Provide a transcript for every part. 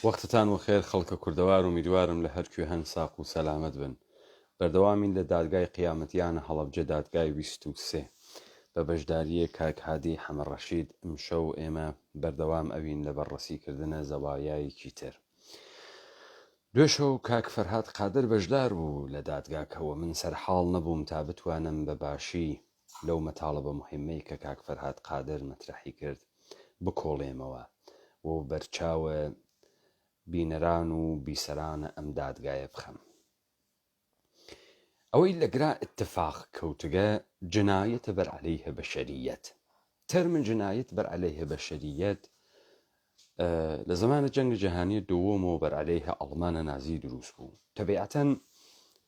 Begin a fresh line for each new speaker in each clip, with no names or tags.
وەختتان وەخێر خەڵکە کوردەوار ئومیدوارم لە هەر کوێ هەن ساق و سەلامەت بن. بەردەوامین لە دادگای قیامەتیانە هەڵەبجە دادگای 23 بە بەشداریێ کاک هادی حەمە ڕەشید ئمشەو ئێمە بەردەوام ئەوین لە بەڕڕەسی کردنە زەوایایەکی تر. دوێشەو کاک فەرهاد قادر بەشدار بوو لە دادگاکە و من سەرحاڵ نەبووم تا بتوانم بە باشی لەو مەتاڵبە موهیمەی کە کاک فەرهاد قادر مەترەحی کرد بکۆڵێمەوە و بەرچاو بینەران و بیسەرانە ئەم دادگایە بخەم. ئەوەی لە گرا ئیتفاق کەوتگە جنایەتە بەر عەلەیه بەشەریەت. ترم جنایەت بەر عەلەیه بەشەریەت لە زەمانە جەنگ جەهانی دووەمەوە بەر عەلەیه ئەڵمانە نازی دروس بوو. تەبیعەتەن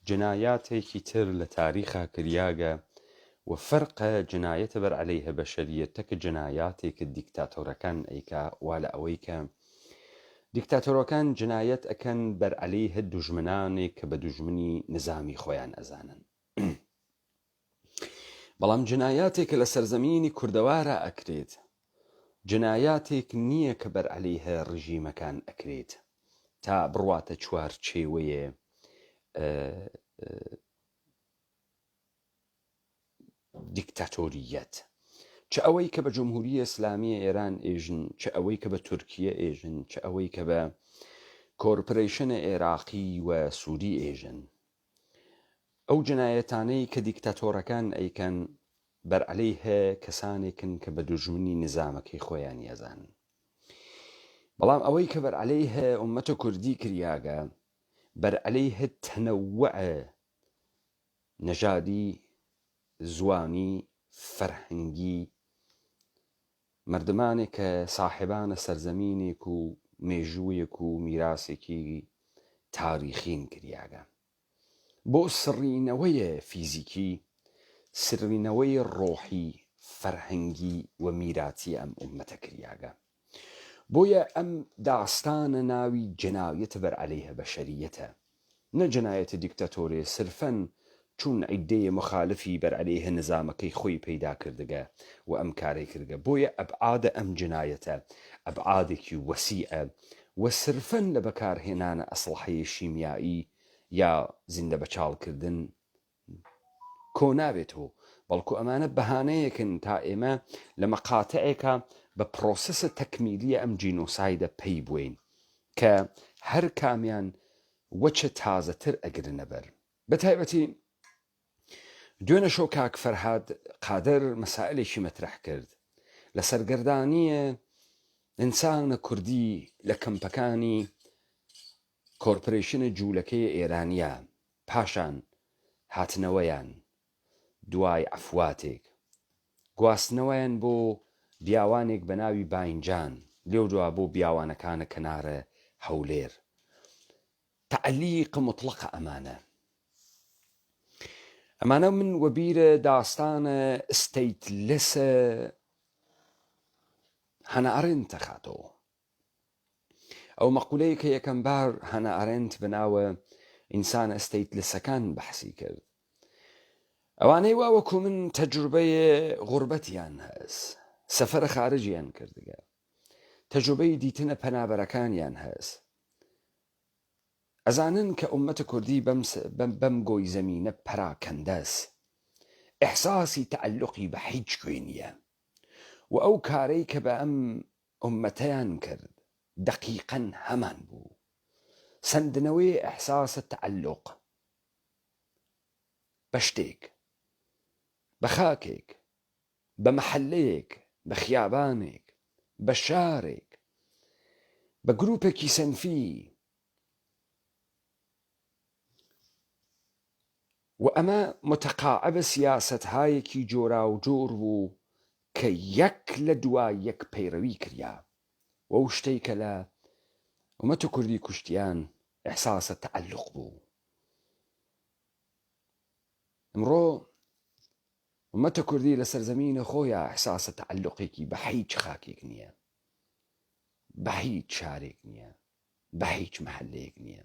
جنایاتێکی تر لە تاریخا کریاگە و فەرقە جنایەتە بەر عەلەیه بەشەریەت تەک جنایاتێک دیکتاتۆرەکان ئەیکا وا لە ئەوەی کە دیکتاتۆرەکان جنایەت ئەکەن بەر عەلەیه دوژمنانێک کە بە دوژمنی نزامی خۆیان ئەزانن. بەڵام جنایاتێک کە لە سەرزەمینی کوردەوارا ئەکرێت جنایاتێک نییە کە بەر عەلەیه ڕژیمەکان ئەکرێت تا بڕواتە چوارچێوەیە دیکتاتۆرییەت چ ئەوەی کە بە جمهوری ئیسلامی ئێران ئێژن چ ئەوەی کە بە تورکیە ئێژن چ ئەوەی کە بە کۆرپرەیشنە عێراقی و سووری ئێژن ئەو جنایەتانەی کە دیکتاتۆرەکان ئەیکەن بەرعەلەیه کەسانێکن کە بە دوژمنی نزامەکەی خۆیانی ئەزانن بەڵام ئەوەی کە بەرعەلەیه ئومەتە کوردی کریاگە بەرعەلەیه تەنەوع نەژادی زوانی فەرهەنگی مەردمانێک کە ساحێبانە سەرزەمینێک و مێژوویەک و میراسێکی تاریخین کریاگە بۆ سڕینەوەێ فیزیکی، سرینەوەی ڕۆحی، فەرهەنگی و میراتی ئەم ئوممەتە کریاگە. بۆیە ئەم داستانە ناوی جنایت بر علیه بشریتە نە جنایت دیکتاتۆرێ سرفەن چون عیدەێ مخالفی بر علیه نزامەکەی خۆی پەیدا کردگە و ئەم کارەی کردگە بۆیە ئەبعاد ئەم جنایەتە ئەبعادێکی وەسیعە و سرفەن لە بەکارهێنانە ئەسڵحەێ شیمیایی یا زیندە بەچاڵ کردن کۆ نابێتەوە، بەڵکو ئەمانە بەهانەیەکن تا ئێمە لە مەقاتعێکا بە پرۆسسە تەکمیلیە ئەم جینۆسایدە پەی بوەین کە هەر کامیان وەچە تازەتر ئەگرنە بەر. بە تایبەتی دوێنە شەو کاک فەرهاد قادر مەسائلێکی مەترەح کرد لە سەرگەردانیە ئینسانە کوردی لە کەمپەکانی کۆرپرەیشنە جوولەکەیە ئێرانیە پاشان هاتنەوەیان دوای عەفواتێک، گواستنەوەیان بۆ بیاوانێک بە ناوی باینجان، لێودوا بۆ بیاوانەکانە کەنارە هەولێر. تەعلیق موتڵەقە ئەمانە. ئەمانە من وەبیرە داستانە stateless هانا ئارێنت ئەخاتەوە. ئەو مەقولەیە کە یەکەم بار هانا ئارێنت بە ناوە ئینسانە stateless ەکان بەحسی کرد. ئەوانەی وا وەکو من تەجروبەی غوربەتیان هەس، سەفەرە خارجیان کردگە، تەجروبەی دیتنە پەنابەرەکانیان هەس، ئەزانن کە ئوممەت کوردی بەم بەم گۆی زەمینە پەراکەندەس، ئیحساسی تەعەلوقی بە هیچ کوێ نییە و ئەو کارەی کە بە ئەم ئوممەتەیان کرد دەقیقەن هەمان بوو، سەندنەوەی ئیحساس تەعەلوق بە شتێک، بە خاکێک، بە مەحەلەیەک، بە خیابانێک، بە شارێک، بە گروپێکی سەنفی و ئەمە متقاعب سیاسەتهایەکی جۆراوجۆر بوو کە یەک لە دوای یەک پەیڕەوی کریا و ئەو شتەی کە لە ئومەت کوردی کوشتیان ئیحساسە تەعەلوق بوو. ئمڕۆ ئومەت کوردی لە سەرزەمینە خۆیا ئیحساسە تەعەلوقێکی بە هیچ خاکێک نییە، بە هیچ شارێک نییە، بە هیچ مەحەلەیەک نییە.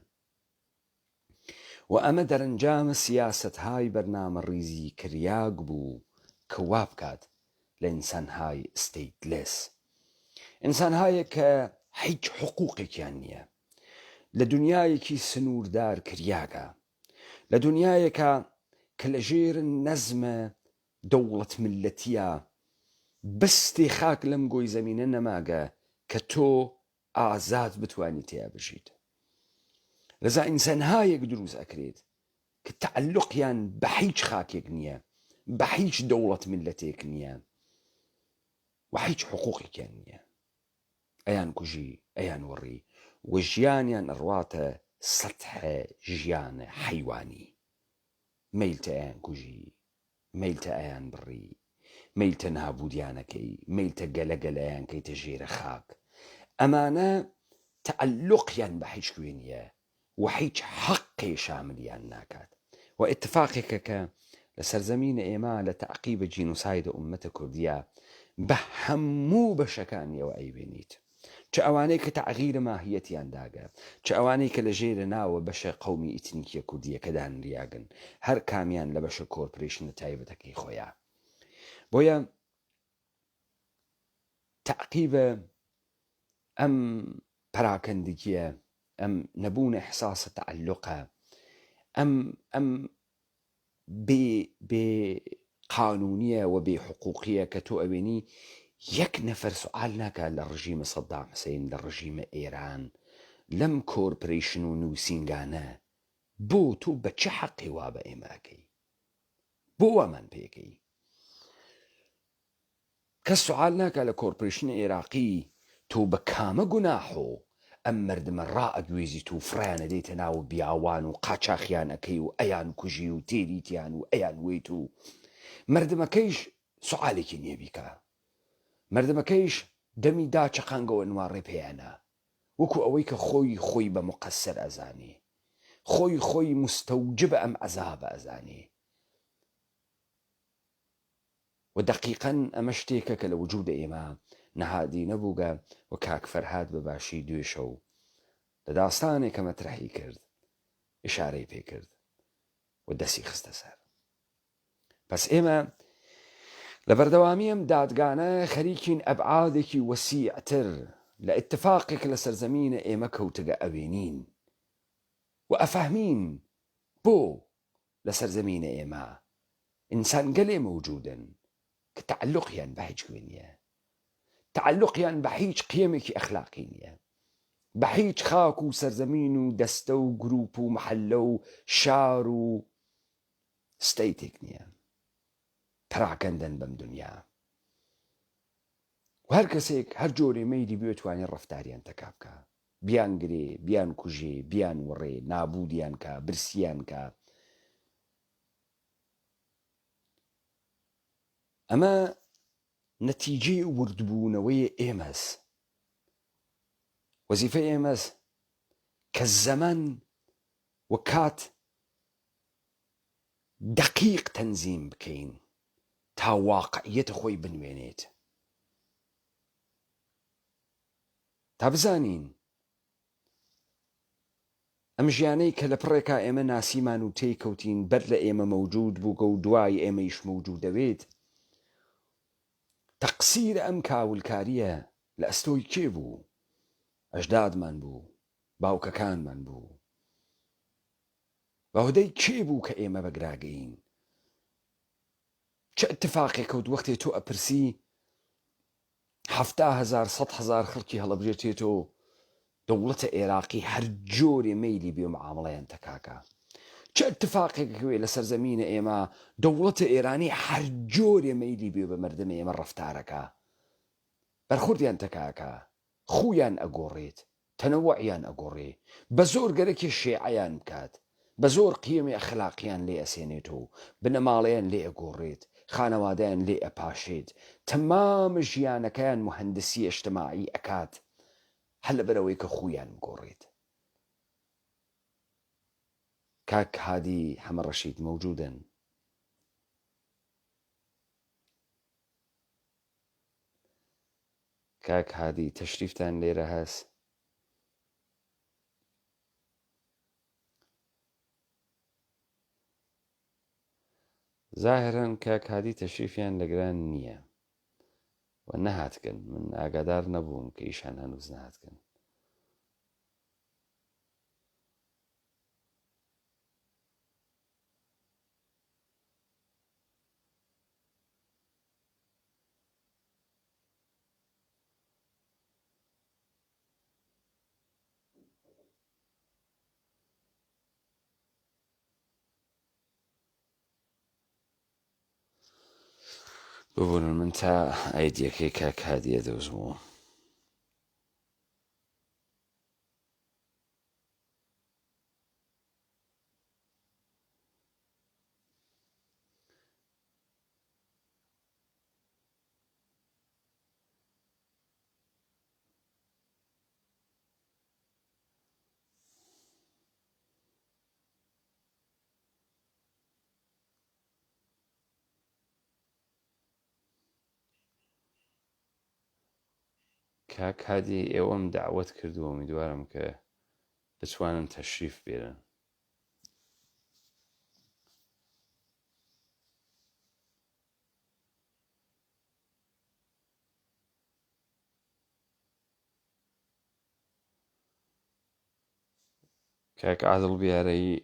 و ئەمە دەرەنجامە سیاسەتهای بەرنامەڕیزی کریاگ بوو کە وابکات لە ئینسانهای stateless ئینسانهایەک کە هیچ حقوقێکیان نییە. لە دنیایەکی سنووردار کریاگە، لە دنیایەکا کە لە ژێر نەزمە دەوڵەت مللەتییا بستێ خاک لەم گۆی زەمینە نەماگە کە تۆ ئازاد بتوانی تێیا بژیت. لەزا ئینسانهایەک دروس ئەکرێت کە تەعەلوقیان بە هیچ خاکێک نییە، بە هیچ دەوڵەت میللەتێک نییە و هیچ حقوقێکیان نییە. ئەیان کوژی، ئەیان وڕی و ژیانیان ئەڕواتە سەتح ژیان حەیوانی. مەیلتە ئەیان کوژی، مەیلتە ئەیان بڕی، مەیلتە نابودیانەکەی، مەیلتە گەلە گەلە ئەیان کەیتە ژێرە خاک. ئەمانە تەعەلوقیان بە هیچ کوێ نییە و هیچ حەقێ شاملیان ناکات و ئیتفاقێکە کە لە سەرزەمینە ئێمە لە تەعقیبە جینوسایدە ئوممەتە کوردیە بە هەموو بەشەکانیەوە ئەیبینیت چ ئەوانەی کە تەعغیرە ماهیەتیان داگە چ ئەوانەی کە لە ژێرە ناوە بەشە قەومی ئیتنیکیە کوردیەکە دانریاگن هەر کامیان لە بەشە کۆرپرەیشنە تایبەتەکەی خۆیا بۆیە تەعقیبە ئەم پەراکەندگیە ئەم نەبوونە ئیحساسە تەعەلوقە ئەم ئەم بێ بێ قانونیە و بێ حقوقیە کە تۆ ئەوێنی یەک نەفەر سوعال ناکا لە ڕژیمە سەدام حسین لە ڕژیمە ئێران لەم کۆرپرەیشن و نووسینگانە بۆ تۆ بە چ حەقێ وا بە ئێمە ئەکەی بۆ وامان پێکەی کەس سوعال ناکا لە کۆرپرەیشنی عێراقی تۆ بە کامە گوناحۆ ئەم مەردمە ڕائەگوێزیت و فڕێیان ئەدەیتە ناو بیاوان و قاچاخیان ئەکەی و ئەیان کوژی و تێریتیان و ئەیان وەیت و مەردمەکەیش سوعالێکی نیە بیکا مەردمەکەیش دەمی داچەقانگەوە نواڕێ پێیانە وەکو ئەوەی کە خۆی خۆی بە موقەسر ئەزانێ خۆی خۆی موستەوجب ئەم عەزابە ئەزانێ. و دەقیقەن ئەمە شتێکە کە لە وجودە ئێمە نەهادینە بووگە و کاک فەرهاد بە باشی دوێ شەو لە داستانێک کە مەترەحی کرد ئیشارەی پێ کرد و دەسی خستە سەر. پەس ئێمە لە بەردەوامی ئەم دادگانە خەریکین ئەبعادێکی وەسیعتر لە ئیتفاقێک لە سەرزەمینە ئێمە کەوتگە ئەوێنین و ئەفەهمین بۆ لە سەرزەمینە ئێمە ئینسان گەلێ مەوجودن کە تەعەلوقیان بە هیچ کوێ نییە، تەعەلوقیان بە هیچ قیەمێکی ئەخلاقی نییە، بە هیچ خاک و سەرزەمین و دەستە و گروپ و مەحەلە و شار و state ێک نییە. پەراکەندەن بەم دنیا و هەر کەسێک هەر جۆرێ مەیلی بوێ توانێ ڕەفتاریان تەکا بکا. بیانگرێ، بیانکوژێ، بیانوڕێ، نابوودیان کا، برسیان کا. ئەمە نەتیجەی وردبوونەوەی ئێمەس. وەزیفەی ئێمەس کە زەمەن و کات دەقیق تەنزیم بکەین تا واقعیەت خۆی بنوێنێت. تا بزانین ئەم ژیانەی کە لە پڕێکا ئێمە ناسیمان و تێی کەوتین بەر لە ئێمە مەوجود بووگە و دوای ئێمەیش مەوجود دەوێت، تەقسیر ئەم کاولکارییە لە ئەستۆی کێ بوو؟ ئەژدادمان بوو، باوکەکانمان بوو. بە هۆدەی کێ بوو کە ئێمە بە گراگەین؟ چ ئیتفاقێ کەوت وەختێ تۆ ئەپرسی 70 هەزار 100 هەزار خەڵکی هەڵەبژێرتێتۆ دەوڵەتە ئێراقی هەر جۆرێ مەیلی بێ معامڵەیان تەکاکا چ ئیتفاقێک ئەکەوێ لە سەرزەمینە ئێمە دەوڵەتە ئێرانی هەر جۆرێ مەیلی بێ بە مەردەمێ ئێمە ڕەفتارەکا بەرخوردیان تەکاکا خوویان ئەگۆڕێت، تەنەوعیان ئەگۆڕێ، بە زۆر گەرەکێ شێعەیان بکات، بە زۆر قیەمی ئەخلاقیان لێ ئەسێنێتۆ، بنەماڵەیان لێ ئەگۆڕێت، خانەوادەیان لێ ئەپاشێت، تەمام ژیانەکەیان موهەندسی ئێجتماعی ئەکات هەر لەبەرئەوەی کە خوویان بگۆڕێت. کاک هادی حەمە ڕەشید مەوجودن؟ کاک هادی تەشریفتان لێرە هەس؟ زاهرەن کاک هادی تەشریفیان لەگران نییە و نەهاتگن من ئاگادار نەبووم کە ئیشان هەنووز نەهاتگن. ببورن من تا ئایدیەکەی کاک هادیە دۆزمەوە. کاک هادی ئێوەم دەعوەت کردووە ئومیدوارم کە بتوانن تەشریف بێنن. کاک عادڵ بیارەیی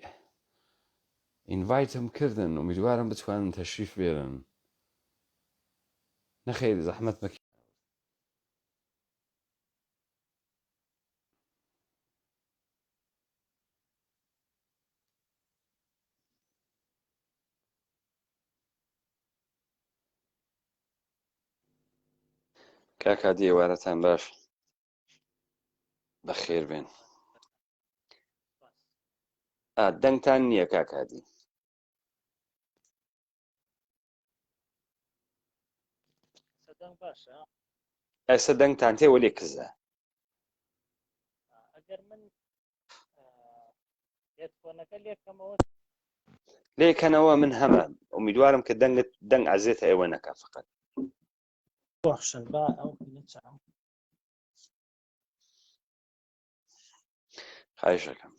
invite م کردن ئومیدوارم بتوانن تەشریف بێنن نەخیر زەحمەت مەکە. کاک هادی ئێوارەتان باش بەخێر بێن دەنگتان نییە کاک هادی.
باشە
ئێستا دەنگتان تێ وەلێ کزە.
ئەگەر من هێدفۆنەکە لێکەمەوە
لێکەنەوە من هەمە ئومیدوارم کە دەنگت دەنگ ئەزێتە ئێوە نەکا فقط.
بەخشن با ئەو چاو
خواهشەکەم.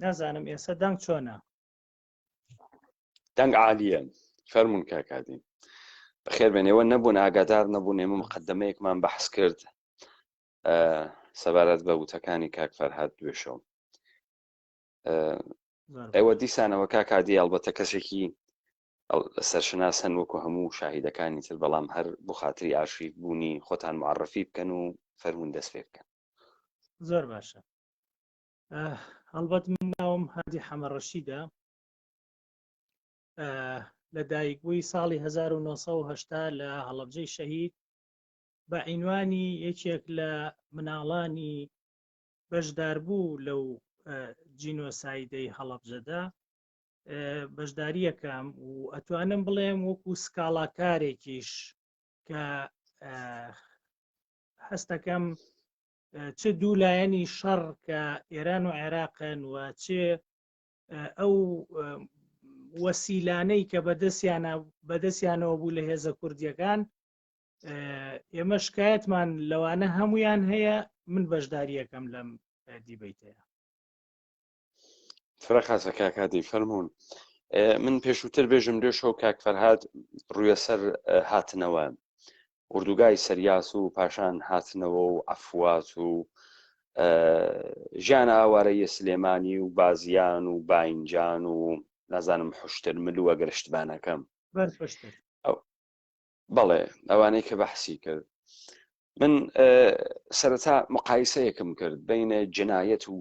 نازانم ئێستا دەنگ چۆنە؟
دەنگ عالیە فەرمونون کاک هادی بەخێر بێن ئێوە نەبوون ئاگادار نەبوون ئێمە مقدمەیەکمان بەحس کرد سەبارەت بە وتەکانی کاک فەرهاد دوێشەو ئێوە دیسانەوە کاک هادی ئەڵبەتە کەسێکی سەرشناس هەن وەکو هەموو شاهیدەکانی تر بەڵام هەر بۆ خاتری ئارشیف بوونی خۆتان معرفی بکەن و فەرمونون دەست پێ بکەن.
زۆر باشە هەڵبەت من ناوم هادی حەمەڕەشیدە لە دایکبووی ساڵی 1970 لە هەڵەبجەی شەهید بە عینوانی یەکێک لە مناڵانی بەشداربوو لەو جینۆسایدەی هەڵەبجەدا بەشداریەکەم و ئەتوانم بڵێم وەکو سکاڵاکارێکیش کە هەستەکەم چ دوو لایەنی شەڕ کە ئێران و عێراقن و چ ئەو وەسیلانەی کە بەدەستیانە بەدەستیانەوە بوو لە هێزە کوردیەکان ئێمە شکایەتمان لەوانە هەمویان هەیە من بەشداریەکەم لەم دیبەیتەیە.
فرە خاسە کاک هادی فەرموون من پێشووتر بێژم دوێ شەو کاک فەرهاد ڕوویە سەر هاتنەوە ئوردوگای سەریاس و پاشان هاتنەوە و عەفوات و ژیانە ئاوارەیە سلێمانی و بازیان و باینجان و نازانم حشتر مل و ئەگەر شتبانەکەم بەڵێ ئەوانەی کە بەحسی کرد من سەرەتا مقایسەیەکم کرد بینە جنایەت و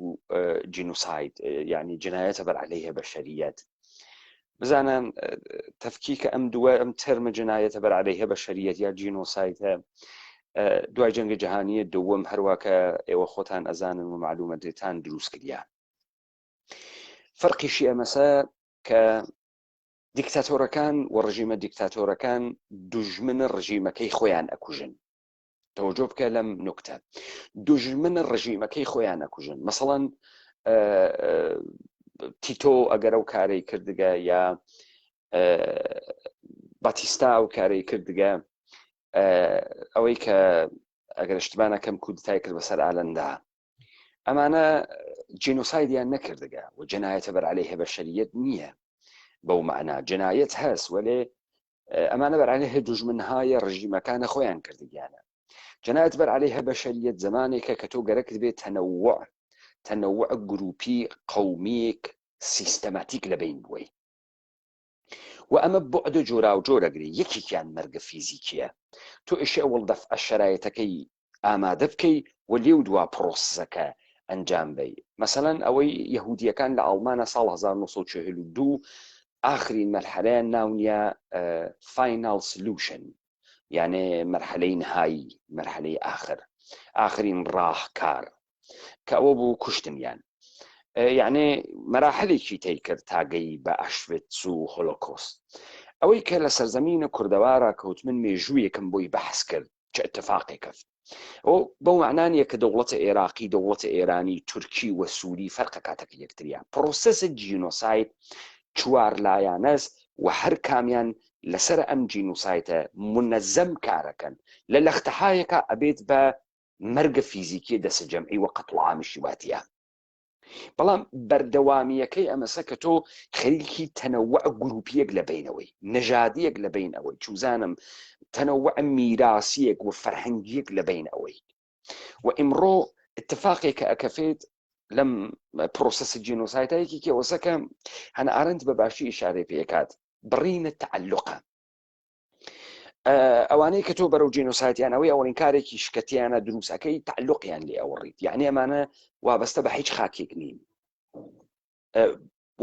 جینوساید یعنی جنایەتە بەر عەلەیه بەشەریەت بزانە تەفکیکە ئەم دووە ئەم تەرمە جنایەتە بەر عەلەیه بەشەریەت یا جینۆسایدە دوای جەنگە جیهانیە دووەم هەروە کە ئێوە خۆتان ئەزانن و معلومە دێتان دروست کریا فەرقیشی ئەمەسە کە دیکتاتۆرەکان و ڕژیمە دیکتاتۆرەکان دوژمنە ڕژیمەکەی خۆیان ئەکوژن تەوەجۆ بکە لەم نوکتە دوژمنە ڕژیمەکەی خۆیان ئەکوژن مەسەڵەن تیتۆ ئەگەر ئەو کارەی کردگە یا باتیستا ئەو کارەی کردگە ئەوەی کە ئەگەر شتبانەکەم کودتای کرد بەسەر ئالەندا ئەمانە جینۆسایدیان نەکردگە و جەنایەتە بەر عەلەیه بەشەریەت نییە بەو مەعنا جەنایەت هەس وەلێ ئەمانە بەر عەلەیه دوژمنهای ڕژیمەکانە خۆیان کردگیانە جەنایەت بەر عەلەیه بەشەریەت زمانێکە کە تۆ گەرەکت بێت تەنەوع تەنەوع گروپی قەومیەک سیستەماتیک لە بین بووی و ئەمە بوعد جۆراوجۆر ئەگرێ یەکێکیان مەرگە فیزیکیە تۆ ئێشێ ئەوەڵ دەفعە شەرایەتەکەی ئامادە بکەی. و لێو دوا پرۆسسەکە ئەنجام بەی. مەسەلەن ئەوەی یەهودیەکان لە ئاڵمانە ساڵ 1942 ئاخرین مەرحەلەیان ناونیا final solution یانێ مەرحەلەی نهایی مەرحەلەی ئاخر ئاخرین ڕاهکار کە ئەوە بوو کوشتنیان یعنێ مەراحلێکی تەی کرد تا گەی بە ئەشڤتس و هۆلۆکۆست ئەوەی کە لە سەرزەمینە کوردەوارا کەوت من مێژوویەکم بۆی بەحس کرد چ اتفاقێک کەفت ئەو بەو مەعنا نییە کە دەوڵەتە ئێراقی دەوڵەتە ئێرانی تورکی و سووری فەرقە کاتەکە یەکتریا پرۆسس جینۆساید چوار لایانەس و هەر کامیان لەسەر ئەم جینۆسایتە منەزەم کارەکەن لە لەختەهایەکە ئەبێت بە مەرگە فیزیکیە دەسە جەمعی و قەتڵ عامیشی واتیە بەڵام بەردەوامییەکەی ئەمەسە کە تۆ خەریکی تەنەوع گروپیەک لە بینەوەی نەژادیەک لە بین ئەوەی چوزانم تەنەوع میراسیەک و فەرهەنگیەک لە بین ئەوەی و ئیمڕۆ اتفاقێک کە ئەکەفێت لەم پرۆسەسی جینۆسایتە یەکێکی ئەوەسە کە هەنە ئارنت بە باشی ئیشارەی پێکات بڕینە تەعەلوقە ئەوانەی کە تۆ بەرەو جینۆسایتیان ئەوەی ئەوەڵین کارێکی شکەتیانە دروستەکەی تعلقیان لێ ئەوڕیت یعنی ئەمانە وابەستە بە هیچ خاکێک نین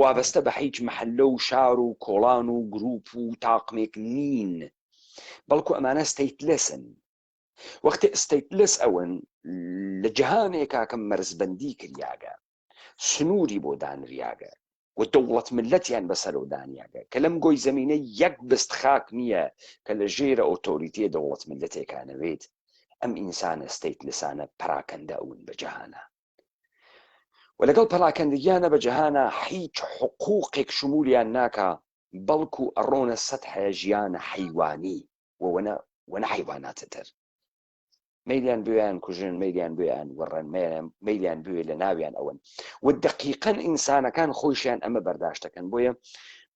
وابەستە بە هیچ محلە و شار و کۆڵان و گروپ و تاقمێک نین بەڵکو ئەمانە stateless ن وەختی stateless ئەون لە جیهانێکا کە مەرزبەندی کریاگە سنووری بۆ دانریاگە و دەوڵەت ملەتیان بەسەرەوە دانیاگە کە لەم گۆی زەمینە یەک بست خاک نییە کە لە ژێرە ئۆتۆریتێ دەوڵەت ملەتێکا نەوێت ئەم ئینسانە stateless انە پەراکەندە ئەون بە جەهانا و لەگەڵ پەراکەندگیانە بە جەهانا هیچ حقوقێک شمولیان ناکا بەڵکو ئەڕۆنە سەتحە ژیانە حەیوانی و وەنە وەنە حەیواناتە تر مەیلیان بوێیان کوژن مەیلیان بوێیان وڕن مەیلیان بوێ لە ناویان ئەوەن و دقیقەن ئینسانەکان خۆیشیان ئەمە بەرداشتەکەن بۆیە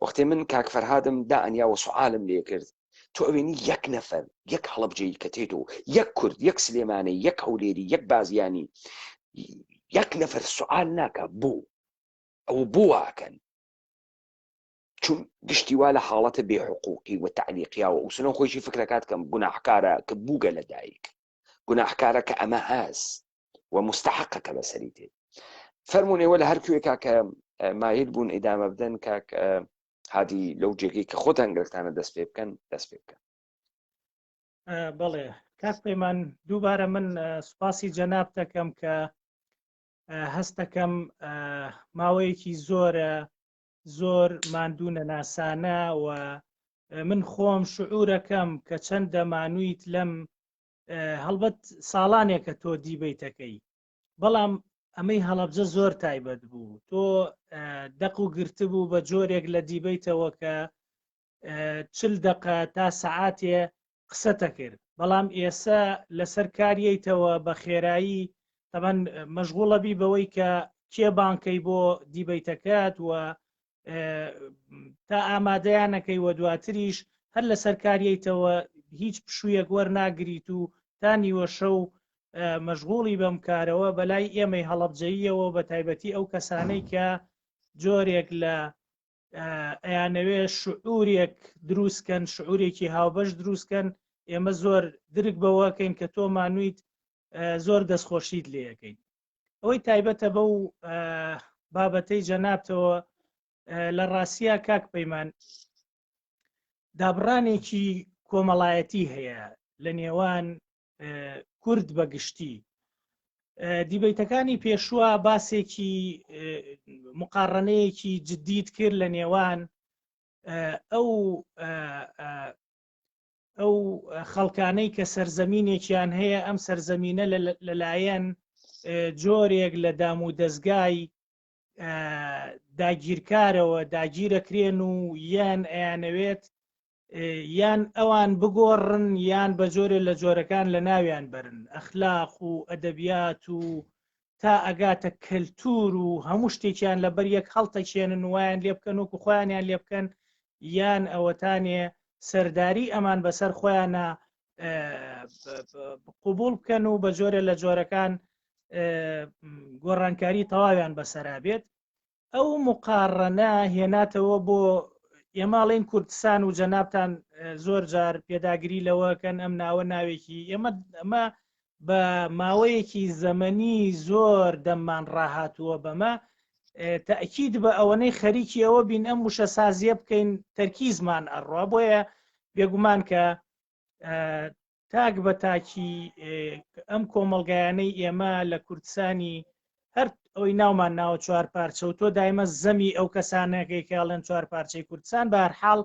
وەختێ من کاک فەرهادم دا ئەنیا و سوعالم لێ کرد تۆ ئەوێنی یەک نەفەر یەک هەڵەبجەیی کە تێت و یەک کورد یەک سلێمانی یەک هەولێری یەک بازیانی یەک نەفەر سوعال ناکە بۆ ئەو بۆ واکەن چون گشتی وا لە حاڵەتە بێ حقوقی و تەعلیقیا و ئوسنە خۆیشی فکرەکات کەم گوناحکارە کە بووگە لە دایک گوناحکارە کە ئەمە هەس و مستحقە کە بەسەری تێت فەرمونون ئێوە لە هەر کوێکا کە مایل بوون ئیدامە بدەن کاک هادی لەو جێگەی کە خۆتان گرفتانە دەست پێ بکەن دەست پێ بکەن
بەڵێ کاک پەیمان دووبارە من سوپاسی جەنابتەکەم کە هەستەکەم ماوەیەکی زۆرە زۆر ماندوو نەناسانە و من خۆم شعورەکەم کە چەندە مانوویت لەم هەڵبەت ساڵانێکە تۆ دیبەیتەکەی بەڵام ئەمەی هەڵەبجە زۆر تایبەت بوو تۆ دەق و گرتبوو بە جۆرێک لە دیبەیتەوە کە چل دەقە تا سەعاتێ قسەتە کرد بەڵام ئێسە لەسەر کاریەیتەوە بە خێرایی تەبەن مەشغوڵە بی بەوەی کە کێ بانکەی بۆ دیبەیتەکەت و تا ئامادەیانەکەی و دواتریش هەر لەسەر کاریەیتەوە هیچ پشوویەک وەرناگریت و تا نیوەشە و مەشغوڵی بەم کارەوە بەلای ئێمەی هەڵەبجەییەوە بە تایبەتی ئەو کەسانەی کە جۆرێک لە ئەیانەوێ شعورێک دروستکەن شعورێکی هاوبەش دروستکەن ئێمە زۆر درک بەوەکەین کە تۆ مانویت زۆر دەستخۆشیت لەکەین ئەوەی تایبەتە بەو بابەتەی جەنابتەوە لە ڕاستە کاک پەیمان دابڕانێکی کۆمەڵایەتی هەیە لە نێوان کورد بە گشتی دیبەیتەکانی پێشووە باسێکی مقاڕنەیەکی جددیت کرد لە نێوان ئەو ئەو خەڵکانەی کە سەرزەمینێکیان هەیە ئەم سەرزەمینە لەلایەن جۆرێک لە دام و دەستگای داگیرکارەوە داگیرەکرێن و یان ئەیانەوێت یان ئەوان بگۆڕن یان بە جۆرێ لە جۆرەکان لە ناویان بەرن ئەخلاق و ئەدەبیات و تا ئەگاتە کەلتور و هەموو شتێکیان لەبەر یەک هەڵتەکێنن وایان لێ بکەن وەکو خۆیانیان لێ بکەن یان ئەوەتانێ سەرداری ئەمان بەسەر خۆیانە قوبول بکەن و بە جۆرە لە جۆرەکان گۆڕانکاری تەواویان بەسەرا بێت ئەو مقاڕەنە هێناتەوە بۆ ئێماڵین کوردستان و جەنابتان زۆر جار پێداگری لەوەکەن ئەم ناوە ناوێکی ئێمە ئەمە بە ماوەیەکی زەمەنی زۆر دەممان ڕاهاتووە بەمە تەئکید بە ئەوەنەی خەریکی ئەوە بین ئەم وشە سازیە بکەین تەرکیزمان ئەڕوا بۆیە بێگومان کە تاک بە تاکی ئەم کۆمەڵگایانەی ئێمە لە کوردستانی هەر ئەوی ناومان ناوە چوار پارچە و تۆ دایمە زەمی ئەو کەسانەکەی کەڵێن چوار پارچەی کوردستان بە هەرحاڵ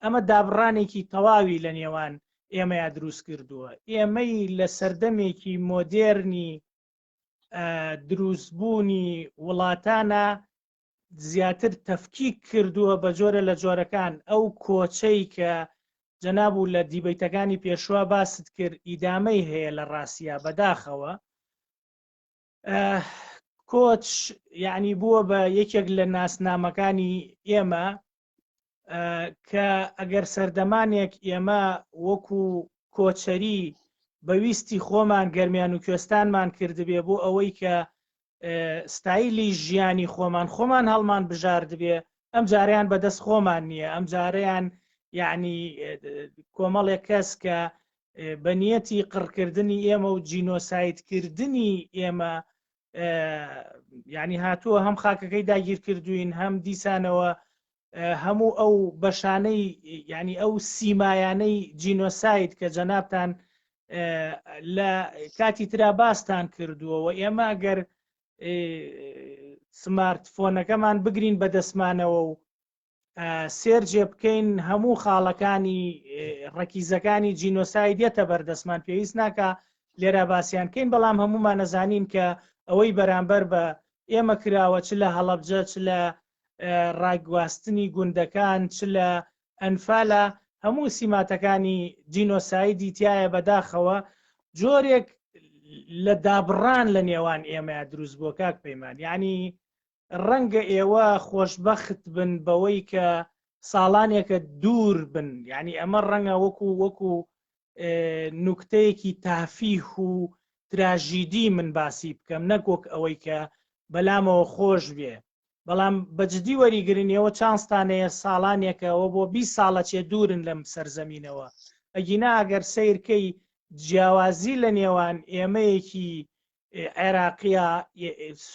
ئەمە دابڕانێکی تەواوی لە نێوان ئێمەیا دروست کردووە ئێمەی لە سەردەمێکی مۆدێرنی دروستبوونی وڵاتانە زیاتر تەفکیک کردووە بە جۆرە لە جۆرەکان ئەو کۆچەی کە جەناب و لە دیبەیتەکانی پێشوا باست کرد ئیدامەی هەیە لە ڕاستیا بەداخەوە کۆچ یعنی بووە بە یەکێک لە ناسنامەکانی ئێمە کە ئەگەر سەردەمانێک ئێمە وەکو کۆچەری بە ویستی خۆمان گەرمیان و کوێستانمان کردبێ بۆ ئەوەی کە ستایلی ژیانی خۆمان خۆمان هەڵمان بژاردبێ ئەم جاریان بەدەست خۆمان نییە ئەم جارەیان یعنی کۆمەڵێک کەس کە بە نیەتی قڕکردنی ئێمە و جینۆسایدکردنی ئێمە یعنی هاتووە هەم خاکەکەی داگیر کردوین هەم دیسانەوە هەموو ئەو بەشانەی یعنی ئەو سیمایانەی جینۆساید کە جەنابتان لە کاتی ترا باستان کردووە و ئێمە ئەگەر سمارت فۆنەکەمان بگرین بە دەستمانەوە و سێرجێ بکەین هەموو خاڵەکانی ڕەکیزەکانی جینۆساید دێتە بەردەستمان پێویست ناکە لێرە باسییان کەین بەڵام هەمومان نەزانین کە ئەوەی بەرامبەر بە ئێمە کراوە چ لە هەڵەبجە چ لە ڕاگواستنی گوندەکان چ لە ئەنفالە هەموو سیماتەکانی جینۆسایدی تایە بەداخەوە جۆرێک لە دابڕان لە نێوان ئێمە دروست بۆ کاک پەیمان یعنی ڕەنگە ئێوە خۆشبەخت بن بەوەی کە ساڵانێکە دوور بن یعنی ئەمە ڕەنگە وەکو وەکو نوکتەیەکی تافیه و تراژیدی من باسی بکەم نەک وەک ئەوەی کە بەلامەوە خۆش بێ بەڵام بەجددی وەریگرن ئێوە چانستانەیە ساڵانێکەوە بۆ 20 ساڵە چێ دوورن لەم سەرزەمینەوە ئەگینا ئەگەر سیرکەی جیاوازی لە نێوان ئێمەیەکی عێراقیە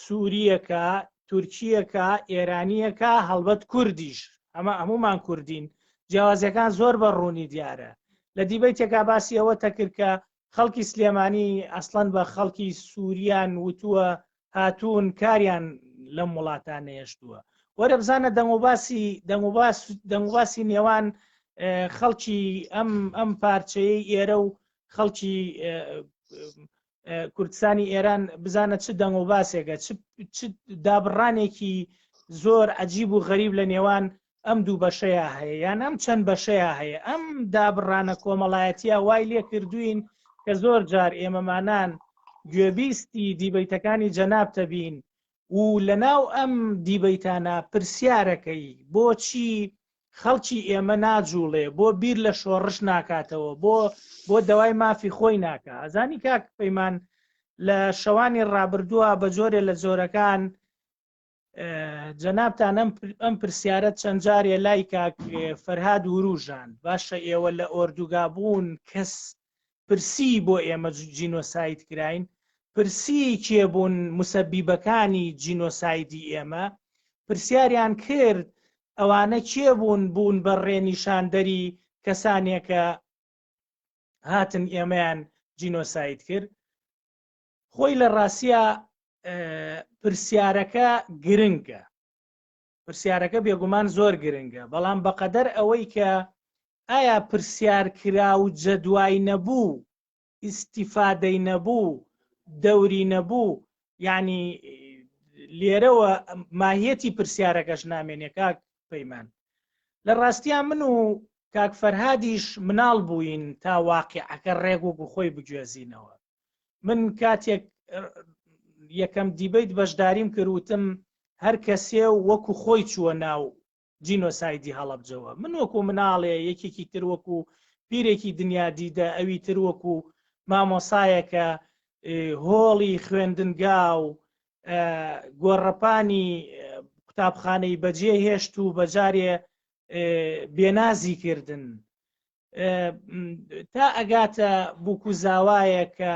سووریەکە تورکیەکە ئێرانیەکە هەڵبەت کوردیش ئەمە هەمومان کوردین جیاوازیەکان زۆر بە ڕوونی دیارە لە دیبەیتێکا باسی ئەوە تەکرد کە خەڵکی سلێمانی ئەسڵەن بە خەڵکی سووریان وتووە هاتوون کاریان لەم وڵاتان نێشتووە وەرە بزانە دەنگوباسی دەنگوباس دەنگوباسی نێوان خەڵکی ئەم ئەم پارچەیە ئێرە و خەڵکی کوردستانی ئێران بزانە چ دەنگ و باسێکە چ دابڕانێکی زۆر عجیب و غەریب لە نێوان ئەم دوو بەشەیە هەیە یان ئەم چەند بەشەیە هەیە ئەم دابڕانە کۆمەڵایەتیە وای لێ کردوین کە زۆر جار ئێمەمانان گوێبیستی دیبەیتەکانی جەناب تەبین و لەناو ئەم دیبەیتانە پرسیارەکەی بۆچی خەڵکی ئێمە ناجوڵێ بۆ بیر لە شۆڕش ناکاتەوە بۆ بۆ داوای مافی خۆی ناکا ئەزانی کاک پەیمان لە شەوانی ڕابردووە بە جۆرێ لە جۆرەکان جەنابتان ئەم پرسیارە چەند جارێ لای کاک فەرهاد وروژان باشە ئێوە لە ئۆردوگا بوون کەس پرسی بۆ ئێمە جینۆساید کراین پرسی کێ بوون مسەبیبەکانی جینۆسایدی ئێمە پرسیاریان کرد ئەوانە کێ بوون بوون بە ڕێنیشاندەری کەسانێکە هاتن ئێمەیان جینۆساید کرد خۆی لە ڕاستە پرسیارەکە گرنگە پرسیارەکە بێگومان زۆر گرنگە بەڵام بەقەدەر ئەوەی کە ئایا پرسیار کرا و جەدوای نەبوو ئیسیفادەی نەبوو دەوری نەبوو یعنی لێرەوە ماهیەتی پرسیارەکەش نامێنێ کاک پەیمان لە ڕاستیا من و کاک فەرهادیش مناڵ بووین تا واقعەکە ڕێک وەکو خۆی بگوێزینەوە من کاتێک یەکەم دیبیت بەشداریم کرد وتم هەر کەسێ و وەکو خۆی چووە ناو جینۆسایدی هەڵەبجەوە من وەکو مناڵێ یەکێکی تر وەکو پیرێکی دنیا دیدە ئەوی تر وەکو مامۆسایەکە هۆڵی خوێندنگا و گۆڕەپانی قوتابخانەی بەجێ هێشت و بەجارێ بێنازی کردن. تا ئەگاتە بووک و زاوایە کە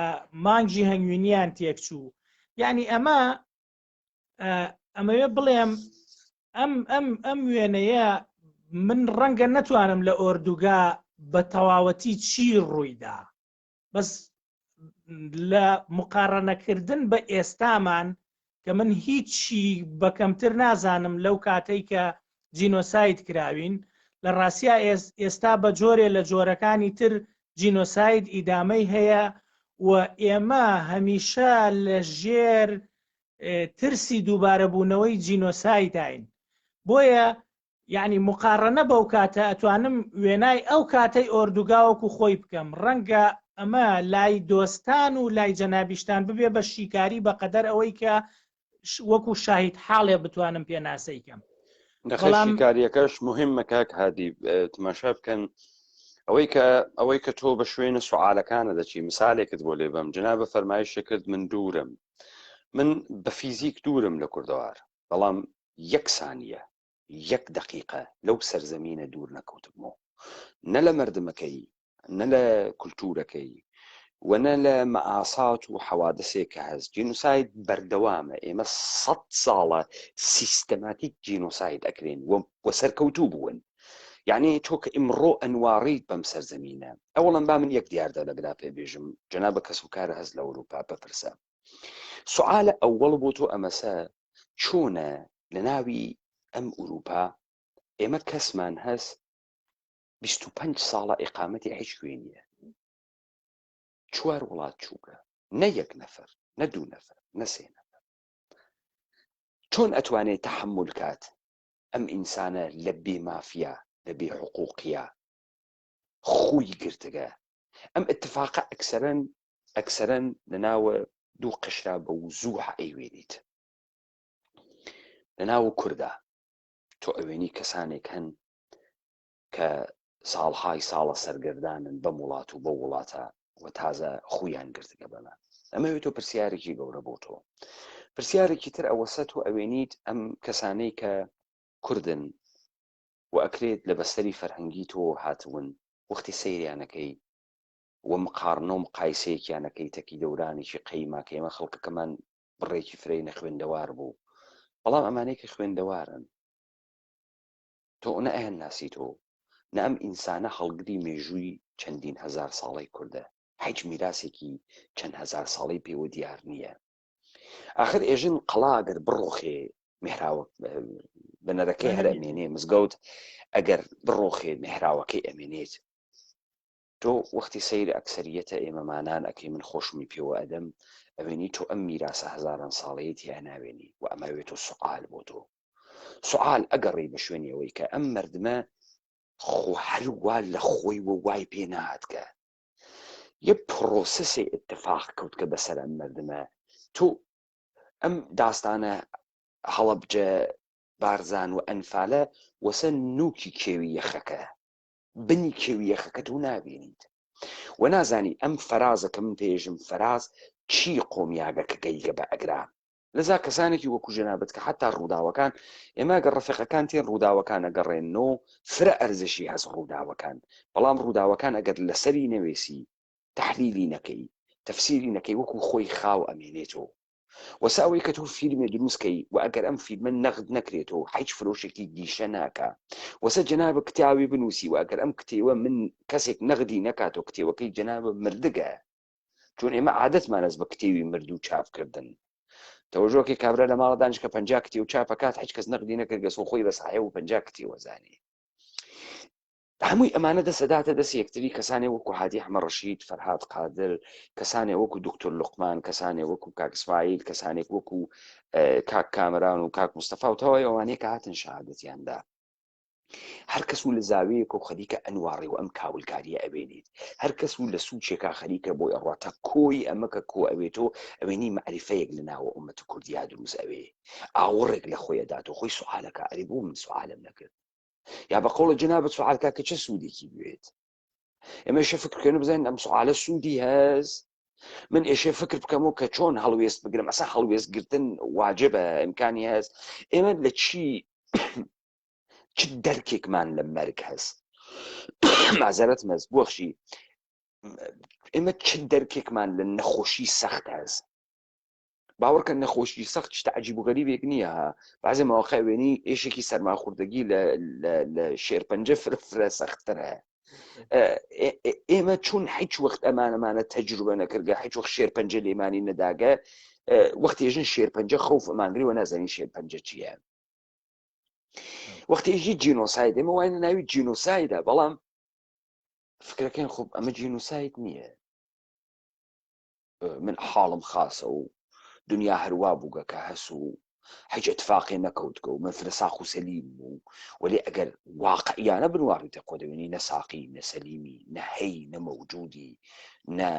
مانگی هەنگوینیان تێکچوو یعنی ئەمە ئەمەوێ بڵێم ئەم ئەم ئەم وێنەیە من ڕەنگە نەتوانم لە ئۆردوگا بە تەواوەتی چی ڕوویدا بەس لە مقارنەکردن بە ئێستامان کە من هیچی بە کەمتر نازانم لەو کاتەی کە جینۆساید کراوین لە ڕاستیا ئێستا بە جۆرێ لە جۆرەکانی تر جینۆساید ئیدامەی هەیە و ئێمە هەمیشە لە ژێر ترسی دووبارەبوونەوەی جینۆسایداین بۆیە یعنی مقاڕنە بەو کاتە ئەتوانم وێنای ئەو کاتەی ئۆردوگا وەکو خۆی بکەم ڕەنگە ئەمە لای دۆستان و لای جەنابیشتان ببێ بە شیکاری بەقەدەر ئەوەی کە وەکو شاهید حاڵێ بتوانم پێناسەی کەم.
نەخێر شیکاریەکەش مهمە کاک هادی تماشا بکەن ئەوەی کە ئەوەی کە تۆ بە شوێنە سوعالەکانە دەچی مثالێکت بۆ لێ بەم جنابە فەرمایشە کرد من دوورم من بە فیزیک دوورم لە کوردەوار بەڵام یەک سانیە یەک دەقیقە لەو سەرزەمینە دوور نەکەوتبمەوە نە لە مردمەکەی نە لە کولتوورەکەی و نە لە مەئاسات و حەوادسێک کە هەست جینوساید بەردەوامە ئێمە سە ساڵە سیستەماتیک جینۆساید ئەکرێن و سەرکەوتوو بوون یعنی تۆ کە ئیمڕۆ ئەنواڕیت بەم سەرزەمینە ئەوڵەن با من یەک دیاردە لەگرا پێ بێژم جەنابە کەس و کارە هەست لە ئەوروپا بپرسە سوعالە ئەوەڵ بۆ تۆ ئەمەسە چۆنە لە ناوی ئەم ئوروپا ئێمە کەسمان هەست 25 ساڵە ئیقامەتی هیچ کوێ نییە چوار وڵات چووگە نە یەک نەفەر نە دوو نەفەر نە سێ نەفەر چۆن ئەتوانێت تەحمل کات ئەم ئینسانە لە بێ مافیا لە بێ حقوقیە خوی گرتگە ئەم اتفاقە ئەکسەرەن ئەکسەرەن لە ناوە دوو قشرا بە وزوح ئەیوێنیت لە ناو کوردا تۆ ئەوێنی کەسانێک هەن کە ساڵهای ساڵە سەرگەردانن بەم وڵات و بەو وڵاتە و تازە خویان گرتگە بەمە ئەمەوێت تۆ پرسیارێکی گەورە بۆ تۆ پرسیارێکی تر ئەوەسە تۆ ئەوێنیت ئەم کەسانەی کە کوردن و ئەکرێت لە بەستەری فەرهەنگی تۆ هاتوون وەختی سەیریانەکەی و مقارنە و مقایسەیەکیانەکەی تەکی دەورانێکی قەیما کە ئێمە خەڵکەکەمان بڕێکی فرەی نەخوێندەوار بوو بەڵام ئەمانەی کە خوێندەوارن تۆ نە ئەیان ناسیتۆ نە ئەم ئینسانە هەڵگری مێژووی چەندین هەزار ساڵەی کوردە هیچ میراسێکی چەند هەزار ساڵەی پێوە دیار نییە ئاخر ئێژن قەڵا ئەگەر بڕۆخێ مێهراوە بنەرەکەی هەر ئەمێنێ مزگەوت ئەگەر بڕۆخێ مێهراوەکەی ئەمێنێت تۆ وەختی سەیر ئەکسەریەتە ئێمەمانان ئەکەی من خۆشمی پێوە ئەدەم ئەوێنی تۆ ئەم میراسە هەزاران ساڵەیە تیا ناوێنی و ئەمەوێت تۆ سوعال بۆ تۆ سوعال ئەگەڕێی بە شوێنی ئەوەی کە ئەم مردمە خۆ هەر وا لە خۆی وە وای پێ نهاتکە یە پرۆسسێ اتفاق کەوتکە بەسەر ئەم مردمە تۆ ئەم داستانە هەڵەبجە بارزان و ئەنفالە وەسە نوکی کێوی یەخەکە بنی کێوی یەخەکە تۆ نابینیت و نازانی ئەم فەرازە کە من پێژم فەراز چی قۆمیاگە کە گەیگە بە ئەگرا لەزا کەسانێکی وەکو جەنابت کە حتا ڕووداوەکان ئێمە گەر ڕەفیقەکان تێن ڕووداوەکان ئەگەڕێنەوە فرە ئەرزشی هەست ڕووداوەکان بەڵام ڕووداوەکان ئەگەر لەسەری نەوێسی تحلیلی نەکەی تەفسیری نەکەی وەکو خۆی خاو ئەمێنێتەوە وەسا ئەوەی کە تۆ فیلمێ دروست کەی و ئەگەر ئەم فیلمە نەغد نەکرێتەوە هیچ فرۆشێکی گیشە ناکا وەسە جەنابە کتاوی بنووسی و ئەگەر ئەم کتێوە من کەسێک نەغدی نەکاتەوە کتێوەکەی جەنابە مردگە چون ئێمە عادەتمان ئەس بە کتێوی مردوو چاپکردن تەوەژۆکی کابرا لە ماڵە دانیش کە 50 کتێو چاپەکات هیچ کەس نەقدی نەکردگەس و خۆی بە ساحێب و 50 کتێوە زانێ هەمووی ئەمانە دەسەداتە دەست یەکتری کەسانێ وەکو هادی حمە ڕەشید فەرهاد قادر کەسانێ وەکو دکتۆر لوقمان کەسانێ وەکو کاک ئیسماعیل کەسانێک وەکو کاک کامران و کاک مستەفا و تەواوی ئەوانەیە کە هاتن شەهادەتیاندا هەر کەس و لە زاویەیەک و خەریکە ئەنواڕێ و ئەم کاولکاریە ئەوێنیت هەر کەس و لە سوچێکا خەریکە بۆی ئەڕوا تا کۆی ئەمە کە کۆ ئەوێتۆ ئەوێنی مەعریفەیەک لە ناوە ئومەت کوردیا دروست ئەوێ ئاوڕێک لە خۆی ئەدات و خۆی سوعالەکە ئەرێ بۆ من سوعالم نەکرد یا بە قەوڵە جەنابت سوعالکە کە چه سوودێکی بوێت ئێمە شە فکر بکەین بزانین ئەم سوعالە سوودی هەست من ئێشێ فکر بکەم و کە چۆن هەڵوێست بگرم ئەسا هەڵوێست گرتن واجبە ئیمکانی هەست ئێمە لە چی چ دەرکێکمان لە مەرگ هەست؟ مازەرەت مەز بۆخشی ئێمە چ دەرکێکمان لە نەخۆشی سەخت هەست؟ باوەڕکە نەخۆشی سەخت شتە عجیب و غەریبێک نییە ها بازێ مەواقع وێنی ئێشێکی سەرماخوردەگی لە لە شێرپەنجە فرە فرە سەختترە. ئێمە چون هیچ وەخت ئەمانەمانە تەجروبە نەکردگە، هیچ وەخت شێرپەنجە لێمانی نەداگە، وەختێژن شێرپەنجە خەوف ئەمانگری و نازانین شێرپەنجە چییە. وەختێژی جینۆساید ئێمە واینە ناوی جینۆسایدە، بەڵام فکرەکەین خۆ ئەمە جینۆساید نییە، من حاڵم خاسە و دنیا هەروا بووگە کە هەس و هیچ اتفاقێ نەکەوتگە و من فرە ساق و سەلیم و وەلێ ئەگەر واقعیانە بنواڕیتە خۆ دەبینی نە ساقی نە سەلیمی نە هەی نە مەوجودی نە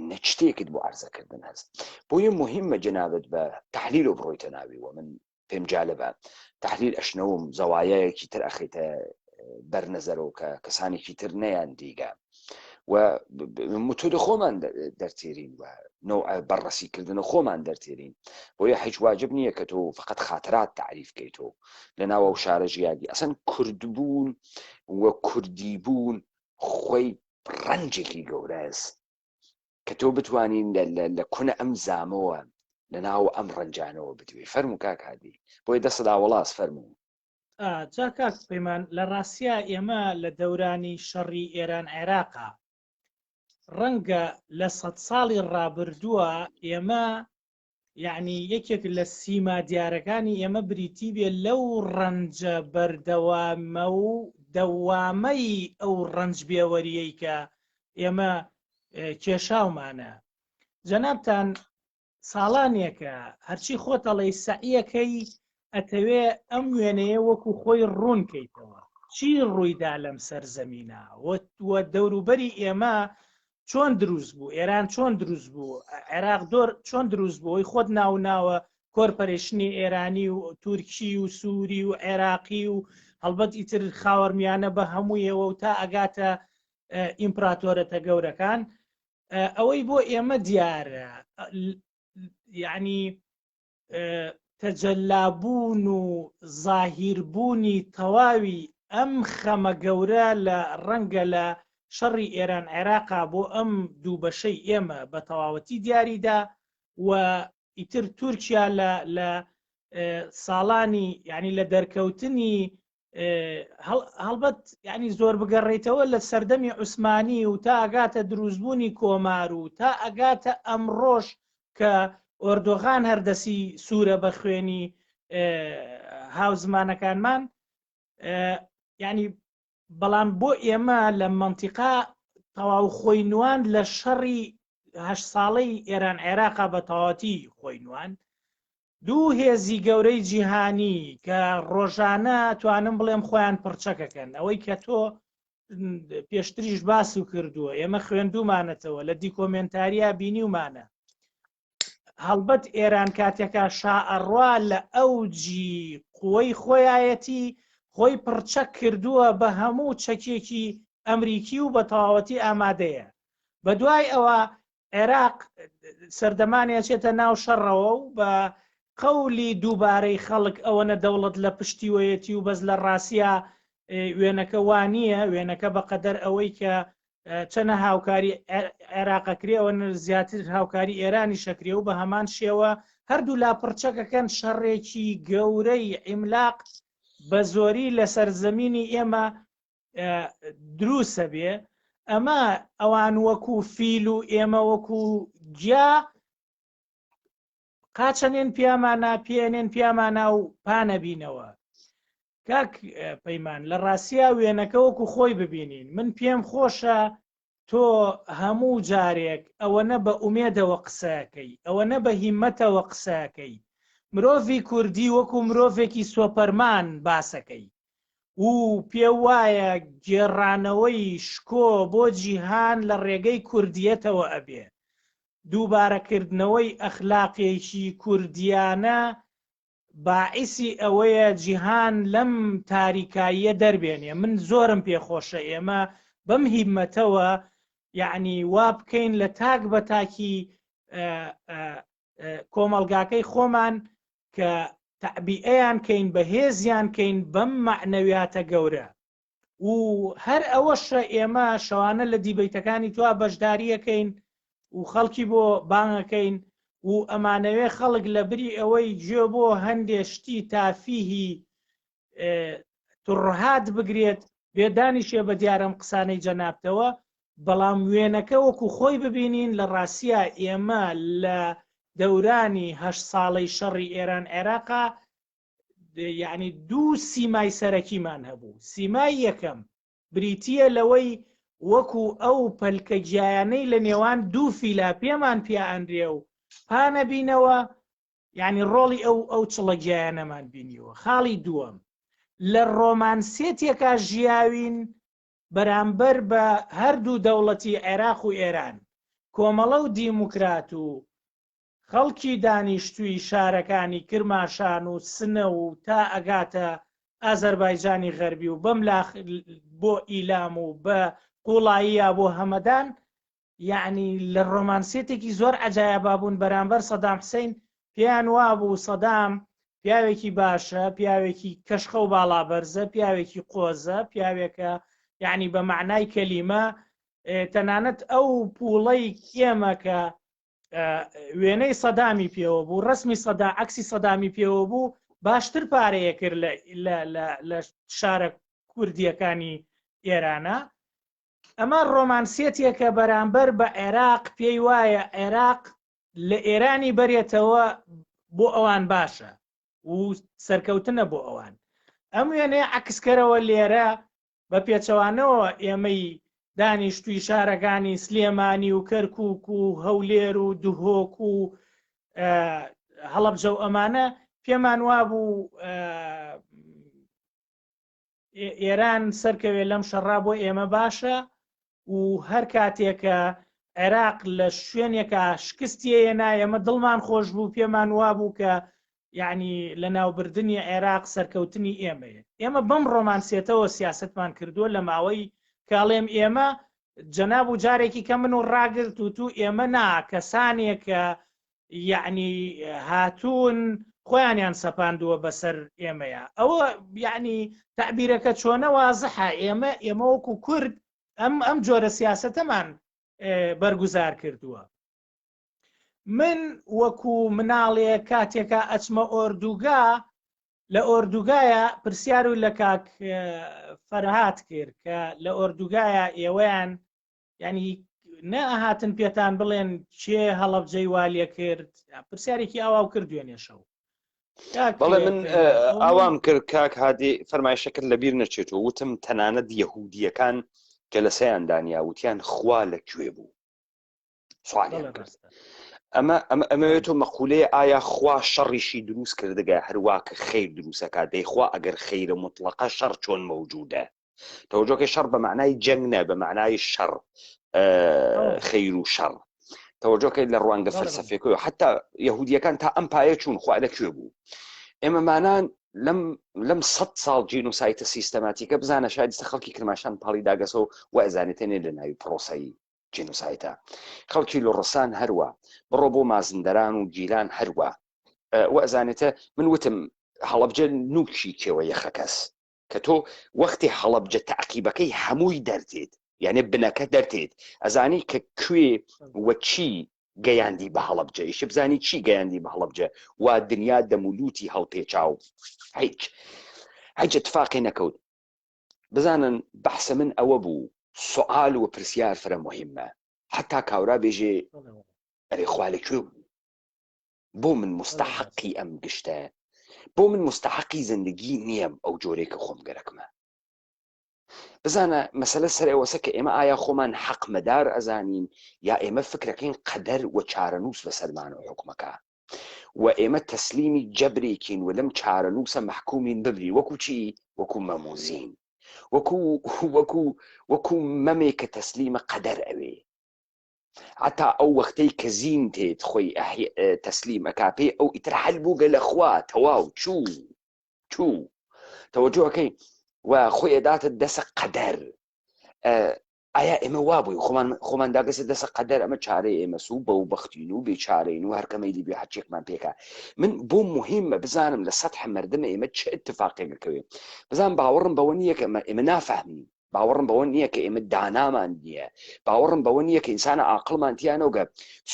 نە شتێکت بۆ عەرزەکردن هەست. بۆیە مهمە جەنابت بە تحلیل و بڕۆیتە ناوی و من پێم جالبە تحلیل ئەشنەوم زەوایەکی تر ئەخیتە بەر نەزەرەوە کە کەسانێکی تر نەیان دیگە و متۆد خۆمان دەرتێرین و نوع بەڕەسیکردن خۆمان دەرتێرین. بۆیە هیچ واجب نییە کە تۆ فقط خاطرات تعریف کەیت و لە ناو ئەو شارە ژیاگی. ئەسەن کوردبوون و کوردی بوون خۆی ڕەنجێکی گەورەس کە تۆ بتوانین لە کونە ئەم زامەوە لە ناو ئەم ڕەنجانەوە بدوێ. فەرموو کاک هادی، بۆیە دەستت ئاوەڵاس، فەرموو.
جا کاک پەیمان، لە ڕاستیا ئێمە لە دەورانی شەڕی ئێران عێراقا ڕەنگە لە سەد ساڵی ڕابردووە ئێمە یعنی یەکێک لە سیما دیارەکانی ئێمە بریتی بێ لەو ڕەنجە بەردەوامە و دەوامەی ئەو ڕەنج بێوەریەی کە ئێمە کێشاومانە. جەنابتان ساڵانێکە هەرچی خۆتەڵی سەعیەکەی ئەتەوێ ئەم وێنەیە وەکو خۆی ڕوون کەیتەوە چی ڕوویدا لەم سەرزەمینە و دەوروبەری ئێمە چۆن دروست بوو، ئێران چۆن دروست بوو، عێراق دۆر چۆن دروست بوو، ئەوی خۆت ناو ناوە کۆرپەرێشنی ئێرانی و تورکی و سووری و عێراقی و هەڵبەت ئیتر خاوەرمیانە بە هەموویەوە و تا ئەگاتە ئیمپراتۆرەتە گەورەکان. ئەوەی بۆ ئێمە دیارە یعنی تەجەلابوون و زاهیربوونی تەواوی ئەم خەمە گەورە لە ڕەنگە لە شەڕی ئێران عێراقا بۆ ئەم دوو بەشەی ئێمە بە تەواوەتی دیاریدا و ئیتر تورکیا لە لە ساڵانی یعنی لە دەرکەوتنی هەڵبەت یعنی زۆر بگەڕێتەوە لە سەردەمی عوسمانی و تا ئەگاتە دروستبوونی کۆمار و تا ئەگاتە ئەمڕۆژ کە ئۆردۆغان هەردەسی سوورە بە خوێنی هاوزمانەکانمان ینی بەڵام بۆ ئێمە لە منتیقا تەواو خۆی نوان لە شەڕی هەشت ساڵەی ئێران عێراقا بە تەواتی خۆی نوان. دوو هێزی گەورەی جیهانی کە ڕۆژانە توانم بڵێم خۆیان پڕچەکەکەن، ئەوەی کە تۆ پێشتریش باس و کردووە ئێمە خوێندومانەتەوە لە دیکۆمێنتاریا بینیومانە. هەڵبەت ئێران کاتێکا شا ئەڕوا لە ئەوجی قوەی خۆیایەتی خۆی پڕچەک کردووە بە هەموو چەکێکی ئەمریکی و بە تەواوەتی ئامادەیە. بە دوای ئەوە عێراق سەردەمانی ئەچێتە ناو شەڕەوە و بە قەولی دووبارەی خەڵک ئەوەنە دەوڵەت لە پشتیوەیەتی و بەس لە ڕاستیا وێنەکە وا نییە. وێنەکە بەقەدەر ئەوەی کە چەنە هاوکاری عێراقەکرێ ئەوەنە زیاتر هاوکاری ئێرانی شەکرێ و بە هەمان شێوە هەردوو لا پڕچەکەکەن شەڕێکی گەورەی عیملاق بە زۆری لەسەر زەمینی ئێمە دروسە بێ. ئەمە ئەوان وەکو فیل و ئێمە وەکو گیا قاچەنێن پیامانە پێنێن پیامانە و پانەبینەوە. کاک پەیمان لە ڕاستیا وێنەکە وەکو خۆی ببینین. من پێم خۆشە تۆ هەموو جارێک ئەوەنە بە ئومێدەوە قسەکەی، ئەوەنە بە هیمەتەوە قسەکەی، مرۆڤی کوردی وەکو مرۆڤێکی سۆپەرمان باسەکەی و پێ وایە گێڕانەوەی شکۆ بۆ جیهان لە ڕێگەی کوردیەتەوە ئەبێ، دووبارەکردنەوەی ئەخلاقێکی کوردیانە باعیسی ئەوەیە جیهان لەم تاریکاییە دەربێنێ. من زۆرم پێخۆشە ئێمە بەم هیمەتەوە یعنی وا بکەین لە تاک بە تاکی کۆمەڵگاکەی خۆمان کە تەعبیئەیان کەین، بەهێزیان کەین بەم مەعنەویاتە گەورە. و هەر ئەوەشە ئێمە شەوانە لە دیبەیتەکانی توا بەشداریەکەین و خەڵکی بۆ بانگەکەین و ئەمانەوێ خەڵک لە بری ئەوەی گوێ بۆ هەندێ شتی تافیهی تڕهات بگرێت بێدانیشێ بە دیارم قسانەی جەنابتەوە بەڵام وێنەکە وەکو خۆی ببینین لە ڕاستیا ئێمە لە دەورانی هەشت ساڵەی شەڕی ئێران عێراقا یعنی دوو سیمای سەرەکیمان هەبوو سیمای یەکەم بریتە لەوەی وەکو ئەو پەلکە گیایانەی لە نێوان دوو فیلا پێمان پیا ئەنرێ و پانەبینەوە یعنی ڕۆڵی ئەو ئەو چڵە گیایانەمان بینیوە خاڵی دووەم لە ڕۆمانسێتێکا ژیاوین بەرامبەر بە هەردوو دەوڵەتی عێراق و ئێران، کۆمەڵە و دیموکرات و خەڵکی دانیشتووی شارەکانی کرماشان و سنە و تا ئەگاتە ئازەربایجانی غەربی و بەم لا بۆ ئیلام و بە قوڵاییە بۆ هەمەدان یەعنی لە ڕۆمانسیەتێکی زۆر عەجایەبا بوون بەرامبەر سەدام حسین پێیان وابوو سەدام پیاوێکی باشە پیاوێکی کەشخە و باڵا بەرزە پیاوێکی قۆزە پیاوێکە یعنی بە معنای کەلیمە تەنانەت ئەو پوڵەی ئێمە کە وێنەی سەدامی پێوە بوو ڕسمی سەدا عکسی سەدامی پێوە بوو باشتر پارەیە کرد لە شارە کوردیەکانی ئێرانە ئەمە ڕۆمانسیەتێکە بەرامبەر بە عێراق پێی وایە عێراق لە ئێرانی بەرێتەوە بۆ ئەوان باشە و سەرکەوتنە بۆ ئەوان ئەم وێنەیە عکسکەرەوە لێرە بە پێچەوانەوە ئێمەی دانیشتوی شارەکانی سلێمانی و کەرکک و هەولێر و دهۆک و هەڵەبجە و ئەمانە پێمان وابوو ئێران سەرکەوێ لەم شەڕا بۆ ئێمە باشە و هەر کاتێکە عێراق لە شوێنێکا شکستیەیە نا ئێمە دڵمان خۆش بوو پێمان وابوو کە یعنی لە ناوبردنی عێراق سەرکەوتنی ئێمەیە ئێمە بەم ڕۆمانسێتەوە سیاستمان کردووە لە ماوەی کاڵێم ئێمە جەناب و جارێکی کە من و ڕاگرت و تو ئێمە نا کەسانێکە یەعنی هاتوون خۆیانیان سەپاندووە بەسەر ئێمەیە ئەوە یعنی تعبیرەکە چۆنە وازحە ئێمە ئێمە وەکو کورد ئەم ئەم جۆرە سیاستەمان بەرگوزار کردووە من وەکو مناڵێ کاتێکا ئەچمە ئۆردوگا لە ئۆردوگایە پرسیار و لە کاک فەرهاد کرد کە لە ئۆردوگایە ئێوەیان ینی نەئەهاتن پێتان بڵێن کێ هەڵەبجەی والە کرد پرسیارێکی ئاواو کرد دوێنێ شەو
بەڵێ من ئاوام کرد کاک هادی فەرمایشەکرد لە بیر نەچێتەوە وتم تەنانەت یەهودیەکان کە لە سەیان دانیا وتیان خوا لە کوێ بوو سوالیان کرد ئەمە ئەمە ئەمەوێت تۆ مەقولەیە ئایا خوا شەڕیشی دروست کردگە هەروا کە خیر دروستەکە دەیخوا ئەگەر خیرە مطلقە شەڕ چۆن مەوجودە تەوەجۆکەی شەڕ بە معنای جەنگ نە بە معنای شەڕ خەیر و شەڕ تەوەجۆکەی لە ڕوانگە فەلسەفێکەوە حتا یهودیەکان تا ئەم پایە چوون خوا لە کوێ بوو ئێمەمانان لەم لەم سە ساڵ جینوسایتە سیستەماتیکە بزانە شایدسە خەڵکی کرماشان پاڵی داگەسەوە و ئەزانێتێنێ لە ناوی پرۆسەی جینوسایتە خەڵکی لوڕستان هەروە بڕۆ بۆ مازندەران و گیلان هەروە وەزانێتە من وتم هەڵەبجە نوکی کێوە یەخەکەس کە تۆ وەختی هەڵەبجە تەعقیبەکەی هەمووی دەرتێت یعنی بنەکە دەرتێت ئەزانی کە کوێ وە چی گەیاندی بە هەڵەبجە ئیشە بزانی چی گەیاندی بە هەڵەبجە وا دنیا دەمولوتی هەڵپێچاو هیچ هیچ اتفاقی نەکەوت بزانن بەحسە من ئەوە بوو سوال و پرسیار فرە مهمە حتا کاورا بێژێ ئەرێ خوا لە کوێ بوو بۆ من مستحقی ئەم گشتە بۆ من مستحقی زندگی نییەم ئەو جۆرێک کە خۆم گەرەکمە بزانە مەسەلە سەر ئەوەسە کە ئێمە ئایا خۆمان حەق مەدار ئەزانین یا ئێمە فکرەکەین قەدەر و چارەنووس بەسەرمانەوە حکومەکە و ئێمە تەسلیمی جەبرێکین و لەم چارەنووسە مەحکومین ببری وەکو چی وەکو مەموزین وەکو وەکو وەکو مەمێک کە تەسلیمە قەدەر ئەوێ عەتا ئەو وەختەی کە زین تێت خۆی تەسلیم ئەکا پێی ئەو ئیتر حەل بووگە لە خوا تەواو چوو چوو تەوەجۆ ئەکەی و خۆی ئەداتە دەسە قەدەر. ئایا ئێمە وا بووین خۆمان خۆمان داگەسە دەسە قەدەر ئەمە چارەی ئێمەس و بەو بەختین و بێچارەین و هەرکە مەیلی بێ هەرچێکمان پێکا من بۆ مهمە بزانم لە سەتح مردمە ئێمە چ اتفاقێک ئەکەوێ بزان باوەڕم بەوە نییە کە ئێمە ئێمە نافەهمین باوەڕم بەوە نییە کە ئێمە دانامان نییە باوەڕم بەوە نییە کە ئینسانە عاقڵمان تیانەوگە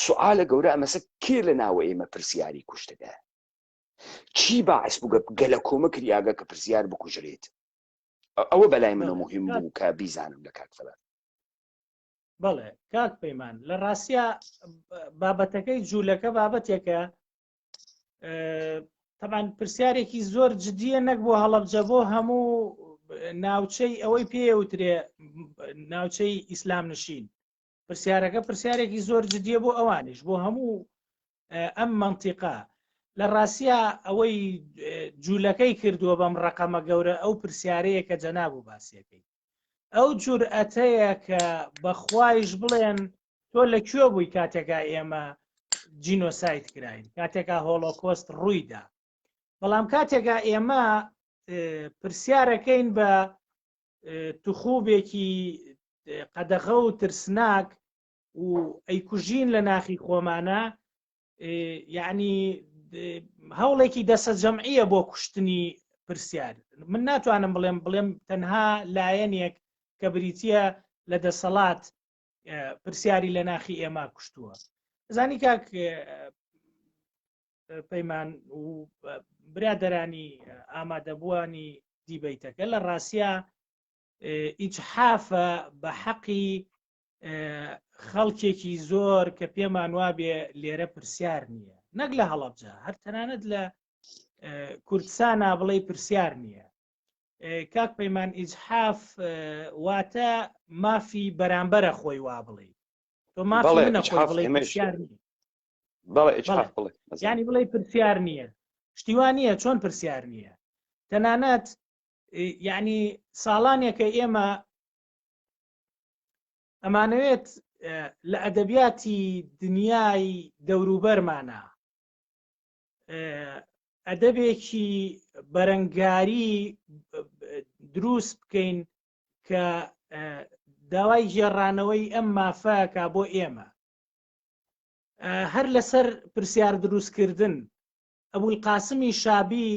سوالە گەورە ئەمەسە کێ لە ناوە ئێمە پرسیاری کوشتگە چی باعث بووگە گەلە کۆمە کریاگە کە پرسیار بکوژرێت ئەوە بەلای منە مهم بوو کە بیزانم لە کاک فەلات.
بەڵێ کاک پەیمان لە ڕاستیا بابەتەکەی جوولەکە بابەتێکە تەبان پرسیارێکی زۆر جدیە نەک بۆ هەڵەبجە بۆ هەموو ناوچەی ئەوەی پێوترێ ناوچەی ئیسلام نشین پرسیارەکە پرسیارێکی زۆر جدیە بۆ ئەوانیش بۆ هەموو ئەم مەنتیقە لە ڕاستیا ئەوەی جوولەکەی کردووە بەم ڕقەمە گەورە ئەو پرسیارەیە کە جەناب و باسیەکەی ئەو جورئەتەیە کە بەخوایش بڵێن تۆ لە کوێ بووی کاتێکا ئێمە جینۆساید کراین کاتێکا هۆڵۆکۆست ڕوویدا بەڵام کاتێکا ئێمە پرسیارەکەین بە تخوبێکی قەدەغە و ترسناک و ئەیکوژین لە ناخی خۆمانە یعنی هەوڵێکی دەسە جەمعیە بۆ کوشتنی پرسیار من ناتوانم بڵێم بڵێم تەنها لایەنێک کە بریتە لە دەسەڵات پرسیاری لە ناخی ئێمە کوشتووە زانی کاک پەیمان و برادرانی ئامادەبووانی دیبیتەکە لە ڕاستە ئیجحافە بە حەقی خەڵکێکی زۆر کە پێمان وابێ لێرە پرسیار نییە نەک لە هەڵەبجە هەر تەنانەت لە کوردستانا بڵێ پرسیار نییە کاک پەیمان ئیجحاف واتە مافی بەرامبەرە خۆی وا بڵێ تۆ مافی منە خۆی بڵێ پرسیار نییە ینی بڵێ پرسیار نییە شتیوان نییە چۆن پرسیار نییە تەنانەت یعنی ساڵانێکە ئێمە ئەمانەوێت لە ئەدەبیاتی دنیای دەوروبەرمانە ئەدەبێکی بەرەنگاری دروست بکەین کە داوای گێڕانەوەی ئەم مافەکە بۆ ئێمە هەر لەسەر پرسیار دروستکردن ئەبولقاسمی شابی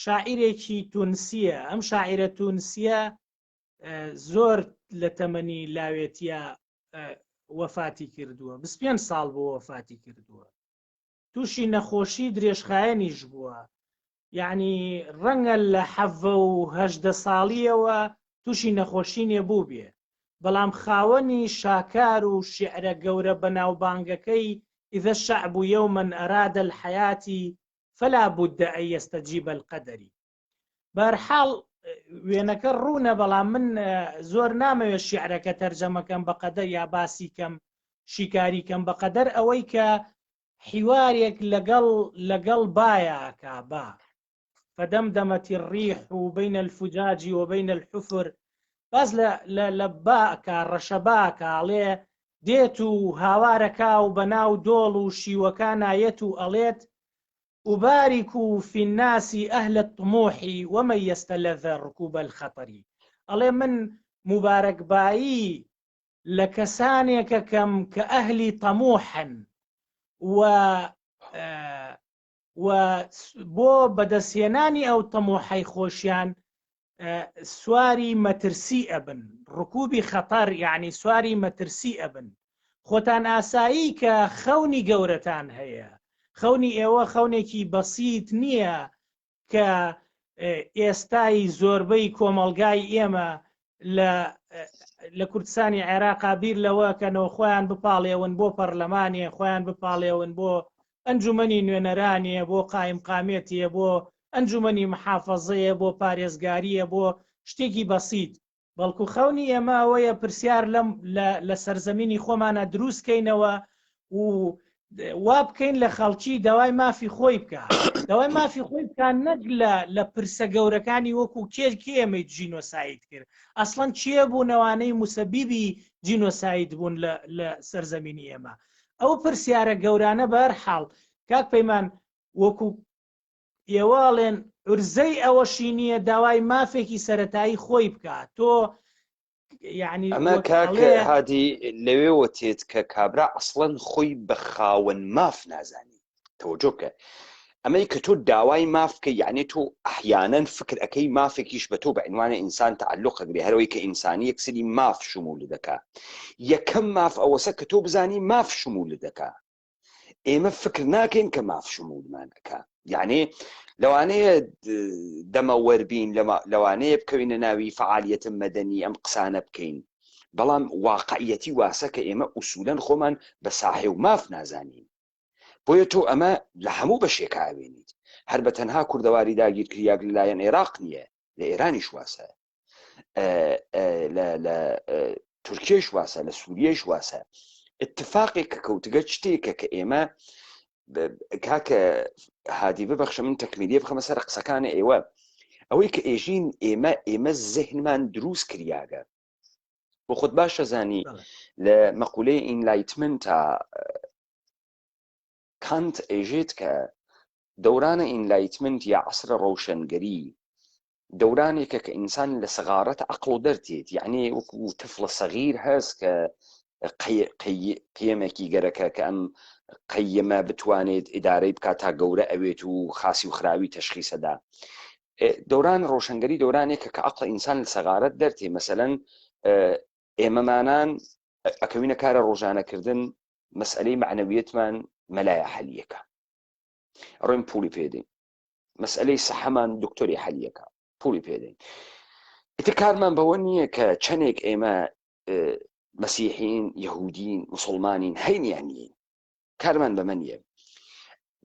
شاعیرێکی تونسیە ئەم شاعیرە تونسیە زۆر لە تەمەنی لاوێتیا وەفاتی کردووە 25 ساڵ بۆ وەفاتی کردووە تووشی نەخۆشی درێژخایەنیش بووە یعنی ڕەنگە لە حەڤە و هەشدە ساڵیەوە تووشی نەخۆشی نێبوو بێ بەڵام خاوەنی شاکار و شعرە گەورە بەناوبانگەکەی إذا الشعب يوما أراد الحياة فلا بد أن يستجيب القدر بەرحاڵ وێنەکە ڕوونە بەڵام من زۆر نامەوێت شیعرەکە تەرجەمەکەم بەقەدەر یا باسی کەم شیکاری کەم بەقەدەر ئەوەی کە حیوارێک لەگەڵ لەگەڵ بایەکە با فدەمدەمەتی الريح بين الفجاج وبين الحفر باز لە لە باکە ڕەشەباکە ئەڵێ دێت و هاوارەکە و بەناو دۆڵ و شیوەکان نایەت و ئەڵێت أبارك في الناس أهل الطموح ومن يستلذ ركوب الخطر ئەڵێ من موبارەکبایی لە کەسانێکەکەم کە ئەهلی تەموحن و و بۆ بەدەستهێنانی ئەو تەموحەی خۆشیان سواری مەترسی ئەبن ڕکوبی خەتەر یعنی سواری مەترسی ئەبن خۆتان ئاسایی کە خەونی گەورەتان هەیە خەونی ئێوە خەونێکی بەسیت نییە کە ئێستای زۆربەی کۆمەڵگای ئێمە لە لە کوردستانی عێراقا بیر لەوە کەنەوە خۆیان بپاڵێون بۆ پەرلەمانێ خۆیان بپاڵێون بۆ ئەنجومەنی نوێنەرانێ بۆ قایمقامێتیە بۆ ئەنجومەنی محافەزەیە بۆ پارێزگاریە بۆ شتێکی بەسیت بەڵکو خەونی ئێمە ئەوەیە پرسیار لەم لە سەرزەمینی خۆمانە دروست کەینەوە و وا بکەین لە خەڵکی داوای مافی خۆی بکە داوای مافی خۆی بکە نەک لە لە پرسە گەورەکانی وەکو کێ کێ ئێمەی جینۆساید کرد ئەسڵەن کێ بوونەوانەی موسەبیبی جینۆساید بوون لە لە سەرزەمینی ئێمە ئەو پرسیارە گەورانە بەر حاڵ کاک پەیمان وەکو ئێوە ئەڵێن عورزەی ئەوەشی نییە داوای مافێکی سەتایی خۆی بکە تۆ یعنی
ئەمە
وەک
کاک
ئەڵێ
هادی لەوێوە تێت کە کابرا ئەسڵەن خۆی بە خاوەن ماف نازانی تەوەجۆ بکە ئەمەی کە تۆ داوای ماف بکەی یعنی تۆ ئەحیانەن فکر ئەەکەی مافێکیش بە تۆ بە عنوانە ئینسان تعلق ئەگرێ هەرەوەی کە ئینسانی یەکسری ماف شمول دەکا یەکەم ماف ئەوەسە کە تۆ بزانی ماف شمول دەکا ئێمە فکر ناکەین کە ماف شمولمان ئەکا یعنی لەوانەیە دەمە وەربین لەوانەیە بکەوینە ناوی فعالیەتە مەدەنی ئەم قسانە بکەین بەڵام واقعیەتی واسە کە ئێمە ئوسولەن خۆمان بە ساحێ و ماف نازانین بۆیە تۆ ئەمە لە هەموو بەشێکا ئەوێنیت هەر بە تەنها کوردەواری داگیرکریاگ لەلایەن عێراق نییە لە ئێرانیش واسە لە تورکیش واسە لە سووریەش واسە اتفاقێک کە کەوتگە شتێکە کە ئێمە کاکە هادی ببەخشە من تەکمیلیە بخەمە سەر قسەکانە ئێوە ئەوەی کە ئێژین ئێمە ئێمە زهنمان دروست کریاگە بۆ خۆت باشە زانی لە مەقولەی enlightenment تا کانت ئێژێت کە دەورانە enlightenment یا عەسرە ڕەوشەنگەری دەورانێکە کە ئینسان لە سەغارەت عەقڵ و دەرتێت یعنی وەکو تفلە سەغیر هەست کە قیەمێکی گەرەکە کە ئەم قەیەمە بتوانێت ئیدارەی بکات تا گەورە ئەوێت و خاسی و خراوی تەشخیسەدا دەوران ڕۆشنگەری دەورانێکە کە عەقڵ ئینسان لە سەغارەت دەرتێ مەسەلەن ئێمەمانان ئەکەوینە کارە ڕۆژانەکردن مەسئلەی معنەویەتمان مەلایە حەلیەکە ڕۆین پوڵی پێدەین مەسئلەی سەحەمان دکتۆری حەلیەکە پوڵی پێدەین ئیتر کارمان بەوە نییە کە چەندێک ئێمە مەسیحین یهودین مسلمانین هەینیان نین کارمان بەمە نییە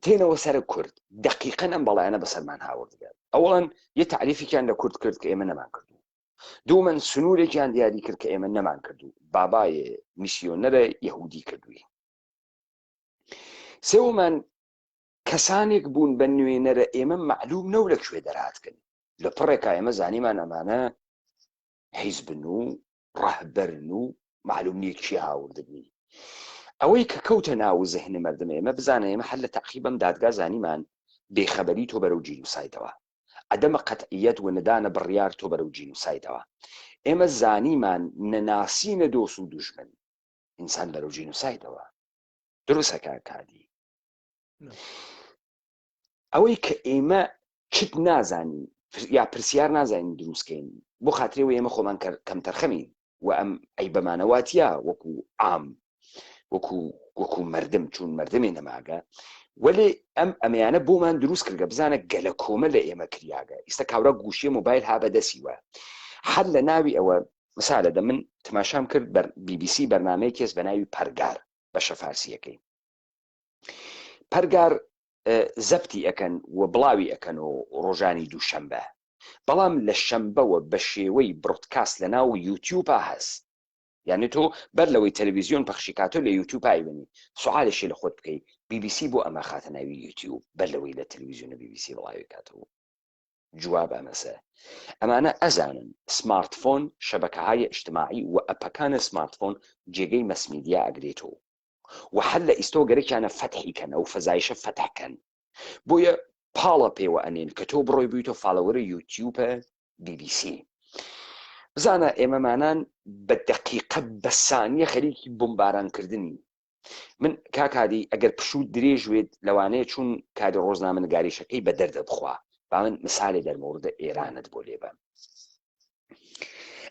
تێنەوە سەر کورد دقیقەن ئەم بەڵایانە بەسەرمان هاوردگە ئەوڵەن یە تعریفێکیان لە کورد کرد کە ئێمە نەمان کردو دوومەن سنوورێکیان دیاری کرد کە ئێمە نەمان کردو بابایێ میسیۆنەرە یهودی کردووی سێومان کەسانێک بوون بە نوێنەرە ئێمە معلوم نەو لە کوێ دەرهاتکن لە پڕێکا ئێمە زانیمان ئەمانە حیزبن و ڕەهبەرن و معلوم نییە کێ هاوردبووی ئەوەی کە کەوتە ناو زهن مردم ئێمە بزانە ئێمە هەر لە تەعقیبەم دادگا زانیمان بێخەبەری تۆ بەرەو جینوسایدەوە عدم قطعیت و نەدانە بڕیار تۆ بەرەو جینوسایدەوە ئێمە زانیمان نەناسینە دۆس و دوژمن ئینسان بەرەو جینوسایدەوە دروستە کاک هادی ئەوەی کە ئێمە چت نازانین یا پرسیار نازانین دروستکەین بۆ خاترەوە ئێمە خۆمان کەم تەرخەمین و ئەم ئەیبەمانەواتیا وەکو عام وەکو وەکو مردم چون مردمێ نەماگە وەلێ ئەم ئەمەیانە بۆمان دروست کردگە بزانە گەلە کۆمە لە ئێمە کریاگە ئیستا کاورا گوشیە مۆبایل ها بەدەسیوە هەر لە ناوی ئەوە مثالە دە من تماشام کرد بەر BBC بەرنمەیە کێس بە ناوی پەرگار بەشە فارسیەکەی پەرگار زەبتی ئەکەن و بڵاوی ئەکەن و ڕۆژانی دووشەمبە بەڵام لە شەمبەوە بە شێوەی broadcast لە ناو یوتیوبا هەس یعنی تۆ بەر لەوەی تەلەڤیزیۆن پەخشی کاتۆ لە یوتیوب ئایبنی سوالێکی لە خۆت بکەی BBC بۆ ئەمە خاتە ناوی یوتیوب بەر لەوەی لە تەلەڤیزیۆنە BBC بڵاوی کاتەوە جواب ئەمەسە ئەمانە ئەزانن smartphone شەبەکەهای ئیجتماعی و ئەپەکانە smartphone جێگەی mass media ئەگرێتەوە و هەر لە ئیستۆ گەرەکیانە فەتحی کەن ئەو فەزایشە فەتح کەن بۆیە پاڵە پێوە ئەنێن کە تۆ بڕۆی بوویتۆ follower ە یوتیوبە BBC بزانە ئێمەمانان بە دقیقە بە سانیە خەریکی بمبارانکردنی من کاکادی ئەگەر پشوو درێژ وێت لەوانەیە چون کاری ڕۆژنامە نگاریشەکەی بە دەردە بخوا با من مثالێ دەرمەوردە ئێرانت بۆ لێبەم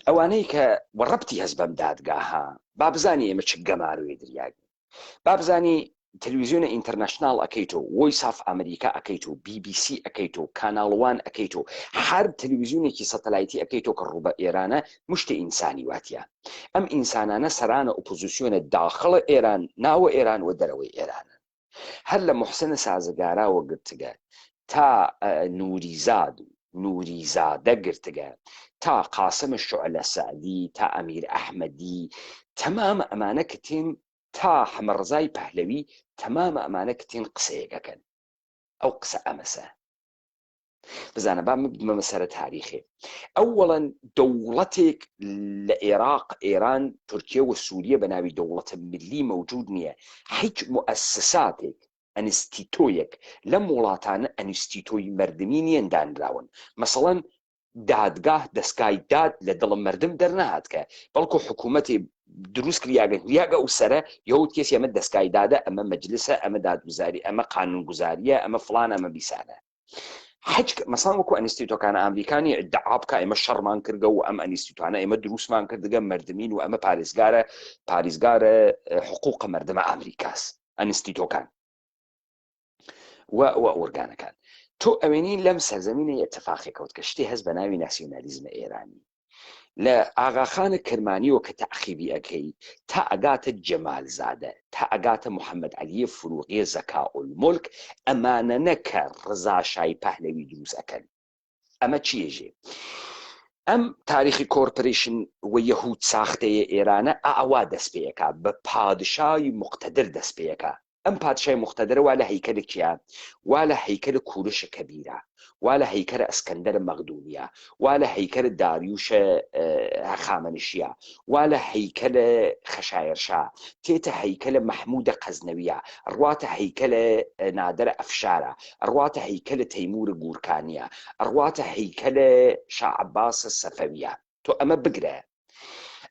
ئەوانەی کە وەڕەبتی هەست بەم دادگاها با بزانی ئێمە چ گەمارۆیە دریاگین با بزانی تەلویزیۆنە international ئەکەیت و Voice of America ئەکەیت و BBC ئەکەیت و Canal One ئەکەیت و هەر تەلویزیۆنێکی سەتەلایتی ئەکەیت و کە ڕوو بە ئێرانە مشتێ ئینسانی واتە ئەم ئینسانانە سەرانە ئۆپۆزیسیۆنە داخڵە ئێران ناوە ئێران و دەرەوەی ئێرانە هەر لە محسن سازگاراوە گرتگە تا نوریزاد و نوریزادە گرتگە تا قاسم شعلە سەعدی تا ئەمیر ئەحمەدی تەمام ئەمانە کە تێن تا حەمەڕزای پەهلەوی تەمام ئەمانە کە تێن قسەیەک ئەکەن ئەو قسە ئەمەسە بزانە با بمەمە سەرە تاریخێ ئەوەڵەن دەوڵەتێک لە عێراق ئێران تورکیە و سووریە بە ناوی دەوڵەتە ملی مەوجود نییە هیچ موئەسساتێک ئەنستیتۆیەک لەم وڵاتانە ئەنستیتۆی مەردمی نییەن دانراون مەسەڵەن. دادگاه دەسگای داد لە دڵ مەردم دەرنەهاتکە، بەڵکو حکوومەتێ دروس کریاگە کریاگە ئەو سەرە یەهود کێسی ئەمە دەسگای دادە، ئەمە مەجلسە، ئەمە دادگوزاری، ئەمە قانونگوزاریە، ئەمە فڵانە، ئەمە بیسانە. حەج مەسان وەکو ئەنستیتۆکانە ئەمریکانی ئیدعا بکا ئێمە شەڕمان کردگە و ئەم ئەنیستیتوانە ئێمە دروستمان کردگە مردمین و ئەمە پارێزگارە پاریزگارە حقوق مردمە ئەمریکاس ئەنستیتۆکان و و ئۆرگانەکان تۆ ئەوێنی لەم سەرزەمینە ئتفاقی کەوت کە شتێ هەست بە ناوی ناسیۆنالیزمە ئێرانی لە ئاغاخانە کرمانیەوە کە تەعقیبی ئەکەی تا ئەگاتە جەمال زادە تا ئەگاتە محەمەد عەلیە فروغیە زەکائولمولک ئەمانەنە کە ڕزا شای پەهلەوی دروست ئەکەن ئەمە چی ئێژێ ئەم تاریخی کۆرپریشن و یەهود ساختەیە ئێرانە ئاوا دەست پێ ئەکا بە پادشای موقتەدر دەست پێ ئەکا ئەم پادشای موقتەدرە وا لە هەیکەل کیا؟ وا لە هەیکەل کورش کەبیرە، وا لە هەیکەل ئەسکەندەر مەغدونیە، وا لە هەیکەل داریوش هەخامەنشیە، وا لە هەیکەل خەشایەرشا، تێتە هەیکەل مەحمودە قەزنەویە، ئەڕواتە هەیکەل نادر ئەفشارە، ئەڕواتە هەیکەل تەیمور گورکانیە، ئەڕواتە هەیکەل شا عەباس سەفەویە. تۆ ئەمە بگرە.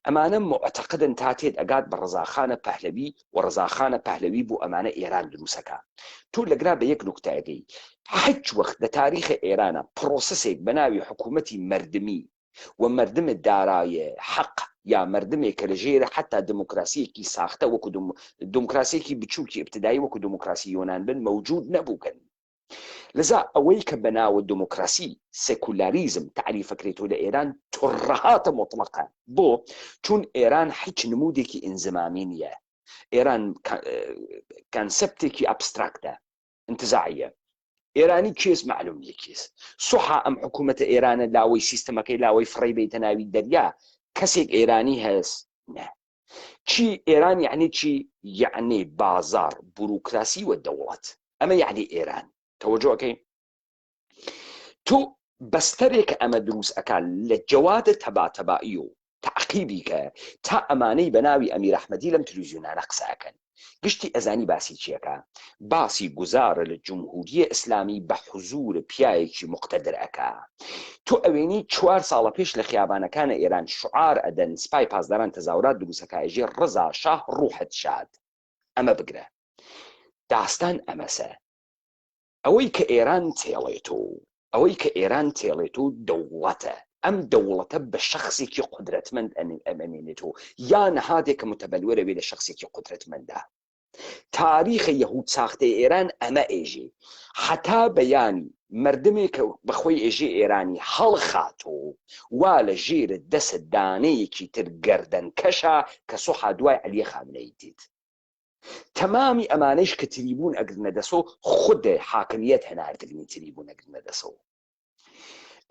ئەمانە موعتەقدن تا تێت ئەگات بە ڕەزاخانە پەهلەوی و ڕەزاخانە پەهلەوی بۆ ئەمانە ئێران دروسەکا. تۆ لەگرا بە یەک نوکتە ئەگەی. حچ وەخت لە تاریخ ئێرانا پرۆسسێک بە ناوی حکوومەتی مەردمی و مەردم دارای حەق یا مەردمێک کە لە ژێر حەتا دموکراسیەکی ساختە وەکو دموکراسیەکی بچووکی ئبتدایی وەکو دموکراسی یۆنان بن مەوجود نەبووگن. لذا ئەوەی کە بە ناوە دموکراسی، سێکولاریزم تەعریف ئەکرێتۆ لە ئێران ترهاتە موتڵەقە. بۆ؟ چون ئێران حیچ نموودێکی ئینزمامی نییە. ئێران کانسێپتێکی ئابستراکتە، ئینتزاعیە. ئێرانی کێس مەعلوم نییە کێس. سوحا ئەم حکوومەتە ئێرانە لاوەی سیستەمەکەی لاوەی فڕێی بەیتە ناوی دەریا، کەسێک ئێرانی هەس؟ نە. چی ئێران یەعنی چی؟ یەعنی بازاڕ، بوروکراسی و دەوڵەت. ئەمە یەعنی ئێران. تەوەجۆ ئەکەی؟ تۆ بەستەرێک کە ئەمە دروست ئەکا لە جەوادە تەباتەبائی و تەعقیبی کە تا ئەمانەی بە ناوی ئەمیر ئەحمەدی لەم تلویزیۆنانە قسە ئەکەن گشتی ئەزانی باسی چی ئەکا؟ باسی گوزارە لە جمهوریە ئیسلامی بە حزور پیاوێکی موقتەدر ئەکا. تۆ ئەوێنی چوار ساڵە پێش لە خیابانەکانە ئێران شوعار ئەدەن سپای پاسداران تەزاورات دروست ئەکا ئێژێ ڕزا شاه ڕوحت شاد. ئەمە بگرە. داستان ئەمەسە. ئەوەی کە ئێران تێڵێتۆ ئەوەی کە ئێران تێڵێتۆ دەوڵەتە. ئەم دەوڵەتە بە شەخسێکی قودرەتمەند ئەمێنێتۆ یا نەهادێکە متبلورە وێ لە شەخسێکی قودرەتمەندا. تاریخ یەهود ساختەی ئێران ئەمە ئێژێ حەتا بەیانی مەردمێ کە بە خۆی ئێژێ ئێرانی هەڵخاتۆ وا لە ژێر دەس دانەیەکی تر گەردەن کەشا کە سوحا دوای عەلی خامنەیی تێت. تەمامی ئەمانەیش کە تریبوون ئەگرنە دەسۆ خود حاکمیەت هەناردگنی تریبوون ئەگرنە دەسۆ.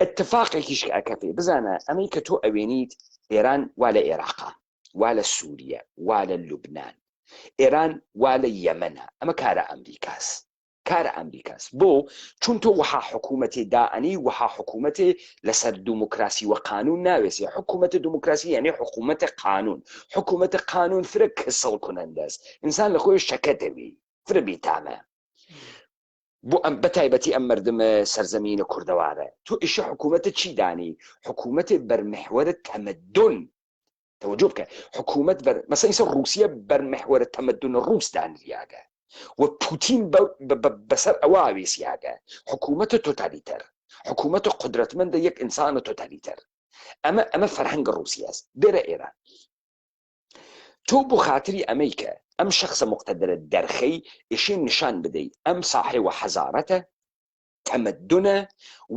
اتفاقێکیش کە ئەکەفێ بزانە ئەمەی کە تۆ ئەوێنیت ئێران وا لە ئێراقا وا لە سووریە وا لە لوبناان ئێران وا لە یەمەنە ئەمە کارە ئەمریکاس کارە ئەمریکاس بۆ چون تۆ وەها حکوومەتێ دائەنی وەها حکوومەتێ لەسەر دموکراسی و قانون ناوێسێ حکوومەتە دموکراسی یعنی حکوومەتە قانون حکوومەتە قانون فرە کسڵ کنەندەس ئینسان لە خۆی شەکەتەوی فرە بیتامە بۆ ئەم بەتایبەتی ئەم مردمە سەرزەمینە کوردەوارە تۆ ئیشە حکوومەتە چی دانی حکوومەتێ بەرمحوەرە تەمەدون تەوەجۆ بکە حکوومەت بەر مەسەن ئیسە ڕووسیە بەر محوەرە تەمەدون ڕووس دانریاگە و پوتین بەسەر ئەوە وێسیاگە حکوومەتە تۆتالیتەر حکوومەتە قودرەتمەندە یەک ئینسانە تۆتالیتەر ئەمە ئەمە فەرهەنگ ڕووسیاس بێرە ئێران تۆ بۆ خاتری ئەمەی کە ئەم شخصە مقتدرە دەرخەی ئیشین نیشان بدەی ئەم ساحێوە حەزارەتە تەمەدونە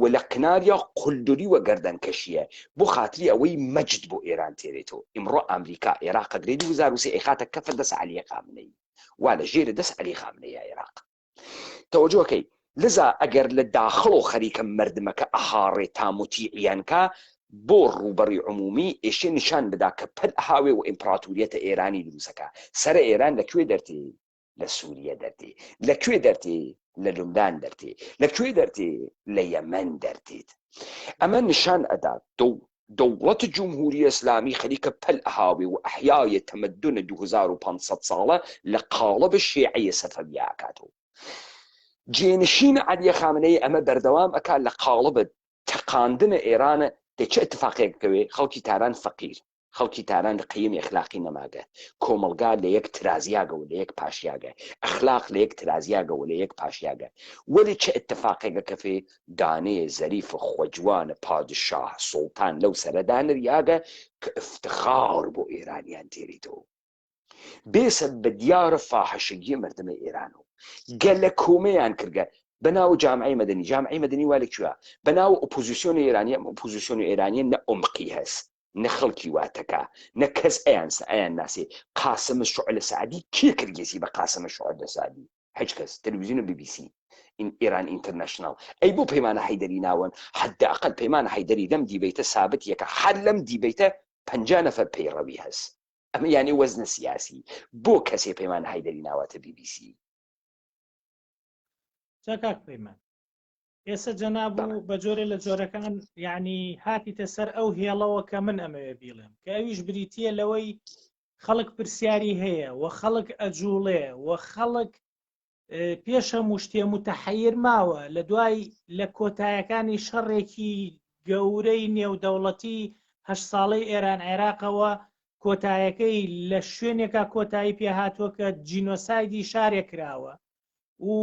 و لە قناریا قولدوری و گەردەنکەشیە بۆ خاتری ئەوەی مەجد بۆ ئێران تێرێتۆ ئیمڕۆ ئامریکا ئێراق ئەگرێ 2003 ئەیخاتە کەفە دەس عەلی خامنەیی وا لە ژێر دەس عەلی خامنەیە ئێراق تەوەجۆکەی لذا ئەگەر لە داخڵ و خەریکە مردمەکە ئەهاڕێ تا متیعیان کا بۆ ڕووبەڕی عمومی ئێشێ نیشان بدا کە پەل ئەهاوێ و ئیمپراتوریەتە ئێرانی دروسەکە سەرە ئێران لە کوێ دەرتێ لە سووریە دەرتێ لە کوێ دەرتێ لە لوبنان دەرتێ لە کوێ دەرتێ لە یەمەن دەرتێت ئەمە نیشان ئەدا دەوڵەت جمهوری ئیسلامی خەریکە پەل ئەهاوێ و ئەحیای تەمەدون 2500 ساڵە لە قاڵب شیعەیە سەفەویە ئەکاتەوە جێنشین عەلی خامنەیی ئەمە بەردەوام ئەکا لە قاڵب. تەقاندنە ئێرانە دە چ ئتفاقێک بکەوێ خەڵکی تاران فەقیر خەڵکی تاران لە قەیم ئەخلاقی نەماگە کۆمەڵگا لە یەک ترازیاگە و لە یەک پاشیاگە ئەخلاق لە یەک ترازیاگە و لە یەک پاشیاگە وەلی چ ئتفاقێگە کەفێ دانێ زەریف خوەجوان پادشاه سوڵتان لەو سەرە دانریاگە ک ئفتخار بۆ ئێرانیان تێریتەو بێسە بە دیارە فاحشگی مردم ئێران و گەلە کۆمەیان کردگە بە ناو جامعەی مەدەنی جامعەی مەدەنی وا لە کوێ بە ناو ئۆپۆزیسیۆن ئێرانی ئەم ئۆپۆزیسیۆن ئێرانیە نە عمقی هەس نە خەڵکی واتەکە نە کەس ئەیان ئەیان ناسێ قاسم شعلە سعدی کێ کردگێسی بە قاسم شعلە سعدی هیچ کەس تەلویزیۆن بی بی سی ئێران ئینتەرناشناڵ ئەی بۆ پەیمانە حەیدەری ناوەن حد ئەقل پەیمانە حەیدەری لەم دیبەیتە سابت یەکە هەر لەم دیبەیتە 50 نەفەر پەیڕەوی هەس ئەمە یانی وەزنە سیاسی بۆ کەسێ پەیمان حەیدەری ناواتە بی بی سی
جا کاک پەیمان ئێستا جەناب و بە جۆرێ لە جۆرەکان یعنی هاتیتە سەر ئەو هێڵەوە کە من ئەمەوێ بیڵێم کە ئەویش بریتە لەوەی خەڵک پرسیاری هەیە و خەڵک ئەجوڵێ و خەڵک پێش هەموو شتێ متحیر ماوە لە دوای لە کۆتایەکانی شەڕێکی گەورەی نێودەوڵەتی هەشت ساڵەی ئێران عێراقەوە کۆتایەکەی لە شوێنێکا کۆتایی پێ هاتووە کە جینۆسایدی شارێک کراوە و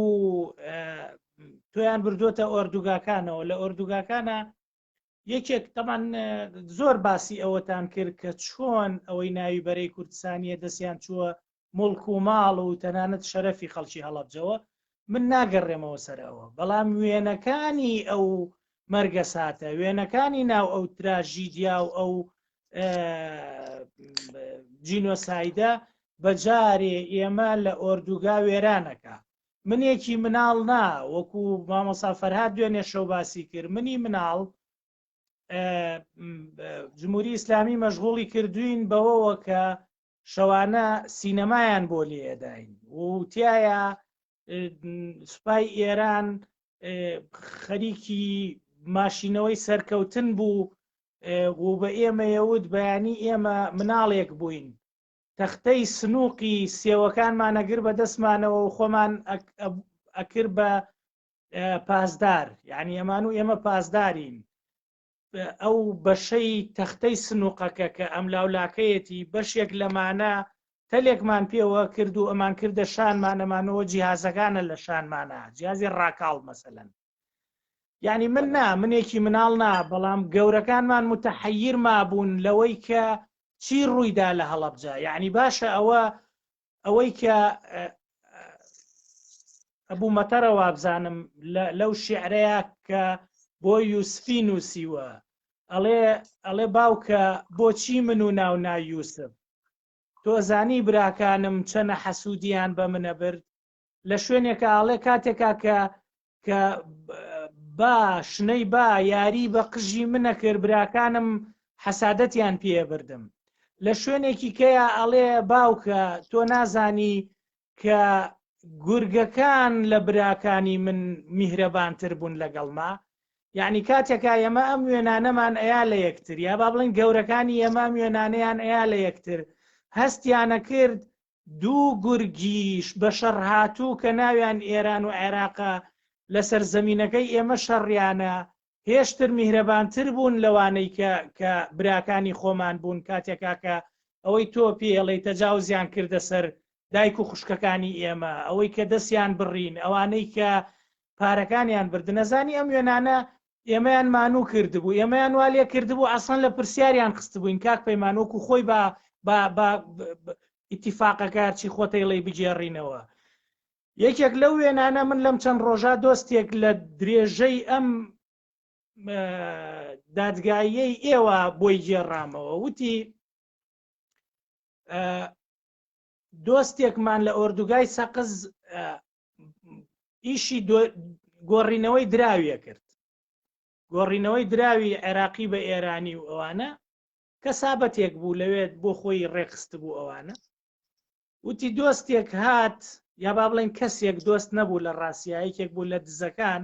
تۆیان بردووەتە ئۆردوگاکانەوە لە ئۆردوگاکانە یەکێک تەمان زۆر باسی ئەوەتان کرد کە چۆن ئەوەی ناوی بەرەی کوردستانیە دەستیان چووە موڵک و ماڵ و تەنانەت شەرەفی خەڵکی هەڵەبجەوە من ناگەڕێمەوە سەر ئەوە بەڵام وێنەکانی ئەو مەرگەساتە وێنەکانی ناو ئەو تراژیدیا و ئەو جینۆسایدە بەجارێ ئێمە لە ئۆردوگا وێرانەکە منێکی مناڵ نا وەکو مامۆسا فەرهاد دوێنێ شەو باسی کرد منی مناڵ جمهوری ئیسلامی مەشغوڵی کردوین بەوەوە کە شەوانە سینەمایان بۆ لێداین و تایە سوپای ئێران خەریکی ماشینەوەی سەرکەوتن بوو و بە ئێمەیەوت بەیانی ئێمە مناڵێک بووین تەختەی سنووقی سێوەکانمان ئەگر بە دەستمانەوە و خۆمان ئەکرد بە پاسدار یعنی ئەمان و ئێمە پاسدارین ئەو بەشەی تەختەی سنووقەکە کە ئەم لاولاکەیەتی بەشێک لەمانە تەلێکمان پێوە کرد و ئەمان کردە شانمان ئەمانەوە جیهازەکانە لە شانمانە جیازی ڕاکاڵ مەسەلەن یعنی من نا منێکی مناڵ نا بەڵام گەورەکانمان متحیر مابوون لەوەی کە چی ڕوویدا لە هەڵەبجە یعنی باشە ئەوە ئەوەی کە ئەبوو مەتەرە وابزانم لەو شعرەیە کە بۆ یوسفی نووسیوە ئەڵێ ئەڵێ باوکە بۆچی من و ناو نا یوسف تۆ زانی براکانم چەنە حەسوودیان بە منە برد لە شوێنێکە ئاڵێ کاتێکا کە کە با شنەی با یاری بە قژی منە کرد براکانم حەسادەتیان پێ بردم لە شوێنێکی کەیا ئەڵێ باوکە تۆ نازانی کە گورگەکان لە براکانی من میهرەبانتر بوون لەگەڵما یعنی کاتێکا ئێمە ئەم وێنانەمان ئەیا لە یەکتر یا با بڵێن گەورەکانی ئێمە ئەم وێنانەیان ئەیا لە یەکتر هەستیانە کرد دوو گورگیش بە شەڕهاتوو کە ناویان ئێران و عێراقە لەسەر زەمینەکەی ئێمە شەڕیانە هێشتر میهرەبانتر بوون لەوانەی کە کە براکانی خۆمان بوون کاتێکا کە ئەوەی تۆ پێڵێی تەجاوزیان کردە سەر دایک و خوشکەکانی ئێمە ئەوەی کە دەستیان بڕین ئەوانەی کە پارەکانیان بردنەزانی ئەم وێنانە ئێمەیان مانوو کردبوو ئێمەیان وا لێ کردبوو ئەسڵەن لە پرسیاریان خستبووین کاک پەیمان وەکو خۆی با با با ئیتیفاقەکە هەرچی خۆتەیڵی بگێڕینەوە یەکێک لەو وێنانە من لەم چەند ڕۆژە دۆستێک لە درێژەی ئەم دادگاییەی ئێوە بۆی گێڕامەوە وتی دۆستێکمان لە ئۆردوگای سەقز ئیشی گۆڕینەوەی دراویە کرد گۆڕینەوەی دراوی عێراقی بە ئێرانی و ئەوانە کە سابەتێک بوو لەوێت بۆ خۆی ڕێکخست بوو ئەوانە وتی دۆستێک هات یا با بڵێن کەسێک دۆست نەبوو لە ڕاستیا یەکێک بوو لە دزەکان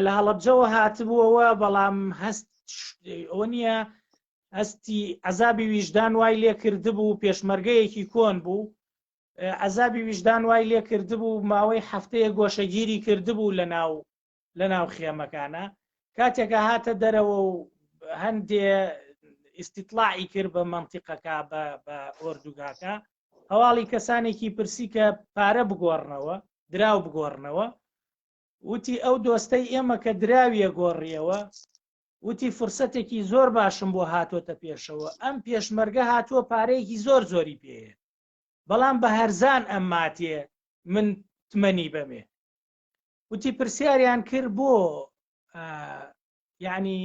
لە هەڵەبجەوە هاتبووەوە بەڵام هەست ئەوە نییە هەستی عذابی ویژدان وای لێ کردبوو پێشمەرگەیەکی کۆن بوو عذابی ویژدان وای لێ کردبوو ماوەی هەفتەیە گۆشەگیری کردبوو لە ناو لە ناو خێمەکانە. کاتێکە هاتە دەرەوە و هەندێ ئیسیتلاعی کرد بە منتیقەکە بە ئۆردوگاکە هەواڵی کەسانێکی پرسی کە پارە بگۆڕنەوە دراو بگۆڕنەوە وتی ئەو دۆستەی ئێمە کە دراویە گۆڕیەوە وتی فرسەتێکی زۆر باشم بۆ هاتۆتە پێشەوە ئەم پێشمەرگە هاتووە پارەیەکی زۆر زۆری پێیە بەڵام بە هەرزان ئەم ماتێ من تمەنی بەمێ وتی پرسیاریان کرد بۆ یعنی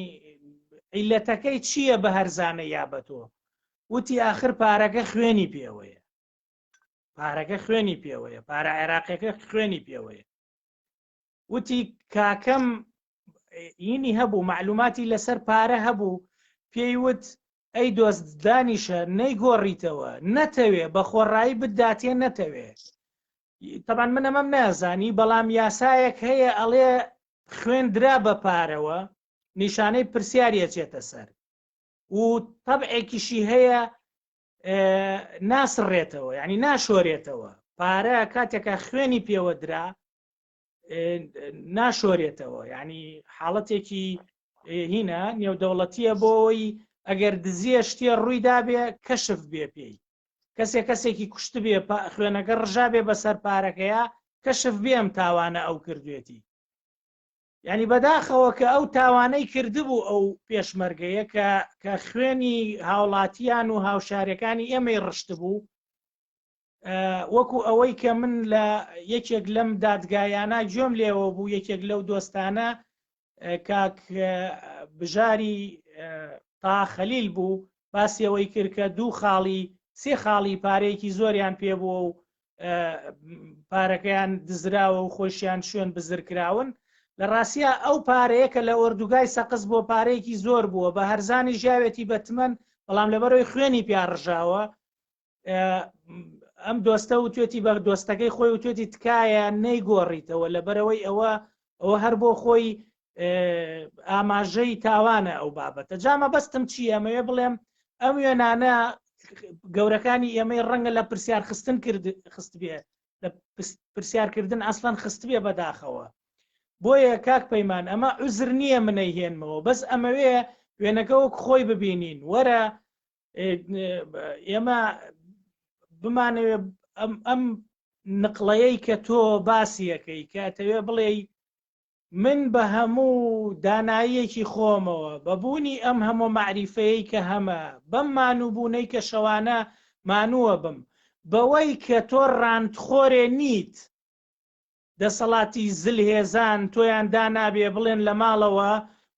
عیلەتەکەی چییە بە هەرزانە یا بە تۆ وتی ئاخر پارەکە خوێنی پێوەیە پارەکە خوێنی پێوەیە پارە عێراقیەکە خوێنی پێوەیە وتی کاکەم هینی هەبوو معلوماتی لەسەر پارە هەبوو پێی وت ئەی دۆست دانیشە نەیگۆڕیتەوە نەتەوێ بە خۆڕایی بداتێ نەتەوێ تەبان من ئەمەم نازانی بەڵام یاسایەک هەیە ئەڵێ خوێندرا بە پارەوە نیشانەی پرسیاری ئەچێتە سەر و تەبعێکیشی هەیە ناسڕێتەوە یعنی ناشۆرێتەوە پارە کاتێکە خوێنی پێوە درا ناشۆرێتەوە یعنی حاڵەتێکی هینە نێودەوڵەتیە بۆ ئەوەی ئەگەر دزیە شتێ ڕووی دابێ کەشف بێ پێی کەسێ کەسێکی کوشتبێ خوێنەکە ڕژابێ بەسەر پارەکەیە کەشف بێم تاوانە ئەو کردوێتی یعنی بەداخەوە کە ئەو تاوانەی کردبوو ئەو پێشمەرگەیە کە کە خوێنی هاوڵاتیان و هاوشارەکانی ئێمەی ڕشتبوو وەکو ئەوەی کە من لە یەکێک لەم دادگایانە گوێم لێوە بوو یەکێک لەو دۆستانە کاک بژاری تا خەلیل بوو باسی ئەوەی کرد کە دوو خاڵی سێ خاڵی پارەیەکی زۆریان پێبووە و پارەکەیان دزراوە و خۆشیان شوێن بزرکراون لە ڕاستە ئەو پارەیە کە لە ئۆردوگای سەقز بۆ پارەیەکی زۆر بووە بە هەرزانی ژاوێتی بەتمەن بەڵام لەبەرەوەی خوێنی پیاڕژاوە ئەم دۆستە وتێتی بە دۆستەکەی خۆی وتێتی تکایە نەیگۆڕیتەوە لەبەرەوەی ئەوە ئەوە هەر بۆ خۆی ئاماژەی تاوانە ئەو بابەتە جامە بەستم چی ئەمەوێ بڵێم ئەم وێنانە گەورەکانی ئێمەی ڕەنگە لە پرسیار خستن کرد خستبێ لە پرسیارکردن ئەسڵەن خستبێ بەداخەوە بۆیە کاک پەیمان ئەمە عوزر نییە منەی هێنمەوە بەس ئەمەوێ وێنەکە وەک خۆی ببینین وەرە ئێمە بمانەوێ ئەم نقڵەیەی کە تۆ باسیەکەی کە ئەتەوێ بڵێ من بە هەموو داناییەکی خۆمەوە بە بوونی ئەم هەموو مەعریفەیەی کە هەمە بەم مانووبوونەی کە شەوانە مانووە بم بەوەی کە تۆ ڕانتخۆرێ نیت دەسەڵاتی زلهێزان تۆیان دانابێ بڵێن لە ماڵەوە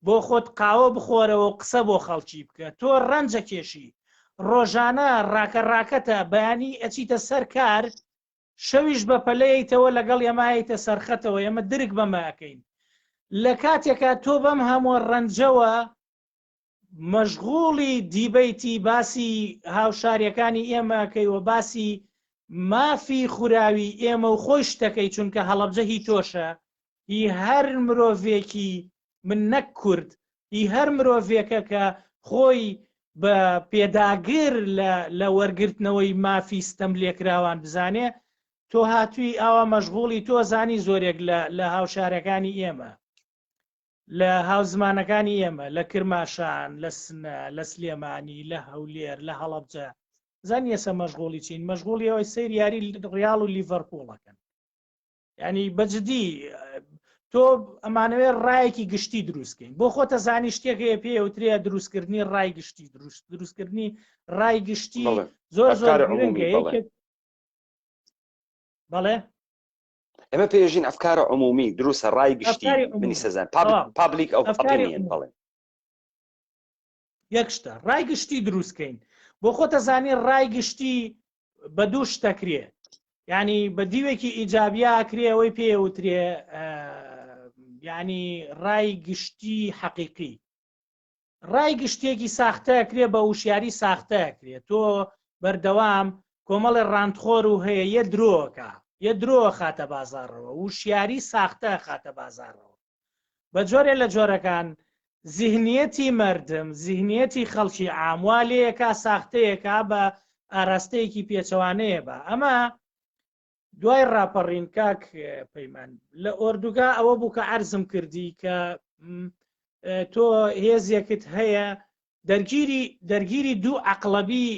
بۆ خۆت قاوە بخۆرەوە و قسە بۆ خەڵکی بکە تۆ ڕەنجەکێشی ڕۆژانە ڕاکە ڕاکەتە بەیانی ئەچیتە سەر کار شەویش بە پەلەیتەوە لەگەڵ ئێمایتە سەرخەتەوە ئێمە درک بەمە ئەکەین لە کاتێکا تۆ بەم هەموو ڕەنجەوە مەشغوڵی دیبەیتی باسی هاوشاریەکانی ئێمە ئەکەی و باسی مافی خوراوی ئێمە و خۆی شتەکەی چونکە هەڵەبجە هی تۆشە هی هەر مرۆڤێکی من نەک کورد هی هەر مرۆڤێکە کە خۆی بە پێداگر لە وەرگرتنەوەی مافی ستەم لێکراوان بزانێ تۆ هاتووی ئاوا مەشغوڵی تۆ زانی زۆرێک لە هاوشارەکانی ئێمە لە هاوزمانەکانی ئێمە لە کرماشان لە سنە لە سلێمانی لە هەولێر لە هەڵەبجە زانی ئێستا مەشغوڵی چین مەشغوڵی ئەوەی سەیر یاری ڕیاڵ و لیڤەرپوڵەکەن ینی بەجددی تۆ ئەمانەوێت ڕایەکی گشتی دروستکەین بۆ خۆتە زانی شتێک هەیە پێوترێ دروستکردنی ڕای گشتی دروست دروستکردنی ڕای گشتی زۆر زۆر گرنگە بەڵێ
ئێمە پێژین ئەفکار عمومی دروستە ڕای گشتی منی سەزان پابلیک ئەو ئەپینیەن بەڵێ
یەک شتە ڕای گشتی دروستکەین بۆ خۆتە زانی ڕای گشتی بە دوو شتەکرێ ینی بە دیوێکی ئیجابیا کرێ ئەوەی پێوترێ ینی ڕای گشتی حەقیقی ڕای گشتیەکی ساختە ئەکرێ بە وشیاری ساختە ئەکرێ تۆ بەردەوام کۆمەڵێ ڕانتخۆر و هەیە یە درۆکە یە درۆ خاتە بازاڕەوە وشیاری ساختە خاتە بازاڕەوە بە جۆرێ لە جۆرەکان زیهنیەتی مردم زیهنیەتی خەڵکی عام وا لێیەکا ساختەیەکا بە ئاراستەیەکی پێچەوانەیە بە ئەمە دوای ڕاپەڕین کاک پەیمان لە ئۆردوگا ئەوە بوو کە عەرزم کردی کە. تۆ هێزێکت هەیە دەرگیری دەرگیری دوو عقلەبی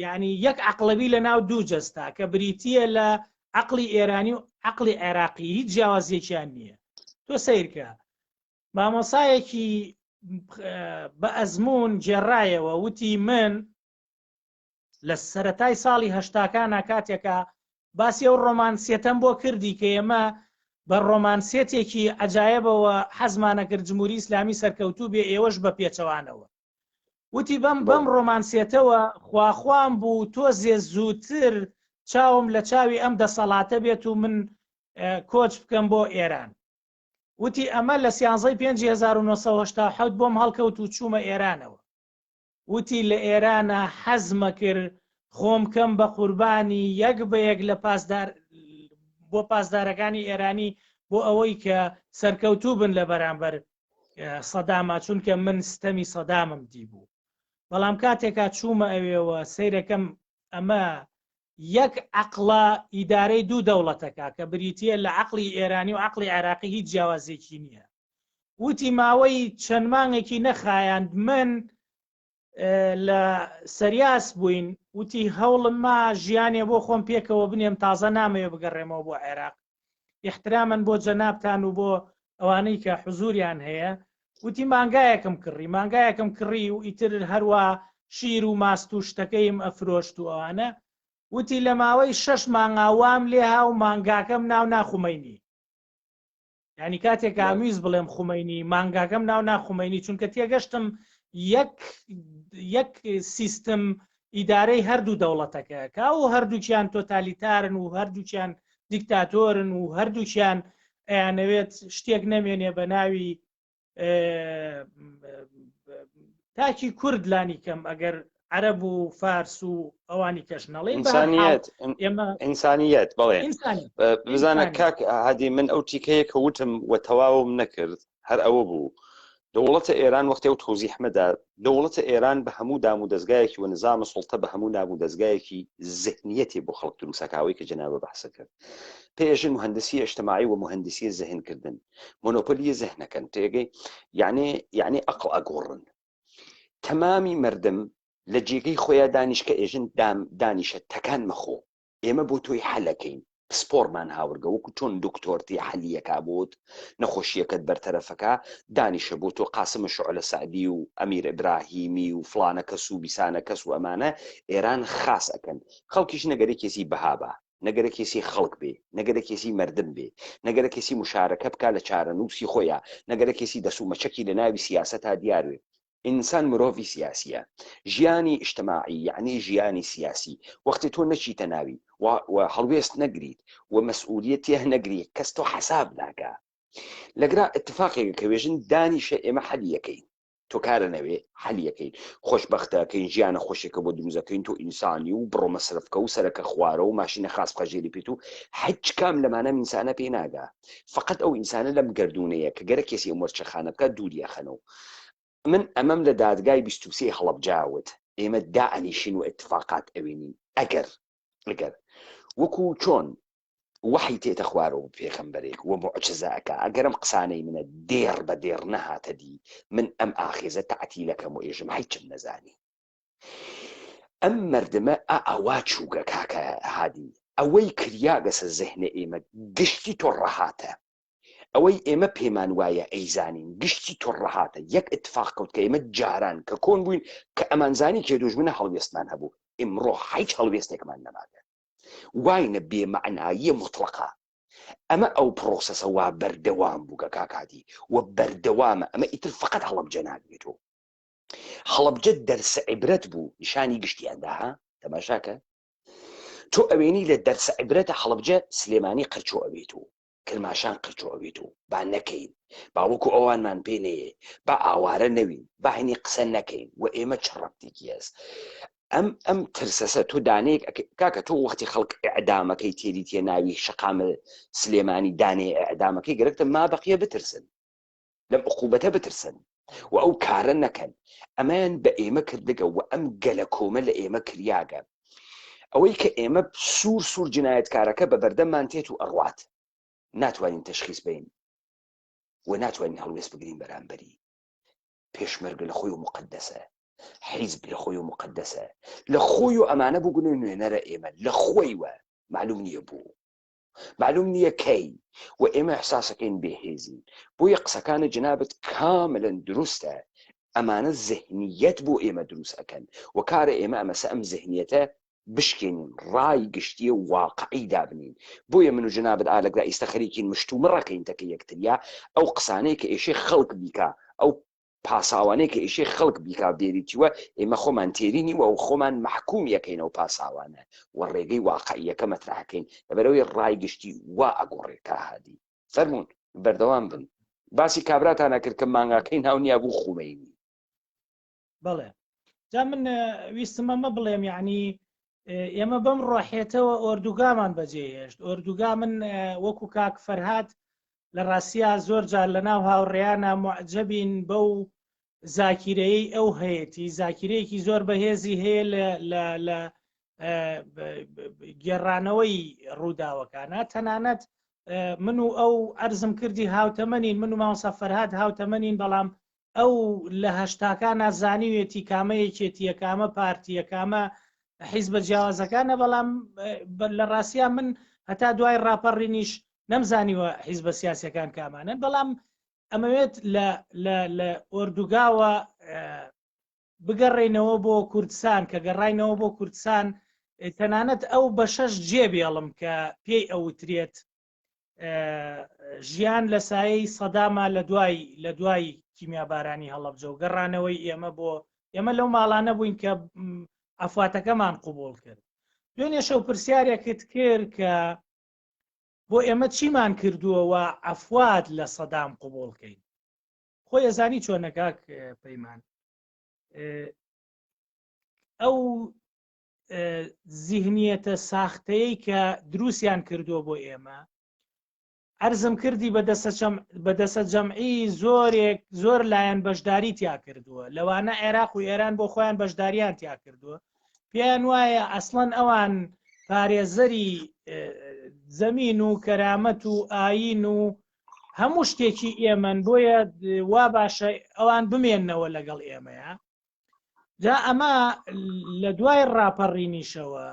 ینی یەک عقلەبی لە ناو دوو جەستا کە بریتە لە عقلی ئێرانی و عقلی عێراقی هیچ جیاوازیەکیان نییە تۆ سیرکە مامۆسایەکی بە ئەزمون گێڕایەوە وتی من لە سەتای ساڵی هەشتاکانە کاتێکە باسی ئەو ڕۆمانسیەتەم بۆ کردی کە ئێمە بە ڕۆمانسیەتێکی عەجایەبەوە حەزمانە کرد جمهوری ئیسلامی سەرکەوتوو بێ ئێوەش بە پێچەوانەوە وتی بەم بەم ڕۆمانسیەتەوە خواخوام بوو تۆزێ زووتر چاوم لە چاوی ئەم دەسەڵاتە بێت و من کۆچ بکەم بۆ ئێران وتی ئەمە لە سیانزەی پێنج 1970 بۆم هەڵکەوت و چوومە ئێرانەوە وتی لە ئێرانە حەزمە کرد خۆم کەم بە قوربانی یەک بە یەک لە پاسدار بۆ پاسدارەکانی ئێرانی بۆ ئەوەی کە سەرکەوتوو بن لە بەرامبەر سەداما چونکە من ستەمی سەدامم دیبوو بەڵام کاتێکا چوومە ئەوێوە سەیرەکەم ئەمە یەک عەقڵە ئیدارەی دوو دەوڵەتەکە کە بریتە لە عەقڵی ئێرانی و عەقڵی عێراقی هیچ جیاوازێکی نییە وتی ماوەی چەند مانگێکی نەخایاند من لە سەریاس بووین وتی هەوڵم ما ژیانێ بۆ خۆم پێکەوە بنێم تازە نامەوێ بگەڕێمەوە بۆ عێراق احترامن بۆ جەنابتان و بۆ ئەوانەی کە حزوریان هەیە وتی مانگایەکم کڕی مانگایەکم کڕی و ئیتر هەروە شیر و ماست و شتەکەیم ئەفرۆشت و ئەوانە وتی لە ماوەی شەش مانگا وام لێها و مانگاکەم ناو ناخومەینی یعنی کاتێک ئامیز بڵێم خومینی مانگاکەم ناو ناخومینی چونکە تێگەشتم یەک یەک سیستم ئیدارەی هەردوو دەوڵەتەکە کا و هەردووکیان تۆتالیتارن و هەردووکیان دیکتاتۆرن و هەردووکیان ئەیانەوێت شتێک نەمێنێ بە ناوی تاکی کورد لانی کەم ئەگەر عەرەب و فارس و ئەوانی کەش نەڵێ
ئینسانیت بەڵێ بزانە کاک هادی من ئەو تیکەیە کە وتم و تەواوم نەکرد هەر ئەوە بوو دەوڵەتە ئێران وەختێ و تۆزیحمەدا دەوڵەتە ئێران بە هەموو دام و دەستگایەکی و نظام سڵتە بە هەموو نام و دەستگایەکی زهنیەتی بۆ خەڵک دروستەکەوەی کە جەنابە بەحسە کرد پێژن مهندسی اجتماعی و مهندسی زهنکردن مۆنۆپۆلی زهنەکەن تێگەی یعنی یعنی ئەقڵ ئەگۆڕن تەمامی مردم لە جێگەی خۆیان دانیشکە ئێژن دام دانیشە تەکان مەخۆ ئێمە بۆ تۆی حەلەکەین پسپۆرمان هاورگە وەکو چۆن دکتۆرتی حەلیەکە بۆت نەخۆشیەکەت بەرتەرەفەکە دانیشە بۆ تۆ قاسمە شعلە سعدی و ئەمیر ئیبراهیمی و فلانە کەس و بیسانە کەس و ئەمانە ئێران خاس ئەکەن خەڵکیش نەگەرێکێسی بەهابا نەگەرە کێسی خەڵک بێ، نەگەرە کێسی مەردم بێ، نەگەرە کێسی مشارەکە بکا لە چارەنووسی خۆیا، نەگەرە کێسی دەس و مەچەکی لە ناوی سیاسەتا دیار بێ. ئینسان مرۆڤی سیاسییە. ژیانی ئیجتماعی یەعنی ژیانی سیاسی. وەختێ تۆ نەچیتە ناوی و و هەڵوێست نەگریت و مەسئولیەت تێه نەگری کەس تۆ حەساب ناکا. لەگرا ئیتفاقێکە کە وێژن دانیشە ئێمە حەلی ئەکەین. تۆ کارە نەوێ حەلیەکەین خۆشبەختەکەین ژیانە خۆشێکە بۆ دروزەکەین تۆ ئینسانی و بڕۆ مەسرفکە و سەرەکە خوارە و ماشینە خاس بخە ژێری پێت و هیچ کام لەمانە ئینسانە پێ ناگا فقط ئەو ئینسانە لەم گردونەیە کە گەرە کەسی ئەم وەرچەخانە بکات دووری ئەخەنەوە من ئەمەم لە دادگای 23 هەڵەبجە وت ئێمە دائەنیشین و اتفاقات ئەوێنین ئەگەر ئەگەر وەکو چۆن وەحی تێتە خوارەوە بۆ پێغەمبەرێک و موعجزە ئەکا ئەگەر ئەم قسانەی منە دێڕ بە دێڕ نەهاتە دی من ئەم ئاخێزە تەعتیلەکەم و ئێژم هیچم نەزانی ئەم مردمە ئا ئەوا چووگە کاکە هادی ئەوەی کریاگەسە زهنە ئێمە گشتی تۆ ڕەهاتە ئەوەی ئێمە پێمان وایە ئەیزانین گشتی تۆڕەهاتە یەک اتفاق کەوت کە ئێمە جاران کە کۆن بووین کە ئەمانزانی کێ دوژمنە هەڵوێستمان هەبوو ئیمڕۆ هیچ هەڵوێستێکمان نەماگە واینە بێ مەعناییە موتڵەقە ئەمە ئەو پرۆسەسە وا بەردەوام بووگە کاک هادی و بەردەوامە ئەمە ئیتر فقط هەڵەبجە ناگرێت و هەڵەبجە دەرسە عیبرەت بوو نیشانی گشتیاندا ها تەماشاکە تۆ ئەوێنی لە دەرسە عیبرەتە هەڵەبجە سلێمانی قرچۆ ئەوێت و کرماشان قرچۆ ئەوێت و با نەکەین با وەکو ئەوانمان پێ نەیێ با ئاوارە نەوین با هەنی قسە نەکەین و ئێمە چ ڕەبتێکی هەست ئەم ئەم ترسەسە تۆ دانەیەک کاکە تۆ وەختی خەڵک ئەعدامەکەی تێری تێ ناوی شەقامە سلێمانی دانێ ئەعدامەکەی گەرەکتە ما بەقیە بترسن لەم عقوبەتە بترسن و ئەو کارە نەکەن ئەمەیان بە ئێمە کردگە و ئەم گەلە کۆمە لە ئێمە کریاگە ئەوەی کە ئێمە سوور سوور جنایەتکارەکە بە بەردەممان تێت و ئەڕوات ناتوانین تەشخیص بین. و ناتوانین هەڵوێست بگرین بەرامبەری. پێشمەرگە لە خۆی و مقدسە، حیزب لە خۆی و مقدسە، لە خۆی و ئەمانە بگون و نوێنەرە ئێمە لە خۆیوە معلوم نییە بوو معلوم نییە کەی و ئێمە احساسەکەین بێهێزین. بۆیە قسەکانە جنابت کاملا دروستە، ئەمانە زهنیەت بۆ ئێمە دروست ئەکەن و کارە ئێمە ئەمەسە ئەم زهنیەتە بشکێنین، ڕای گشتیە و واقعی دابنین. بۆیە من و جنابت ئالەگرا ئیستە خەریکین مشتومڕەکەین تەکە یەکتریا، ئەو قسانەی کە ئێشێ خەڵک بیکا، ئەو پاساوانەی کە ئیشێ خەڵک بیکا بێریتیوە، ئێمە خۆمان تێرینی و خۆمان مەحکومی ئەکەین ئەو پاساوانە و ڕێگەی واقعیەکە مەترح ئەکەین، لەبەرئەوەی ڕای گشتی وا ئەگۆڕێ کا هادی. فەرموون بەردەوام بن. باسی کابراتان ئەکرد کە مانگاکەی ناو نیابوو خومەینی.
بەڵێ جا من ویستم ئەمە بڵێم یعنی ئێمە بەم ڕۆحێتەوە ئۆردوگامان بەجێهێشت ئۆردوگا من وەکو کاک فەرهاد لە ڕاستیا زۆر جار لە ناو هاوڕێیانە معجەبین بەو زاکیرەیەی ئەو هەیەتی زاکیرەیەکی زۆر بەهێزی هەیە لە لە گێڕانەوەی ڕووداوەکانە تەنانەت من و ئەو ئەرزم کردی هاوتەمەنین من و مامۆستا فەرهاد هاوتەمەنین بەڵام ئەو لە هەشتاکانا زانیوێتی کامە یەکێتیە کامە پارتیە کامە حیزبە جیاوازەکانە بەڵام لە ڕاستیا من هەتا دوای ڕاپەڕینیش نەمزانیوە حیزبە سیاسەکان کامانن بەڵام ئەمەوێت لە لە ئۆردوگاوە بگەڕێینەوە بۆ کوردستان کە گەڕاینەوە بۆ کوردستان تەنانەت ئەو بەشەش جێ بێڵم کە پێی ئەوترێت ژیان لە سایەی سەداما لە دوای لە دوای کیمیابارانی هەڵەبجە و گەڕانەوەی ئێمە بۆ ئێمە لەو ماڵانە بووین کە ئەفاتەکەمان قوبول کرد دوێنێ شەو پرسیارێکت کرد کە بۆ ئێمە چیمان کردووە و ئەفوات لە سەدام قوبولکەین خۆی ئەزانی چۆنە کاک پەیمان ئەو زیهنیەتە ساختەیە کە دروستیان کردووە بۆ ئێمە ئەرزم کردی بە دەسە جەمعی زۆرێک زۆر لایەن بەشداری تیا کردووە لەوانە عێراق و ئێران بۆ خۆیان بەشداریان تیا کردووە پێیان وایە ئەسڵەن ئەوان پارێزەری زەمین و کەرامەت و ئاین و هەموو شتێکی ئێمەن بۆیە وا باشە ئەوان بمێنەوە لەگەڵ ئێمەیە جا ئەمە لە دوای ڕاپەڕینیشەوە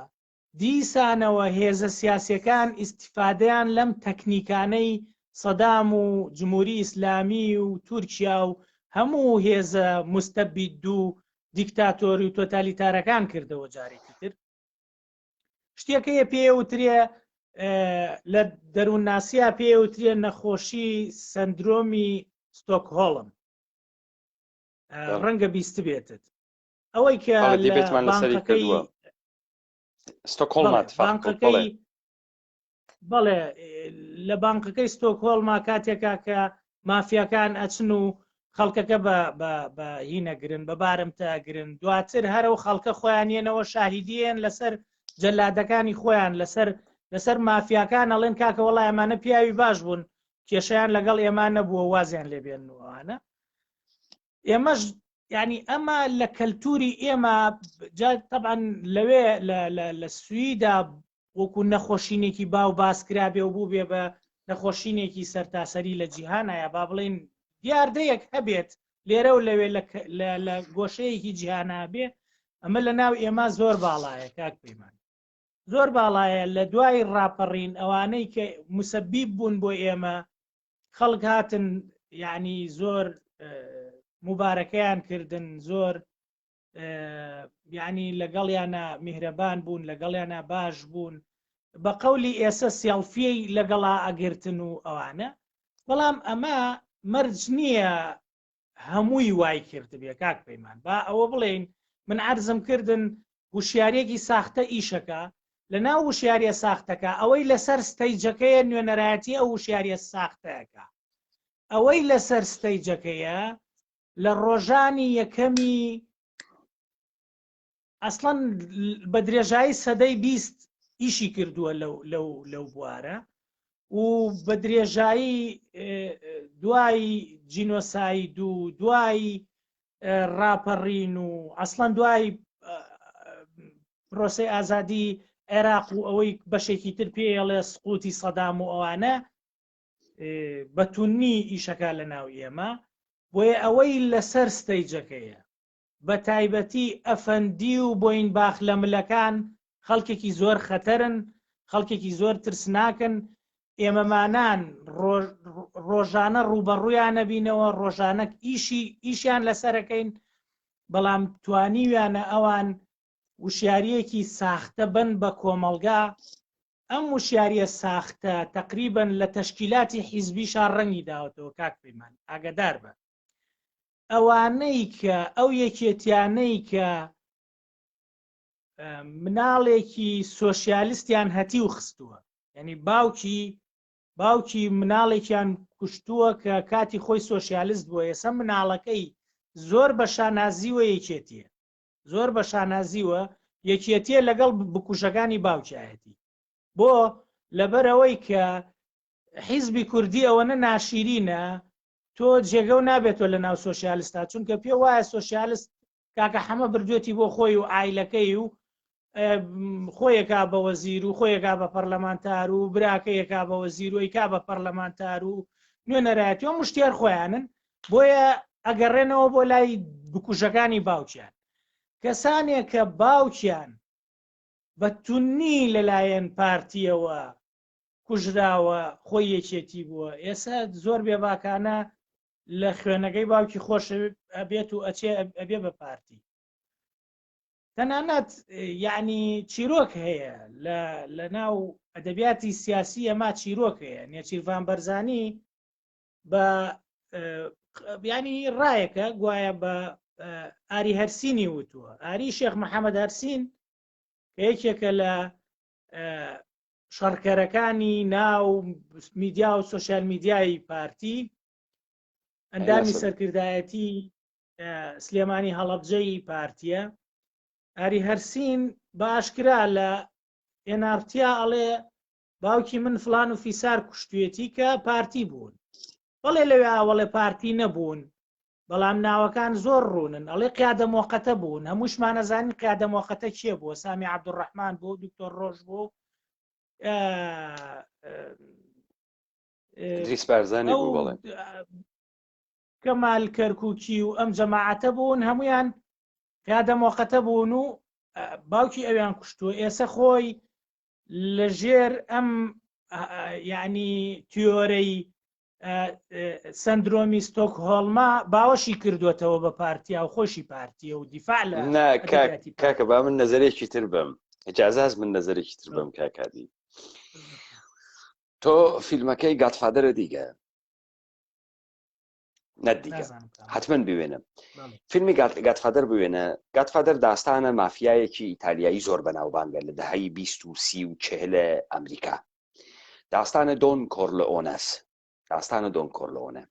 دیسانەوە هێزە سیاسەکان ئیسیفادەیان لەم تەکنیکانەی سەدام و جمهوری ئیسلامی و تورکیا و هەموو هێزە مستەبید و دیکتاتۆری و تۆتالیتارەکان کردەوە جارێکی تر شتێکەیە پێوترێ لە دەروونناسییا پێوترێ نەخۆشی سندرۆمی ستۆکهۆڵم ڕەنگە بیست بێتت ئەوەی کە
بانقەکەی
بانقەکەی بەڵێ لە بانقەکەی ستۆکهۆڵما کاتێکا کە مافیاکان ئەچن و خەڵکەکە بە بە هینەگرن بە بارمتە ئەگرن دواتر هەرە و خەڵکە خۆیان یەنەوە شاهیدیێن لەسەر جەلادەکانی خۆیان لەسەر لەسەر مافیاکان ئەڵێن کاکە وەڵای ئەمانە پیاوی باش بوون کێشیان لەگەڵ ئێمە نەبووە وازیان لێبێن و ئەوانە ئێمەش ینی ئەمە لە کەلتوری ئێمە طبعا لەوێ لە سویدا وەکو نەخۆشینێکی باو باس کرابێ و بووبێ بە نەخۆشینێکی سەرتاسەری لە جیهانایە با بڵێین دیاردەیەک هەبێت لێرە و لەوێ لە گۆشەیەکی جیهانا بێ ئەمە لە ناو ئێمە زۆر باڵایە کاک پەیمان زۆر باڵایە لە دوای ڕاپەڕین ئەوانەی کە مسەبیب بوون بۆ ئێمە خەڵک هاتن یعنی زۆر مبارەکەیان کردن زۆر یعنی لەگەڵیانە میهرەبان بوون لەگەڵیانە باش بوون بە قەولی ئێسە سێڵفیەی لەگەڵا ئەگرتن و ئەوانە بەڵام ئەمە مەرج نییە هەمووی وای کردبێ کاک پەیمان با ئەوە بڵێین من عەرزم کردن وشیاریەکی ساختە ئیشەکە لە ناو وشیاریە ساختەکە ئەوەی لەسەر ستەیجەکەیە نوێنەرایەتی ئەو وشیاریە ساختەکە ئەوەی لەسەر ستەیجەکەیە لە ڕۆژانی یەکەمی ئەسڵەن بە درێژایی سەدەی 20 ئیشی کردووە لەو لەو لەو بوارە و بە درێژایی دوای جینۆساید و دوای ڕاپەڕین و ئەسڵەن دوای پرۆسی ئازادی عێراق و ئەوەی بەشێکی تر پێڵێ سقوتی سەدام و ئەوانە. بەتونی ئیشەکە لە ناو ئێمە بۆیە ئەوەی لەسەر ستەیجەکەیە بە تایبەتی ئەفەندی و بۆین باخ لە ملەکان خەڵکێکی زۆر خەتەرن خەڵکێکی زۆر ترسناکن ئێمەمانان ڕۆژانە ڕووبەڕوویان نەبینەوە ڕۆژانە ئیشی ئیشیان لەسەرەکەین بەڵام توانیویانە ئەوان وشیاریەکی ساختە بن بە کۆمەڵگا ئەم وشیاریە ساختە تقریبن لە تەشکیلاتی حیزبیشا ڕەنگی داوەتەوە کاک پەیمان ئاگدار بە ئەوانەی کە ئەو یەکێتیانەی کە مناڵێکی سۆسیالیستیان هەتیو خستووە یعنی باوکی باوکی مناڵێکیان کوشتووە کە کاتی خۆی سۆسیالیست بووە ئێستا مناڵەکەی زۆر بە شانازیوە یەکێتیە زۆر بە شانازیوە یەکێتیە لەگەڵ بکوژەکانی باوکایەتی بۆ لەبەرەوەی کە حیزبی کوردی ئەوەنە ناشیرینە تۆ جێگە و نابێتەوە لە ناو سۆسیالستا چونکە پێ وایە سۆسیالست کاکە حەمە بردوێتی بۆ خۆی و ئایلەکەی و خۆیەکا بە وەزیر و خۆیەکا بە پەرلەمانتار و براکەیەکا بە وەزیر و ئەیکا بە پەرلەمانتار و نوێنەرایەتی و مشتیار خۆیانن بۆیە ئەگەڕێنەوە بۆ لای بکوژەکانی باوکیان کەسانێک کە باوکیان بە تونی لەلایەن پارتیەوە کوژراوە خۆی یەکێتی بووە ئێستا زۆر بێباکانە لە خوێنەکەی باوکی خۆش ئەبێت و ئەچێ ئەبێ بە پارتی تەنانەت یعنی چیرۆک هەیە لە ناو ئەدەبیاتی سیاسی ئەما چیرۆک هەیە نێچیرڤان بەرزانی بە ینی ڕایەکە گوایە بە ئاری هەرسینی وتووە ئاری شێخ محەممەد هەرسین کە یەکێکە لە شەڕکەرەکانی ناو میدیا و سوسیال میدیای پارتی ئەندامی سەرکردایەتی سلێمانی هەڵەبجەی پارتیە ئاری هەرسین بە ئاشکرا لە ئێنارتیا ئەڵێ باوکی من فلان و فیسار کوشتوێتی کە پارتی بوون بەڵێ لەوێ ئاوەڵێ پارتی نەبوون بەڵام ناوەکان زۆر ڕوونن ئەڵێ قیادە مۆقەتە بوون هەمووشمان ئەزانین قیادە مۆقەتە کێ بووە سامی عەبدولڕەحمان بوو دکتۆر ڕۆژ بوو
ئیدریس بارزانی بوو بەڵێ
کەمال کەرکوکی و ئەم جەماعەتە بوون هەمویان قیادە مۆقەتە بوون و باوکی ئەویان کوشتووە ئێسە خۆی لەژێر ئەم یعنی تیۆرەی سەندرۆمی ستۆکهۆڵما باوەشی کردووەتەوە بە پارتیا و خۆشی پارتیە و دیفاع لە
نا کاکە با من نەزەرێکی تر بم ئجازاز من نەزەرێکی تر بم کاکادی تۆ فیلمەکەی گاتفادەرە دیگە نەدیگە حتمما بوێنە فیلمی گاتفادەر بوێنە گاتفادەر داستانە مافیایەکی ئیتالیایی زۆر بەناوبانگە لە دەهەی 20 و 40 ئەمریکا داستانە دۆن کۆرلئۆنەس داستانە دۆن کۆرلئۆنە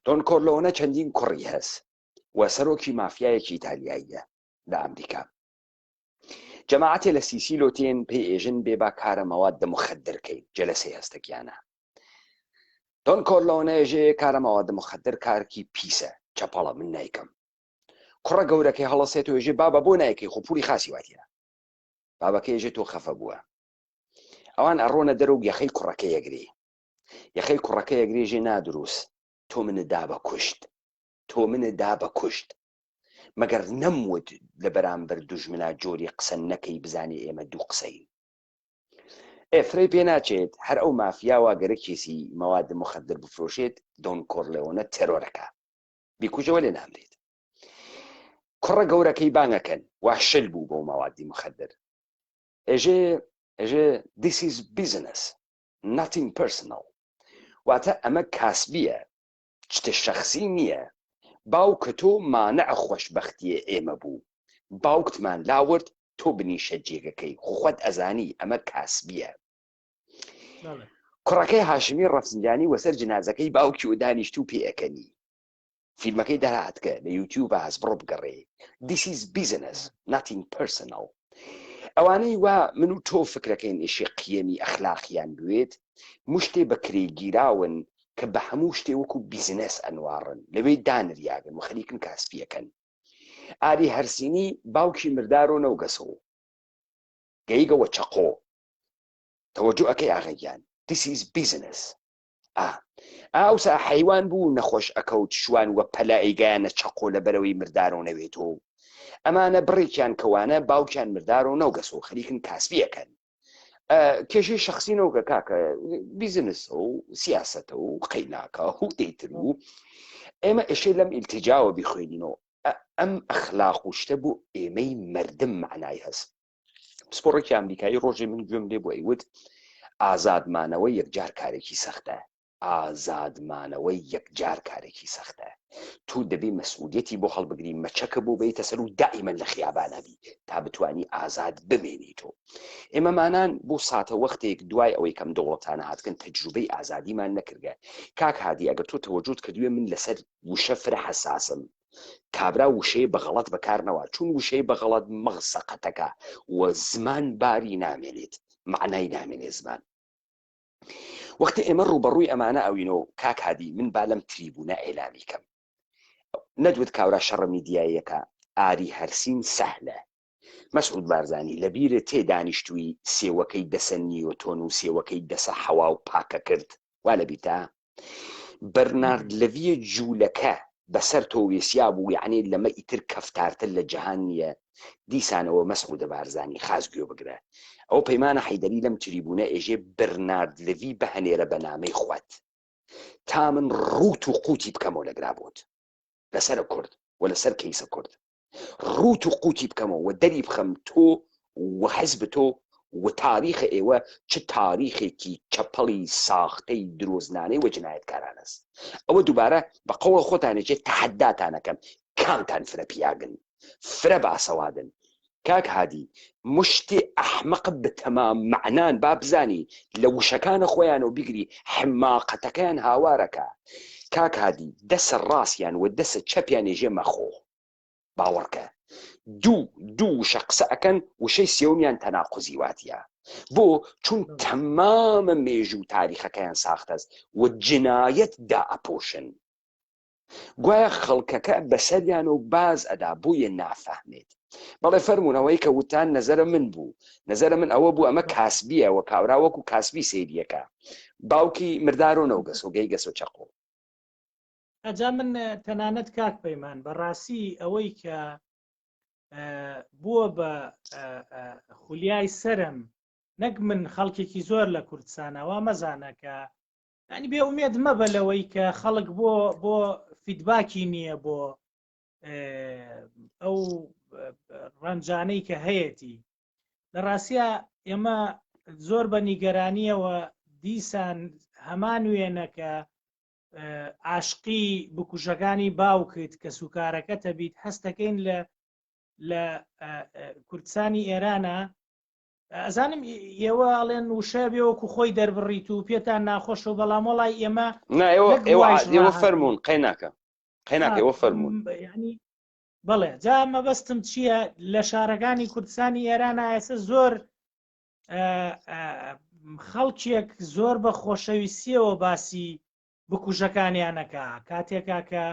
دۆن کۆرلئۆنە چەندین کوڕی هەس و سەرۆکی مافیایەکی ئیتالیاییە لە ئەمریکا جەماعەتێ لە سیسیلۆ تێن پێی ئێژن بێ با کارە مەواد مخدر کەین جەلەسەی هەستەکیانە دۆن کۆرلئۆنە ئێژێ کارە مەواد مخدر کارکی پیسە چەپەڵە من نایکەم کوڕە گەورەکەی هەڵەسێت و ئێژێ بابە بۆ نایکەی خۆ پولی خاسی واتیە بابەکەی ئێژێ تۆ خەفە بووە ئەوان ئەڕۆنە دەرو یەخەی کوڕەکەی ئەگرێ یەخەی کوڕەکەی ئەگرێ ژێ نادروست تۆ منت دا بە کوشت تۆ منت دا بە کوشت مەگەر نەموت لە بەرامبەر دوژمنا جۆری قسە نەکەی بزانێ ئێمە دوو قسەین ئێ فرەی پێ ناچێت هەر ئەو مافیاوە گەرە کێسی مەواد مخدر بفرۆشێت دۆن کۆرلێۆنە تێرۆرەکە بیکوژەوە لێ نامرێت کوڕە گەورەکەی بانگەکەن وا شل بوو بەو مەوادی مخدر ئێژێ ئێژێ this is business nothing personal واتە ئەمە کاسبیە شتە شەخسی نییە باوکە تۆ مانع خۆشبەختیە ئێمە بوو باوکتمان لاورد تۆ بنیشە جێگەکەی خۆت ئەزانی ئەمە کاسبیە کوڕەکەی هاشمی ڕەفسنجانی وەسەر جنازەکەی باوکی و دانیشت و پێئەکەنی فیلمەکەی دەرهاتکە لە یوتیوب هەس بڕۆ بگەڕێ This is business nothing personal ئەوانەی وا من و تۆ فکرەکەین ئیشی قیەمی ئەخلاقیان بوێت مشتێ بە کرێگیراون کە بە هەموو شتێ وەکو بیزنس ئەنواڕن لەوێ دانریاگن و خەریکن کاسپیەکەن ئاری هەرسینی باوکی مردارۆ نەوگەسەوە گەیگەوە چەقۆ تەوەجو ئەکەی ئاغە گیان This is business. ئا ئەوسا حەیوان بوو نەخۆش ئەکەوت شوان وە پەلە ئەیگایانە چەقۆ لەبەرەوەی مردارۆ نەوێتۆ ئەمانە بڕێکیان کەوانە باوکیان مردارۆ نەوگەسۆ خەریکن کاسبی ئەکەن کێشەی شخصی نەوگە کاکە بیزنسە و سیاسەتە و قەیناکە و دەیتر و ئێمە ئێشێ لەم ئیلتیجاوە بیخوێنینەوە ئەم ئەخلاق و شتە بۆ ئێمەی مردم معنای هەست پسپۆڕێکی ئەمریکایی ڕۆژێ من گوێم لێ بوو ئەیوت ئازادمانەوە یەکجار کارێکی سەختە ئازادمانەوەی یەکجار کارێکی سەختە تو دەبی مەسئولیەتی بۆ هەڵبگری مەچەکە بۆ بیتە سەر و دائیمەن لە خیابانە بی تا بتانی ئازاد بمێنی تۆ ئێمەمانان بۆ ساتە وەختێک دوای ئەوەی کەم دەوڵەتانە هاتکن تەجروبەی ئازادیمان نەکردگە کاک هادی ئەگەر تۆ تەوەجوت کردوێ من لەسەر وشە فرە حەساسم کابرا وشەی بە غەڵەت بەکار نەوە چون وشەی بە غەڵەت مەغز سەقەتەکە و زمان باری نامێنێت معنای نامێنێ زمان وەختی ئێمە ڕوبەڕووی ئەمانە ئەوینۆ کاک هادی من با لەم تریبوونە ئەیلامی کەم نەدوت کاورا شەڕە میدیاییەکە ئاری هەرسین سەهلە مەسعود بارزانی لەبیرت تێ دانیشتووی سێوەکەی دەسە نیۆتۆن و سێوەکەی دەسە حەوا و پاکە کرد وا لەبیرتە بەرنارد لەڤیە جوولەکە بەسەر تۆ وێسیا بوو یەعنی لەمە ئیتر کەفتارتر لە جەهان نییە دیسانەوە مەسعودە بارزانی خاس گوێ بگرە ئەو پەیمانە حەیدەری لەم تریبوونە ئێژێ برنارد لڤی بهنێرە بە نامەی خوەت تا من ڕووت و قوتی بکەمەوە لە گرابۆت لەسەر کورد و لەسەر کەیسە کورد ڕووت و قوتی بکەمەوە و دەری بخەم تۆ و حزب تۆ و تاریخ ئێوە چ تاریخێکی چەپەڵی ساختەی درۆزنانەی و جنایەتکارانەس ئەوە دووبارە بە قەوڵ خۆتانێکێ تەحەداتانەکەم کامتان فرە پیاگن فرە باسەوادن کاک هادی مشتی ئەحمەق بتەمام مەعنان با بزانی لە وشەکانە خۆیانەوە بیگری حماقەتەکەیان هاوارەکە کاک هادی دەسە ڕاستیان و دەسە چەپیان ێژێ مەخۆ باوەڕکە دوو دوو وشە قسە ئەکەن وشەی سێومیان تەناقوزی واتە بۆ چون تەمامە مێژوو تاریخەکەیان ساختەست و جنایەت دائەپۆشن گوایە خەڵکەکە بەسەریان و باز ئەدا بۆیە نافەهمێت بەڵێ فەرموون ئەوەی کە وتان نەزەرە من بوو نەزەرە من ئەوە بوو ئەمە کاسبیە وە کاورا وەکو کاسبی سەیریەکە باوکی مردارۆ نەوگەسۆ گەی گەسۆ چەقۆ.
ئەجا من تەنانەت کاک پەیمان بەڕاستی ئەوەی کە بووە بە خولیای سرم نەک من خەڵکێکی زۆر لە کوردستانەوە مەزانە کە ینی بێ ئومێد مەبە لەوەی کە خەڵک بۆ بۆ فیدباکی نییە بۆ ئەو ڕەنجانەی کە هەیەتی لە ڕاستە ئێمە زۆر بە نیگەرانیەوە دیسان هەمان وێنە کە عاشقی بکوژەکانی باوکت کە سوکارەکەتە بیت هەستەکەین لە لە کوردستانی ئێرانە ئەزانم ئێوە ئەڵێن وشە بێ وەکو خۆی دەربڕیت و پێتان ناخۆشە و بەڵام وەڵای ئێمە
ئێوە فەرمونون قەیناکە قەیناکە ئێوە فەرمونون
ینی بەڵێ جا مەبەستم چییە لە شارەکانی کوردستانی ئێران ئێستا زۆر خەڵکێک زۆر بە خۆشەویستیەوە باسی بکوژەکانیانەکە کاتێکا کە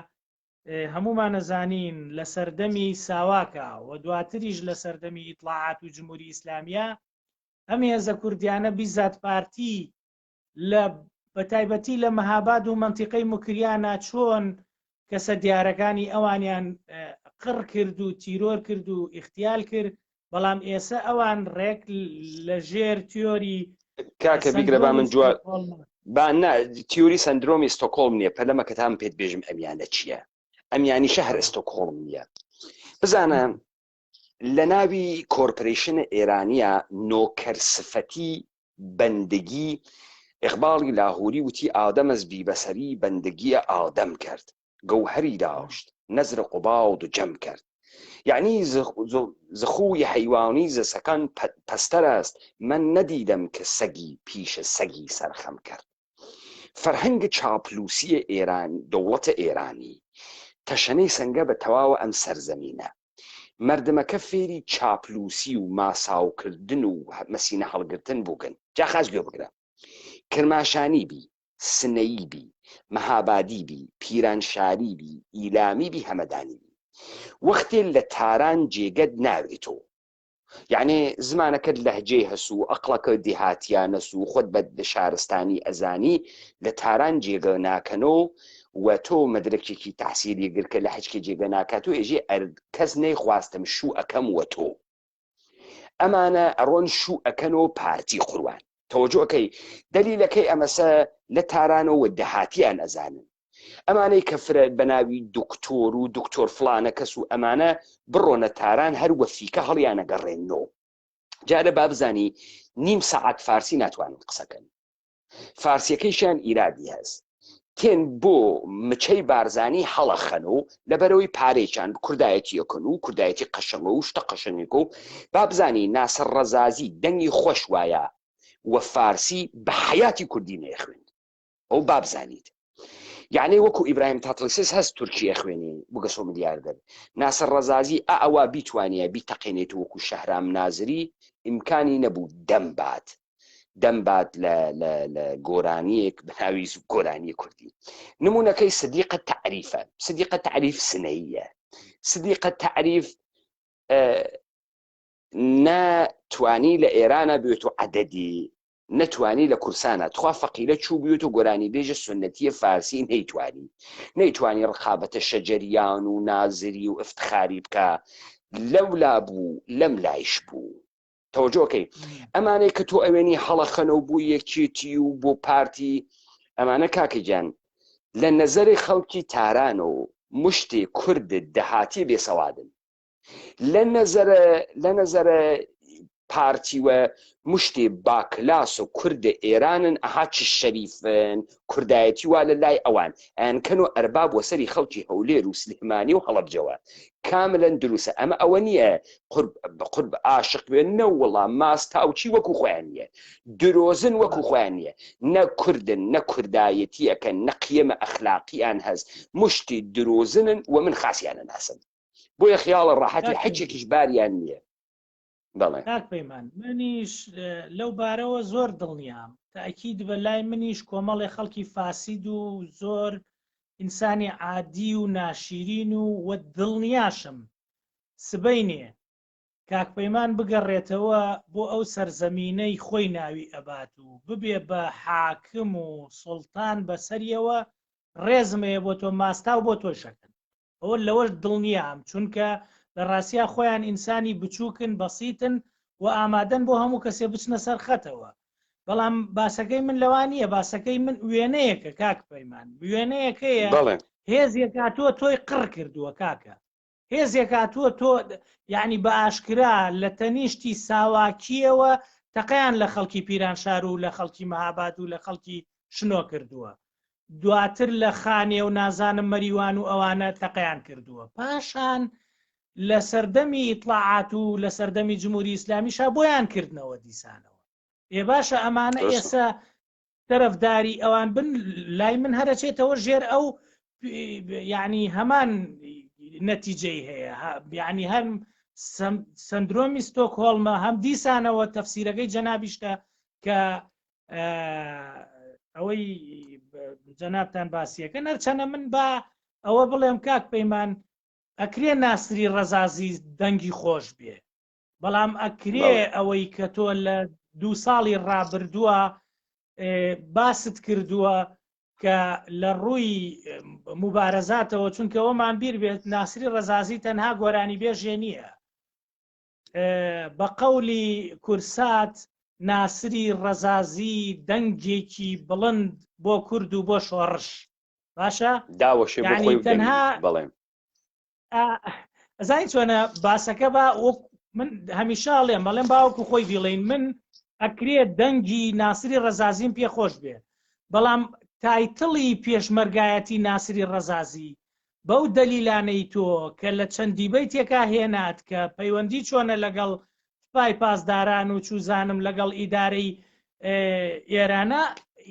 هەموومانەزانین لە سەردەمی ساواکە و دواتریش لە سەردەمی ئیتڵاعات و جمهوری ئیسلامیە ئەم هێزە کوردیانە بیزات پارتی لە بەتایبەتی لە مەهاباد و مەنتیقەی موکریانا چۆن کەسە دیارەکانی ئەوانیان قڕ کرد و تیرۆر کرد و ئیختیال کرد بەڵام ئێسە ئەوان ڕێک لە ژێر تیۆری
کاکە بیگرە با من جواب با نا تیۆری سندرۆمی ستۆکۆڵم نییە پەلەمە کە تام پێت بێژم ئەمیانە چییە ئەمیانیشە هەر ئستۆکۆڵم نییە بزانە لە ناوی کۆرپریشن ئێرانیە نۆکەر سفەتی بەندگی ئیقباڵی لاهوری وتی ئادەمەز بی بەسەری بەندگیە ئادەم کرد گەوهەری داشت نەزر قوباد و جەم کرد یعنی ز خوی حیوانی ز سەکان پەستەر است من ندیدم که سەگی پیش سەگی سەرخەم کرد فەرهەنگ چاپلوسی ئێران دەوڵەتە ئێرانی تەشەنەی سەنگە بە تەواوە ئەم سەرزەمینە مەردمەکە فێری چاپلوسی و ماساوکردن و مەسینە هەڵگرتن بووگن جا خاس گوێ بگرە کرماشانی بی سنەیی بی مەهابادی بی پیرانشاری بی ئیلامی بی هەمەدانی بی وەختێ لە تاران جێگەت ناوێتۆ. یەعنی زمانەکەت لەهجەی هەس و ئەقڵەکەت دیهاتیانەس و خۆت بە شارستانی ئەزانی لە تاران جێگە ناکەنۆ و تۆ مەدرەکێکی تەحسیلی گرکە لە حچکێ جێگە ناکات و ئێژێ ئەر کەس نەیخواستم شوو ئەکەم وە تۆ ئەمانە ئەڕۆن شوو ئەکەن و پارتی قوروان تەوەجۆ ئەکەی دەلیلەکەی ئەمەسە لە تارانەوە دەهاتیان ئەزانن ئەمانەی کە فرە بەناوی دکتۆر و دکتۆر فلانە کەس و ئەمانە بڕۆنە تاران هەر وەفیکە هەڵیانەگەڕێنەوە جارە با بزانی نیم سەعات فارسی ناتوانن قسەکەن فارسیەکەیشیان ئیرادی هەست تێن بۆ مچەی بارزانی هەڵەخەن و لەبەرەوەی پارێکیان کوردایەتیەکەن و کوردایەتی قەشەنگە و شتە قەشەنگێکە و با بزانی ناسر ڕەزازی دەنگی خۆش وایە و فارسی بە حیاتی کوردی نەیەخوێند ئەو با بزانیت یعنی وەکو ئیبراهیم تاتڵیسس هەست تورکی ئەخوێنی بگەسۆ ملیاردەر ناسر ڕەزازی ئا ئەوە بیتوانیە بیتەقێنێت وەکو شەهرام نازری ئیمکانی نەبوو دەم بات دەم بات لە لە لە گۆرانیەک بەناوی گۆرانی کوردی نمونەکەی سدیقە تعریفە سدیقە تعریف سنەیە سدیقە تعریف نە توانی لە ئێرانە بێت و عەدەدی نەتوانی لە کورسانە تخوا فەقیرە چوو بوێت و گۆرانیبێژە سوننەتیە فارسی نەیتوانی نەیتوانی ڕقابەتە شەجەریان و نازری و ئفتخاری بکا لەولا بوو لەم لایش بوو تەوەجۆکەی ئەمانەی کە تۆ ئەوێنی هەڵەخەنە و بۆ یەکێتی و بۆ پارتی ئەمانە کاکە گیان لە نەزەری خەڵکی تاران و مشتی کورد دەهاتی بێسەوادن لە نەزەرە لە نەزەرە پارتی و مشتێ باکلاس و کورد ئێرانن ئەها چ شەریفن کوردایەتی وا لە لای ئەوان ئەیانکەن و ئەرباب وەسەری خەڵکی هەولێر و سلێمانی و هەڵەبجەوە کاملەن دروسە ئەمە ئەوە نییە قورب قورب عاشق بێن نەوەڵا ماستاوچی وەکو خۆیان نییە درۆزن وەکو خۆیان نییە نە کوردن نە کوردایەتیەکەن نە قیەمە ئەخلاقیان هەست مشتی درۆزنن و من خاسیانە ناسم بۆیە خیاڵە ڕاحەتی حەجێکیش باریان نییە
بەڵێ کاک پەیمان منیش لەو بارەوە زۆر دڵنیام تاکید بە لای منیش کۆمەڵی خەڵکی فاسید و زۆر ئینسانی عادی و ناشیرین و وە دڵنیاشم سبەینێ کاک پەیمان بگەڕێتەوە بۆ ئەو سەرزەمینەی خۆی ناوی ئەبات و ببێ بە حاکم و سوڵتان بەسەریەوە ڕێزم هەیە بۆ تۆ ماستاو بۆ تۆشەکەن ئەوە لەوەش دڵنیام چونکە لە ڕاستیا خۆیان ئینسانی بچووکن بەسیتن و ئامادەن بۆ هەموو کەسێ بچنە سەر خەتەوە بەڵام باسەکەی من لەوان نییە باسەکەی من وێنەیەکە کاک پەیمان وێنەیەکەیە هێزێک هاتووە تۆی قڕ کردووە کاکە هێزێک هاتووە تۆ یعنی بە ئاشکرا لە تەنیشتی ساواکیەوە تەقیان لە خەڵکی پیرانشار و لە خەڵکی مەهاباد و لە خەڵکی شنۆ کردووە دواتر لە خانێ و نازانم مەریوان و ئەوانە تەقەیان کردووە پاشان لە سەردەمی ئیتڵاعات و لە سەردەمی جمهوری ئیسلامیشا بۆیان کردنەوە دیسانەوە ئێ باشە ئەمانە ئێستا تەرەفداری ئەوان بن لای من هەرەچێتەوە ژێر ئەو یعنی هەمان نەتیجەی هەیە یعنی هەم سندرۆمی ستۆکهۆڵمە هەم دیسانەوە تەفسیرەکەی جەنابیشتە کە ئەوەی جەنابتان باسیەکە نەرچەنە من با ئەوە بڵێم کاک پەیمان ئەکرێ ناسری ڕەزازی دەنگی خۆش بێ بەڵام ئەکرێ ئەوەی کە تۆ لە دوو ساڵی ڕابردووە باست کردووە کە لە ڕووی مبارەزاتەوە چونکە ئەومان بیر بێت ناسری ڕەزازی تەنها گۆرانی بێژێ نییە بە قەولی کورسات ناسری ڕەزازی دەنگێکی بڵند بۆ کورد و بۆ شۆڕش باشە
داوەشێ بۆ خۆی تەنها بەڵێ
ئەزانی چۆنە باسەکە بە وەک من هەمیشە ئەڵێم بەڵێم باوەکو خۆی بیڵین من ئەکرێ دەنگی ناسری ڕەزازیم پێ خۆش بێ بەڵام تایتڵی پێشمەرگایەتی ناسری ڕەزازی بەو دەلیلانەی تۆ کە لە چەند دیبەیتێکا هێنات کە پەیوەندی چۆنە لەگەڵ سوپای پاسداران و چوزانم لەگەڵ ئیدارەی ئێرانە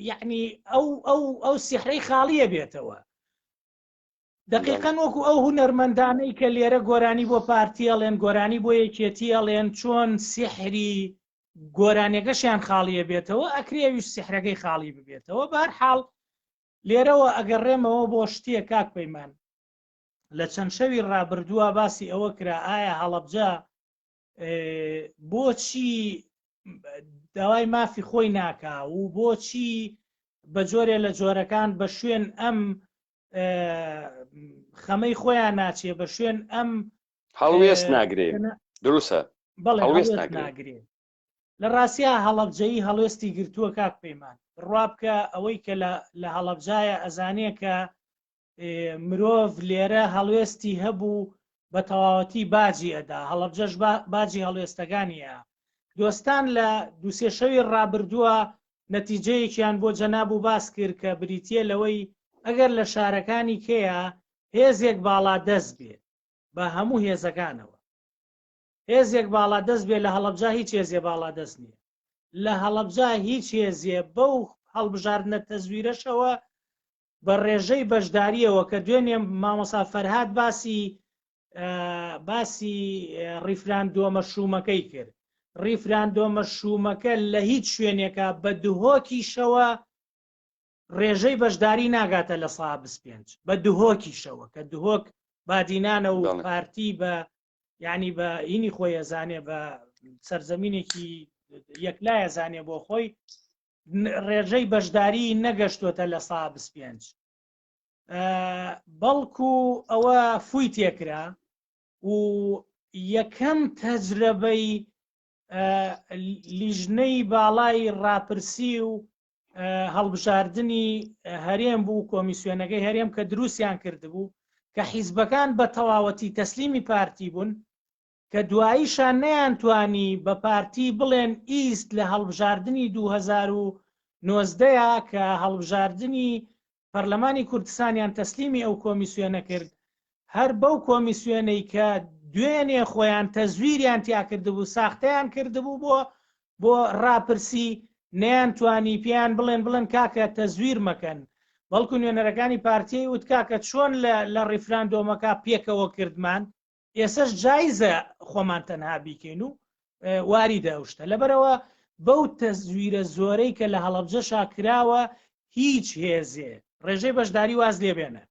یعنی ئەو ئەو ئەو سیحرەی خاڵیە بێتەوە دقیقەن وەکو ئەو هونەرمەندانەی کە لێرە گۆرانی بۆ پارتی ئەڵێن گۆرانی بۆ یەکێتی ئەڵێن چۆن سیحری گۆرانیەکەشیان خاڵیە بێتەوە ئەکرێ ئەویش سیحرەکەی خاڵی ببێتەوە بار حاڵ لێرەوە ئەگەڕێمەوە بۆ شتێک کاک پەیمان لە چەند شەوی ڕابردووە باسی ئەوە کرا ئایا هەڵەبجە. بۆچی داوای مافی خۆی ناکا و بۆچی بە جۆرێ لە جۆرەکان بە شوێن ئەم خەمەی خۆیان ناچێ بە شوێن ئەم
هەڵوێست ناگرێ دروستە
بەڵێ هەڵوێست ناگرێ لە ڕاستیا هەڵەبجەیی هەڵوێستی گرتووە کاک پەیمان بڕوا بکە ئەوەی کە لە هەڵەبجایە ئەزانێ کە مرۆڤ لێرە هەڵوێستی هەبوو بە تەواوەتی باجی ئەدا هەڵەبجەش باجی هەڵوێستەکانیە دۆستان لە دوسێ شەوی ڕابردووە نەتیجەیەکیان بۆ جەناب و باس کرد کە بریتە لەوەی ئەگەر لە شارەکانی کەیە هێزێک باڵا دەست بێ بە هەموو هێزەکانەوە هێزێک باڵا دەست بێ لە هەڵەبجە هیچ هێزێ باڵا دەست نییە لە هەڵەبجە هیچ هێزێ بەو هەڵبژاردنە تەزویرەشەوە بە ڕێژەی بەشداریەوە کە دوێنێ مامۆسا فەرهاد باسی باسی ڕیفراندۆمە شوومەکەی کرد ڕیفراندۆمە شوومەکە لە هیچ شوێنێکە بە دهۆکیشەوە ڕێژەی بەشداری ناگاتە لە سا 25 بە دهۆکیشەوە کە دهۆک بادینانە و پارتی بە یعنی بە هینی خۆی ئەزانێ بە سەرزەمینێکی یەکلایە زانێ بۆ خۆی ڕێژەی بەشداری نەگەشتوەتە لە سا 25 بەڵکو ئەوە فوی تێکرا و یەکەم تەجرەبەی لیژنەی باڵای ڕاپرسی و هەڵبژاردنی هەرێم بوو کۆمیسیۆنەکەی هەرێم کە دروستیان کردبوو کە حیزبەکان بە تەواوەتی تەسلیمی پارتی بوون کە دواییشان نەیانتوانی بە پارتی بڵێن ئیست لە هەڵبژاردنی 2019 کە هەڵبژاردنی پەرلەمانی کوردستانیان تەسلیمی ئەو کۆمیسیۆنە کرد هەر بەو کۆمیسیۆنەی کە دوێنێ خۆیان تەزویریان تیا کردبوو ساختەیان کردبوو بۆ بۆ ڕاپرسی نەیانتوانی پێیان بڵێن بڵێن کاکە تەزویر مەکەن بەڵکو نوێنەرەکانی پارتیی وت کاکە چۆن لە لە ڕیفراندۆمەکە پێکەوە کردمان ئێسش جایزە خۆمان تەنها بیکەین و واریدە ئەو شتە لەبەرەوە بەو تەزویرە زۆرەی کە لە هەڵەبجەشا کراوە هیچ هێزێ ڕێژەی بەشداری واز لێبێنە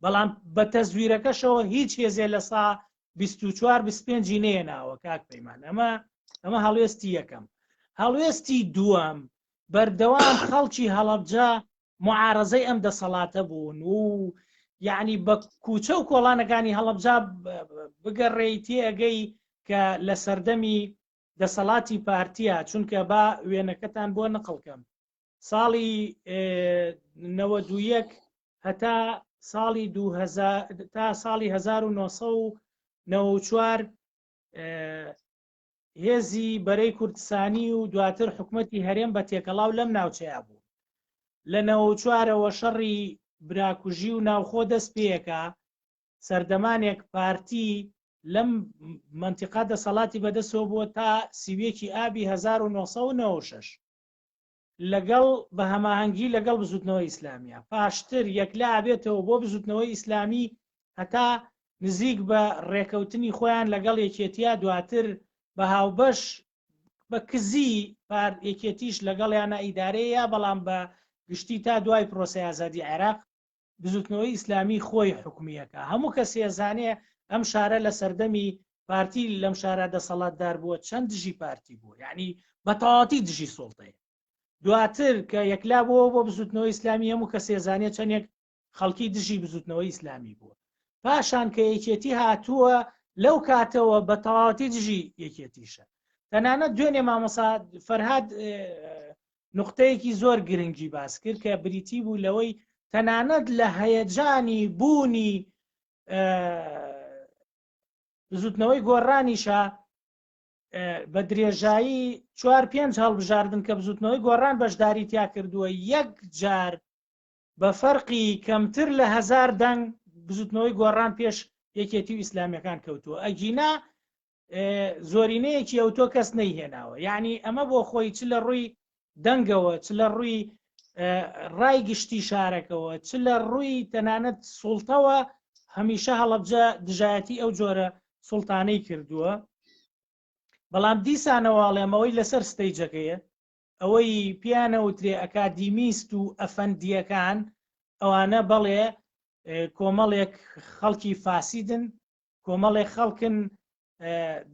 بەڵام بە تەزویرەکەشەوە هیچ هێزێ لە سا 24 25 نێناوە کاک پەیمان ئەمە ئەمە هەڵوێستی یەکەم هەڵوێستی دووەم بەردەوام خەڵکی هەڵەبجە معارەزەی ئەم دەسەڵاتە بوون و یعنی بە کوچە و کۆڵانەکانی هەڵەبجە بگەڕێی تێئەگەی کە لە سەردەمی دەسەڵاتی پارتیە چونکە با وێنەکەتان بۆ نقڵکەم ساڵی 91 هەتا ساڵی تا ساڵی 1994 هێزی بەرەی کوردستانی و دواتر حکومەتی هەرێم بە تێکەڵاو لەم ناوچەیە بوو لە نەوەچوارەوە شەڕی براکوژی و ناوخۆ دەست پێیەکە سەردەمانێک پارتی لەم منتیقا دەسەڵاتی بەدەستەوە بووە تا سیویەکی ئابی 1996 لەگەڵ بە هەماهەنگی لەگەڵ بزوتنەوەی ئیسلامیە پاشتر یەکلا ئەبێتەوە بۆ بزوتنەوەی ئیسلامی هەتا نزیک بە ڕێکەوتنی خۆیان لەگەڵ یەکێتیا دواتر بە هاوبەش بە کزی پار یەکێتیش لەگەڵیانە ئیدارەیە بەڵام بە گشتی تا دوای پرۆسەی ئازادی عێراق بزوتنەوەی ئیسلامی خۆی حکومیەکە هەموو کەسێ زانێ ئەم شارە لە سەردەمی پارتی لەم شارە دەسەڵاتدار بووە چەند دژی پارتی بووە یعنی بە تەواوەتی دژی سوڵتەیە دواتر کە یەکلا بووە بۆ بزوتنەوەی ئیسلامی هەموو کەسێ زانێ چەندێک خەڵکی دژی بزوتنەوەی ئیسلامی بووە پاشان کە یەکێتی هاتووە لەو کاتەوە بە تەواوەتی دژی یەکێتیشە تەنانەت دوێنێ مامۆسا فەرهاد نوقتەیەکی زۆر گرنگی باس کرد کە بریتی بوو لەوەی تەنانەت لە هەیەجانی بوونی بزوتنەوەی گۆڕانیشە بە درێژایی چوار پێنج هەڵبژاردن کە بزوتنەوەی گۆڕان بەشداری تیا کردووە یەک جار بە فەرقی کەمتر لە هزار دەنگ بزوتنەوەی گۆڕان پێش یەکێتی و ئیسلامیەکان کەوتووە ئەگینا زۆرینەیەکی ئەوتۆ کەس نەیهێناوە یعنی ئەمە بۆ خۆی چ لە ڕووی دەنگەوە چ لە ڕووی ڕای گشتی شارەکەوە چ لە ڕووی تەنانەت سوڵتەوە هەمیشە هەڵەبجە دژایەتی ئەو جۆرە سوڵتانەی کردووە بەڵام دیسانەواڵێمەوەی لەسەر ستەیجەکەیە ئەوەی پیانەوترێ ئەکادیمیست و ئەفەندیەکان ئەوانە بەڵێ کۆمەڵێک خەڵکی فاسیدن کۆمەڵێک خەڵکن.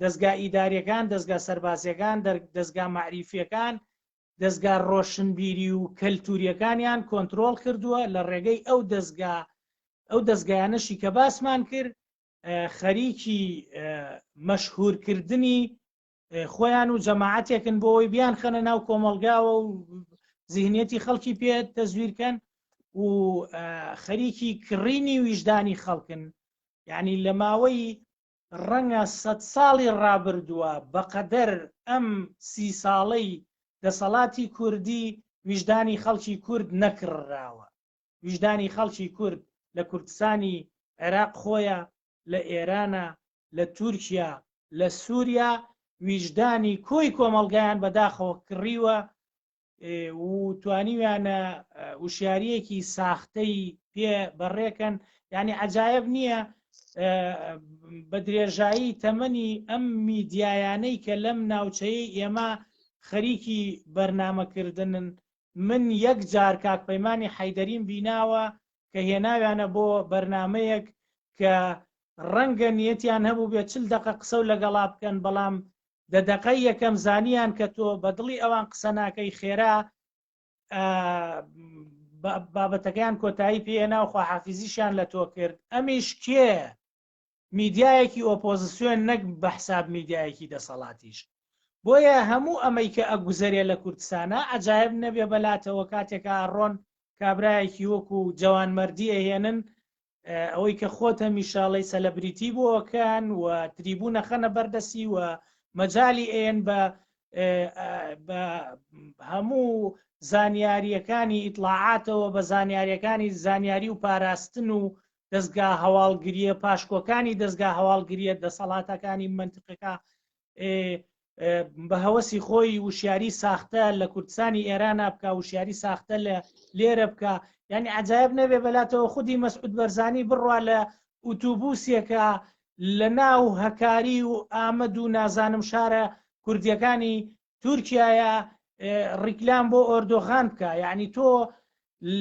دەزگا ئیداریەکان، دەزگا سەربازیەکان، دەزگا مەعریفیەکان، دەزگا ڕۆشنبیری و کەلتوریەکانیان کۆنترۆڵ کردووە لە ڕێگەی ئەو دەزگا ئەو دەزگایانەشی کە باسمان کرد خەریکی مەشهورکردنی خۆیان و جەماعەتێکن بۆ ئەوەی بیانخەنە ناو کۆمەڵگاوە و زیهنیەتی خەڵکی پێ تەزویرکەن و خەریکی کڕینی ویژدانی خەڵکن یعنی لە ماوەی ڕەنگە سەد ساڵی ڕابردووە بەقەدەر ئەم سی ساڵەی دەسەڵاتی کوردی ویژدانی خەڵکی کورد نەکڕراوە. ویژدانی خەڵکی کورد لە کوردستانی عێراق خۆیە، لە ئێرانە، لە تورکیا، لە سوریا ویژدانی کۆی کۆمەڵگایان بەداخەوە کڕیوە و توانیویانە وشیاریەکی ساختەی پێ بەڕێکەن یعنی عجایب نییە بە درێژایی تەمەنی ئەم میدیایانەی کە لەم ناوچەیە ئێمە خەریکی بەرنامەکردنن من یەک جار کاک پەیمانی حەیدەریم بیناوە کە هێناویانە بۆ بەرنمەیەک کە ڕەنگە نیەتیان هەبوو بێ چل دقە قسە و لەگەڵا بکەن بەڵام دە دەقەی یەکەم زانیان کە تۆ بە دڵی ئەوان قسە ناکەی خێرا بابەتەکەیان کۆتایی پێێنا و خواحافیزیشیان لە تۆ کرد ئەمیش کێ میدیایەکی ئۆپۆزیسیۆن نەک بە حساب میدیایەکی دەسەڵاتیش بۆیە هەموو ئەمەی کە ئەگوزەرێ لە کوردستانە عجایب نەبێ بەلاتەوە کاتێکا ڕۆن کابرایەکی وەکو جەوانمەردی ئەهێنن ئەوەی کە خۆت هەمیشە ئەڵێی سەلەبریتی بۆکەن و تریبوونە خەنە بەردەسی و مەجای ئێن بە بە هەموو زانیاریەکانی ئیتلاعاتەوە بە زانیاریەکانی زانیاری و پاراستن و دەستگا هەواڵگریە پاشکۆکانی دەستگا هەواڵگریە دەسەڵاتەکانی منتقەکە بە هەوەسی خۆی وشیاری ساختە لە کوردستانی ئێران بکە وشیاری ساختە لە لێرە بکە یعنی عجایب نەبێ بەلاتەوە خودی مەسعود بەرزانی بڕوا لە ئوتوبوسێکە لە ناو هەکاری و ئامەد و نازانم شارە کوردیەکانی تورکایە ڕیکلام بۆ ئۆردۆغان بکە یعنی تۆ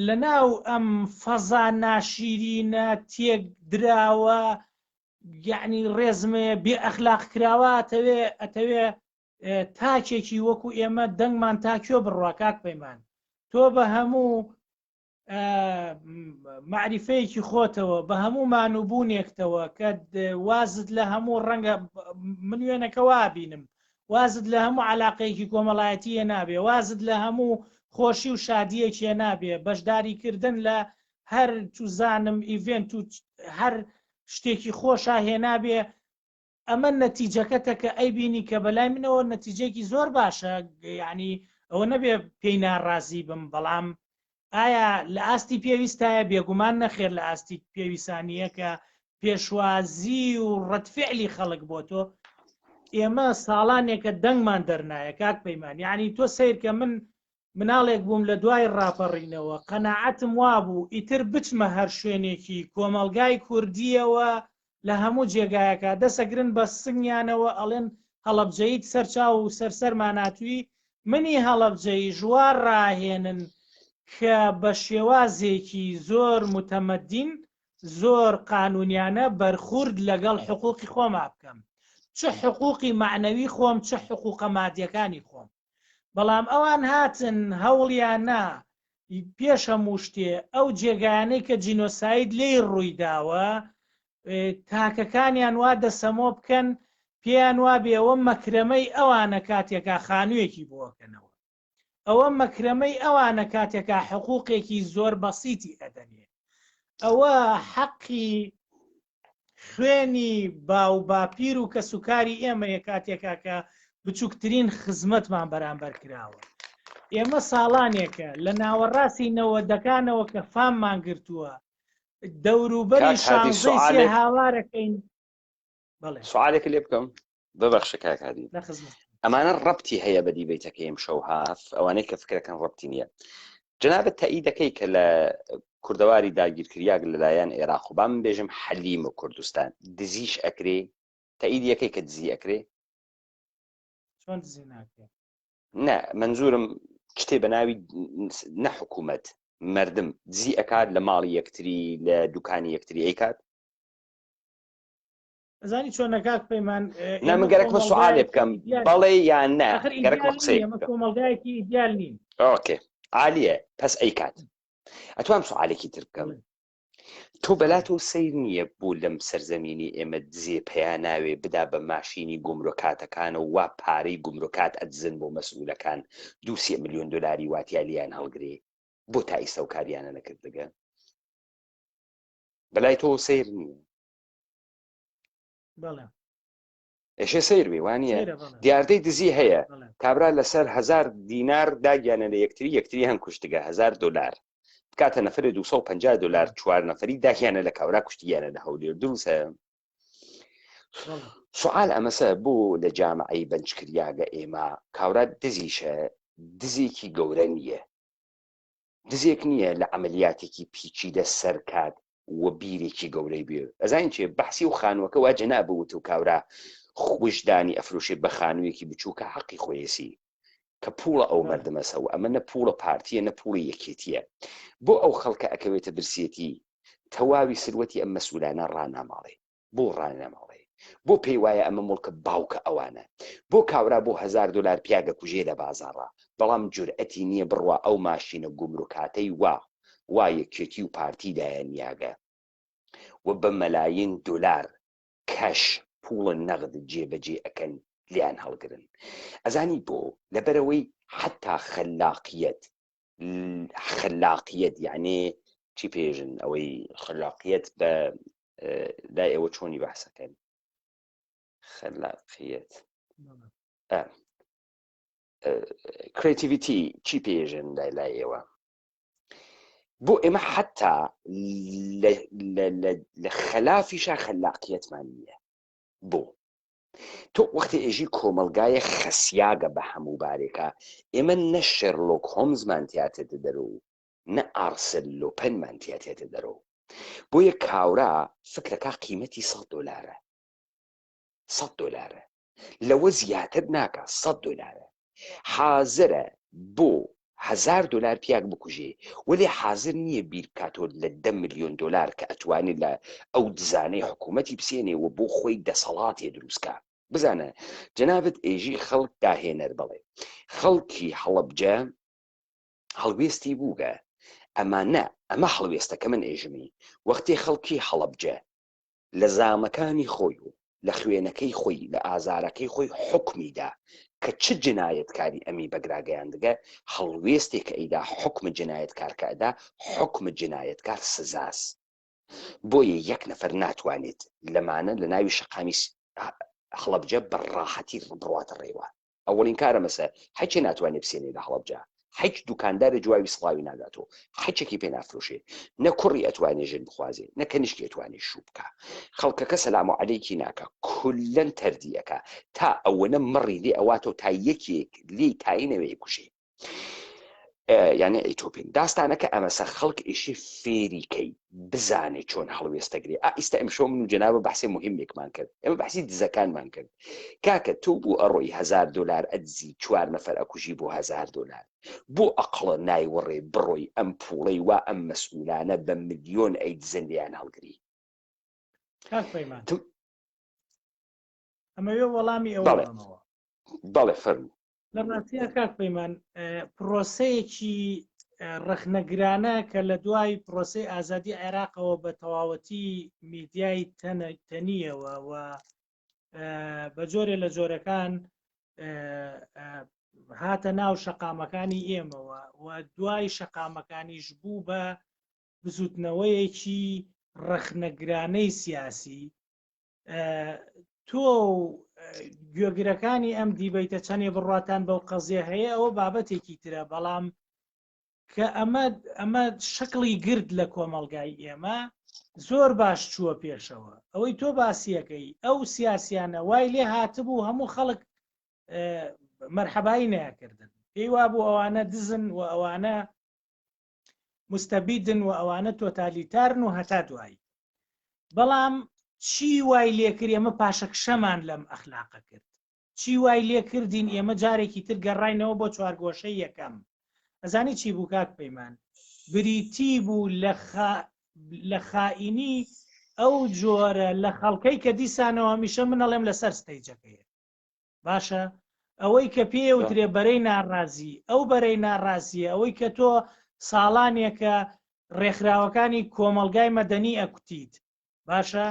لە ناو ئەم فەزا ناشیرینە تێک دراوە یەعنی ڕێزمەیە بێ ئەخلاق کراوە ئەتەوێ ئەتەوێ تاکێکی وەکو ئێمە دەنگمان تا کوێ بڕوا کاک پەیمان تۆ بە هەموو معریفەیەکی خۆتەوە بە هەموو مانوبوونێکتەوە کە وازت لە هەموو ڕەنگە من وێنەکە وابینم وازت لە هەموو علاقەیەکی کۆمەڵایەتیە نابێ وازت لە هەموو خۆشی و شادیەکیە نابێ بەشداریکردن لە هەر چوزانم ئیڤێنت و هەر شتێکی خۆشا هێنابێ ئەمە نەتیجەکەتە کە ئەیبینی کە بەلای منەوە نەتیجەیەکی زۆر باشە یعنی ئەوە نەبێ پێی ناڕازی بم بەڵام ئایا لە ئاستی پێویستایە بێگومان نەخێر لە ئاستی پێویستانیە کە پێشوازی و ڕەتفعلی خەڵک بۆ تۆ ئێمە ساڵانێکە دەنگمان دەرنایە کاک پەیمان یعنی تۆ سیرکە من مناڵێک بووم لە دوای ڕاپەڕینەوە قەناعەتم وابوو ئیتر بچمە هەر شوێنێکی کۆمەڵگای کوردییەوە لە هەموو جێگایەکا دەسەگرن بە سنگیانەوە ئەڵێن هەڵەبجەییت سەر چاو و سەر سەرمان هاتووی منی هەڵەبجەییش وا ڕاهێنن کە بە شێوازێکی زۆر متەمەدین زۆر قانونیانە بەرخورد لەگەڵ حقوقی خۆما بکەم چ حقوقی مەعنەوی خۆم چ حقوقە مادیەکانی خۆم بەڵام ئەوان هاتن هەوڵیان نا پێش هەموو شتێ ئەو جێگایانەی کە جینۆساید لێی ڕووی داوە تاکەکانیان وا دەسەمۆ بکەن پێیان وابێ ئەوە مەکرەمەی ئەوانە کاتێکا خانوویەکی بۆکەنەوە ئەوە مەکرەمەی ئەوانە کاتێکا حقوقێکی زۆر بەسیتی ئەدەنێ ئەوە حەقی خوێنی باو باپیر و کەسوکاری ئێمەیە کاتێکا کە بچووکترین خزمەتمان بەرامبەر کراوە ئێمە ساڵانێکە لە ناوەڕاستی نەوەدەکانەوە کە فاممان گرتووە دەوروبەری شانزەی سێ هاوارەکەین
بەڵێ سوالێک لێ بکەم ببەخشە کاک هادی ئەمانە ڕەبتی هەیە بە دیبەیتەکەی ئەم شەو هاف ئەوانەی کە فکرەکەن ڕەبتی نییە جەنابەت تەئیدەکەی کە لە کوردەواری داگیرکریاگ لەلایەن عێراق و با من بێژم حەلیم و کوردستان دزیش ئەکرێ تەئیدیەکەی کە دزی ئەکرێ
چۆن دزی ناکرێ
نە منزورم شتێ بە ناوی نە حکوومەت مردم دزی ئەکات لە ماڵی یەکتری لە دوکانی یەکتری ئەیکات.
ئەزانی چۆنە کاک پەیمان
نا من گەرەکمە سوالێ بکەم بەڵێ یان نا گەرەکمە قسەی
کۆمەڵگایەکی ئیدیال نین
okay عالیە پس ئەی کات ئەتوام سوالێکی تر بکەم تۆ بەلات و سیر نییە بوو لەم سەرزەمینی ئێمە دزێ پیا ناوێ بدا بە ماشینی گومرۆکاتەکان و وا پارەی گومرۆکات ئەدزن بۆ مەسئولەکان دوسێ میلیۆن دلاری واتیا لیان هەڵگرێ بۆ تا ئیستا و کاریانە نەکردگە بەلای تۆ سیر نییە
بەڵێ
ئێشێ سیر بێ وانە دیاردەی دزی هەیە کابرا لەسەر هزار دینار داگیانە لە یەکتری یەکتری هەن کوشتگە هزار دلار بکاتە نەفرێ 250 دلار چوار نەفری داگیانە لە کاورا کوشتیانە لە هەولێر دروسە سوال ئەمەسە بۆ لە جامعەی بەنجکریاگە ئێمە کاورا دزیشە دزێکی گەورە نییە دزێک نییە لە عملیاتێکی پیچیدە سەرکات و بیرێکی گەورەی بێ ئەزانین چێ بەحسی و خانووەکە وا جەناب وت و کاورا وژدانی ئەفرۆشێ بە خانوویەکی بچووکە حەقی خۆیەسی کە پوڵە ئەو مردمەسە و ئەمە نە پوڵە پارتیە نە پوڵی یەکێتیە بۆ ئەو خەڵکە ئەکەوێتە برسێتی تەواوی سروەتی ئەم مەسئولانە ڕاناماڵێ بۆ ڕانەماڵێ بۆ پێی وایە ئەمە موڵکە باوکە ئەوانە بۆ کاورا بۆ هەزار دۆلار پیاگە کوژێ لە بازاڕا بەڵام جورئەتی نییە بڕوا ئەو ماشینە گومرکاتەی وا وا یەکێتی و پارتی دایانیاگە و بە مەلاین دۆلار کەش پوڵە نەغد جێ بەجێ ئەکەن لیان هەڵگرن ئەزانی بۆ لەبەرەوەی حتا خەلاقیەت خەلاقیەت یعنی چی پێژن ئەوەی خەلاقیەت بە لای ئێوە چۆنی بەحسەکەن خەلاقیەت creativity چی پێژن لای لای ئێوە بۆ ئێمە حتا لە خەلافیشا خەلاقیەتمان نییە بۆ تۆ وەختی ئێژی کۆمەلگایە خەسیاگە بە هەموو بارێکە ئێمە نە شێرلۆک هۆمزمان تیاتێتە دەرو نە ئارسل لۆپەنمان تیاتێتە دەرەوە بۆیە کاورا فکرەکە قیمەتی 100 دۆلارە 100 دۆلارە لەوە زیاتر ناکە 100 دۆلارە حازرە بۆ هزار دلار پیاک بکوژێ وەلێ حازر نییە بیر بکاتەوە لە دە میلیۆن دلار کە ئەتوانێت لە ئەو دزانەی حکوومەتی بسێنێ و بۆ خۆی دەسەڵاتێ دروستکە بزانە جەنابت ئێژی خەڵک داهێنەر بڵێ خەڵکی هەڵەبجە هەڵوێستی بووگە ئەما نە ئەمە هەڵوێستەکە من ئێژمی وەختێ خەڵکی هەڵەبجە لە زامەکانی خۆی و لە خوێنەکەی خۆی لە ئازارەکەی خۆی حوکمی دا کە چ جنایەتکاری ئەمی بەگراگەیاندگە هەڵوێستێک کە ئەیدا حوکم جنایەتکار کە ئەدا حوکم جنایەتکار سزاس بۆیە یەک نەفەر ناتوانێت لەمانە لە ناوی شەقامی هەڵەبجە بە ڕاحەتی بڕواتە ڕێوە ئەوەڵین کارە مەسە حەچێ ناتوانێ بسێنێ لە هەڵەبجە حەچ دوکاندارە جوابی سڵاوی ناداتەوە حەچێکی پێ نافرۆشێ نە کوڕی ئەتوانێ ژن بخوازێ نە کەنیشکی ئەتوانێ شوو بکا خەڵکەکە سەلام و عەلەیکی ناکا کولەن تەردی ئەکا تا ئەوەنە مڕی لێ ئەواتەوە تا یەکێک لێی تاینەوێ ئەیکوژێ یانە ئەیتۆپین داستانەکە ئەمەسە خەڵک ئیشی فێری کەی بزانێ چۆن هەڵوێستەگرێ ئا ئیستا ئەمشەو من و جەنابە بەحسێ مهمێکمان کرد ئێمە بەحسی دزەکانمان کرد کاکە تۆ بوو ئەڕۆی هزار دلار ئەدزی چوار نەفەر ئەکوژی بۆ هزار دلار بۆ ئەقڵە نایوەڕێ بڕۆی ئەم پوڵەی وا ئەم مەسئولانە بە ملیۆن ئەیدزن لێیان هەڵگری
کاک پەیمان ئەمەوێ وەڵامی ئەوە بەڵێ
بەڵێ فەرموو
لە ڕاستیا کاک پەیمان پرۆسەیەکی ڕەخنەگرانە کە لە دوای پرۆسەی ئازادی عێراقەوە بە تەواوەتی میدیای تەنیەوە و بە جۆرێ لە جۆرەکان هاتە ناو شەقامەکانی ئێمەوە و دوای شەقامەکانیش بوو بە بزوتنەوەیەکی ڕەخنەگرانەی سیاسی تۆ و گوێگرەکانی ئەم دیبەیتە چەندێ بڕواتان بەو قەزیە هەیە ئەوە بابەتێکی ترە بەڵام کە ئەمە ئەمە شکڵی گرت لە کۆمەڵگای ئێمە زۆر باش چووە پێشەوە ئەوەی تۆ باسیەکەی ئەو سیاسیانە وای لێ هاتبوو هەموو خەڵک مەرحەبایی نەکردن پێی وابوو ئەوانە دزن و ئەوانە مستەبیدن و ئەوانە تۆتالیتارن و هەتا دوایی بەڵام چی وای لێکرد ئێمە پاشەکشەمان لەم ئەخلاقە کرد چی وای لێکردین ئێمە جارێکی تر گەڕاینەوە بۆ چوارگۆشەی یەکەم ئەزانی چی بوو کاک پەیمان بریتی بوو لە خا... لە خائینی. ئەو جۆرە لە خەڵکەی کە دیسانەوە هەمیشە من ئەڵێم لەسەر stage ەکەیە باشە ئەوەی کە پێوترێ بەرەی ناڕازی ئەو بەرەی ناڕازیە ئەوەی کە تۆ ساڵانێکە ڕێکخراوەکانی کۆمەڵگای مەدەنی ئەکوتیت باشە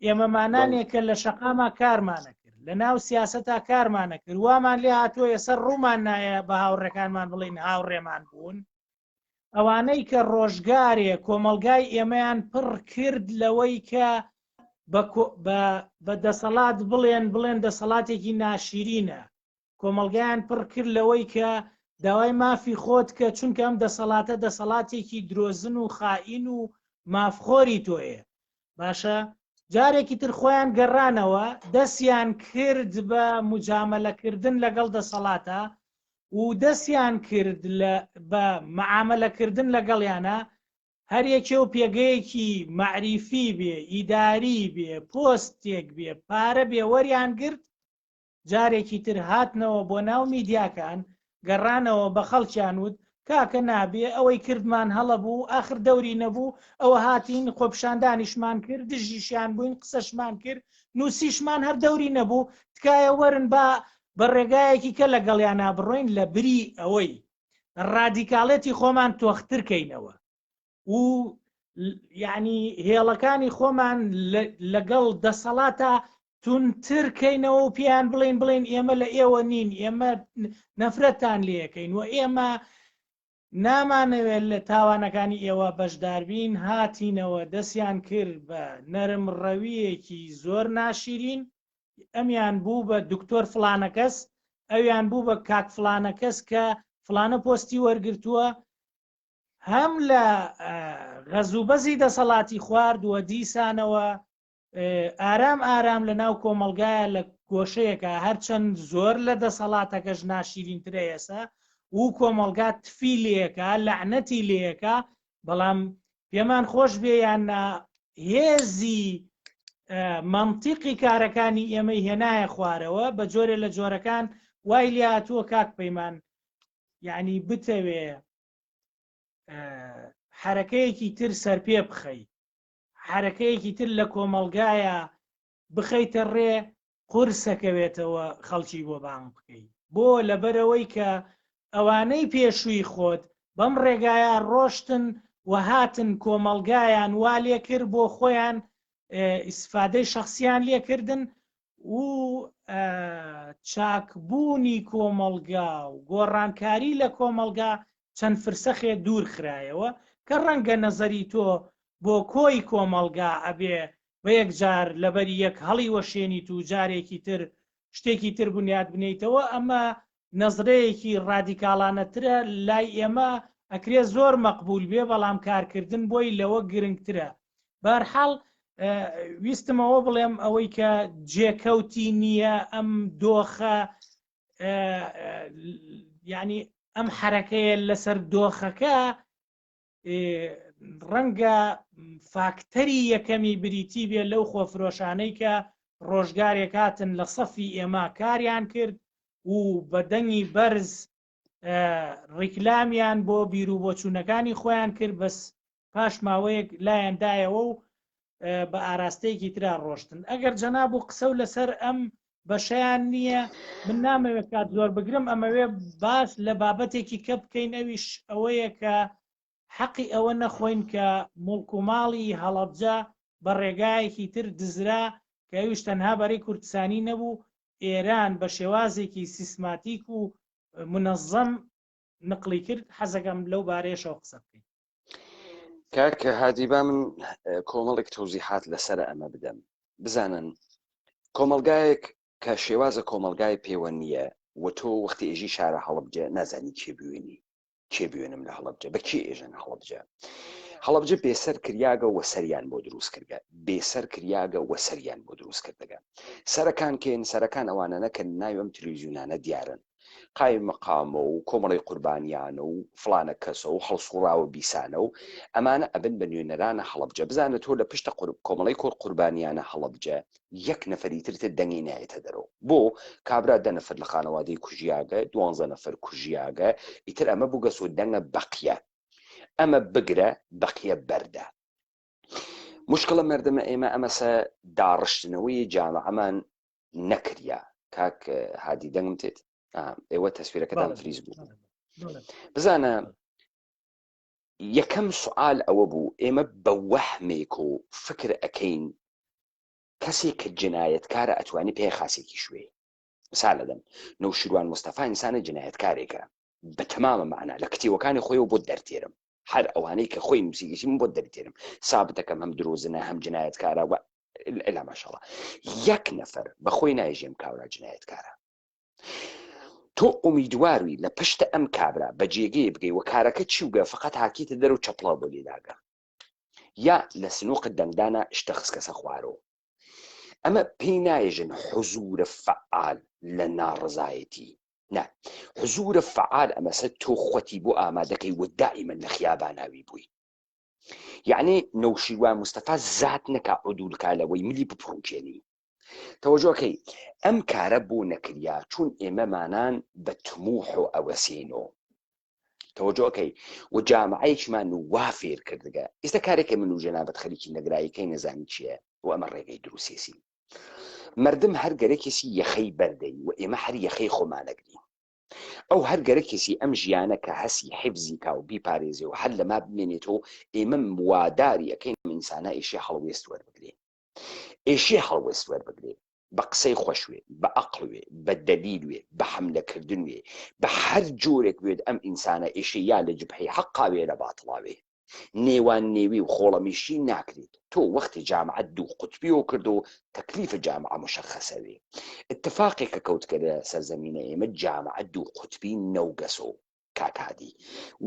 ئێمەمانانێکە لە شەقاما کارمانە کرد لە ناو سیاسەتا کارمانە کرد وامان لێ هاتووە ێسەر ڕوومان نایە بە هاوڕێکانمان بڵین هاوڕێمان بوون ئەوانەی کە ڕۆژگارێ کۆمەڵگای ئێمەیان پڕ کرد لەوەی کە بە دەسەڵات بڵێن بڵێن دەسەڵاتێکی ناشیرینە کۆمەڵگایان پڕ کرد لەوەی کە داوای مافی خۆت کە چونکە ئەم دەسەڵاتە دەسەڵاتێکی درۆزن و خائین و مافخۆری تۆیە باشە جارێکی تر خۆیان گەڕانەوە دەستیان کرد بە مجاملەکردن لەگەڵ دەسەڵاتە و دەستیان کرد لە بە معاملەکردن لەگەڵیانە هەر یەکێ و پێگەیەکی مەعریفی بێ ئیداری بێ پۆستێک بێ پارە بێ وەریان گرت جارێکی تر هاتنەوە بۆ ناو میدیاکان گەڕانەوە بە خەڵکیان وت کاکە نابێ ئەوەی کردمان هەڵە بوو ئاخر دەوری نەبوو ئەوە هاتین خۆپیشاندانیشمان کرد دژیشیان بووین قسەشمان کرد نووسیشمان هەر دەوری نەبوو تکایە وەرن با بە ڕێگایەکی کە لەگەڵیانا بڕۆین لە بری ئەوەی ڕادیکاڵێتی خۆمان تۆختر کەینەوە و یعنی هێڵەکانی خۆمان لەگەڵ دەسەڵاتە تونتر کەینەوە و پێیان بڵین بڵین ئێمە لە ئێوە نین ئێمە نەفرەتان لەکەین و ئێمە نامانەوێت لە تاوانەکانی ئێوە بەشداربین هاتینەوە دەستیان کرد بە نەرم ڕەویەکی زۆر ناشیرین ئەمیان بوو بە دکتۆر فلانەکەس ئەویان بوو بە کاک فلانەکەس کە فلانە پۆستی وەرگرتووە هەم لە غەزوبەزی دەسەڵاتی خوارد و دیسانەوە ئارام ئارام لە ناو کۆمەڵگایە لە گۆشەیەکە هەرچەند زۆر لە دەسەڵاتەکەش ناشیرینترە ئێسا و کۆمەڵگا تفی لەکە لەعنەتی لەکە بەڵام پێمان خۆش بێ یان نا هێزی مەنتیقی کارەکانی ئێمەی هێنایە خوارەوە بە جۆرێ لە جۆرەکان وای لێهاتووە کاک پەیمان یعنی بتەوێ حرەکەیەکی تر سەرپێ بخەی حرەکەیەکی تر لە کۆمەڵگایە بخەیتە ڕێ قورسەکەوێتەوە خەڵکی بۆ بانگ بکەی بۆ لەبەرەوەی کە ئەوانەی پێشووی خۆت بەم ڕێگایە ڕۆشتن و هاتن کۆمەڵگایان وا لێکرد بۆ خۆیان ئیسفادەی شخصیان لێکردن و چاکبوونی کۆمەڵگا و گۆڕانکاری لە کۆمەڵگا چەند فرسەخێ دوور خرایەوە کە ڕەنگە نەزەری تۆ بۆ کۆی کۆمەڵگا ئەبێ بە یەکجار لەبەری یەک هەڵی وەشێنیت و جارێکی تر شتێکی تر بنیات بنێیتەوە ئەمە نەزرەیەکی ڕادیکاڵانەترە لای ئێمە ئەکرێ زۆر مەقبول بێ بەڵام کارکردن بۆی لەوە گرنگترە بەرحاڵ ویستمەوە بڵێم ئەوەی کە جێکەوتی نییە ئەم دۆخە یعنی ئەم حرەکەیە لەسەر دۆخەکە ڕەنگە فاکتەری یەکەمی بریتی بێ لەو خۆفرۆشانەی کە ڕۆژگارێک هاتن لە سەفی ئێمە کاریان کرد و بە دەنگی بەرز ڕیکلامیان بۆ بیر و بۆچوونەکانی خۆیان کرد بەس پاش ماوەیەک لایەن دایەوە و بە ئاراستەیەکی ترا ڕۆشتن ئەگەر جەناب و قسە و لەسەر ئەم بەشیان نییە من نامەوێت کات زۆر بگرم ئەمەوێ باس لە بابەتێکی کە بکەین ئەویش ئەوەیە کە حەقی ئەوە نەخۆین کە موڵک و ماڵی هەڵەبجە بە ڕێگایەکی تر دزرا کە ئەویش تەنها بەرەی کوردستانی نەبوو ئێران بە شێوازێکی سیستماتیک و منەزەم نقلی کرد حەزەکەم لەو بارەیەشەوە قسە بکەین.
کاک هادی با من کۆمەڵێک تەوزیحات لەسەر ئەمە بدەم بزانن کۆمەڵگایەک کە شێوازە کۆمەڵگای پێوە نییە و تۆ وەختی ئێژی شارە هەڵبجە نازانی کێ بوێنی کێ بوێنم لە هەڵەبجە بە کێ ئێژەن هەڵەبجە هەڵەبجە بێسەر کریاگە وە سەریان بۆ دروست کردگە بێسەر کریاگە وە سەریان بۆ دروست کردگە سەرەکان کێن سەرەکان ئەوانەنە کە ناوی ئەم تلویزیونانە دیارن قایم مقامە و کۆمەڵی قوربانیانە و فڵانە کەسە و هەڵسوڕاوە بیسانە و ئەمانە ئەبن بە نوێنەرانە هەڵەبجە بزانە تۆ لە پشتە کۆمەڵی کۆر قوربانیانە هەڵەبجە یەک نەفەری ترتە دەنگی نایەتە دەرەوە بۆ کابرا دە نەفەر لە خانەوادەی کوژیاگە دوانزە نەفەر کوژیاگە ئیتر ئەمە بووگەسۆ دەنگە بەقیە ئەمە بگرە بەقیە بەردە. مشکڵە مردمە ئێمە ئەمەسە داڕشتنەوەی جامعەمان نەکریا. کاک هادی دەنگم تێت؟ ئێوە تەسویرەکەتان فریز بوو. بزانە یەکەم سوال ئەوە بوو ئێمە بە وەهمێک و فکر ئەکەین کەسێک کە جنایەتکارە ئەتوانی پێ خاسێکی شوێ مثال ئەدەم نەوشیروان مستەفا ئینسانە جنایەتکارێکە بە تەمامە معنا لە کتێوەکانی خۆیەوە بۆ دەرتێرم هەر ئەوانەی کە خۆی نووسیگەشی من بۆ دەرتێرم سابتەکەم هەم درۆزنە هەم جنایەتکارە و ئەلا ماشاءاللە یەک نەفەر بە خۆی نایژێم کاورا جنایەتکارە تۆ ئومیدواروی لە پشتە ئەم کابرا بە جێگەیە بگەی و کارەکە چیوگە فقط هاکیتە دەر و چەپڵاو بۆ لێداگە یا لە سنووقت دەنگدانە شتە خسکەسە خوارەوە ئەمە پێی نایژن حزورە فعال لە ناڕزایەتی نا حزورە فعال ئەمەسە تۆ خۆتی بۆ ئامادەکەی و دائیمەن لە خیاباناوی بووی یعنی نەوشیروان مستەفا زات نەکا عدولکا لەوەی ملی بپڕوکێنی تەوەجۆکەی ئەم کارە بۆ نەکریا چون ئێمەمانان بە تموح و ئەوەسینۆ تەوەجۆکەی و جامعەیەکمان وا فێر کردگە ئێستا کارێکە من و جەنابەت خەریکی نەگراییکەی نەزانی چییە و ئەمە ڕێگەی دروستێسی مردم هەر گەرەکێسی یەخەی بەردەی و ئێمە هەر یەخەی خۆمانەگرین ئەو هەر گەرەکێسی ئەم ژیانە کە هەسی حفزی کا و بیپارێزێ و هەر لەما بمێنێتەوە ئێمە واداری ئەەکەین ئینسانە ئیشی هەڵوێست وەربگرێ ئێشێ هەڵوێست وەربگرێ بە قسەی خۆش وێ، بە ئەقڵ وێ، بە دەلیل وێ، بە حەملە کردن وێ، بە هەر جۆرێک وێت ئەم ئینسانە ئێشێ یا لە جبهەی حەقا وێ لە باتڵا وێ. نێوان نێوی و خۆڵەمیشی ناکرێت. تۆ وەختی جامعەت دوو قوتبیۆ کردۆ تەکلیف جامعە مشەخەسە وێ. ئتفاقێ کە کەوتگە لە سەرزەمینە ئێمە جامعە دوو قوتبی نەوگەسۆ کاک هادی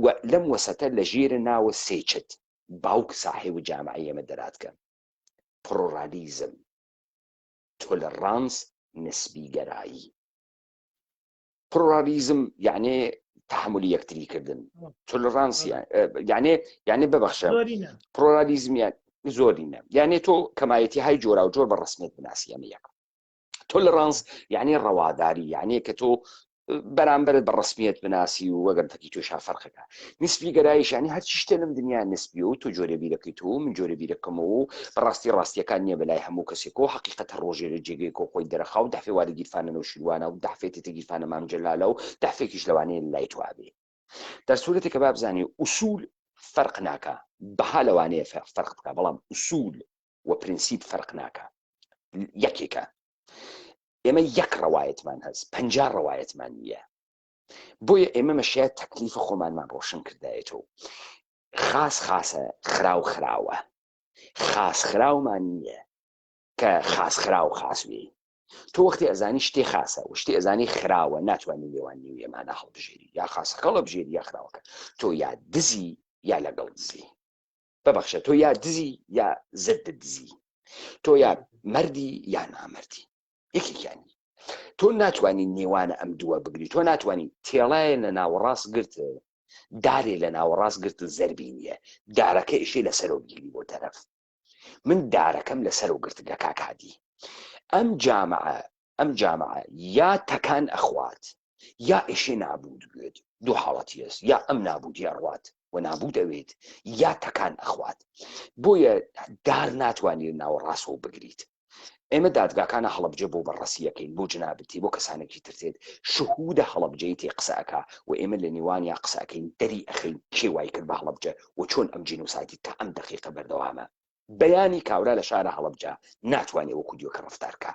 و لەم وەسەتە لە ژێرە ناوە سێ چت باوک ساحێو جامعەی ئێمە دەراتگە. پڕۆرالیزم، تۆلەڕانس نسبیگەرایی. پڕۆرالیزم یعنێ تحملی یەکتری کردن تۆلەڕانس یعنێ یعنێ ببەخشە پڕۆرالیزم یان زۆرینە یعنێ تۆ کەمایەتی های جۆرا و جۆر بە ڕسمیت بناسی ئەمە یەک تۆلەڕانس یعنی ڕەواداری یعنی کە تۆ بەرامبەرت بە ڕسمیت بناسی و وەگەر تەکی توێشا فەرقەکە نسبی گەرایش ینی هەرچی شتێ لەم دنیا نسبی و تۆ جۆرە بیرەکەیت و من جۆرە بیرەکەمەوە و بەڕاستی ڕاستیەکان نییە بەلای هەموو کەسێک و حقیقەتە ڕۆژێ لە جێگەی کۆ خۆی دەرەخا و دەفێ وارە گیرفانە نەوشیروانە و دەفێتێتە گیرفانە مام جەلالە و دەفێکیش لەوانەیە لای تو ئابێ در صورتی کە بابزانی ئوسول فەرق ناکا بەها لەوانەیە فەرق بکە بەڵام ئوسول و پرنسیپ فەرق ناکا یەکێکە ئێمە یەک ڕەوایەتمان هەست پەنجا ڕەوایەتمان نییە بۆیە ئێمە مەشیا تەکلیفە خۆمانمان ڕۆشن کردایەتەوە خاس خاسە خراو خراوە خاس خراومان نییە کە خاس خراو خاسوێ تۆ وەختی ئەزانی شتێ خاسە و شتێ ئەزانی خراوە ناتوانانی نێوان نیو ئێمانە هەڵبژێری یا خاسەکە هەڵبژێری یا خراوەکە تۆ یا دزی یا لەگەڵ دزی ببەخشە تۆ یا دزی یا زد دزی تۆ یا مردی یا نامردی یەکێکیانی تۆ ناتوانانی نێوانە ئەم دووە بگری تۆ ناتوانانی تێڵایە لە ناوەڕاست گرت دارێ لە ناوەڕاست گرت زەربی نییە دارەکە ئیشی لەسەرەوە بگیری بۆ تەرەف من دارەکەم لەسەرەوە گرتگە کاک هادی ئەم جامعە ئەم جامعە یا تەکان ئەخوات یا ئێشێ نابود بێت دوو حاڵەتی هەست یا ئەم نابودی ئەڕوات و نابود ئەوێت یا تەکان ئەخوات بۆیە دار ناتوانێت ناوەڕاستەوە بگریت ئێمە دادگاکانە هەڵەبجە بۆ بەڕەسیەکەین بۆ جنابتی بۆ کەسانێکی ترتێت شهودە هەڵەبجەی تێ قسە ئەکا و ئێمە لە نێوانیا قسە ئەکەین دەری ئەخەین کێ وای کرد بە هەڵەبجە و چۆن ئەم جینۆسایدی تا ئەم دەقیقە بەردەوامە بەیانی کاورا لە شارە هەڵەبجە ناتوانێ وەکو دیۆکە ڕەفتار کا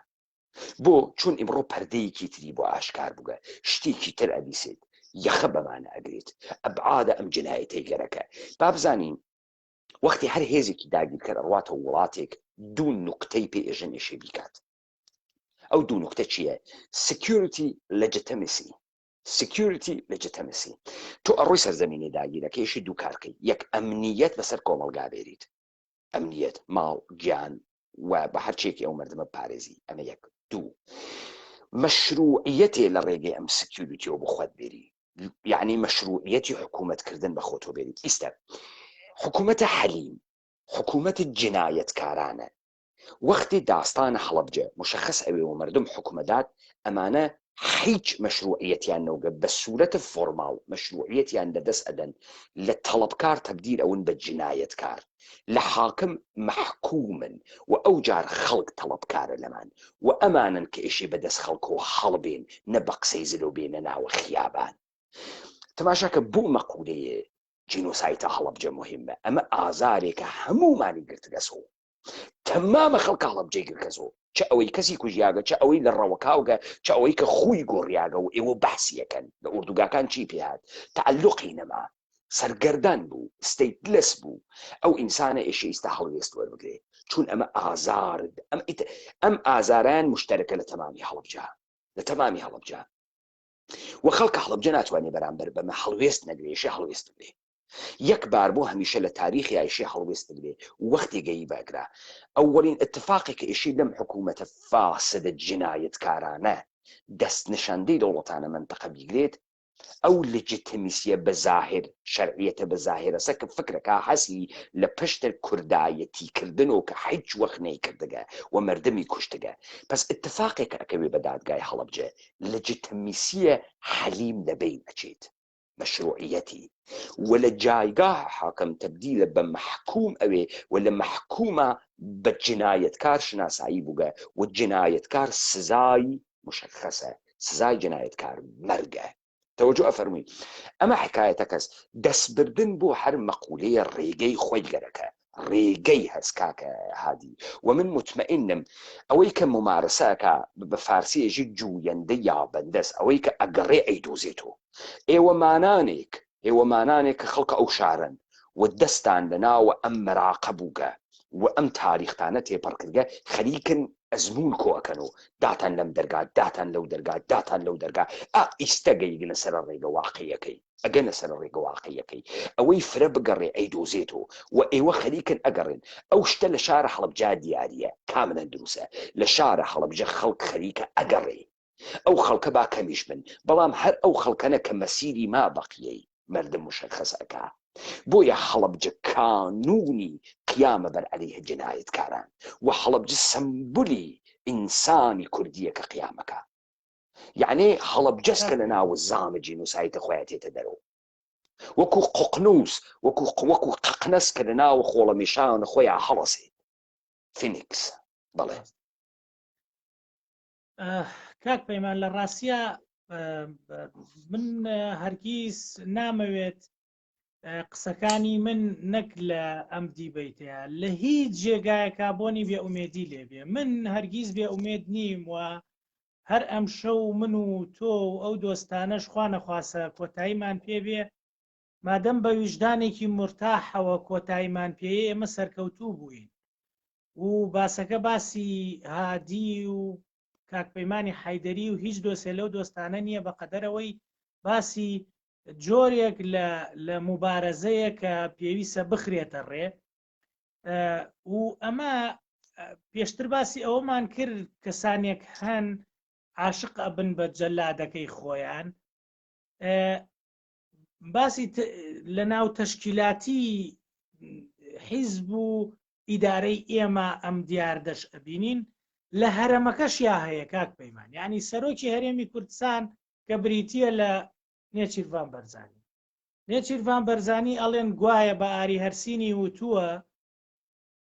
بۆ چون ئیمڕۆ پەردەیەکی تری بۆ ئاشکار بووگە شتێکی تر ئەبیسێت یەخە بەمانە ئەگرێت ئەبعادە ئەم جنایەتەی گەرەکە با بزانین وەختی هەر هێزێکی داگیرکەر ئەڕواتە وڵاتێک دوو نوکتەی پێ ئێژن ئێشێ بیکات ئەو دوو نوکتە چییە security legitimacy security legitimacy تۆ ئەڕۆی سەرزەمینی داگیرەکەیشی دوو کارکەی یەک ئەمنیەت بەسەر کۆمەڵگا بێریت ئەمنیەت ماڵ گیان و بە هەرچێکی ئەو مردمە پارێزی ئەمە یەک دوو مەشروعیەتێ لە ڕێگەی ئەم security ەوە بخوات بێری یعنی مەشروعیەتی حکوومەت کردن بە خۆتۆ بێریت ئیستا حکوومەتە حەلیم حکوومەت جنایەتکارانە وەختی داستانە هەڵەبجە مشخص ئەوێ و مردم حکومەدات ئەمانە. هیچ مەشروعیەتیان نەوگە بە سورەت formal مەشروعیەتیان لە دەس ئەدەن لە تەڵەبکار تەبدیل ئەون بە جنایەتکار لە حاکم مەحکومن و ئەو جار خەڵک تەڵەبکارە لەمان و ئەمانن کە ئێشێ بە دەس خەڵکۆ هەڵبێن نە بە قسەی زلۆ بێنە ناوە خیابان تەماشاکە بۆ مەقولەیێ جینۆسایتە هەڵەبجە موهیمە ئەمە ئازارێکە هەموومانی گرتگەسۆ تەمامە خەڵکە هەڵەبجەی گرکەزۆ چ ئەوەی کەسی کوژیاگە چ ئەوەی لە ڕەوەکاوگە چ ئەوەی کە خوی گۆڕیاگە و ئێوە بەحسیەکەن لە ئوردوگاکان چی پێهات تەعەلوقی نەما سەرگەردان بوو stateless بوو ئەو ئینسانە ئێشێ ئیستا هەڵوێست وەربگرێ چون ئەمە ئازار ئەم ئەم ئازاران مشتەرەکە لە تەمامی هەڵەبجە لە تەمامی هەڵەبجە و خەڵکە هەڵەبجە ناتوانێ بەرامبەر بەمە هەڵوێست نەگرێ ئێشێ هەڵوێست بگرێ یەک بار بۆ هەمیشە لە تاریخی ئایشێ هەڵوێست بگرێ وەختی گەیی بەگرا ئەوەڵین ئتفاقێ کە ئێشی لەم حکوومەتە فاسدە جنایەتکارانە دەست نشاندەی دەوڵەتانە مەنتەقە بیگرێت ئەو legitimacy ە بە زاهر شەرعیەتە بە زاهرەسە کە فکرەکا هەسی لە پشت کوردایەتی کردن و کە هیچ وەخت نەیکردگە و مەردمی کوشتگە پەس ئتفاقێ کە ئەکەوێ بە دادگای هەڵەبجە legitimacy ە حەلیم لە بەین ئەچێت. مەشروعیەتی و لە جایگاه حاکم تەبدیلە بە مەحکوم ئەوێ و لە مەحکوما بە جنایەتکار شناسایی بووگە و جنایەتکار سزای مشخصە سزای جنایەتکار مەرگە تەوەجو ئەفەرمووی ئەمە حکایەتەکەس دەستبردن بۆ هەر مەقولەیە ڕێگەی خۆی گەرەکە ڕێگەی هەس کاکە هادی و من مطمئنم ئەوەی کە ممارەسە ئەکا بە فارسی ئێژی جویندە یا بەندەس ئەوەی کە ئەگەڕێ ئەیدۆزێتۆ ئێوە مانانێک ئێوە مانانێک کە خەڵکە ئەو شارەن و دەستان لە ناوە ئەم مەراقە بووگە و ئەم تاریختانە تێپەڕ کردگە خەریکن ئەزموون کۆ ئەکەن و داتان لەم دەرگا داتان لەو دەرگا داتان لەو دەرگا ئا ئیستە گەیگنە سەرە ڕێگە واقعیەکەی. ئەگەنە سەر ڕێگە واقعیەکەی ئەوەی فرە بگەڕێ ئەیدۆزێتەوە و ئێوە خەریکن ئەگەڕێن ئەو شتە لە شارە هەڵەبجە دیاریە کاملا دروسە لە شارە هەڵەبجە خەڵک خەریکە ئەگەڕێ ئەو خەڵکە با کەمیش بن بەڵام هەر ئەو خەڵکەنە کە مەسیری ما بەقیەی مردم مشخص ئەکا بۆیە هەڵەبجە کانونی قیامە بەر عەلەیه جنایەتکاران و هەڵەبجە سەمبولی ئینسانی کوردیە کە قیامەکە یەعنی هەڵەبجەس کە لە ناو زامە جینۆسایتە خۆیان تێتە دەرەوە وەکو ققنوس وەکو وەکو قەقنەس کە لە ناو خۆڵەمێشان خۆیان هەڵەسێت فینیکس بەڵێ
کاک پەیمان لە ڕاستە من هەرگیز نامەوێت قسەکانی من نەک لە ئەم دیبەیتەیە لە هیچ جێگایەکە بۆنی بێ ئومێدی لێبێ من هەرگیز بێ ئومێد نیم و هەر ئەمشەو من و تۆ و ئەو دۆستانەش خوا نەخواسە کۆتاییمان پێ بێ، مادەم بە ویژدانێکی مورتاحەوە کۆتاییمان پێیە ئێمە سەرکەوتوو بووین و باسەکە باسی هادی و کاک پەیمانی حەیدەری و هیچ دۆسێ لەو دۆستانە نییە بە قەدەرەوەی باسی جۆرێک لە لە موبارەزەیە کە پێویستە بخرێتە ڕێ و ئەمە پێشتر باسی ئەوەمان کرد کەسانێک هەن عاشق ئەبن بە جەلادەکەی خۆیان باسی لە ناو تەشکیلاتی حیزب و ئیدارەی ئێمە ئەم دیاردەش ئەبینین لە هەرەمەکەشیا هەیە کاک پەیمان یعنی سەرۆکی هەرێمی کوردستان کە بریتە لە نێچیرڤان بەرزانی نێچیرڤان بەرزانی ئەڵێن گوایە بە ئاری هەرسینی وتووە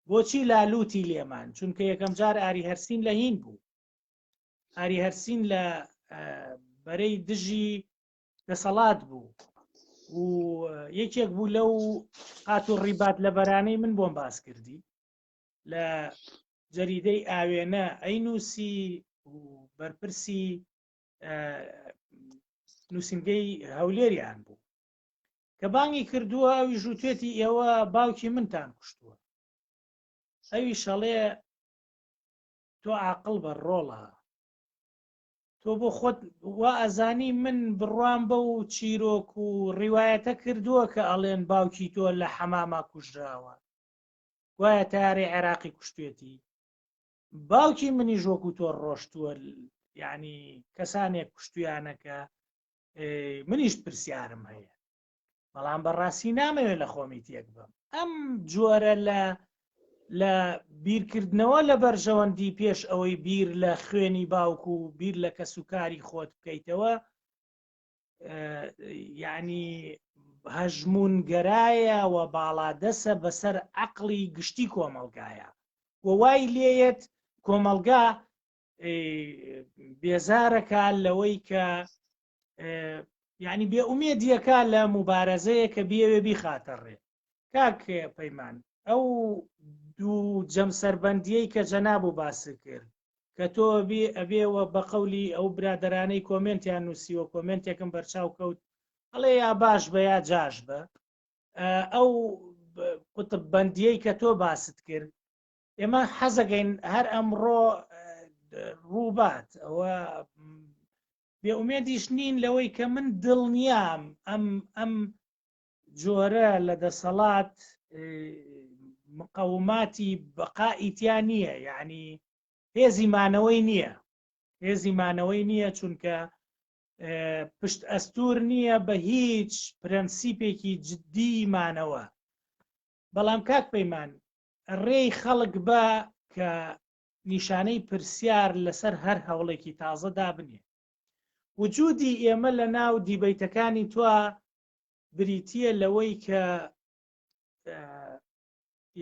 بۆچی لالوتی لێمان چونکە یەکەم جار ئاری هەرسین لە هین بوو ئاری هەرسین لە بەرەی دژی دەسەڵات بوو و یەکێک بوو لەو قات و ڕیبات لە بەرانەی من بۆم باس کردی لە جەریدەی ئاوێنە ئەی نووسی و بەرپرسی نووسنگەی هەولێریان بوو کە بانگی کردووە ئەوی ژووتێتی ئێوە باوکی منتان کوشتووە ئەوی شەڵێ تۆ عاقڵ بە ڕۆڵە تۆ بۆ خۆت وا ئەزانی من بڕوام بە و چیرۆک و ڕیواەتە کردووە کە ئەڵێن باوکی تۆ لە حەماما کوژراوە گوایە تارەی عێراقی کوشتێتی باوکی منیش وەکو تۆ ڕۆشتووە یعنی کەسانێک کوشتویانە کە منیش پرسیارم هەیە بەڵام بەڕاستی نامەوێت لە خۆمی تێک بم ئەم جۆرە لە. لە بیرکردنەوە لە بەرژەوەندی پێش ئەوەی بیر لە خوێنی باوک و بیر لە کەسوکاری خۆت بکەیتەوە یعنی هەژمونگەرایە و باڵادەسە بەسەر عەقڵی گشتی کۆمەڵگایە و وای لێیەت کۆمەڵگا بێزارەکە لەوەی کە یعنی بێ ئومێدیەکە لە مبارەزەیە کە بیەوێ بیخاتە ڕێ کاک پەیمان ئەو دوو جەمسەربەندیەی کە جەناب و باس کرد کە تۆ بێ ئەبێەوە بە قەولی ئەو برادەرانەی کۆمێنتیان نووسیوە کۆمێنتێکم بەرچاو کەوت ئەڵێ یا باش بە یا جاش بە ئەو قوتب بەندیەی کە تۆ باست کرد ئێمە حەزەکەین هەر ئەمڕۆ ڕووبات ئەوە بێ ئومێدیش نین لەوەی کە من دڵنیام ئەم ئەم جۆرە لە دەسەڵات مقەوماتی بەقائی تیا نییە یعنی هێزی مانەوەی نییە هێزی مانەوەی نییە چونکە پشت ئەستور نییە بە هیچ پرەنسیپێکی جددی مانەوە بەڵام کاک پەیمان ڕێی خەڵک بە کە نیشانەی پرسیار لەسەر هەر هەوڵێکی تازە دابنێ وجودی ئێمە لە ناو دیبەیتەکانی تۆ بریتە لەوەی کە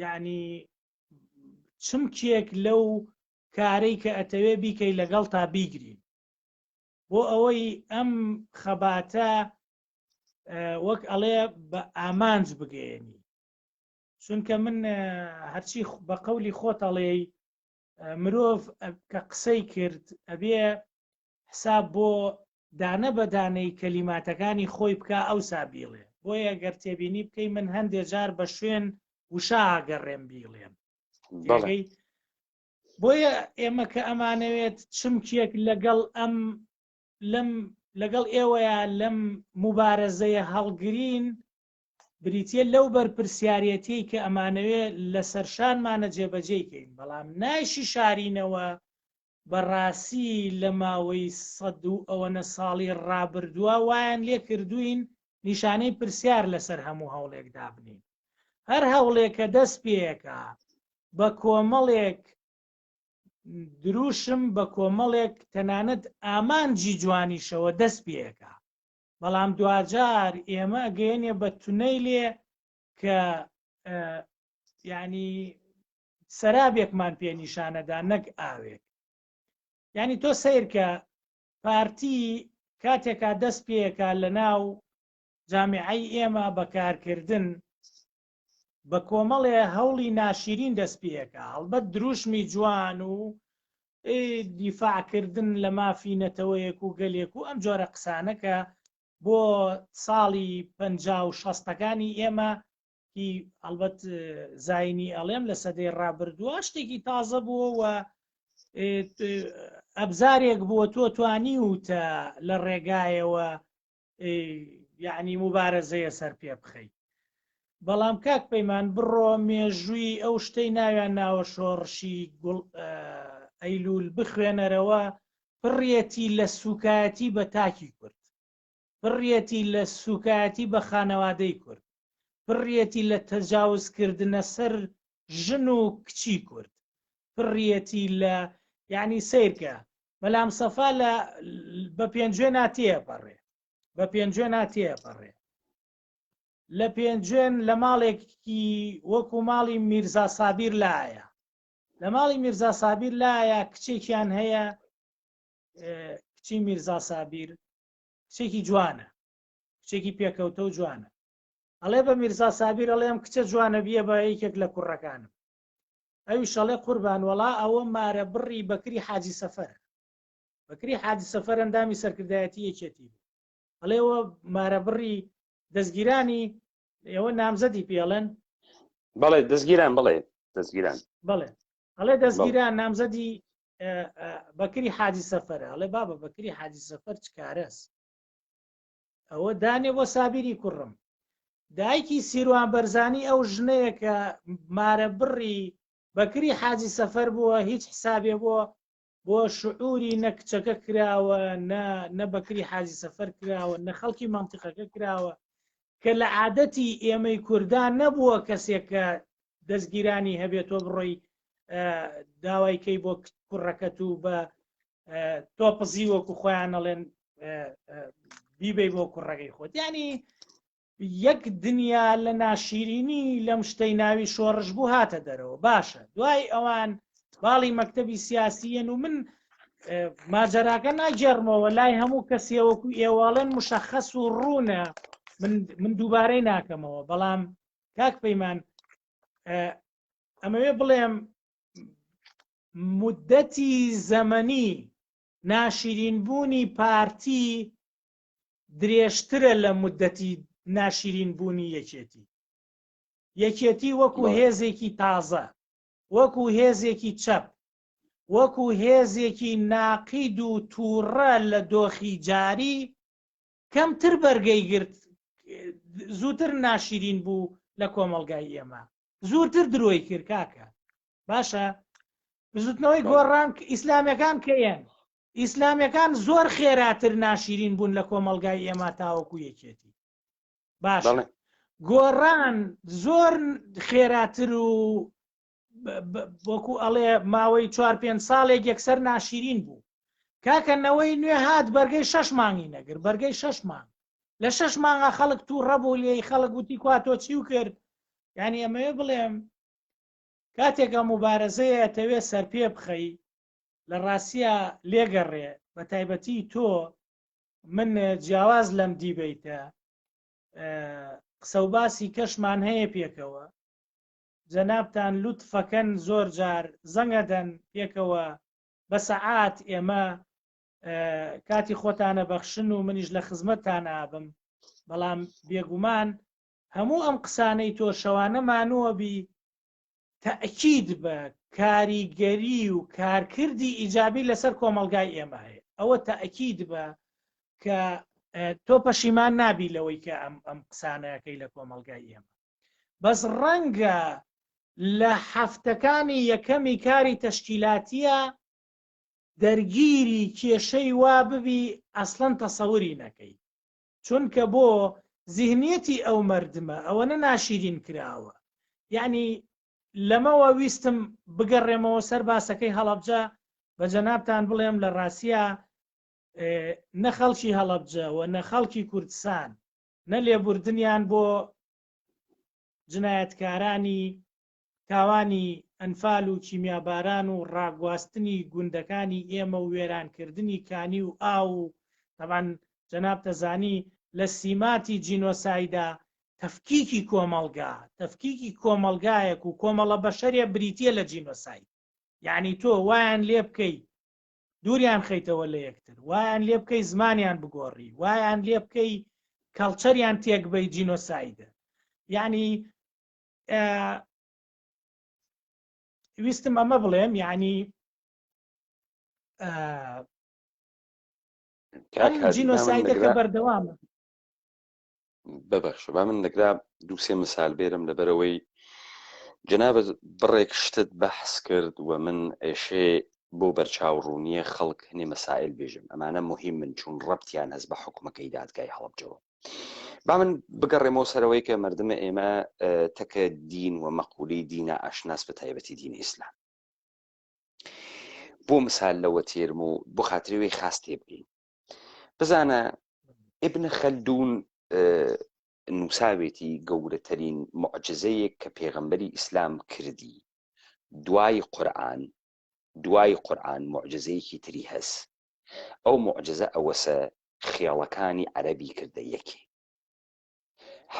یعنی چمکێک لەو کارەی کە ئەتەوێ بیکەی لەگەڵ تا بیگرین بۆ ئەوەی ئەم خەباتە وەک ئەڵێ بە ئامانج بگەیەنی چونکە من هەرچی بە قەولی خۆت ئەڵێی مرۆڤ کە قسەی کرد ئەبێ حساب بۆ دانە بە دانەی کەلیماتەکانی خۆی بکا ئەوسا بیڵێ بۆیە گەر تێبینی بکەی من هەندێ جار بە شوێن وشە ئاگەڕێم بیڵێم تێگەی بۆیە ئێمە کە ئەمانەوێت چمکێک لەگەڵ ئەم لەم لەگەڵ ئێوەیە لەم مبارەزەیە هەڵگرین بریتییە لەو بەرپرسیارێتیەی کە ئەمانەوێ لەسەر شانمانە جێبەجێی کەین، بەڵام نایشی شارینەوە بەڕاسی لە ماوەی سەد و ئەوەنە ساڵی ڕابردووە وایان لێ کردووین نیشانەی پرسیار لەسەر هەموو هەوڵێک دابنێین. هەر هەوڵێک کە دەست پێکا بە کۆمەڵێک دروشم بە کۆمەڵێک تەنانەت ئامانجی جوانیشەوە دەست پێکا بەڵام دواجار ئێمە ئەگەیەنێ بە تونەیلێ کە یعنی سەرابێکمان پێ نیشانەدا نەک ئاوێک یعنی تۆ سیرکە پارتی کاتێکا دەست پێکا لە ناو جامیعەی ئێمە بەکارکردن بە کۆمەڵێ هەوڵی ناشیرین دەست پێکا هەڵبەت دروشمی جوان و دیفاعکردن لە مافی نەتەوەیەک و گەلێک و ئەم جۆرە قسانە کە بۆ ساڵی پەنجا و شەستەکانی ئێمە هی ئەڵبەت زینی ئەڵێم لە سەدەی ڕابردووە شتێکی تازە بووە و ئەبزارێک بووە تۆ توانی و تە لە ڕێگایەوە یعنی مبارەزەیە سەر پێ بخەیت بەڵام کاک پەیمان بڕۆ مێژووی ئەو شتەی ناویان ناوە شۆڕشی گوڵ ئەیلول بخوێنەرەوە پڕیەتی لە سوکایەتی بە تاکی کورد پڕیەتی لە سوکایەتی بە خانەوادەی کورد پڕیەتی لە تەجاوزکردنە سەر ژن و کچی کورد پڕیەتی لە یعنی سیرکە مەلام سەفا لە بە پێنجوێ ناتێپەڕێ بە پێنجوێ ناتێپەڕێ لە پێنجوێن لە ماڵێکی وەکو ماڵی میرزا سابیر لایە لە ماڵی میرزا سابیر لایە کچێکیان هەیە کچی میرزا سابیر کچێکی جوانە کچێکی پێکەوتە و جوانە ئەڵێ بە میرزا سابیر ئەڵێم کچە جوانە بیە بە یەکێک لە کوڕەکانم ئەوی شەڵێ قوربان وەڵا ئەوە مارە بڕی بەکری حاجی سەفەر بەکری حاجی سەفەر ئەندامی سەرکردایەتی یەکێتی بوو ئەڵێەوە مارەبڕی دەستگیرانی ئێوە نامزەدی پێڵێن
بەڵێ دەستگیران بڵێ دەستگیران
بڵێ ئەڵێ دەستگیران نامزەدی بەکری حاجی سەفەرە ئەڵێ بابە بەکری حاجی سەفەر چکارەس ئەوە دانێ بۆ سابیری کوڕم دایکی سیروان بەرزانی ئەو ژنەیە کە مارە بڕی بەکری حاجی سەفەر بووە هیچ حسابێ بۆ بۆ شعوری نە کچەکە کراوە نە نە بەکری حاجی سەفەر کراوە نە خەڵکی مەنتیقەکە کراوە کە لە عادەتی ئێمەی کوردان نەبووە کەسێک کە دەستگیرانی هەبێت تۆ بڕۆی داوای کەی بۆ کوڕەکەت و بە تۆپزی وەکو خۆیان ئەڵێن بیبەی بۆ کوڕەکەی خۆت یعنی یەک دنیا لە ناشیرینی لەم شتەی ناوی شۆڕش بوو هاتە دەرەوە باشە دوای ئەوان باڵی مەکتەبی سیاسیەن و من ماجەراکە ناگێڕمەوە لای هەموو کەسێ وەکو ئێواڵێن مشەخەس و ڕوونە من من دووبارەی ناکەمەوە بەڵام کاک پەیمان ئەمەوێ بڵێم مدەتی زەمەنی ناشیرین بوونی پارتی درێژترە لە مدەتی ناشیرین بوونی یەکێتی. یەکێتی وەکو هێزێکی تازە، وەکو هێزێکی چەپ، وەکو هێزێکی ناقید و تووڕە لە دۆخی جاری، کەمتر بەرگەی گرت، زووتر ناشیرین بوو لە کۆمەڵگای ئێمە. زووتر درۆی کرد کاکە. باشە بزوتنەوەی گۆڕان ئیسلامیەکان کەیەن ئیسلامیەکان زۆر خێراتر ناشیرین بوون لە کۆمەڵگای ئێمە تاوەکو یەکێتی باش گۆڕان زۆر خێراتر و وەکو ئەڵێ ماوەی چوار پێ ساڵێک یەکسەر ناشیرین بوو کاکە نەوەی نوێ هات بەرگەی شەش مانگی نەگر بەرگەی شەش مانگ لە شەش مانگا خەڵک تووڕە بوو لێی خەڵک وتی کوا تۆ چی و کرد یعنی ئەمەوێ بڵێم کاتێک ئەم موبارەزەیە ئەتەوێ سەرپێ بخەی لە ڕاستیا لێگەڕێ بە تایبەتی تۆ من جیاواز لەم دیبەیتە قسە و باسی کەشمان هەیە پێکەوە جەنابتان لوتفەکەن زۆر جار زەنگەدەن پێکەوە بە سەعات ئێمە کاتی خۆتانە بەخشن و منیش لە خزمەتتان ئابم بەڵام بێگومان هەموو ئەم قسانەی تۆ شەوانە مانووە بی تەئکید بە کاریگەری و کارکردی ئیجابی لەسەر کۆمەڵگای ئێمە هەیە ئەوە تەئکید بە کە تۆ پەشیمان نابی لەوەی کە ئەم ئەم قسانەکەی لە کۆمەڵگای ئێمە بەس ڕەنگە لە هەفتەکانی یەکەمی کاری تەشکیلاتیە دەرگیری کێشەی وا ببی ئەسڵەن تەسەوری نەکەی چونکە بۆ زیهنیەتی ئەو مەردمە ئەوەنە ناشیرین کراوە یەعنی لەمەوە ویستم بگەڕێمەوە سەر باسەکەی هەڵەبجە بە جەنابتان بڵێم لە ڕاستیا نە خەڵکی هەڵەبجە و نە خەڵکی کوردستان نە لێبوردنیان بۆ جنایەتکارانی تاوانی ئەنفال و کیمیاباران و ڕاگواستنی گوندەکانی ئێمە و وێرانکردنی کانی و ئاو و تەبعەن جەنابتە زانی لە سیماتی جینۆسایدا تەفکیکی کۆمەڵگا تەفکیکی کۆمەڵگایەک و کۆمەڵە بەشەرێ بریتیە لە جینۆساید یعنی تۆ وایان لێ بکەی دووریان خەیتەوە لە یەکتر وایان لێ بکەی زمانیان بگۆڕی وایان لێ بکەی کەڵچەریان تێک بەی جینۆسایدە یعنی ویستم ئەمە بڵێم یعنی جینۆسایدەکە بەردەوامە
ببەخشە با من دەکرا دووسێ مثال بێرم لەبەرەوەی جەنابت بڕێک شتت بەحس کرد و من ئێشێ بۆ بەرچاو ڕوونیە خەڵک هەنێ مەسائل بێژم ئەمانە مهم من چون ڕەبتیان هەست بە حکومەکەی دادگای هەڵەبجەوە با من بگەڕێمەوە سەرەوەی کە مردمە ئێمە تەکە دین و مەقولی دینە ئاشناس بە تایبەتی دین ئیسلام بۆ مثال لەوە تێرم و بۆ خاترەوەی خاست تێبگەین بزانە ابن خەلدون نووساوێتی گەورەترین معجزەیەک کە پێغەمبەری ئیسلام کردی دوای قورآن دوای قورآن معجزەیەکی تری هەس ئەو معجزە ئەوەسە خێڵەکانی عەرەبی کردە یەکێ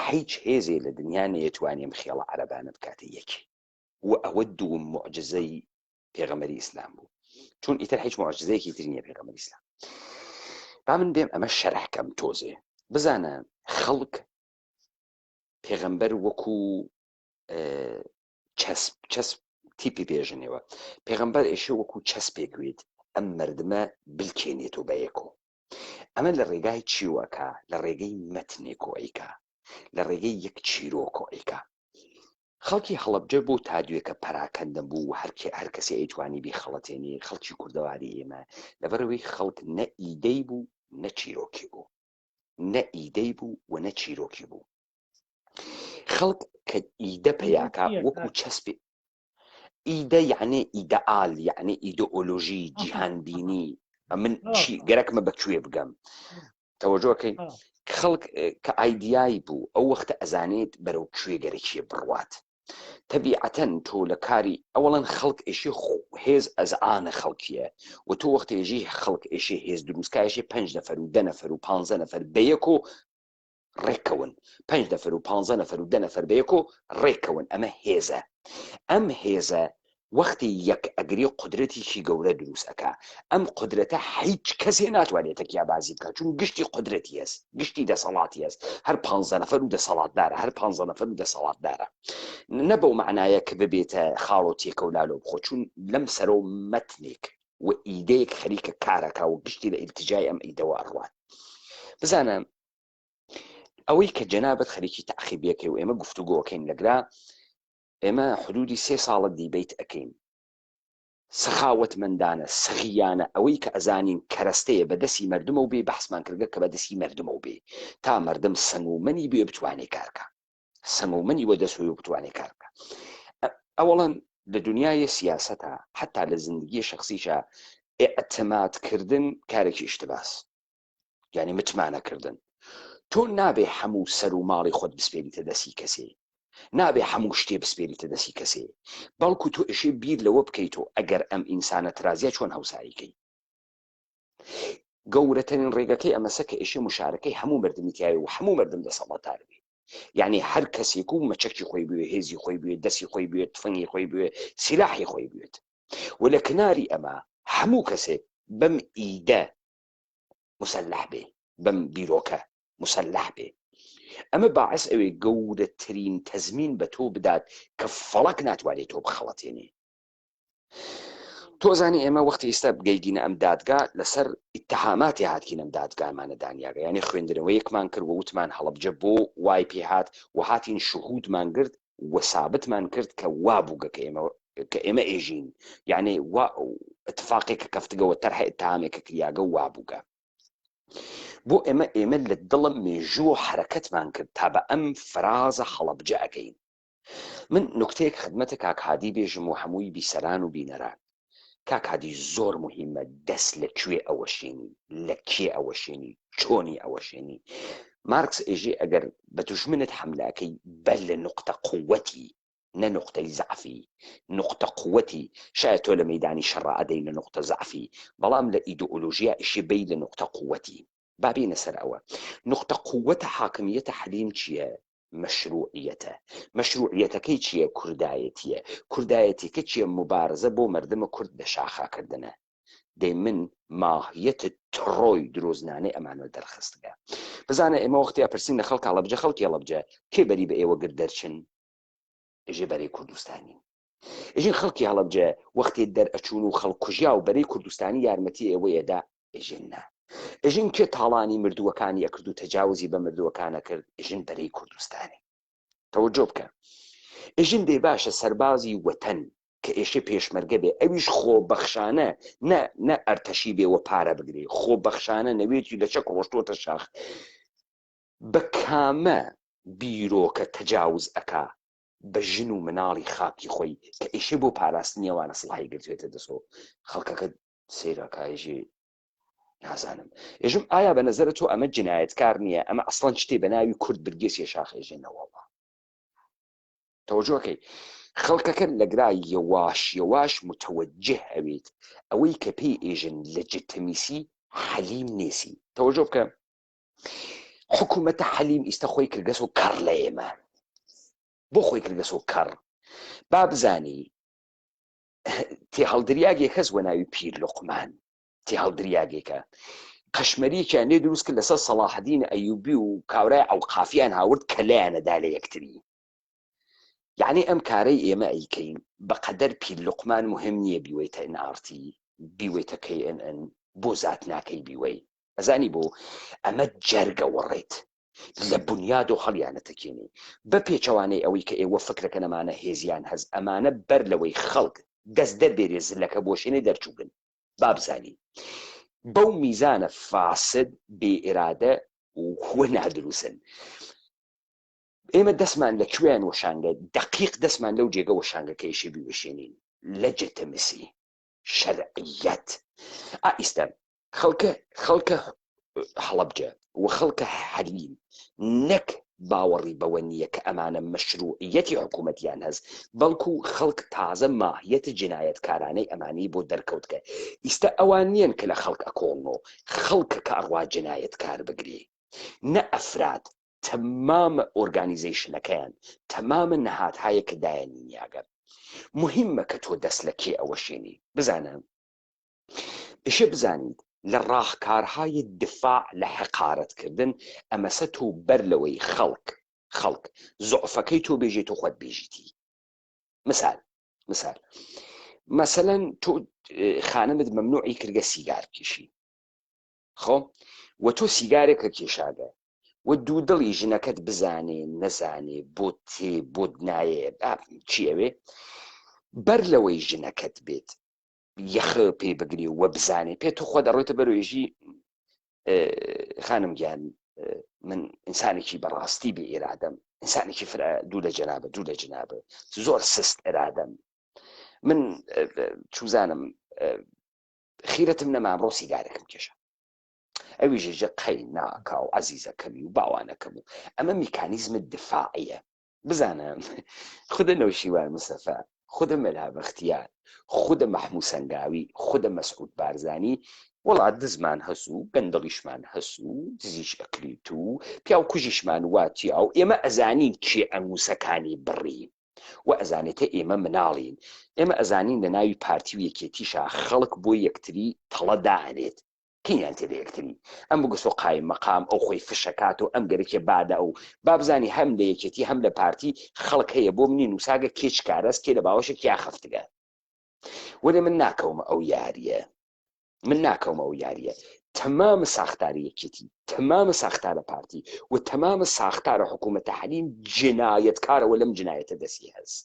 هیچ هێزێ لە دنیا نەیەتوانێ ئەم خێڵە عەرەبانە بکاتە یەکێ و ئەوە دووم معجزەی پێغەمبەری ئیسلام بوو چون ئیتر هیچ معجزەیەکی تر نییە پێغەمبەری ئیسلام با من بێم ئەمە شەرح کەم تۆزێ بزانە خەڵک پێغەمبەر وەکو چەسپ چەسپ تیپی بێژنەوە پێغەمبەر ئێشێ وەکو چەسپێک وێت ئەم مردمە بلکێنێتەوە بە یەکۆ ئەمە لە ڕێگای چیوەکە لە ڕێگەی مەتنێکۆ ئەیکا لە ڕێگەی یەک چیرۆکۆ ئەیکا خەڵکی هەڵەبجە بۆ تا دوێکە پەراکەندە بوو و هەرکێ هەر کەسێ ئەیتوانی بیخەڵەتێنێ خەڵکی کوردەواری ئێمە لەبەرئەوەی خەڵک نە ئیدەی بوو نە چیرۆکی بوو نە ئیدەی بوو و نە چیرۆکی بوو. خەڵک کە ئیدە پەیاکا وەکو چەسپێ ئیدە یعنی ئیدەئال یعنی ئیدۆلۆژی جیهانبینی من چی گەرەکمە بە کوێ بگەم تەوەجۆکەی خەڵک کە ئایدیایی بوو ئەو وەختە ئەزانێت بەرەو کوێ گەرەکیە بڕوات تەبیعەتەن تۆ لە کاری ئەوەڵەن خەڵک ئێشی هێز ئەزعانە خەڵکیە و تۆ وەختێژی خەڵک ئێشی هێز دروستکایشی پنج نەفەر و دە نەفەر و پ نەفەر بەیەکۆ ڕێککەون پێنج نەفەر و پانزە نەفەر و دە نەفەر بەیەکۆ ڕێککەون ئەمە هێزە ئەم هێزە وەختی یەک ئەگری قودرەتیکی گەورە دروست ئەکا ئەم قودرەتە هیچ کەسێ ناتوانێت تەکیا بازی بکات چون گشتی قودرەتی هەست گشتی دەسەڵاتی هەست هەر پانزە نەفەر و دەسەڵاتدارە هەر پانزە نەفەر و دەسەڵاتدارە نە بەو معنایە کە ببێتە خاڵۆ تێکە و لالۆ بخۆ چون لەم سەرۆ مەتنێک و ئیدەیەک خەریکە کارەکە و گشتی لە ئیلتجای ئەم ئیدەوە ئەڕوات بزانە ئەوەی کە جەنابت خەریکی تەعقیبیەکەی و ئێمە گفتوگۆکەین لەگرا ئێمە حدودی سێ ساڵە دیبەیت ئەکەین سەخاوەتمەندانە سەخیانە ئەوەی کە ئەزانین کەرەستەیە بە دەستی مردمەوە بێ بەحسمان کردگە کە بە دەستی مردمەوە بێ تا مردم سەنگومەنی بێ بتوانێ کارکە سەنگومەنی وە دەسۆی و بتوانێ کار بکە ئەوەڵەن لە دنیای سیاسەتە حتا لە زندگی شخصیشە اعتماد کردن کارێکی اشتباس یعنی متمانە کردن تۆ نابێ هەموو سەر و ماڵی خۆت بسپێریتە دەستی کەسێ نابێ هەموو شتێ بسپێریتە دەستی کەسێ بەڵکو تۆ ئشێ بیر لەوە بکەیت و ئەگەر ئەم ئینسانە ترازیە چۆن هەوساریکەی گەورەترین ڕێگەکەی ئەمەسە کە ئشێ مشارەکەی هەموو مردمی تایە و هەموو مردم دەسەڵاتدار بێ یعنی هەر کەسێک و مەچەکی خۆی بوێ هێزی خۆی بوێ دەستی خۆی بوێت تفەنگی خۆی بوێ سیلاحی خۆی بوێت و لە کناری ئەمە هەموو کەسێک بەم ئیدە مسلح بێ بەم بیرۆکە مسلح بێ ئەمە باعث ئەوێ گەورەترین تەزمین بە تۆ بدات کە فەڵک ناتوانێت تۆ بخەڵەتێنێ تۆزانی ئێمە وەختی ئێستا بگەیگینە ئەم دادگا لەسەر ئیتهاماتی هاتکینەم دادگامانە دانیاگە یعنی خوێندنەوەیەکمان کرد و وتمان هەڵەبجە بۆ وای پێهات و هاتین شهودمان گرت و سابتمان کرد کە وا بووگە کە ئێمە کە ئێمە ئێژین یعنی وا اتفاقێک کە کەفتگەوە تەرح اتهامێک کە کریاگە وا بووگە بۆ ئێمە ئێمە لە دڵم مێژوو و حرەکەتمان کرد تا بە ئەم فرازە هەڵەبجە ئەگەین من نکتەیەک خدمەتە کاک هادی بێژم و هەمووی بیسەران و بینەران کاک هادی زۆر مهمە دەست لە کوێ ئەوەشێنی لە کێ ئەوەشێنی چۆنی ئەوەشێنی مارکس ئێژێ ئەگەر بە دوژمنت حەملە ئەکەی بەر لە نوقتە قوەتی نە نوقتەی زەعفی نوقتە قوەتی شاید تۆ لە مەیدانی شەڕا ئەدەی لە نوقتە زەعفی بەڵام لە ئیدۆلۆژیا ئیشێ بەی لە نوقتە قوەتی با بێینە سەر ئەوە نوقتە قوەتە حاکمیەتە حەلیم چییە مەشروعیەتە مەشروعیەتەکەی چییە کوردایەتیە کوردایەتیەکە چییە موبارزە بۆ مەردمە کورد لە شاخا کردنە دەی من ماهیەت تڕۆی درۆزنانەی ئەمانە دەرخستگە بزانە ئێمە وەختی ئەپرسین لە خەڵک هەڵەبجە خەڵکی هەڵەبجە کێ بەری بە ئێوە گرت دەرچن ئێژێ بەرەی کوردستانی ئێژین خەڵکی هەڵەبجە وەختی دەرئەچوون و خەڵک کوژیا و بەرەی کوردستانی یارمەتی ئێوەی ئەدا ئێژێن نا ئێژین کێ تاڵانی مردووەکانی ئەکرد و تەجاوزی بە مردووەکان ئەکرد ئێژن بەرەی کوردستانی تەوەجۆ بکە ئێژن دەی باشە سەربازی وەتەن کە ئێشێ پێشمەرگە بێ ئەویش خۆبەخشانە نە نە ئەرتەشی بێ وە پارە بگرێ خۆبەخشانە نەوێتی لە چەک ڕۆشتۆتە شاخ بە کامە بیرۆکە تەجاوز ئەکا بە ژن و مناڵی خاکی خۆی کە ئێشێ بۆ پاراستنی ئەوانە سڵاحی گرتوێتە دەسۆ خەڵکەکە سەیرەکە ئێژێ نازانم ئێژم ئایا بە نەزەرە تۆ ئەمە جنایەتکار نییە ئەمە ئەسڵەن شتێ بە ناوی کورد برگێسیە شاخ ئێژێ نەوەڵا تەوەجۆکەی خەڵکەکە لەگرا یەواش یەواش متوجه ئەویت ئەوەی کە پێی ئێژن لە جتەمیسی حەلیم نێسی تەوەجۆ بکە حکوومەتە حەلیم ئیستا خۆی کردگەس و کەڕ لە ئێمە بۆ خۆی کردگەس و کەڕ با بزانی تێهەڵدریاگێک هەس وە ناوی پیر لوقمان تێهەڵدریاگێکە قەشمەریەکیان لێ دروست کرد لەسەر سەڵاحەدین ئەیوبی و کاورای ئەوقافیان هاورد کە لایانەدا لە یەکتری یعنی ئەم کارەی ئێمە ئەیکەین بەقەدەر پیر لوقمان مهم نییە بیوەیتە NRT بیوەیتە KNN بۆ زات ناکەی بیوەی ئەزانی بۆ ئەمە جەرگە وەڕێت لە بنیاد و هەڵیانە تەکێنی بە پێچەوانەی ئەوەی کە ئێوە فکرەکەن ئەمانە هێزیان هەز ئەمانە بەر لەوەی خەڵک دەست دەربێرێ زلەکە بۆشێنێ دەرچووگن با بزانین بەو میزانە فاسد بێ ئێرادە و نادروسن. ئێمە دەستمان لە کوێیان وەشانگە دەقیق دەستمان لەو جێگە وەشانگە کە ئیشێ بیوەشێنین لەجتمسی شەرعیەت ئا ئیستە خەڵکە خەڵکە هەڵەبجە و خەڵکە حەریم نەک باوەڕی بەوە نییە کە ئەمانە مەشروعیەتی حکوومەتیان هەست بەڵکو خەڵک تازە ماهیەت جنایەتکارانەی ئەمانەی بۆ دەرکەوتکە ئیستە ئەوان نییەن کە لە خەڵک ئەکۆڵنۆ خەڵکە کە ئەڕوا جنایەتکار بگرێ نە ئەفراد تەمامە ئۆرگانیزەیشنەکەیان تەمامە نەهاتهایە کە دایانینیاگە مهمە کە تۆ دەست لە کێ ئەوەشێنی بزانە ئشێ بزانیت لە ڕاهکارهای دفاع لە حەقارەت کردن ئەمەسە تۆ بەر لەوەی خەڵک خەڵک زوعفەکەی تۆ بێژێ تۆ خۆت بێژیتی مثال مثال مەسەلەن تۆ خانمت مەمنوعی کردگە سیگار بکێشی خۆ وە تۆ سیگارێکە کێشاگە و دوودڵی ژنەکەت بزانێ نەزانێ بۆت تێ بۆت نایێ چی ئەوێ بەر لەوەی ژنەکەت بێت یەخە پێ بگری و بزانێ پێ تو خۆ دەڕۆیتە بەرۆژی خانم گیان من ئینسانێکی بەڕاستی بێ ئێرادەم ئینسانێکی فرە دوو لە جەنابە دوو لە جنابە زۆر سست ئێرادەم من چوزانم خیرەتم نەما ئەمڕۆ سیگارێکم کێشا ئەویش ژە قەی ناکا و عەزیزەکەمی و باوانەکەم و ئەمە میکانیزمە دفاعیە بزانە خودە نەوشیوان مستەفا خودە مەلا بەختیار خودە مەحموو سەنگاوی خودە مەسعود بارزانی وڵات دزمان هەس و گەندەڵیشمان هەس و دزیش ئەکریت و پیاو کوژیشمان واتیا و ئێمە ئەزانین کێ ئەنگوسەکانی بڕی و ئەزانێتە ئێمە مناڵین ئێمە ئەزانین لە ناوی پارتی و یەکێتیشا خەڵک بۆ یەکتری تەڵە دائەنێت قینیان تێ لە یەکتری ئەم بگەسۆ قایم مەقام ئەو خۆی فشەکات و ئەم گەرەکێ بادا و بابزانی هەم لە یەکێتی هەم لە پارتی خەڵک هەیە بۆ منی نووساگە کێ چ کارەس کێ لە باوەشە کیا خەفتگە وەلێ من ناکەومە ئەو یاریە من ناکەومە ئەو یاریە تەمام ساختاری یەکێتی تەمام ساختارە پارتی و تەمام ساختارە حکوومەتە حەلیم جنایەتکارەوە لەم جنایەتە دەستی هەست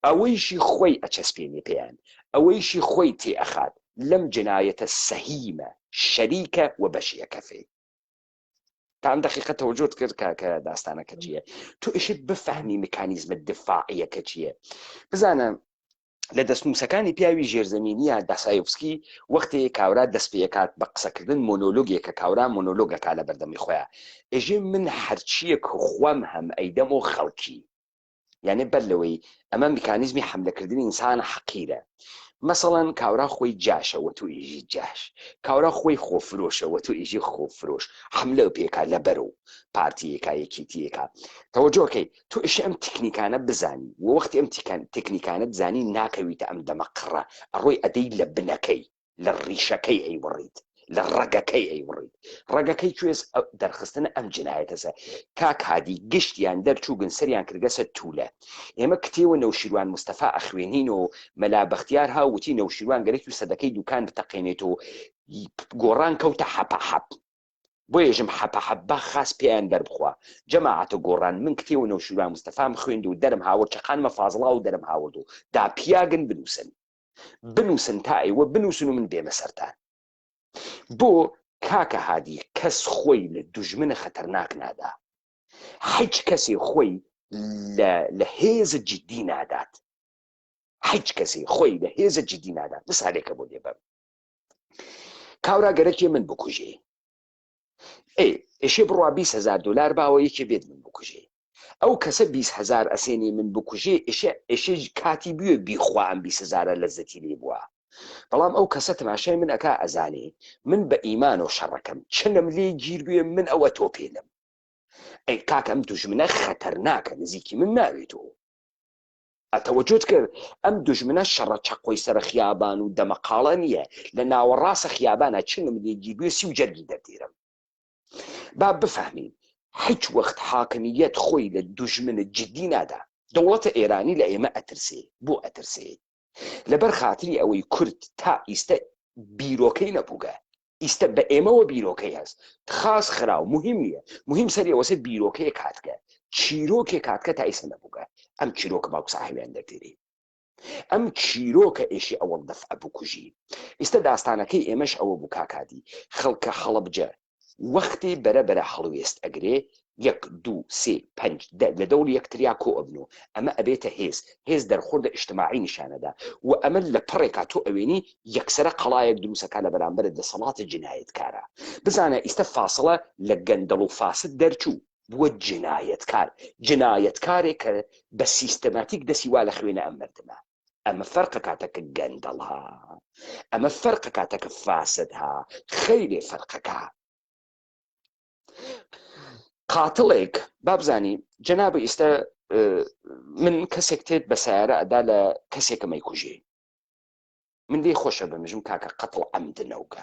ئەوەیشی خۆی ئەچەسپێنێ پێیان ئەوەیشی خۆی تێ ئەخات لەم جنایەتە سەهیمە شەریکە و بەشی ئەکەفێ تا ئەم دەقیقە تەوەجۆت کرد کە کە داستانەکە چییە تۆ ئیشت بفەهمی مکانیزمە دفاعیەکە چییە بزانە لە دەستنووسەکانی پیاوی ژێرزەمینیە داسایۆفسکی وەختێ کاورا دەست پێکات بە قسەکردن مۆنۆلۆگێکە کاورا مۆنۆلۆگەکە لە بەردەمی خۆیان ئێژێ من هەرچیەک خوەم هەم ئەیدەم و خەڵکی یانێ بەر لەوەی ئەمە میکانیزمی حەملەکردنی ئینسانە حەقیرە مەسەڵەن کاورا خۆی جاشە وە تۆ ئیژی جاش کاورا خۆی خۆفرۆشە وە تۆ ئیژی خۆفرۆش حەملە پێکا لەبەر و پارتیەکە یەکێتیەکە تەوەجۆکەی تۆ ئیشی ئەم تکنیکانە بزانی و وەختی ئەم تکنیکانە بزانی ناکەویتە ئەم دەمە قڕە ئەڕۆی ئەدەی لە بنەکەی لە ڕیشەکەی ئەیوڕیت لە ڕەگەکەی ئەیوڕیت ڕەگەکەی کوێس دەرخستنە ئەم جنایەتەسە کاک هادی گشتیان دەرچووگن سەریان کردگەسە تولە ئێمە کتێوە نەوشیروان مستەفا ئەخوێنین و مەلا بەختیار ها وتی نەوشیروان گەرەکی و سەدەکەی دوکان بتەقێنێت و گۆڕان کەوتە حەپە حەپ بۆیەژم حەپە حەپ با خاس پێیان بەربخوا جەماعەتە گۆڕان من کتێوە نەوشیروان مستەفام خوێند و دەرم هاورد چەقانمە فازڵا و دەرم هاورد و داپیاگن بنووسن بنووسن تا ئێوە بنووسن و من بێمە سەرتان بۆ کاکە هادی کەس خۆی لە دوژمنە خەتەرناک نادا هیچ کەسێ خۆی لە هێزە جدی نادات هیچ کەسێ خۆی لە هێزە جدی نادات مثالێکە بۆ لێبەم کاورا گەرەکێ من بکوژێ ئێ ئێشێ بڕوا 20 هزار دلار باوە یەکێ بێت من بکوژێ ئەو کەسە 20 هزار ئەسێنێ من بکوژێ ئێشێ ئێشێ کاتی بوێ بیخوا ئەم 20 هزارە لەزەتی لێ بووە بەڵام ئەو کەسە تەماشای من ئەکا ئەزانێ من بە ئیمانەوە شەڕەکەم چنم لێ گیر بوێ من ئەوە تۆپێنم ئەی کاکە ئەم دوژمنە خەتەرناکە نزیکی من ناوێتەوە ئەتەوەجۆت کرد ئەم دوژمنە شەڕە چەقۆی سەرە خیابان و دەمەقاڵە نییە لە ناوەڕاستە خیابانە چنم لێ گیر بوێ سی و جەرگی دەردێرم با بفهمین هیچ وەخت حاکمیەت خۆی لە دوژمنە جدی نادا دەوڵەتە ئێرانی لە ئێمە ئەترسێ بۆ ئەترسێ لەبەر خاتری ئەوەی کورد تا ئیستە بیرۆکەی نەبووگە ئیستە بە ئێمەوە بیرۆکەی هەست خاس خراو مهم نییە مهم سەری ئەوەسە بیرۆکەیەک هاتگە چیرۆکێک هاتکە تا ئیسە نەبووگە ئەم چیرۆکە باوک ساحێبیان دەردێنێ ئەم چیرۆکە ئێشی ئەوەڵ دەفعە بکوژی ئیستە داستانەکەی ئێمەش ئەوە بوو کاکادی خەڵکە هەڵەبجە. وەختێ بەرە بەرە هەڵوێست ئەگرێ، یەک، دوو، سێ، پەنج، دە، لە دەوری یەکتریا کۆ ئەبن و ئەمە ئەبێتە هێز، هێز دەرخوردە ئیجتماعی نیشان ئەدا و ئەمە لە پەڕێکا تۆ ئەوێنی یەکسەرە قەڵایەک دروس ئەکا لە بەرامبەرت دەسەڵاتە جنایەتکارا. بزانە ئیستە فاسڵە لە گەندەڵ و فاسد دەرچوو، بووە جنایەتکار، جنایەتکارێک کە بە سیستەماتیک دەسی وا لە خوێنە ئەم مەردمە. ئەمە فەرقە کاتە کە گەندەڵ ها، ئەمە فەرقە کاتە کە فاسد ها، خەیلێ فەرقەکا. قاتڵێک بابزانی جەنابی ئیستا من کەسێک تێت بە سیارە ئەدا لە کەسێکە مەیکوژێ من لێ خۆشە بمژم کاکە قەتڵ عەمد نەوکە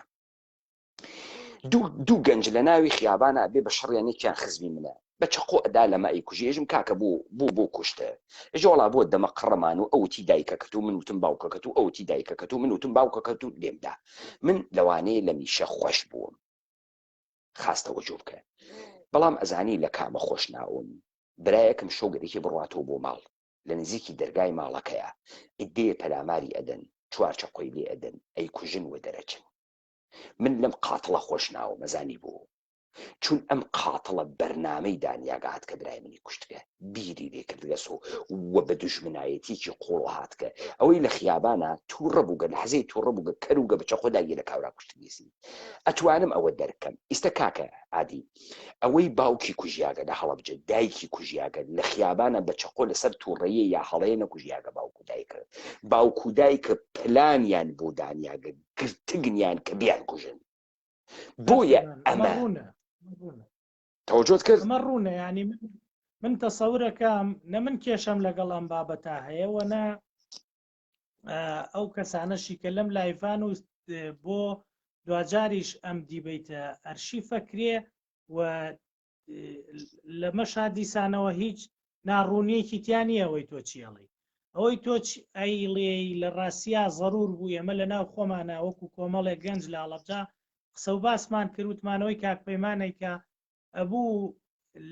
دوو گەنج لە ناوی خیابانە ئەبێ بە شەڕیان یەکیان خزمی منە بە چەقۆ ئەدا لەمە ئەیکوژێ ئێژم کاکە بۆ بۆ بۆ کوشتە ئێژێ وەڵا بۆ دەمە قڕمان و ئەوتی دایکەکەت و من وتم باوکەکەت و ئەوتی دایکەکەت و من وتم باوکەکەت و لێمدا من لەوانەیە لە میشە خۆش بووم خاس تەوەجۆ بکە بەڵام ئەزانی لە کامە خۆش ناوم برایەکم شەو گەرەکێ بڕواتەوە بۆ ماڵ لە نزیکی دەرگای ماڵەکەیا عیدەیە پەلاماری ئەدەن چوار چەقۆی لێ ئەدەن ئەیکوژن و دەرەچن من لەم قاتڵە خۆش ناوم ئەزانی بۆ چون ئەم قاتڵە بەرنامەی دانیاگە هاتکە برای منی کوشتگە بیری لێ کردگەسۆ و بە دوژمنایەتیەکی قوڵ هاتکە ئەوەی لە خیابانا توڕە بووگە لەحزەی توڕە بووگە کەروگە بە چەقۆ داگی لە کاورا کوشتگیسی ئەتوانم ئەوە دەرکەم ئیستە کاکە عادی ئەوەی باوکی کوژیاگە لە هەڵەبجە دایکی کوژیاگە لە خیابانە بە چەقۆ لەسەر توڕەیە یا هەڵەیە نەکوژیاگە باوکو دایکە باوکو دایکە پلانیان بۆ دانیاگە گرتگنیان کە بیان کوژن بۆیە ئەمە
ڕوونە
تەوەجۆت کرد
ئەمە ڕوونە ینی من من تەسەورەکەم نە من کێشەم لەگەڵ ئەم بابەتە هەیە و نە ئەو کەسانەشی کە لەم live ان و بۆ دواجاریش ئەم debate ە ئەرشیفە کرێ و لەمەشا دیسانەوە هیچ ناڕوونیەکی تیا نییە ئەوەی تۆ چی ئەڵێی ئەوەی تۆ ئەیڵێی لە ڕاستیا زەرور بوو ئێمە لە ناو خۆمانە وەکو کۆمەڵێک گەنج لە هەڵەبجە قسە و باسمان کرد وتمانەوەی کاک پەیمانێکە ئەبوو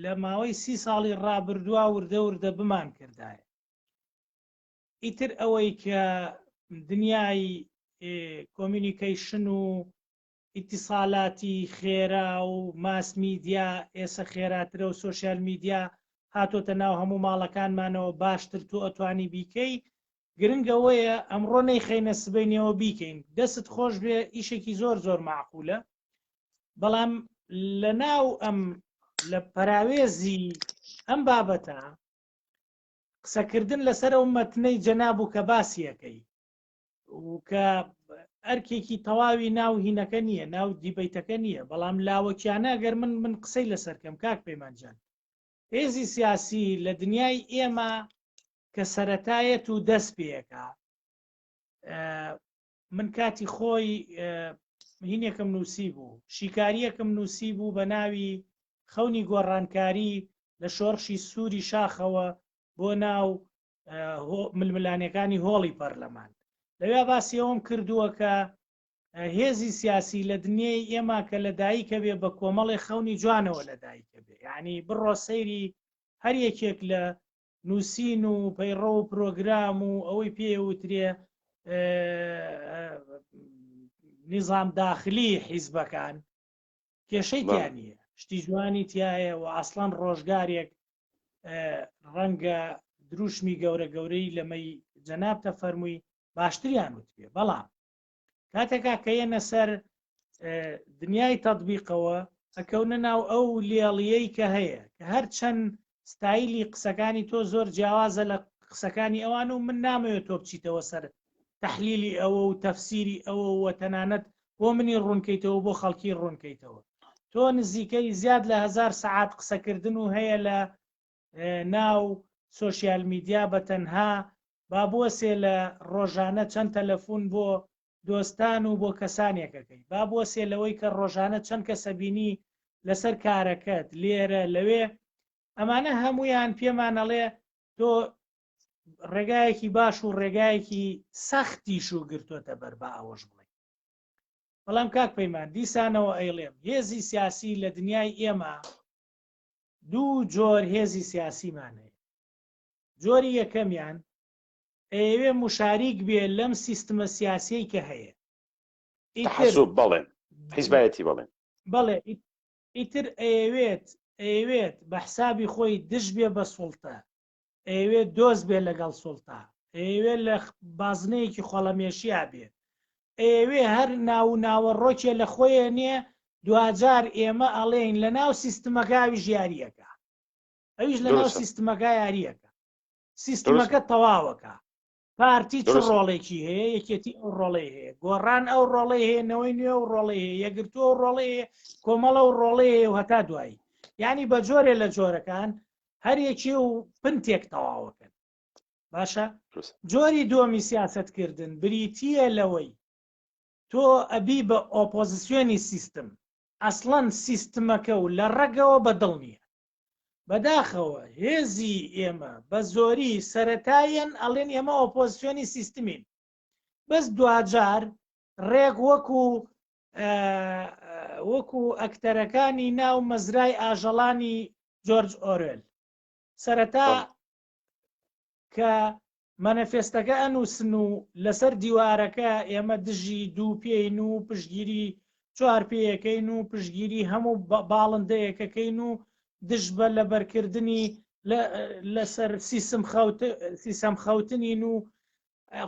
لە ماوەی سی ساڵی ڕابردووە وردە وردە بمان کردایە ئیتر ئەوەی کە دنیای communication و ئیتیسالاتی خێرا و mass media ئێسە خێراترە و social media هاتۆتە ناو هەموو ماڵەکانمانەوە باشتر تۆ ئەتوانی بیکەی گرنگ ئەوەیە ئەمڕۆ نەیخەینە سبەینێوە بیکەین دەست خۆش بێ ئیشێکی زۆر زۆر معقولە بەڵام لە ناو ئەم لە پەراوێزی ئەم بابەتە قسەکردن لەسەر ئەو مەتنەی جەناب و کە باسیەکەی و کە ئەرکێکی تەواوی ناو هینەکە نییە ناو دیبەیتەکە نییە بەڵام لاوەکیانە گەر من من قسەی لەسەر کەم کاک پەیمانجان هێزی سیاسی لە دنیای ئێمە کە سەتایەت و دەست پێەکە من کاتی خۆی هینێکم نووسی بوو شیکاریەکم نووسی بوو بە ناوی خەونی گۆڕانکاری لە شۆڕشی سووری شاخەوە بۆ ناو ململانێکانی هۆڵی پەرلەمان لەوێ باسی ئەوم کردووە کە هێزی سیاسی لە دنیای ئێمە کە لە دایکە بێ بە کۆمەڵی خەونی جوانەوە لە دایکە بێ یعنی بڕۆ سەیری هەر یەکێک لە نووسین و پەیڕە و پرۆگرام و ئەوەی پێوترێ نیزام داخلی حیزبەکان کێشەی تیا نییە شتی جوانی تایە و ئاسڵان ڕۆژگارێک ڕەنگە دروشمی گەورە گەورەی لەمەی جەنابتە فەرمووی باشتریان وتبێ بەڵام کاتێکا کە یەنە سەر دنیای تەطبیقەوە ئەکەونە ناو ئەو لێڵیەی کە هەیە کە هەرچەند ستایلی قسەکانی تۆ زۆر جیاوازە لە قسەکانی ئەوان و من نامەوێت تۆ بچیتەوە سەر تەحلیلی ئەوە و تەفسیری ئەوە و تەنانەت بۆ منی ڕوونکەیتەوە بۆ خەڵکی ڕوونکەیتەوە تۆ نزیکەی زیاد لە هزار سەعات قسەکردن و هەیە لە ناو social media بە تەنها با بوەسێ لە ڕۆژانە چەند تەلەفون بۆ دۆستان و بۆ کەسانێکەکەی با بوەسێ لەوەی کە ڕۆژانە چەند کەسە بینی لەسەر کارەکەت لێرە لەوێ ئەمانە هەمویان پێمانەڵێ تۆ ڕێگایەکی باش و ڕێگایەکی سەختیش و گرتوتە بەر با ئەوەش بڵێ بەڵام کاک پەیمان دیسانەوە ئەیڵێم هێزی سیاسی لە دنیای ئێمە دوو جۆر هێزی سیاسیمان هەیە جۆری یەکەمیان ئەیەوێ مشاریک بێ لەم سیستمە سیاسیەی کە هەیە
ئیتر بەڵێ حیزبایەتی بەڵێ
بەڵێ. ئیتر ئەیەوێت ئەیەوێت بە حسابی خۆی دژ بێ بە سوڵتە، ئەیەوێت دۆست بێ لەگەڵ سوڵتە، ئەیەوێت لە بازنەیەکی خۆڵەمێشیا بێ، ئەیەوێ هەر ناو و ناوەڕۆکێ لە خۆیە نێ، دواجار ئێمە ئەڵێین لە ناو سیستمەکە ئەویش یارییەکە. ئەویش لە ناو سیستمەکە یارییەکە. سیستمەکە تەواوەکە. پارتی چ ڕۆڵێکی هەیە یەکێتی ئەو ڕۆڵەی هەیە گۆڕان ئەو ڕۆڵەی هەیە نەوەی نوێ و ڕۆڵەی هەیە یەگرتووە و ڕۆڵەی هەیە کۆمەڵە و ڕۆڵەی هەیە و هەتا دوایی یعنی بە جۆرێ لە جۆرەکان هەر یەکێ و پنتێک تەواوەکەن باشە جۆری دووەمی سیاستکردن بریتییە لەوەی تۆ ئەبی بە ئۆپۆزیسیۆنی سیستم ئەسڵەن سیستمەکە و لە ڕەگەوە بە دڵ نییە بەداخەوە هێزی ئێمە بە زۆری سەرەتایەن ئەڵێن ئێمە ئۆپۆزیسیۆنی سیستمین بەس دواجار ڕێک وەکو وەکو ئەکتەرەکانی ناو مەزرای ئاژەڵانی جۆرج ئۆرێل سەرەتا کە مەنەفێستەکە ئەنووسن و لەسەر دیوارەکە ئێمە دژی دوو پێین و پشتگیری چوار پێیەکەین و پشتگیری هەموو باڵندەیەکەکەین و دژ بە لەبەرکردنی لەسەر سیسم خەوت سیسەم خەوتنین و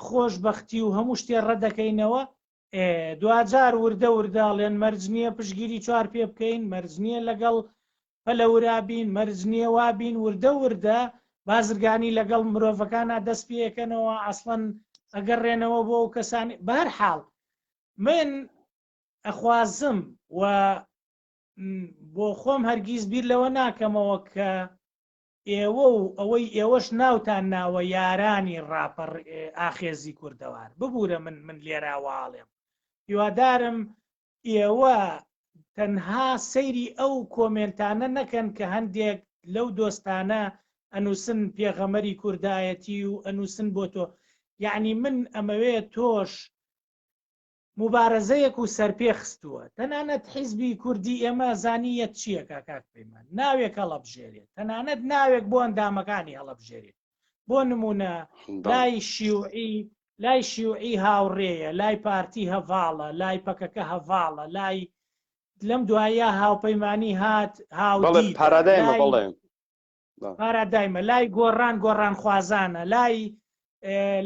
خۆشببختی و هەموو شتێ ڕەدەکەینەوە دواجار وردە وردە ئەڵێن مەرج نییە پشتگیری چوار پێ بکەین مەرج نییە لەگەڵ پەلەورا بین مەرج نییە وا بین وردە وردە بازرگانی لەگەڵ مرۆڤەکانە دەست پێەکەنەوە ئەسڵەن ئەگەڕێنەوە بۆ ئەو کەسانی بەهەر حاڵ من ئەخوازم و بۆ خۆم هەرگیز بیر لەوە ناکەمەوە کە ئێوە و ئەوەی ئێوەش ناوتان ناوە یارانی ڕاپەڕ ئاخێزی کوردەوار ببوورە من من لێرا واڵێم هیوادارم ئێوە تەنها سەیری ئەو کۆمێنتانە نەکەن کە هەندێک لەو دۆستانە ئەنووسن پێغەمەری کوردایەتی و ئەنووسن بۆ تۆ یعنی من ئەمەوێ تۆش موبارەزەیەک و سەرپێ خستووە تەنانەت حیزبی کوردی ئێمە زانیەت چییە کا کاک پەیمان ناوێک هەڵەبژێرێت تەنانەت ناوێک بۆ ئەندامەکانی هەڵەبژێرێت بۆ نمونە لای شیوعی لای شیوعی هاوڕێیە لای پارتی هەڤاڵە لای پەکەکە هەڤاڵە لای لەم دوایە هاوپەیمانی هات هاودی
پارادایمە بەڵێ
پارادایمە لای گۆڕان گۆڕانخوازانە لای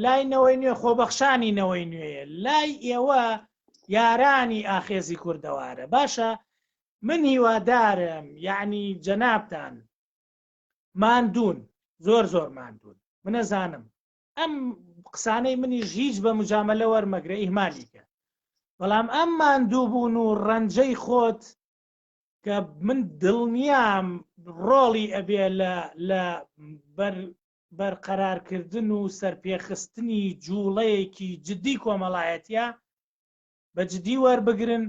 لای نەوەی نوێ خۆبەخشانی نەوەی نوێیە لای ئێوە یارانی ئاخێزی کوردەوارە باشە من هیوادارم یعنی جەنابتان ماندوون زۆر زۆر ماندوون منەزانم ئەم قسانەی منیش هیچ بە مجاملە وەرمەگرە ئیهمالیکە بەڵام ئەم ماندووبوون و ڕەنجەی خۆت کە من دڵنیام ڕۆڵی ئەبێ لە لە بەر بەرقەرارکردن و سەرپێخستنی جوڵەیەکی جدی کۆمەڵایەتیە بە جدی وەربگرن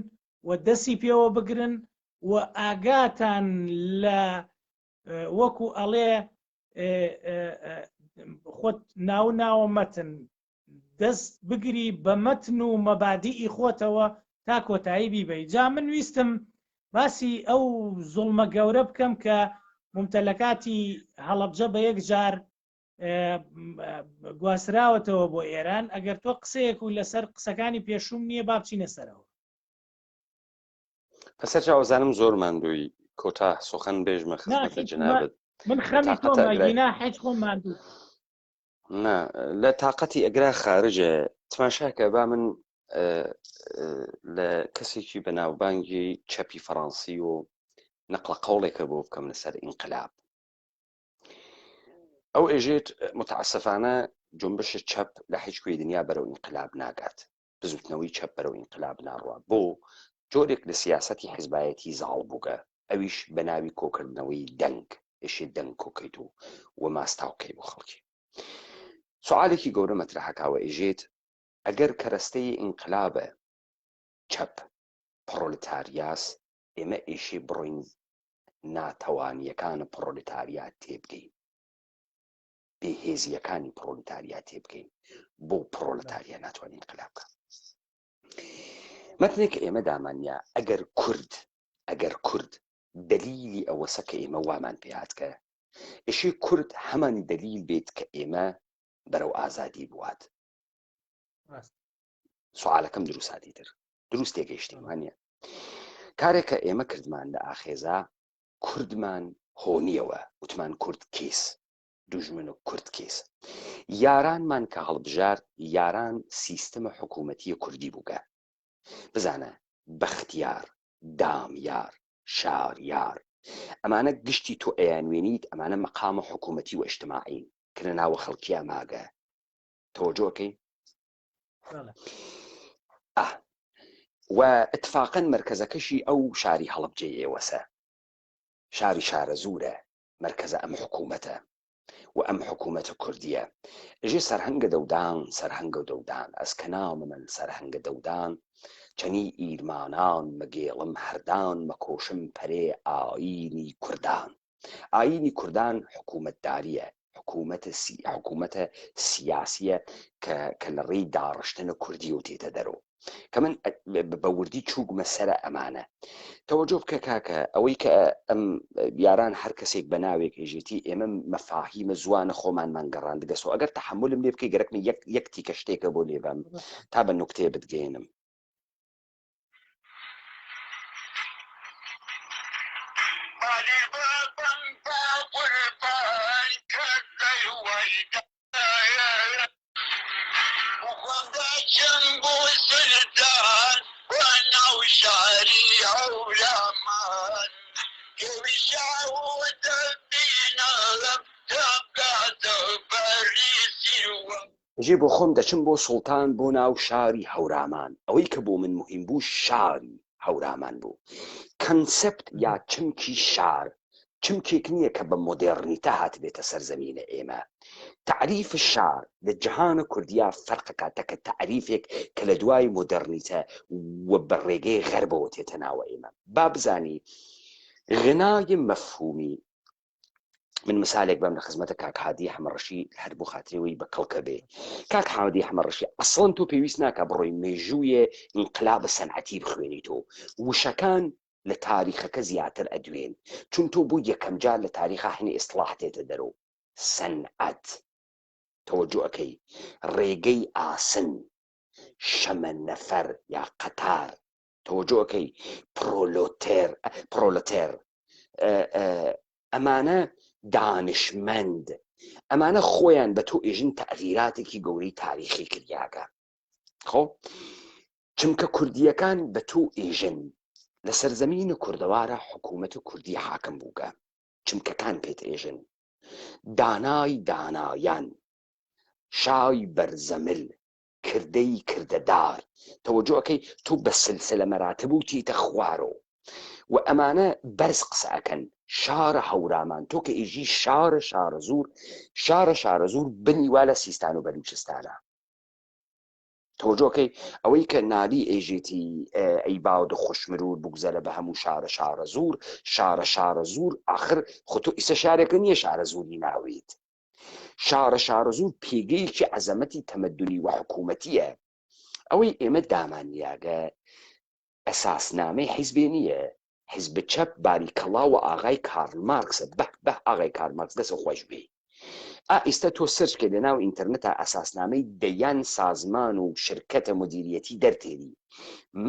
و دەسی پێوە بگرن و ئاگاتان لە وەکو ئەڵێ خۆت ناو ناوە مەتن دەست بگری بە مەتن و مەبادیئی خۆتەوە تا کۆتایی بیبەی جا من ویستم باسی ئەو زوڵمە گەورە بکەم کە ممتەلەکاتی هەڵەبجە بە یەک جار گواستراوەتەوە بۆ ئێران ئەگەر تۆ قسەیەک و لەسەر قسەکانی پێشوم نییە با بچینە سەرەوە.
پەسەر چاوەزانم زۆر ماندووی کۆتا سوخەن بێژمە خزمەتە جەنابت
من خەمی تۆمە حەج خۆم ماندوو
نا لە تااقەتی ئەگرا خارجە تماشاکە با من لە کەسێکی بەناوبانگی چەپی فەڕەنسی و نەقلە قەوڵێکە بۆ بکەم لەسەر ئینقلاب ئەو ئێژێت متعسفانە جنبش چەپ لە هیچ کوێی دنیا بەرەو ئینقلاب ناگات بزوتنەوەی چەپ بەرەو ئینقلاب ناڕوا بۆ جۆرێک لە سیاسەتی حزبایەتی زاڵ بووگە ئەویش بە ناوی کۆکردنەوەی دەنگ ئێشێ دەنگ کۆکەیت و و ماستاوکەی بۆ خەڵکی سوالێکی گەورە مەترەحەکاوە ئێژێت ئەگەر کەرەستەی ئینقلابە چەپ پڕۆلتاریاس ئێمە ئێشێ بڕۆین ناتەوانیەکانە پڕۆلتاریا تێبگەین بێهێزیەکانی پڕۆلتاریا تێبگەین بۆ پڕۆلتاریا ناتوانین ئینقلاب بکە مەتنێک کە ئێمە دامانیا ئەگەر کورد ئەگەر کورد دەلیلی ئەوەسە کە ئێمە وامان پێهاتکە ئشی کورد هەمان دەلیل بێت کە ئێمە بەرەو ئازادی بوات سوالەکەم دروست هاتی تر دروست تێگەیشتیم وانە؟ کارێک کە ئێمە کردمان لە ئاخێزا کوردمان هۆنیەوە وتمان کورد کیس دوژمن و کورد کیس یارانمان کە هەڵبژارد یاران سیستمە حکوومەتیە کوردی بووگە بزانە بەختیار دامیار شاریار ئەمانە گشتی تۆ ئەیانوێنیت ئەمانە مەقامە حکوومەتی و ئیجتماعین کە لە ناوە خەڵکیا ماگە تەوەجۆکەی و اتفاقا مەرکەزەکەشی ئەو شاری هەڵەبجەی ئێوەسە شاری شارەزوورە مەرکەزە ئەم حکوومەتە و ئەم حکوومەتە کوردیە ژێ سەرهەنگە دەودان سەرهەنگە دەودان ئەس کە نام من سەرهەنگە دەودان چەنی ئیرمانان مەگێڵم هەردان مەکۆشم پەرێ ئایینی کوردان ئایینی کوردان حکوومەتدارییە، حکوومەتە سی حکوومەتە سیاسییە کە کە لە ڕێی داڕشتنە کوردییەوە تێتە دەرۆ. کە من بە وردی چووگمە سەرە ئەمانە. تەوەجۆ بکە کاکە، ئەوەی کە ئەم یاران هەر کەسێک بە ناوێک ئێژێتی ئێمە مەفاهیمە زوانە خۆمانمان گەڕاندگەسۆ ئەگەر تەحەمولم لێ بکەی گەرەکمە یەک یەک تیکە شتێکە بۆ لێ بەم تا بە نوکتەیە بتگەیەنم. ژێ بۆ خۆم دەچم بۆ سوڵتان بۆ ناو شاری هەورامان ئەوەی کە بۆ من موهیم بوو شاری هەورامان بوو کەنسپت یا چمکی شار چمکێک نییە کە بە مۆدێڕنیتە هاتبێتە سەر زەمینە ئێمە تەعریف شار لە جەهانە کوردیا فەرقەکە تەکە تەعریفێک کە لە دوای مۆدێڕنیتە و بە ڕێگەی غەربەوە تێتە ناوە ئێمە با بزانی غنای مەفهومی من مثالێک بەم لە خزمەتە کاک هادی حەمەڕەشی هەر بۆ خاترەوەی بە کەڵکە بێ کاک حادی حەمەڕەشی ئەسڵەن تۆ پێویست ناکە بڕۆی مێژوویە ئینقلاب سەنعەتی بخوێنیت و وشەکان لە تاریخەکە زیاتر ئەدوێن چون تۆ بۆ یەکەم جار لە تاریخا هەنێ ئیسڵاح تێتە دەرەوە سەنعەت تەوەجۆ ئەکەی ڕێگەی ئاسن شەمەنەفەر یا قەتار تەوەجۆ ئەکەی پرۆلۆتێر پرۆلەتێر ئەمانە دانشمەند ئەمانە خۆیان بە تۆ ئێژن تەغیراتێکی گەورەی تاریخی کریاگە خۆ چونکە کوردیەکان بە تۆ ئێژن لە سەرزەمین کوردەوارە حکوومەت کوردی حاکم بووگە چمکەکان پێت ئێژن دانای دانایان شای بەرزەمل کردەی کردەدار تەوەجۆ ئەکەی تۆ بە سلسلە مەراتب و تیتە خوارۆ و ئەمانە بەرز قسە ئەکەن شارە هەورامان تۆ کە ئێژی شارە شارەزوور شارە شارەزوور بنی وا لە سیستان و بەلوچستانە تەوەجۆکەی ئەوەی کە نالی ئێژێتی ئەی باود خوشمرور بگوزەرە بە هەموو شارە شارەزوور شارە شارەزوور ئاخر خۆ تۆ ئیسە شارێکە نییە شارەزووری ناویت شارە شارەزوور پێگەیەکی عەزەمەتی تەمەدونی و حکوومەتییە. ئەوەی ئێمە دامانیاگە ئەساسنامەی حیزبێ نییە، حیزب چەپ باریکەڵا وە ئاغای کارل مارکسە، بەه بەه ئاغای کارل مارکس دەسە خوەش بێ. ئا ئیستە تۆ search کەی لە ناو ئینتەرنتا ئەساسنامەی دەیان سازمان و شرکەتە مودیریەتی دەرتێری.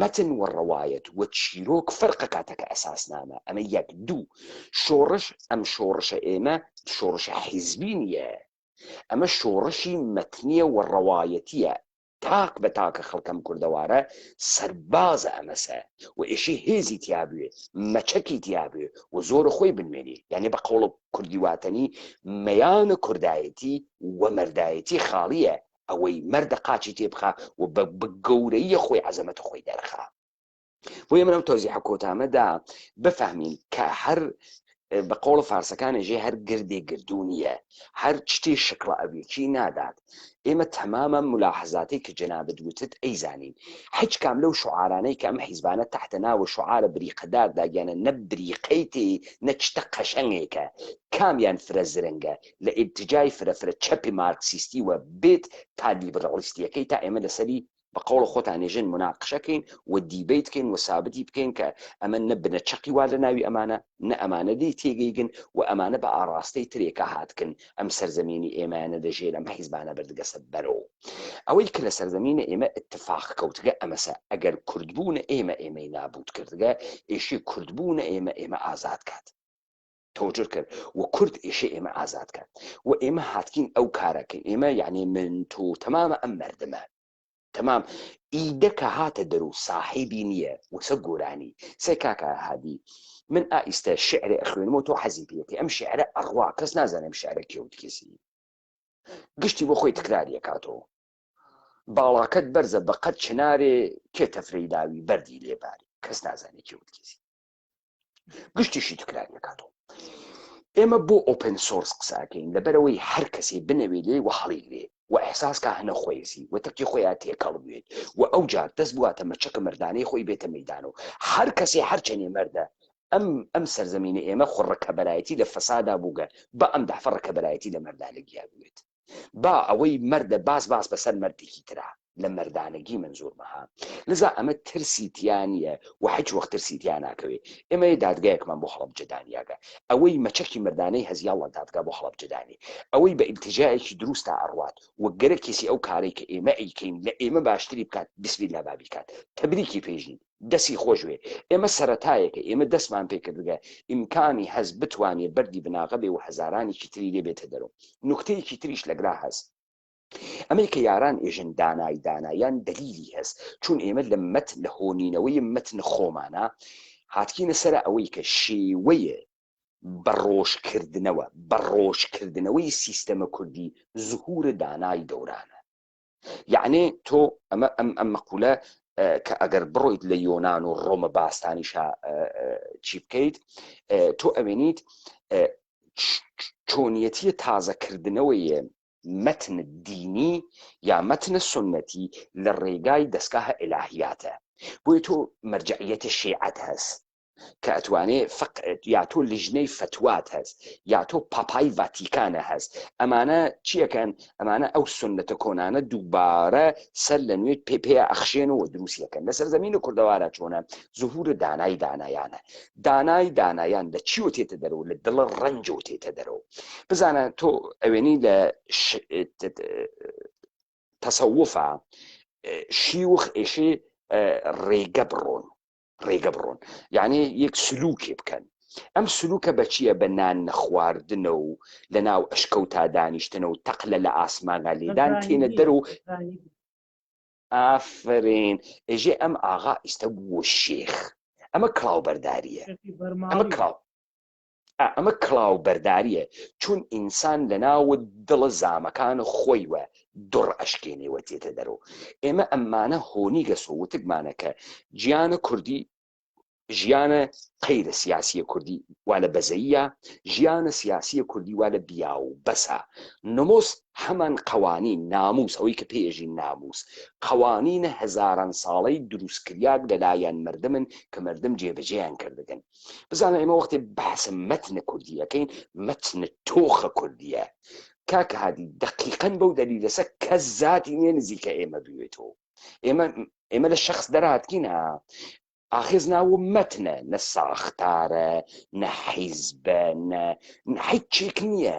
مەتن وە ڕەوایەت وە چیرۆک فەرق ئەکا تەکە ئەساسنامە. ئەمە یەک. دوو، شۆڕش، ئەم شۆڕشە ئێمە شۆڕشە حیزبی نییە، ئەمە شۆڕشی مەتنییە و ڕەوایەتییە، تاک بە تاکە خەڵکەم کوردەوارە سەربازە ئەمەسە و ئێشی هێزی تیا بوێ، مەچەکی تیا بوێ و زۆر خۆی بنوێنێ، یانێ بە قەوڵ کوردی واتەنی مەیانە کوردایەتی و مەردایەتی خاڵییە، ئەوەی مەردە قاچی تێ بخا و بە گەورەییە خۆی عەزەمەتە خۆی دەرخا. بۆیە من ئەو تەوزیحە کۆتامەدا بفەهمین کە هەر بە قۆڵ فارسەکان ژێ هەر گردێ گردوو نییە هەر شتی شکڵە ئەویەکی نادات ئێمە تەمامە ملاحەزاتی کە جەنابت وتت ئەیزانین هیچ کام لەو شعارانەی کە ئەم حیزبانە تحتە ناوە شعارە بریقەدار داگیانە نە بریقەی تێ نە چتە قەشەنگێکە کامیان فرە زرنگە لە ئیتجای فرە فرە چەپی مارکسیستی وە بێت تا لیبرالیستیەکەی تا ئێمە لەسەری. بە قەوڵە خۆتان ێژن موناقشە کەین و debate کەین و سابتی بکەین کە ئەمە نە بنەچەقی وا لە ناوی ئەمانە نە ئەمانە لێی تێگەیگن و ئەمانە بە ئاڕاستەی ترێکا هاتکن ئەم سەرزەمینی ئێمەیانە لە ژێر ئەم حیزبانە بردگەسە بەرەو ئەوەی کە لە سەرزەمینە ئێمە ئیتفاق کەوتگە ئەمەسە ئەگەر کوردبوونە ئێمە ئێمەی نابوود کردگە ئێشێ کوردبوونە ئێمە ئێمە ئازاد کات. تەوجر کرد و کورد ئێشێ ئێمە ئازاد کات و ئێمە هاتکین ئەو کارەکەین ئێمە یعنی من تۆ تەمامە ئەم مردمە تەمام ئیدە کە هاتە دەر و ساحیبی نییە وسە گۆرانی سێ کاکە هادی من ئا ئیستە شعرێ ئەخوێنمەوە تۆ حەزی پێەکەی ئەم شعرە ئەڕوا کەس نازانێ ئەم شعرە کێ وتکێسی گشتی بۆ خۆی تکراری ئەکاتەوە باڵاکەت بەرزە بەقەد چنارێ کێ تەفرەی داوی بەردی لێباری کەس نازانێ کێ وتکێسی گشتیشی تکراری ئەکاتەوە ئێمە بۆ open source قساکەین لەبەرەوەی هەر کەسێ بنەوێ لێ و هەڵیگرێ و ئەحساس کا هەنە خۆیسی و تەکی خۆیان تێکەڵ بوێت و ئەو جار دەست بواتە مەچەکە مردانەی خۆی بێتە مەدان و هەر کەسێ هەرچەنێ مەردە ئەم ئەم سەرزەمینە ئێمە خۆ ڕکەبەرایەتی لە فەسادا بووگە بە ئەم دەفە ڕکەبەرایەتی لە مەردانەگیا بوێت با ئەوەی مەردە باز باز بەسەر مەردێکی ترا لە مەردانەگی مەنزوورمە ها لەزا ئەمە ترسی تیا نییە و حیچ وەخت ترسی تیا ناکەوێ ئێمە یە دادگایەکمان بۆ هەڵەبجە دانیاگە ئەوەی مەچەکی مەردانەی هەز یاڵڵا دادگا بۆ هەڵەبجە دانێ ئەوەی بە ئیلتیجایەکی دروستا ئەڕوات و گەرەکێسی ئەو کارەی کە ئێمە ئەیکەین لە ئێمە باشتری بکات بسم اللە با بیکات تەبریکی پێژین دەسی خۆش بێ ئێمە سەرەتایەکە ئێمە دەستمان پێ کردگە ئیمکانی هەس بتوانێ بەردی بناغە بێ و هەزارانێکی تری لێ بێتە دەرەوە نوکتەیەکی تریش لەگرا هەس ئەمەی کە یاران ئێژن دانای دانایان دەلیلی هەس چون ئێمە لە مەتن لە هۆنینەوەی مەتن خۆمانە هاتکینە سەرە ئەوەی کە شێوەیە بەڕۆژکردنەوە بەڕۆژکردنەوەی سیستەمە کوردی زهور دانای دەورانە یەعنی تۆ ئەمە ئەم ئەم مەقولە کە ئەگەر بڕۆیت لە یۆناان و ڕۆمە باستانیشا چی بکەیت تۆ ئەوێنیت چۆنیەتیە تازەکردنەوەی مەتن دینی یا مەتنە سنەتی لە ڕێگای دەستگاه ئیلاهیاتە بۆیە تۆ مەرجعیەتە شیعەت هەست کە ئەتوانێ فق یا تۆ لیژنەی فەتوات هەست یا تۆ پاپای ڤاتیکانە هەست ئەمانە چیەکەن ئەمانە ئەو سنەتە کۆنانە دووبارە سەر لە نوێ پێ پێ ئەخشێن و دروستیەکەن لەسەر زمین و کوردەوارە چۆنە زهور دانای دانایانە دانای دانایان لە چیوە تێتە دەرەوە لە دڵە ڕەنجەوە تێتە دەرەوە بزانە تۆ ئەوێنی لە تەسەوفە شیوخ ئێشێ ڕێگە بڕۆن ڕێگە بڕۆن یعنی یەک سلوکێ بکەن ئەم سلوکە بە چییە بە نان نەخواردنە و لە ناو ئەشکەوتا دانیشتنە و تەقلە لە ئاسمانگا لێدان تێنە دەر و ئافرین ئێژێ ئەم ئاغا ئیستا بووە شێخ ئەمە کڵاو بەرداریە ئەمە کڵاو ئەمە کڵاو بەرداریە چون ئینسان لە ناو دڵە زامەکان خۆیوە دڕ ئەشکێنێ وە تێتە دەرۆ ئێمە ئەمانە هۆنیگەسۆ وتگمانە کە جیانە کوردی ژیانە قەیرە سیاسیە کوردی وا لە بەزەییە ژیانە سیاسیە کوردی وا لە بیاو بەسە نموس هەمان قەوانین ناموس ئەوەی کە پێ ئێژین ناموس قەوانینە هەزاران ساڵەی دروستکریاگ لەلایەن مەردمن کە مەردم جێبەجێیان کردگن بزانە ئێمە وەختێ بەحس مەتنە کوردیەکەین مەتنە تۆخە کوردیە کاکە هادی دەقیقەن بەو دەلیلەسە کەس زاتی نییە نزیکە ئێمە بوێتەوە ئێمە ئێمە لە شخص دەراتکین ها ئاخێز ناو مەتنە نە ساختارە نە حیزبە نە هیچێک نییە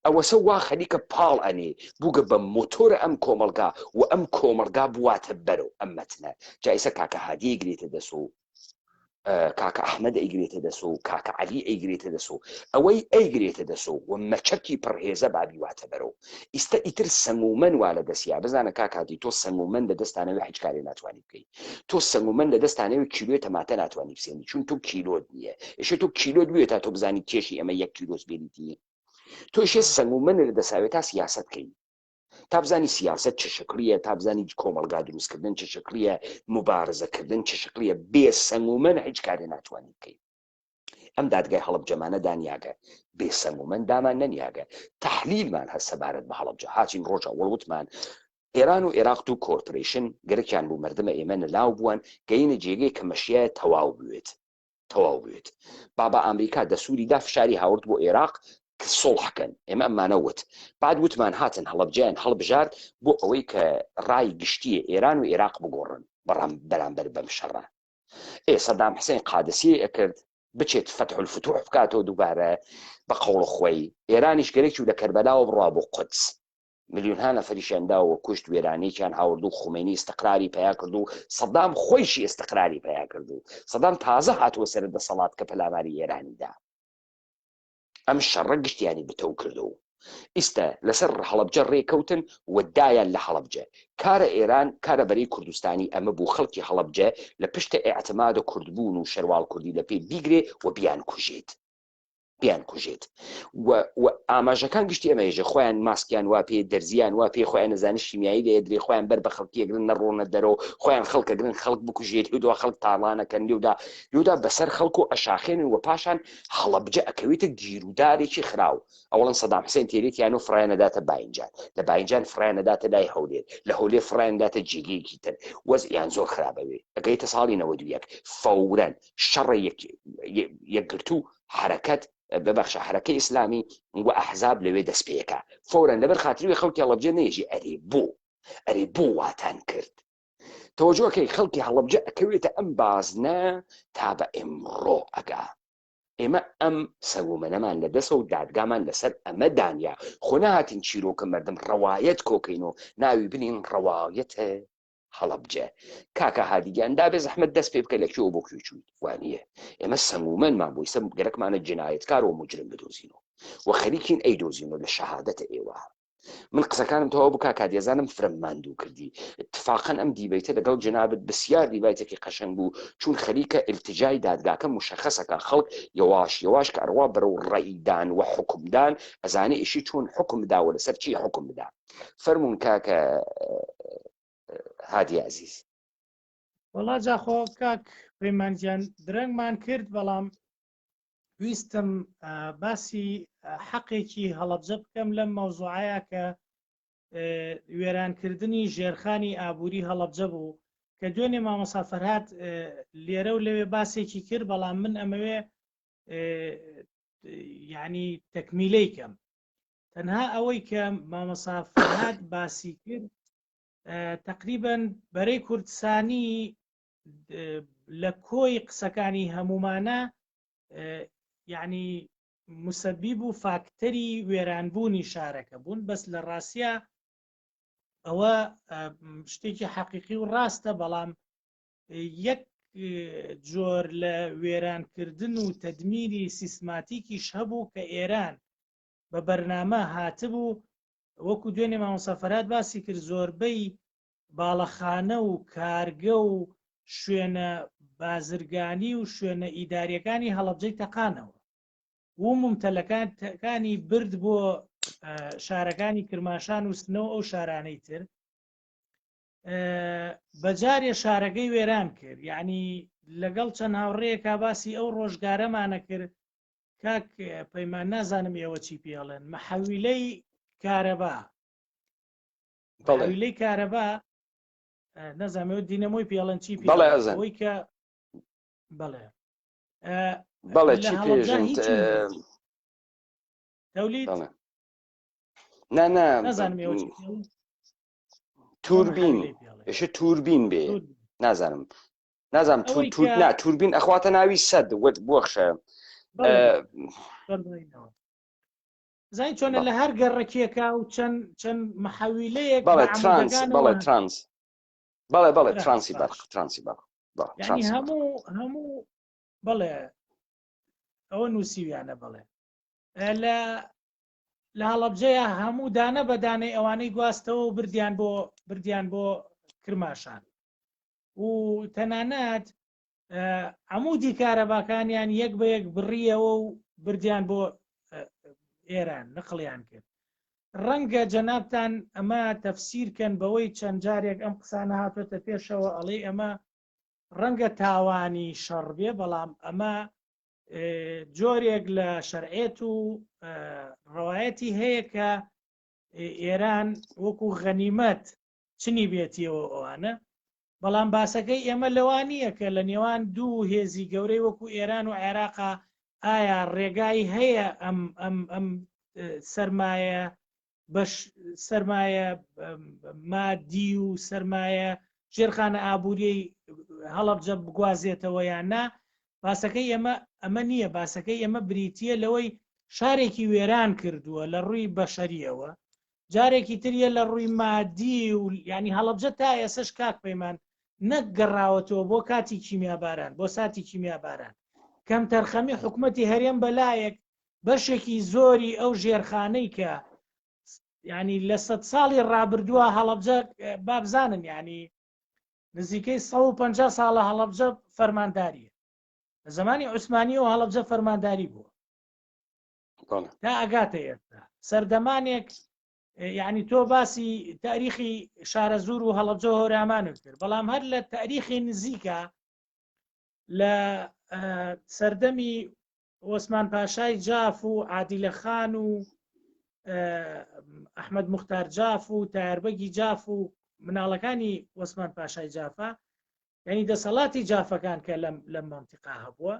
ئەوەسە وا خەریکە پاڵ ئەنێ بووگە بە مۆتۆرە ئەم کۆمەڵگا و ئەم کۆمەڵگا بواتە بەرەو ئەم مەتنە جا ئیسە کاکە هادی ئەیگرێتە دەس و کاکە ئەحمەد ئەیگرێتە دەس و کاکە عەلی ئەیگرێتە دەس و ئەوەی ئەیگرێتە دەس و و مەچەکی پڕهێزە بابی واتە بەرەو ئیستە ئیتر سەنگومەن وا لە دەسیا بزانە کاک هادی تۆ سەنگومەن لە دەستانەوێ هیچ کارێ ناتوانی بکەی تۆ سەنگومەن لە دەستانەوێ کیلۆی تەماتە ناتوانی بسێنی چون تۆ کیلۆت نییە ئێشێ تۆ کیلۆت بوێ تا تۆ بزانی کێشی ئەمە یەک کیلۆس بێنیتی تۆ ئێشێ سەنگومەن لە دەساوێ تا سیاسەت کەی تا بزانی سیاسەت چ شکڵیە تا بزانی کۆمەڵگا دروستکردن چ شکڵیە موبارزەکردن چ شکڵیە بێ سەنگومەن هیچ کارێ ناتوانی بکەی ئەم دادگای هەڵەبجەمانە دانیاگە بێ سەنگومەن دامان نەنیاگە تەحلیلمان هەس سەبارەت بە هەڵەبجە هاتین ڕۆژ ئەوەڵ وتمان ئێران و ئێراق دوو corporation گەرەکیان بوو مەردمە ئێمە نەلاو بووان گەینە جێگەی کە مەشیایە تەواو بوێت تەواو بوێت بابا ئامریکا دەسووری دا فشاری هاورد بۆ ئێراق. کە سوڵح کەن. ئێمە ئەمانە وت. بعد وتمان هاتن هەڵەبجەیان هەڵبژارد بۆ ئەوەی کە ڕای گشتیی ئێران و ئێراق بگۆڕن بەڕام بەرامبەر بەم شەڕە. ئێ سەدام حسین قادسیەی ئەکرد بچێت فەتح الفتوح بکاتەوە دووبارە بە قەوڵ خۆی. ئێرانیش گەرەکی و لە کەربەلاوە بڕوا بۆ قودس. ملیۆنها نەفەریشیان دا و کوشت، وێرانیەکیان هاورد و خومەینی ئیستقراری پەیا کرد و سەدام خۆیشی ئیستقراری پەیا کرد و سەدام تازە هاتووە سەر دەسەڵات کە پەلاماری ئێرانی دا. ئەم شەڕە گشتیانی بتەو کرد و ئیستە لەسەر هەڵەبجە ڕێکەوتن و دایان لە هەڵەبجە. کارە ئێران کارە بەرەی کوردستانی ئەمە بوو خەڵکی هەڵەبجە لە پشتە ئیعتمادە کوردبوون و شەرواڵ کوردی لە پێ بیگرێ و بیانکوژێت. بیانکوژێت و و ئاماژەکان گشتی ئەمەیژە خۆیان ماسکیان وا پێ دەرزیان وا پێ خۆیان نەزانی شیمیایی لێ درێ خۆیان بەر بە خەڵکی ئەگرن نەڕۆنە دەرەوە خۆیان خەڵکەگرن خەڵک بکوژێت لێدا خەڵک تاڵانەکەن لێودا لێدا بەسەر خەڵک و ئەشاخێنن و پاشان هەڵەبجە ئەکەوێتە گیرودارێکی خراو ئەوڵەن سەدام حسێن تێرێتیان و فڕیان نەداتە باینجان لە باینجان فڕیان نەداتە لای هەولێر لە هەولێر فڕیان داتە جێگەیەکی تر وەزعیان زۆر خراپەوێ ئەگەیتە ساڵی 91 فەورەن شەڕە یەکگرتوو حەرەکەت ببەخشە حەرەکەی ئیسلامی و ئەحزاب لەوێ دەست پێکا فەورەن لەبەر خاتری خەڵکی هەڵەبجە نەیژی ئەرێ بۆ ئەرێ بۆ واتان کرد تەوەجۆکەی خەڵکی هەڵەبجە ئەکەوێتە ئەم بازنە تا بە ئێمڕۆ ئەگا ئێمە ئەم سەگومەنەمان لە دەسە و دادگامان لەسەر ئەمە دانیا خۆ نەهاتین چیرۆکە مردم ڕەوایەت کۆکەین و ناوی بنین ڕەوایەتە هەڵەبجە. کاکە هادی گیان دابێ زەحمەت دەست پێ بکە لە کوێوە بۆ کوێ چوویت وانییە ئێمە سەنگومەنمان بۆ ئیسە گەرەکمانە جنایەتکار و موجرم بدۆزینەوە و خەریکین ئەیدۆزینەوە لە شەهادەتە ئێوە من قسەکانم تەواو بکا کاک دێزانم فرەم ماندوو کردی اتفاقا ئەم debate ە لەگەڵ جەنابت بسیار debate ێکی قەشەنگ بوو چون خەریکە التجای دادگاکە مشخصەکە خەڵک یەواش یەواش کە ئەڕوا بەرەو ڕەئیدان و حوکمدان ئەزانێ ئیشی چۆن حوکم بدا و لەسەر چی حوکم بدا فەرموون کاکە هادی عزیز.
وەڵا جاخۆ کاک پەیمان گیان درەنگمان کرد بەڵام ویستم باسی حەقێکی هەڵەبجە بکەم لەم مەوزوعەیە کە وێرانکردنی ژێرخانی ئابووری هەڵەبجە بوو کە دوێنێ مامۆسا فەرهاد لێرە و لەوێ باسێکی کرد بەڵام من ئەمەوێ یعنی تەکمیلەی کەم تەنها ئەوەی کە مامۆسا فەرهاد باسی کرد تقریبا بەرەی کوردستانی لە کۆی قسەکانی هەمومانە یعنی مسەبیب و فاکتەری وێرانبوونی شارەکە بوون بەس لە ڕاستە ئەوە شتێکی حەقیقی و ڕاستە بەڵام یەک جۆر لە وێرانکردن و تەدمیری سیستماتیکیش هەبوو کە ئێران بە بەرنامە هاتبوو وەکو دوێنێ مامۆستا فەرهاد باسی کرد زۆربەی باڵەخانە و کارگە و شوێنە بازرگانی و شوێنە ئیداریەکانی هەڵەبجەی تەقانەوە و ممتەلەکانی برد بۆ شارەکانی کرماشان و سنە و ئەو شارانەی تر بەجارێ شارەکەی وێران کرد یعنی لەگەڵ چەند هاوڕێیەکە باسی ئەو ڕۆژگارەمانە کرد کاک پەیمان نازانم ئێوە چی پێڵێن مەحەویلەی کارەبا محەویلەی کارەبا نەزانم دینەمۆی پێڵێن چی پێ ئەوەی کە بەڵێ
بەڵێ چی پێژن
تەولید
نا نا نازانم ئێوە چی توربین ئێشە توربین بێ نازانم نازانم تور تور نا توربین ئەخواتە ناوی سەد وت بۆخشە
زین چۆنە لە هەر گەڕەکیەکە و چەند چەند محەویلەیەک
بەڵێ ترانس بەڵێ ترانس بەڵێ بەڵێ ترانسی بەرق ترانسی بەرق
ینی هەموو هەموو بەڵێ ئەوە نووسیویانە بەڵێ لە لە هەڵەبجەیە هەموو دانە بە دانەی ئەوانەی گواستەوە و بردیان بۆ بردیان بۆ کرماشان و تەنانەت عمودی کارەباکانیان یەک بە یەک بڕیەوە و بردیان بۆ ئێران نقڵیان کرد ڕەنگە جەنابتان ئەمە تەفسیرکەن بەوەی چەند جارێک ئەم قسانە هاتۆتە پێشەوە ئەڵێ ئەمە ڕەنگە تاوانی شەڕ بێ بەڵام ئەمە جۆرێک لە شەرعێت و ڕەوایەتی هەیە کە ئێران وەکو غەنیمەت چنی بێتیەوە ئەوانە بەڵام باسەکەی ئێمە لەوە نییە کە لە نێوان دوو هێزی گەورەی وەکو ئێران و عێراقا ئایا ڕێگای هەیە ئەم ئەم ئەم سەرمایە بەش سەرمایە مادی و سەرمایە ژێرخانە ئابووریەی هەڵەبجە بگوازێتەوە یان نا باسەکەی ئێمە ئەمە نییە باسەکەی ئێمە بریتە لەوەی شارێکی وێران کردووە لە ڕووی بەشەریەوە جارێکی تریە لە ڕووی مادی و ینی هەڵەبجە تا ئێسش کاک پەیمان نەک گەڕاوەتەوە بۆ کاتی کیمیاباران بۆ ساتی کیمیاباران کەم تەرخەمی حکوومەتی هەرێم بەلایەک بەشێکی زۆری ئەو ژێرخانەی کە ینی لە سە ساڵی ڕابردووە هەڵەبجە بابزانن ینی نزیکەی 150 ساڵە هەڵەبجە فەرمانداریە لە زمانی عوسمانیەوە هەڵەبجە فەرمانداری بووە تا ئەگاتە ئێستا سەردەمانێک یعنی تۆ باسی تاریخی شارەزوور و هەڵەبجە هۆرامانت کرد بەڵام هەر لە تاریخی نزیکە لە سەردەمی وەسمان پاشای جاف و عادیلە خان و ئەحمد مختار جاف و تاربەگی جاف و مناڵەکانی وەسمان پاشای جافە یعنی دەسەڵاتی جافەکان کە لەم لەم منتیقا هەبووە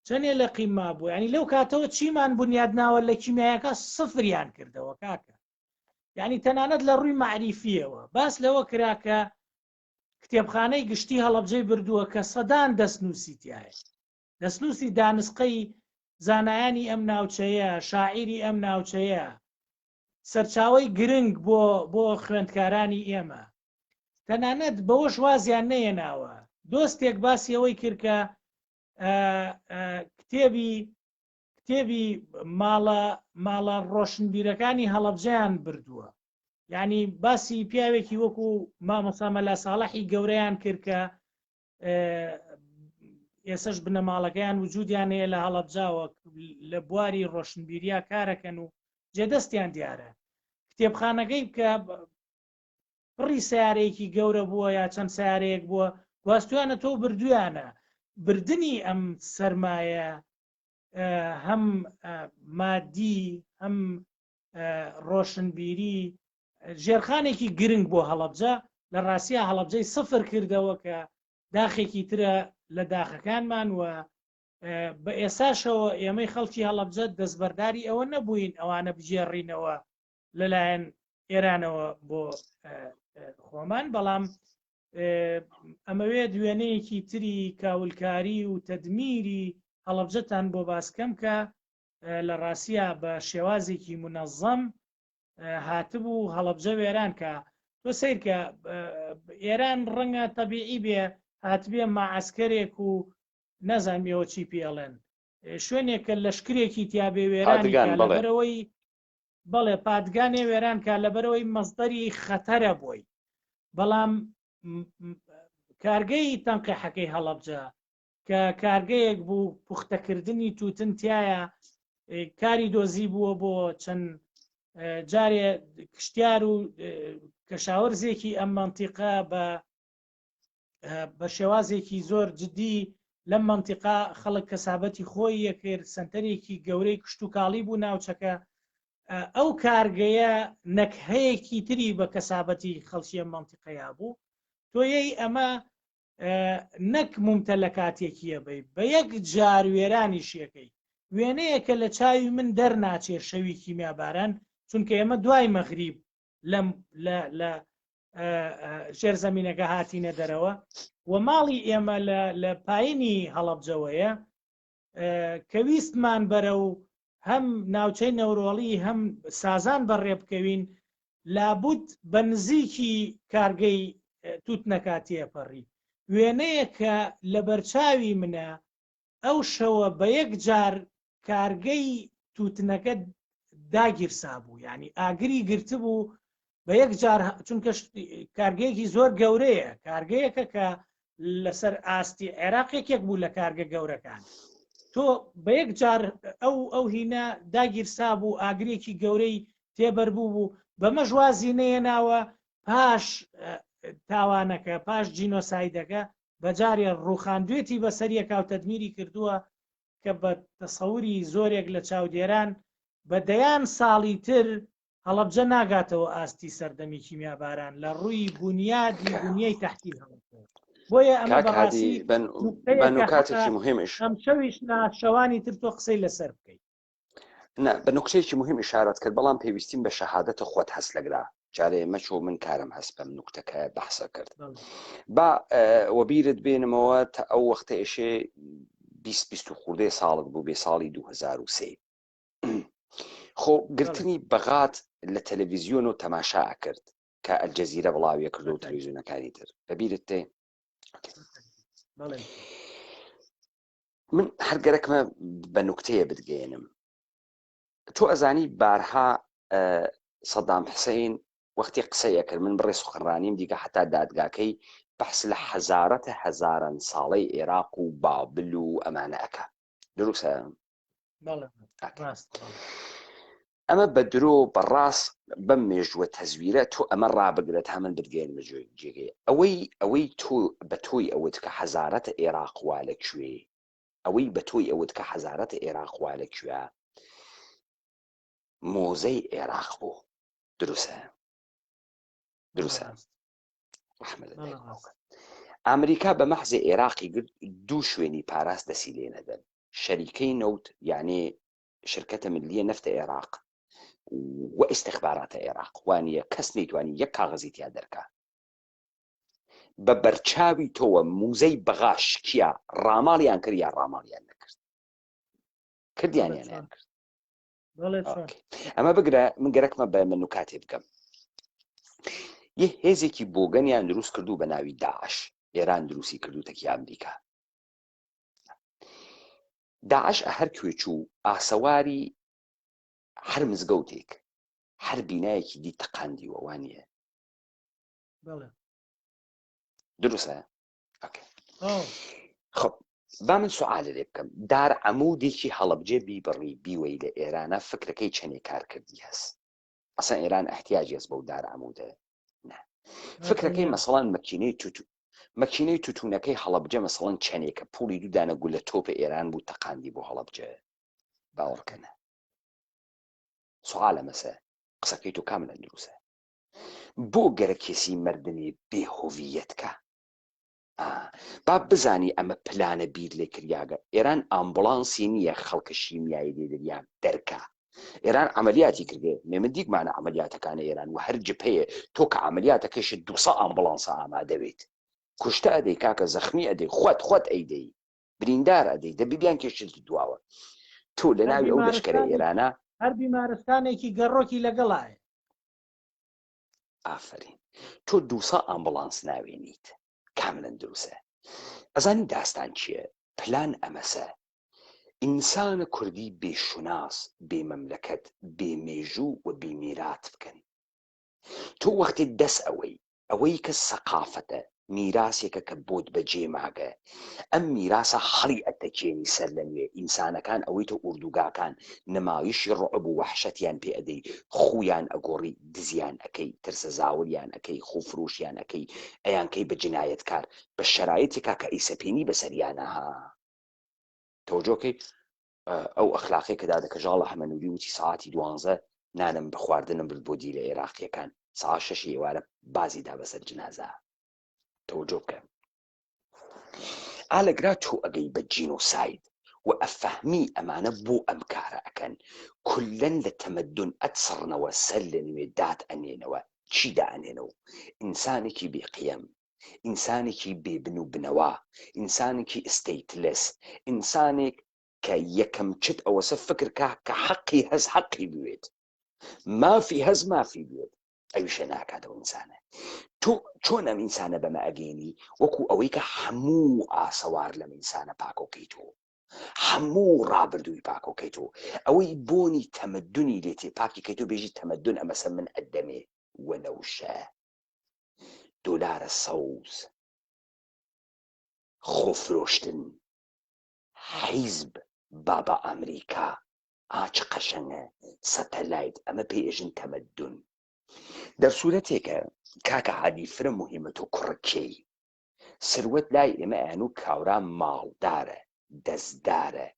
چەنێ لە قیم مابوو ینی لەو کاتەوە چیمان بنیاد ناوە لە کیمیایەکە سفریان کردەوە کاکە یعنی تەنانەت لە ڕووی معریفیەوە باس لەوە کرا کە کتێبخانەی گشتی هەڵەبجەی بردووە کە سەدان دەستنووسی تایە دەستنووسی دانسقەی زانایانی ئەم ناوچەیە شاعیری ئەم ناوچەیە سەرچاوی گرنگ بۆ بۆ خوێندکارانی ئێمە تەنانەت بەوەش وازیان نەیەناوە دۆستێک باسی ئەوەی کرد کە کتێبی کتێبی ماڵە ماڵە ڕۆشنبیرەکانی هەڵەبجەیان بردووە یعنی باسی پیاوێکی وەکو مامۆسا مەلا ساڵحی گەورەیان کرد کە ئێسش بنەماڵەکەیان وجودیان هەیە لە هەڵەبجاوە لە بواری ڕۆشنبیریا کارەکەن و جێدەستیان دیارە کتێبخانەکەی کە پڕی سیارەیەکی گەورە بووە یا چەند سیارەیەک بووە گواستویانە تۆ بردویانە بردنی ئەم سەرمایە هەم مادی هەم ڕۆشنبیری ژێرخانێکی گرنگ بۆ هەڵەبجە لە ڕاستە هەڵەبجەی سفر کردەوە کە داخێکی ترە لە داخەکانمان و بە ئێساشەوە ئێمەی خەڵکی هەڵەبجە دەستبەرداری ئەوە نەبووین ئەوانە بگێڕینەوە لەلایەن ئێرانەوە بۆ خۆمان بەڵام ئەمەوێت وێنەیەکی تری کاولکاری و تەدمیری هەڵەبجەتان بۆ باسکەم کە لە ڕاستە بە شێوازێکی منەظەم هاتبوو هەڵەبجە وێران کە تۆ سیرکە ئێران ڕەنگە تەبیعی بێ هاتبێ ماعسکەرێک و نازانمیەوە چی پێڵێن شوێنێک کە لەشکرێکی تیاابێ وێرانی لەبەرەوەی بەڵێ پادگانێ وێران کا لەبەرەوەی مەسدەری خەتەرە بۆی بەڵام کارگەی تەنقیحەکەی هەڵەبجە کە کارگەیەک بوو پوختەکردنی تووتن تایە کاری دۆزی بووە بۆ چەند جارێ کشتیار و کەشاوەرزێکی ئەم منتیقە بە بە شێوازێکی زۆر جدی لەم منتیقا خەڵک کەسابەتی خۆی یەکرد سنتەرێکی گەورەی کشتتوکاڵی بوو ناوچەکە ئەو کارگەیە نەکهەیەکی تری بە کەسابەتی خەڵکی ئەم منتیقەیە بوو تۆیەی ئەمە نەک ممتەلەکاتێکیە بی بە یەک جار وێرانی شەکەی وێنەیەکە لە چاوی من دەرناچێ شەوی کیمیاباران چونکە ئێمە دوای مەغریب لەم لە لە ژێر زەمینەکە هاتینە دەرەوە و ماڵی ئێمە لە پایینی هەڵەبجەوەیە کە ویستمان بەرە و هەم ناوچەی نەورۆڵی هەم سازان بەڕێ بکەوین لابد بە نزیکی کارگەی تووتنەکە تێپەڕی وێنەیە کە لە بەرچاوی منە ئەو شەوە بە یەک جار کارگەی تووتنەکە داگیرسابوو یعنی ئاگری گرتبوو بە یەک جار چونکە کارگەیەکی زۆر گەورەیە کارگەیەکە کە لەسەر ئاستی عێراق یەکێک بوو لە کارگە گەورەکان تۆ بە یەک جار ئەو ئەو هینە داگیرسا بوو ئاگرێکی گەورەی تێبەر بوو بوو بەمەش وازی نەیەناوە پاش تاوانەکە پاش جینۆسایدەکە بەجارێ ڕوخاندوێتی بەسەر یەکا و تەدمیری کردووە کە بە تەسەوری زۆرێک لە چاودێران بە دەیان ساڵی تر هەڵەبجە ناگاتەوە ئاستی سەردەمی کیمیاباران لە ڕووی بونیادی بنیەی تەحتی هەڵەبجە بۆیە ئەمە بەڕاستی
بەنوکاتێکی مهمش
ئەم شەویش نا شەوانی تر تۆ قسەی لەسەر بکەیت.
نا بە نوکتەیەکی موهیم ئیشارەت کرد بەڵام پێویستیم بە شەهادەتە خۆت هەست لەگرا جارێ مەچۆ من کارم هەست بەم نوکتەکە بەحسە کرد با وەبیرت بێنمەوە تا ئەو وەختە ئێشێ 20 20 و خوردەی ساڵت بوو بێ ساڵی 2003 خۆ گرتنی بەغات لە تەلەڤیزیۆن و تەماشا ئەکرد کە ئەلجەزیرە بڵاویە کردو و تەلەڤیزیۆنەکانی تر لەبیرت تێ من هەر گەرەکمە بە نوکتەیە بتگەیەنم تۆ ئەزانی بارها سەدام حسین وەختی قسەیە کرد من بڕێ سخنرانیم دیگە حتا دادگاکەی بەحس لە حەزارەتە هەزاران ساڵەی عێراق و بابل و ئەمانە ئەکا دروستە ئەمە بە درۆ بە ڕاست بەم مێژووە تەزویرە تۆ ئەمە ڕابگرە تا من بتگەیەنمە جێگەی ئەوەی ئەوەی تۆ بە تۆی ئەوت کە حەزارەتە ئێراق وا لە کوێ ئەوەی بە تۆی ئەوت کە حەزارەتە ئێراق وا لە کوێ مۆزەی ئێراق بوو دروسە دروسە ڕەحمە لە دایک باوکت ئەمریکا بە مەحزێ ئێراقی گرت دوو شوێنی پاراست دەسی لێ نەدەن شەریکەی نەوت یعنی شرکەتە ملیە نەفتە عێراق و ئیستخباراتە عێراق وانە کەس نەیتوانی یەک کاغەزی تیا دەرکا بە بەرچاوی تۆوە موزەی بەغا شکیا ڕاماڵیان کرد یا ڕاماڵیان نەکرد کردیان یان کرد ئەمە بگرە من گەرەکمە بە من و کاتێ بکەم یە هێزێکی بۆگەنیان دروست کردو بە ناوی داعش ئێران دروستی کردو تەکی ئەمریکا داعش هەر کوێ چوو ئاسەواری هەر مزگەوتێک هەر بینایەکی دی تەقاندیوە وانە دروستە خب با من سوالە لێ بکەم دار عەمودێکی هەڵەبجێ بیبڕی بیوەی لە ئێرانە فکرەکەی چەنێ کارکردی هەس ئەسا ئێران احتیاجی هەس بەو دار عەمودە نا فکرەکەی مەسەڵەن مەکینەی توتو مەکینەی توتونەکەی هەڵەبجە مەسەڵەن چەنێکە پوڵی دوو دانە گولە تۆپە ئێران بوو تەقاندی بۆ هەڵەبجە باوەڕکەنە سوالە مەسە قسەکەی تۆ کاملا دروسە بۆ گەرەکێسی مردنی بێ هۆڤیەت کە با بزانی ئەمە پلانە بیر لێ کریاگە ئێران ئامبوڵانسی نییە خەڵکە شیمیایی لێ دریاگ دەرکا ئێران عملیاتی کردێ مێ من دیگمانە عملیاتەکانە ئێران و هەر جپەیە تۆ کە عملیاتەکەشت دوسە ئامبوڵانسە ئامادەوێت کوشتە ئەدەی کاکە زەخمی ئەدەی خوت خوت ئەیدەی بریندار ئەدەی دەبی بیان کێشت دواوە تۆ لە ناوی ئەو لەشکرە ئێرانە
هەر بیمارستانێکی گەڕۆکی لەگەڵایە
ئافرین تۆ دوسا ئامبوڵانس ناوێنیت کاملەن دروسە ئەزانی داستان چییە پلان ئەمەسە ئینسانە کوردی بێ شوناس بێ مەملەکەت بێ مێژوو و بێ میرات بکەن تۆ وەختی دەس ئەوەی ئەوەی کە سەقافەتە، میراسێکە کە بۆت بەجێ ماگە، ئەم میراسە هەڵی ئەتەکێنی سەرلەنوێ، ئینسانەکان ئەوەی تۆ ئوردوگاکان نمایشی ڕوعب و وەحشەتیان پێ ئەدەی، خوویان ئەگۆڕی، دزیان ئەکەی، ترسە زاوریان ئەکەی، خۆفرۆشیان ئەکەی، ئەیانکەی بە جنایەتکار، بە شەرایتێکا کە ئەیسەپێنی بەسەریانا ها. تەوەجۆ کەی ئەو ئەخلاقەی کە دادە کەژاڵە حەمەنوری وتی سەعاتی دوانزە نانم بە خواردنم برد بۆ دیلە ئێراقیەکان سەعات شەشی ئێوارە بازی دا بەسەر جنازە تەوەجۆ بکە ئالەگرا تۆ ئەگەی بە جینۆساید و ئەفەهمی ئەمانە بۆ ئەم کارە ئەکەن کولەن لە تەمەدون ئەتسڕنەوە سەر لە نوێ دات ئەنێنەوە چی دائەنێنەوە ئینسانێکی بێ قیەم ئینسانێکی بێ بن و بنەوا، ئینسانێکی stateless، ئینسانێک کە یەکەم چت ئەوەسە فکر کا کە حەقی هەس حەقی بوێت، مافی هەس مافی بوێت، ئەویشە ناکات ئەو ئینسانە. تۆ چۆن ئەم ئینسانە بەمە ئەگەینی؟ وەکو ئەوەی کە هەموو ئاسەوار لەم ئینسانە پاکەوکەیتەوە، هەموو ڕابردووی پاکەوکەیتەوە، ئەوەی بۆنی تەمەدونی لێ تێ پاکی کەیتەوە بێژی تەمەدون ئەمەسە من ئەدەمێ وەنەوشە. دۆلارە سەوز، خۆفرۆشتن، حیزب، بابا ئامریکا، ئا چ قەشەنگە، سەتەلایت، ئەمە پێی ئێژن تەمەدون. دەر سورەتێکە کاکە هادی فرە موهیمە تۆ کوڕ کێی؟ سروەت لای ئێمە ئەیانوو کاورا ماڵدارە، دەستدارە،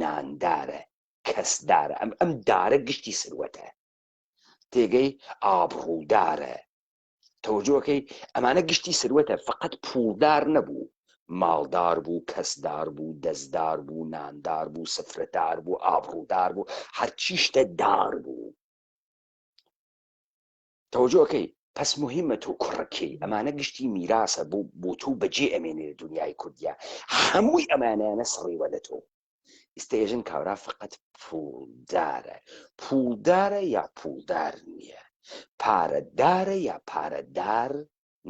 ناندارە، کەسدارە، ئەم ئەم دارە گشتی سروەتە. تێگەی ئابڕوودارە. تەوەجۆکەی ئەمانە گشتی سروەتە فقط پوڵدار نەبوو. ماڵدار بوو، کەسدار بوو، دەستدار بوو، ناندار بوو، سفرەدار بوو، ئابڕوودار بوو، هەرچی شتە دار بوو. تەوەجۆ ئەکەی؟ پەس موهیمە تۆ کوڕە کێی؟ ئەمانە گشتی میراسە بۆ بۆ تۆ بەجێ ئەمێنێ لە دونیای کوردیا. هەمووی ئەمانەیانە سڕیوە لە تۆ. ئیستە ئێژن کاورا فەقەت پووڵدارە. پووڵدارە یا پووڵدار نییە؟ پارەدارە یا پارەدار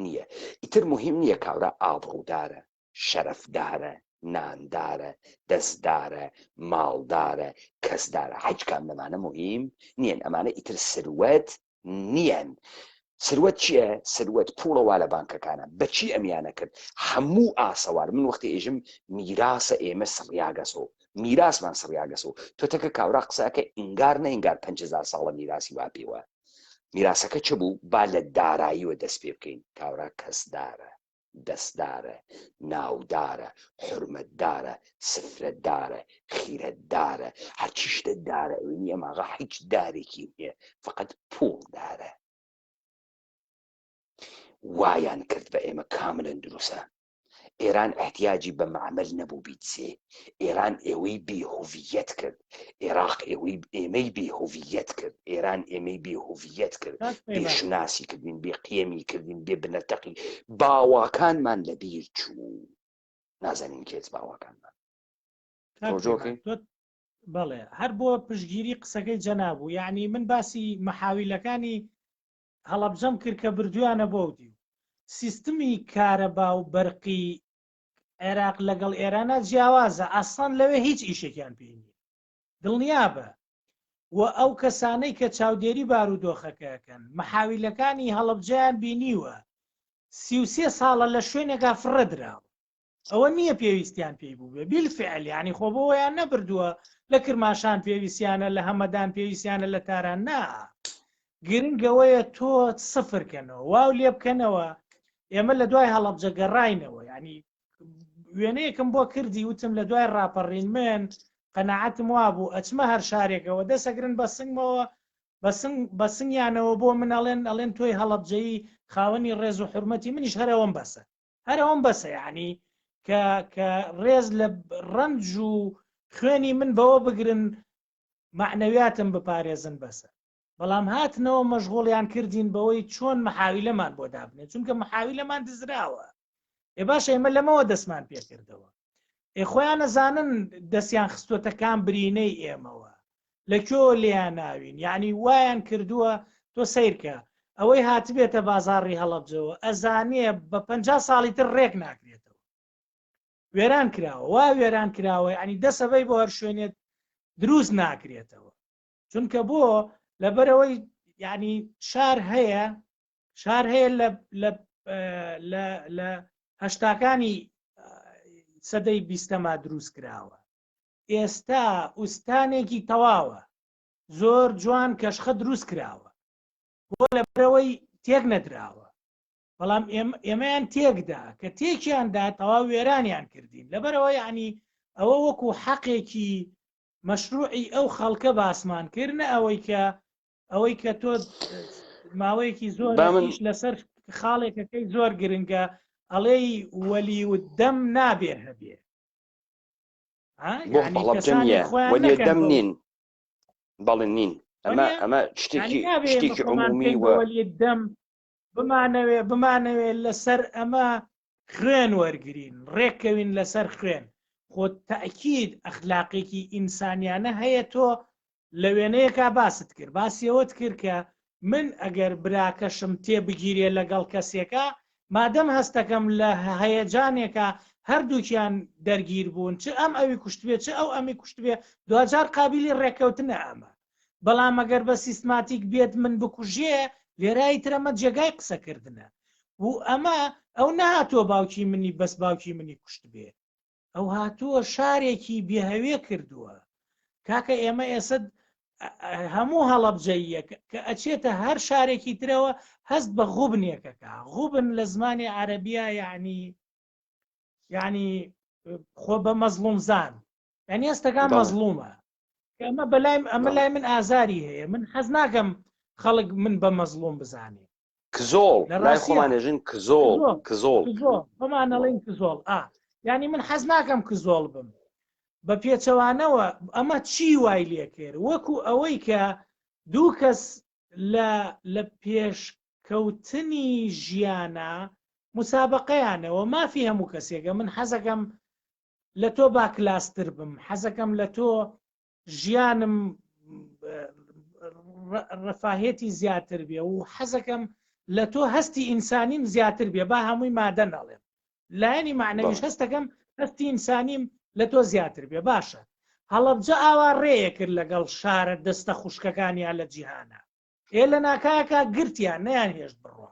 نییە ئیتر موهیم نییە کاورا ئابڕوودارە شەرەفدارە ناندارە دەستدارە ماڵدارە کەسدارە هیچ کام لەمانە موهیم نییەن ئەمانە ئیتر سروەت نییەن سروەت چییە سروەت پوڵە وا لە بانکەکانە بەچی ئەمیانە کرد هەموو ئاسەوار من وەختی ئێژم میراسە ئێمە سڕیاگەسۆ میراسمان سڕیاگەسۆ تۆ تەکە کاورا قسەکە ئینگار نە ئینگار 5هزار ساڵە میراسی وا پێوە میراسەکە چ بوو؟ با لە داراییوە دەست پێ بکەین، کاورا کەسدارە، دەستدارە، ناودارە، حورمەتدارە، سفرەدارە، خیرەتدارە، هەرچی شتە دارە ئەوێنی ئەم ئاغا هیچ دارێکی نییە، فەقەت پووڵدارە. وایان کرد بە ئێمە کاملەن دروسە. ئێران ئیحتیاجی بە مەعمەل نەبوو بیدزێ، ئێران ئێوەی بێ هوڤیەت کرد، ئێراق ئێوەی ئێمەی بێ هوڤیەت کرد، ئێران ئێمەی بێ هوڤیەت کرد،
کاک
بێ
پەیمان.
شوناسی کردین، بێ قیەمی کردین، بێ بنەتەقی باواکانمان لە بیر چوو، نازانین کێچ باواکانمان.
کاک
تەوەجۆ
پەیمان
کەی؟
تۆ بەڵێ هەر بۆ پشتگیری قسەکەی جەنابوو یعنی من باسی مەحاویلەکانی هەڵەبجەم کرد کە بردویانە بۆ دیو. سیستمی کارەبا و بەرقی عێراق لەگەڵ ئێرانە جیاوازە ئەسڵەن لەوێ هیچ ئیشێکیان پێی نییە دڵنیابە و ئەو کەسانەی کە چاودێری بارودۆخەکەکەن محاویلەکانی هەڵەبجەیان بینیوە 33 ساڵە لە شوێنێکا فڕە دراوە ئەوە نییە پێویستیان پێی بووبێ بیلفعل یعنی خۆ بۆیان نەبردووە لە کرماشان پێویستیانە لە هەمەدان پێویستیانە لە تاران نا گرنگەوەیە تۆ سفرکەنەوە واو لێ بکەنەوە ئێمە لە دوای هەڵەبجە گەڕاینەوە ینی وێنەیەکم بۆ کردی وتم لە دوای ڕاپەڕین من قەنەعەتم وابوو ئەچمە هەر شارێکەوە دەسەگرن بە سنگمەوە بە سنگیانەوە بۆ من ئەڵێن ئەڵێن تۆی هەڵەبجەیی خاوەنی ڕێز و حرمەتی منیش هەرەوەم بەسە هەر ئەوەم بەسە یعنی کە کە ڕێز لە ڕەنج و خوێنی من بەوە بگرن معنەویاتم بپارێزن بەسە بەڵام هاتنەوە مەشغوڵیان کردین بەوەی چۆن محاویلەمان بۆ دابنێت چونکە محاویلەمان دزراوە ئێ باشە ئێمە لەمەوە دەستمان پێکردەوە ئێ خۆیان نەزانن دەستیان خستوەتە کام برینەی ئێمەوە لە کوێوە لێیان ناوین یعنی وایان کردووە تۆ سیرکە ئەوەی هاتبێتە بازاڕی هەڵەبجەوە ئەزانێ بە پ ساڵی تر ڕێک ناکرێتەوە وێران کراوە وا وێران کراوە ینی دەسەبەی بۆ هەر شوێنێت دروست ناکرێتەوە چونکە بۆ لەبەرەوەی یعنی شار هەیە شار هەیە لە لە لە لە هەشتاکانی سەدەی بیستەما دروست کراوە ئێستا ئوستانێکی تەواوە زۆر جوان کەشخە دروست کراوە بۆ لەبەرەوەی تێک نەدراوە بەڵام ئێمەیان تێکدا کە تێکیاندا تەواو وێرانیان کردین لەبەرەوە یعنی ئەوە وەکو حەقێکی مەشروعی ئەو خەڵکە باسمان کرد نە ئەوەی کە ئەوەی کە تۆ ماوەیەکی زۆر ئیش لەسەر خاڵێکەکەی زۆر گرنگە ئەڵێی وەلی و دەم نابێ هەبێ
وەلی دەم نین بەڵێ نین ئەمە ئەمە شتێکی شتێکی عمومی
وەلی دەم بمانەوێ بمانەوێ لەسەر ئەمە خوێن وەرگین ڕێککەوین لەسەر خوێن خۆ تاکیید ئەخلاقێکی ئینسانیانە هەیە تۆ لە وێنەیەکا باست کرد باسی ئەوەت کرد کە من ئەگەر براکەشم تێ بگیرێ لەگەڵ کەسێکا مادەم هەستەکەم لە هەیەجانێکا هەردووکیان دەرگیر بوون چ ئەم ئەوی کوشتبێ چ ئەو ئەمی کوشتبێ دواجار قابلی ڕێککەوتنە ئەمە بەڵام ئەگەر بە سیستماتیک بێت من بکوژێ لێرای ترەمە جێگای قسەکردنە و ئەمە ئەو نەهاتووە باوکی منی بەس باوکی منی کوشتبێ ئەو هاتووە شارێکی بێهەوێ کردووە کاکە ئێمە ئێستا هەموو هەڵەبجەییە کە ئەچێتە هەر شارێکی ترەوە هەست بە غوبنێکەکە غوبن لە زمانی عەربیە یعنی یعنی خۆ بە مەزڵوم زان یعنی هەستەکان مەزڵومە ئەمە بەلای ئەمە لای من ئازاری هەیە من حەز ناکەم خەڵک من بە مەزڵوم بزانێ
کزۆڵ لای خۆمان ێژن کزۆڵ کزۆڵ
خۆمان ئەڵێن کزۆڵ ئا. یعنی من حەز ناکەم کزۆڵ بم بە پێچەوانەوە ئەمە چی وای لێکرد وەکو ئەوەی کە دوو کەس لە لە پێشکەوتنی ژیانە مسابقەیانەوە مافی هەموو کەسێکە من حەزەکەم لە تۆ باکلاستر بم حەزەکەم لە تۆ ژیانم ڕەفاهێتی زیاتر بێ و حەزەکەم لە تۆ هەستی ئینسانیم زیاتر بێ با هەمووی مادە نەڵێم لایەنی معنەویش هەستەکەم هەستی ئینسانیم لە تۆ زیاتر بێ باشە هەڵەبجە ئاوا ڕێیە کرد لەگەڵ شارە دەستە خوشکەکانیان لە جیهانە ئێ لە ناکاکە گرتیان نەیان هێشت بڕوا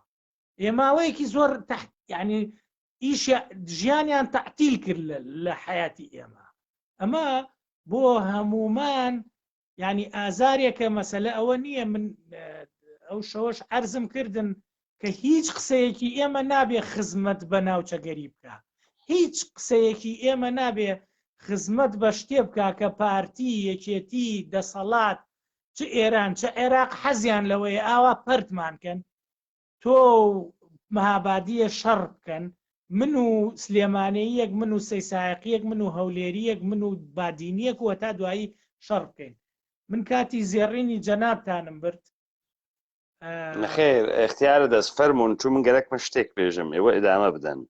ئێ ماوەیەکی زۆر تحت یعنی ئیش ژیانیان تەعتیل کرد لە حیاتی ئێمە ئەمە بۆ هەمومان یعنی ئازارێکە مەسەلە ئەوە نییە من ئەو شەوەش عەرزم کردن کە هیچ قسەیەکی ئێمە نابێ خزمەت بە ناوچەگەری بکە هیچ قسەیەکی ئێمە نابێ خزمەت بە شتێ بکە کە پارتی یەکێتی دەسەڵات چ ئێران چ عێراق حەزیان لەوەیە ئاوا پەرتمان کەن تۆ و مهابادیە شەڕ بکەن من و سلێمانەیەک من و سەیسایەقیەک من و هەولێریەک من و بادینیەک و هەتا دوایی شەڕ بکەین من کاتی زێڕینی جەنابتانم برد
نەخێر اختیارە دەست فەرمونون چون من گەرەکمە شتێک بێژم ئێوە ئدامە بدەن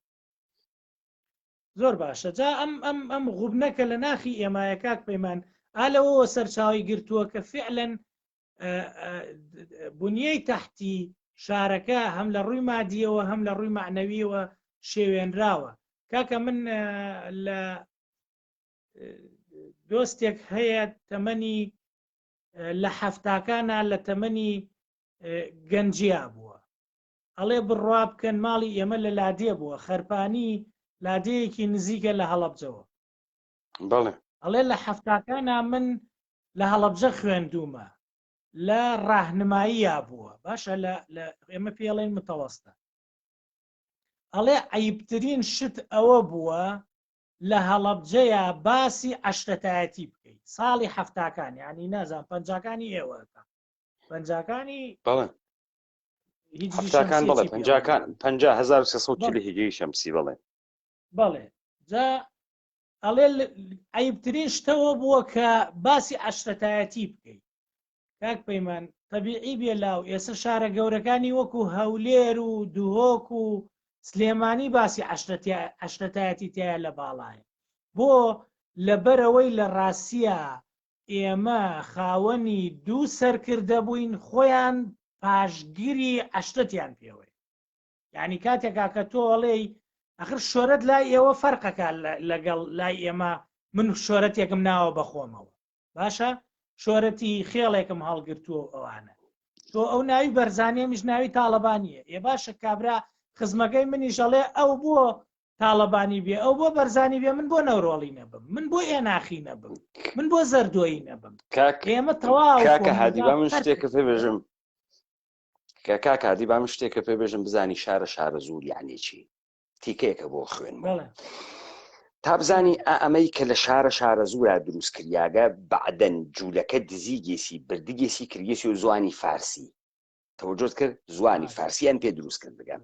زۆر باشە جا ئەم ئەم ئەم غوبنە کە لە ناخی ئێمایە کاک پەیمان ئالەوەوە سەرچاوی گرتووە کە فعلەن بنیەی تەحتی شارەکە هەم لە ڕووی مادیەوە هەم لە ڕووی معنەویەوە شێوێنراوە کاکە من لە دۆستێک هەیە تەمەنی لە حەفتاکانە لە تەمەنی گەنجیا بووە ئەڵێ بڕوا بکەن ماڵی ئێمە لە لادێ بووە خەرپانی لادێیەکی نزیکە لە هەڵەبجەوە
بەڵێ
ئەڵێ لە حەفتاکانە من لە هەڵەبجە خوێندوومە لە ڕاهنماییە بووە باشە لە ئێمە پێڵێن متەوەستە ئەڵێ عیبترین شت ئەوە بووە لە هەڵەبجەیە باسی عشرەتایەتی بکەیت ساڵی حەفتاکان ینی نازان پەنجاکانی ئێوەکە پەنجاکانی
بەڵێ هەفتاکان بەڵێ پەنجاکان 5340 هجری شەمسی بەڵێ
بەڵێ جا ئەڵێ عیبترین شتەوە بووە کە باسی عەشرەتایەتی بکەیت کاک پەیمان تەبیعی بێ لاو ئێستا شارە گەورەکانی وەکو هەولێر و دهۆک و سلێمانی باسی عەشرەتایەتی تایە لە باڵایە بۆ لەبەرەوەی لە ڕاستە ئێمە خاوەنی دوو سەرکردە بووین خۆیان پاشگری عەشرەتیان پێوەیە یعنی کاتێکا کە تۆ ئەڵێی ئەخر شۆرەت لای ئێوە فەرقەکە لەگەڵ لای ئێمە من شۆرەتێکم ناوە بەخۆمەوە باشە شۆرەتی خێڵێکم هەڵگرتووە و ئەوانە تۆ ئەو ناوی بەرزانیە میش ناوی تاڵەبانیە ئێ باشە کابرا خزمەکەی منیش ئەڵێ ئەو بۆ تاڵەبانی بێ ئەو بۆ بەرزانی بێ من بۆ نەورۆڵی نەبم من بۆ ئێناخی نەبم من بۆ زەردۆیی نەبم ئێمە تەواو
کاکە هادی با من شتێکە پێ بێژم کە کاک هادی با من شتێکە پێ بێژم بزانی شارە شارەزوور یعنی چی تیکەیەکە بۆ خوێن تا بزانی ئەمەی کە لە شارە شارەزوورا دروست کریاگە بعدەن جوولەکە دزی گێسی بردگێسی کردگێسی و زوانی فارسی تەوەجۆت کرد زوانی فارسیان پێ دروست کردگە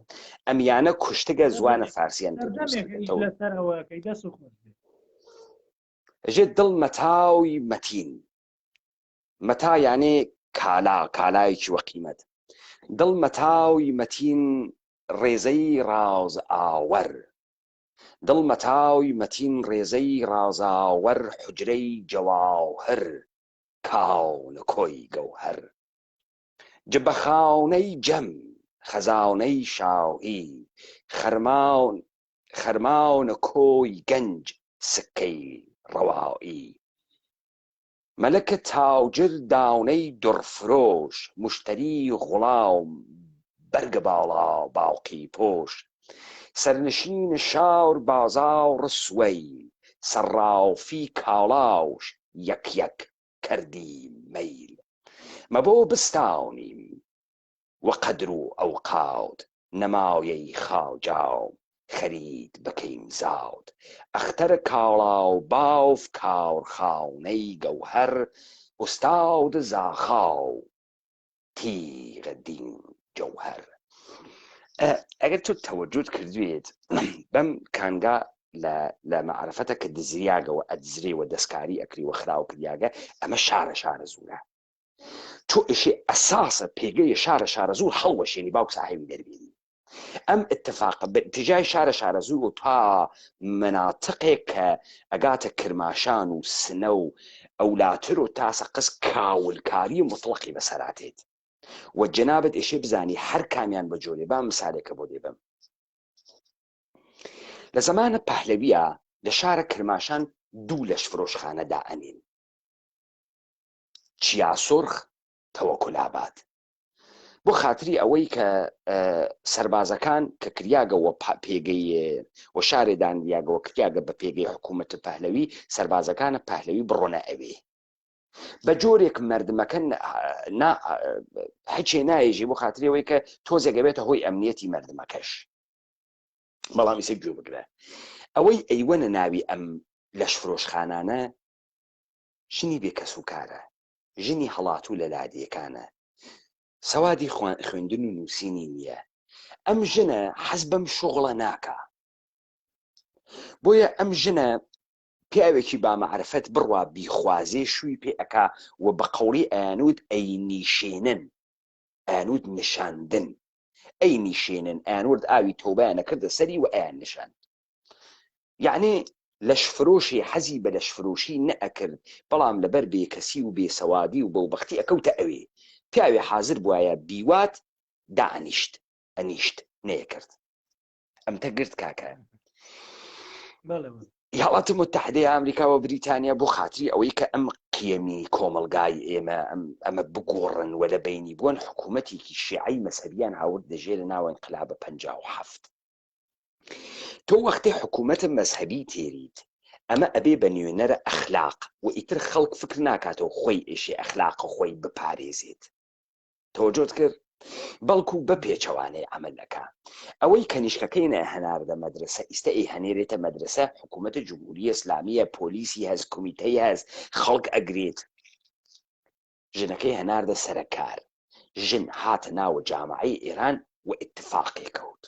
ئەمیانە کوشتگە زوانە فارسیان پێ دروست ژێ دڵ مەتاوی مەتین مەتا یانێ کالا، کالایەکی وە قیمەت. دڵ مەتاوی مەتین ڕێزەی ڕازئاوەر دڵ مەتاوی مەتین ڕێزەی ڕازاوەر حوجرەی جەواهر کاونە کۆی گەوهەر جبەخاونەی جەم خەزاونەی شاهی خەرماو خەرماونە کۆی گەنج سکەی ڕەوایی مەلک تاجر داونەی دڕفرۆش موشتەری غوڵام بەرگ باڵا باوقی پۆش سەرنشین شار بازاڕ سوەیل سەڕافی کاڵاوش یەک یەک کەردی مەیل مەبۆ بستانیم وە قەدر و ئەوقات نەمایەی خاجاو خەرید بکەیم زاد ئەختەر کاڵاو باف کارخانەی گەوهەر ئوستاد زاخاو تیغ دین جەوهەر. ئەگەر تۆ تەوەجوت کردوێت بەم کانگا. لە لە مەعرفەتە کە دزریاگە و ئەدزرێ و دەستکاری ئەکری و خراو کریاگە ئەمە شارە شارەزوورە تۆ ئێشێ ئەساسە پێگەیە شارە شارەزوور هەڵوەشێنی باوک ساحێبی دەربێنی ئەم ئتفاقە بە ئتجای شارە شارەزوور و تا مناتقێک کە ئەگاتە کرماشان و سنە و ئەولاتر و تا سەقز کاولکاری مطلقی بەسەراتێت و جەنابت ئێشێ بزانی هەر کامیان بە جۆرێ با مسالێکە بۆ دێبم لە زەمانە پەهلەویە لە شارە کرماشان دوو لەشفرۆشخانە دائەنێن چیاسورخ تەوەکل ئاباد بۆ خاتری ئەوەی کە سەربازەکان کە کریاگە وە پێگەی وە شارێ دانریاگەوە کریاگە بە پێگەی حکوومەت پەهلەوی سەربازەکانە پەهلەوی بڕۆنە ئەوێ بە جۆرێک مردمەکە هەچێ نایژی بۆ خاتری ئەوەی کە تۆزێک ئەبێتە هۆی ئەمنیەتی مردمەکەش بەڵام ئیسە گوێ بگرە ئەوەی ئەیوەنە ناوی ئەم لەشفرۆشخانانە ژنی بێ کەسوکارە، ژنی هەڵاتوو لە لادێکانە، سەوادی خوێندن و نووسینی نییە، ئەم ژنە حەز بەم شوغڵە ناکا. بۆیە ئەم ژنە پیاوێکی با مەعرفەت بڕوا بیخوازێ شووی پێ ئەکا و بە قەوڵی ئەیانوت ئەینیشێنن، ئەیانوت نشاندن، ئەینیشێنن، ئەیانورد ئاوی تۆبەیان ئەکردە سەری و ئەیاننشاند. یەعنی لەشفرۆشی حەزی بە لەشفرۆشی نەئەکرد بەڵام لەبەر بێکەسی و بێسەوادی و بەوبەختی ئەکەوتە ئەوێ پیاوێ حازر بوایە بیوات دائەنیشت ئەنیشت نەیەکرد ئەمتە گرت کاکە ایالات متحدەی ئامریکا و بریتانیا بۆ خاتری ئەوەی کە ئەم قیەمی کۆمەڵگای ئێمە ئەمە بگۆڕن و لە بینی بوون حکوومەتێکی شیعەی مەزهەبیان هاورد دەژێرە ناوە انقلاب 57 تۆ وەختێ حکوومەتە مەزهەبی تێریت ئەمە ئەبێ بە نوێنەرە ئەخلاق و ئیتر خەڵک فکر ناکاتەوە خۆی ئێشێ ئەخلاقە خۆی بپارێزێت تەوەجۆت کرد بەڵکو بە پێچەوانەی عەمەل ئەکا ئەوەی کەنیشکەکەی نە هەناردە مەدرەسە ئیستە ئەی هەنێرێتە مەدرەسە حکوومەتە جمهوری ئیسلامیە پۆلیسی هەس کومیتەی هەس خەڵک ئەگرێت ژنەکەی هەناردە سەرە کار ژن هاتە ناوە جامعەی ئێران و ئیتفاقێ کەوت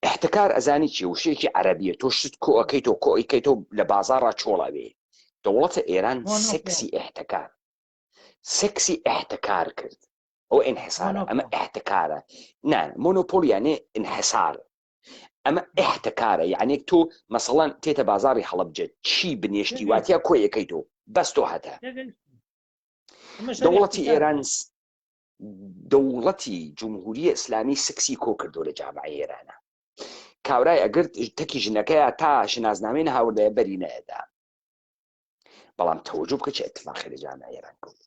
احتکار ئەزانی چیە وشەیەکی عەرەبیە تۆ شت کۆ ئەکەیتۆ کۆ ئەیکەیتۆ لە بازاڕا چۆڵ ئەبێ دەوڵەتە ئێران سێکسی احتکار سێکسی احتکار کرد ئەو انحسارە ئەمە احتکارە نا مۆنۆپۆل یانێ انحسار ئەمە احتکارە یعنی تۆ مەسەڵەن تێتە بازاری هەڵەبجە چی بنێشتی واتیا کۆیەکەی تۆ بەس تۆ هەتە دەوڵەتی ئێران دەوڵەتی جمهوری ئیسلامی سکسی کۆ کردو لە جامعە ئێرانە کاورای ئەگرت تەکی ژنەکەیە تا شنازنامەی نەهاوردایە بەری نەیەدا بەڵام تەوەجۆ بکە چه اتفاقی لە جامعە ئێران کەوت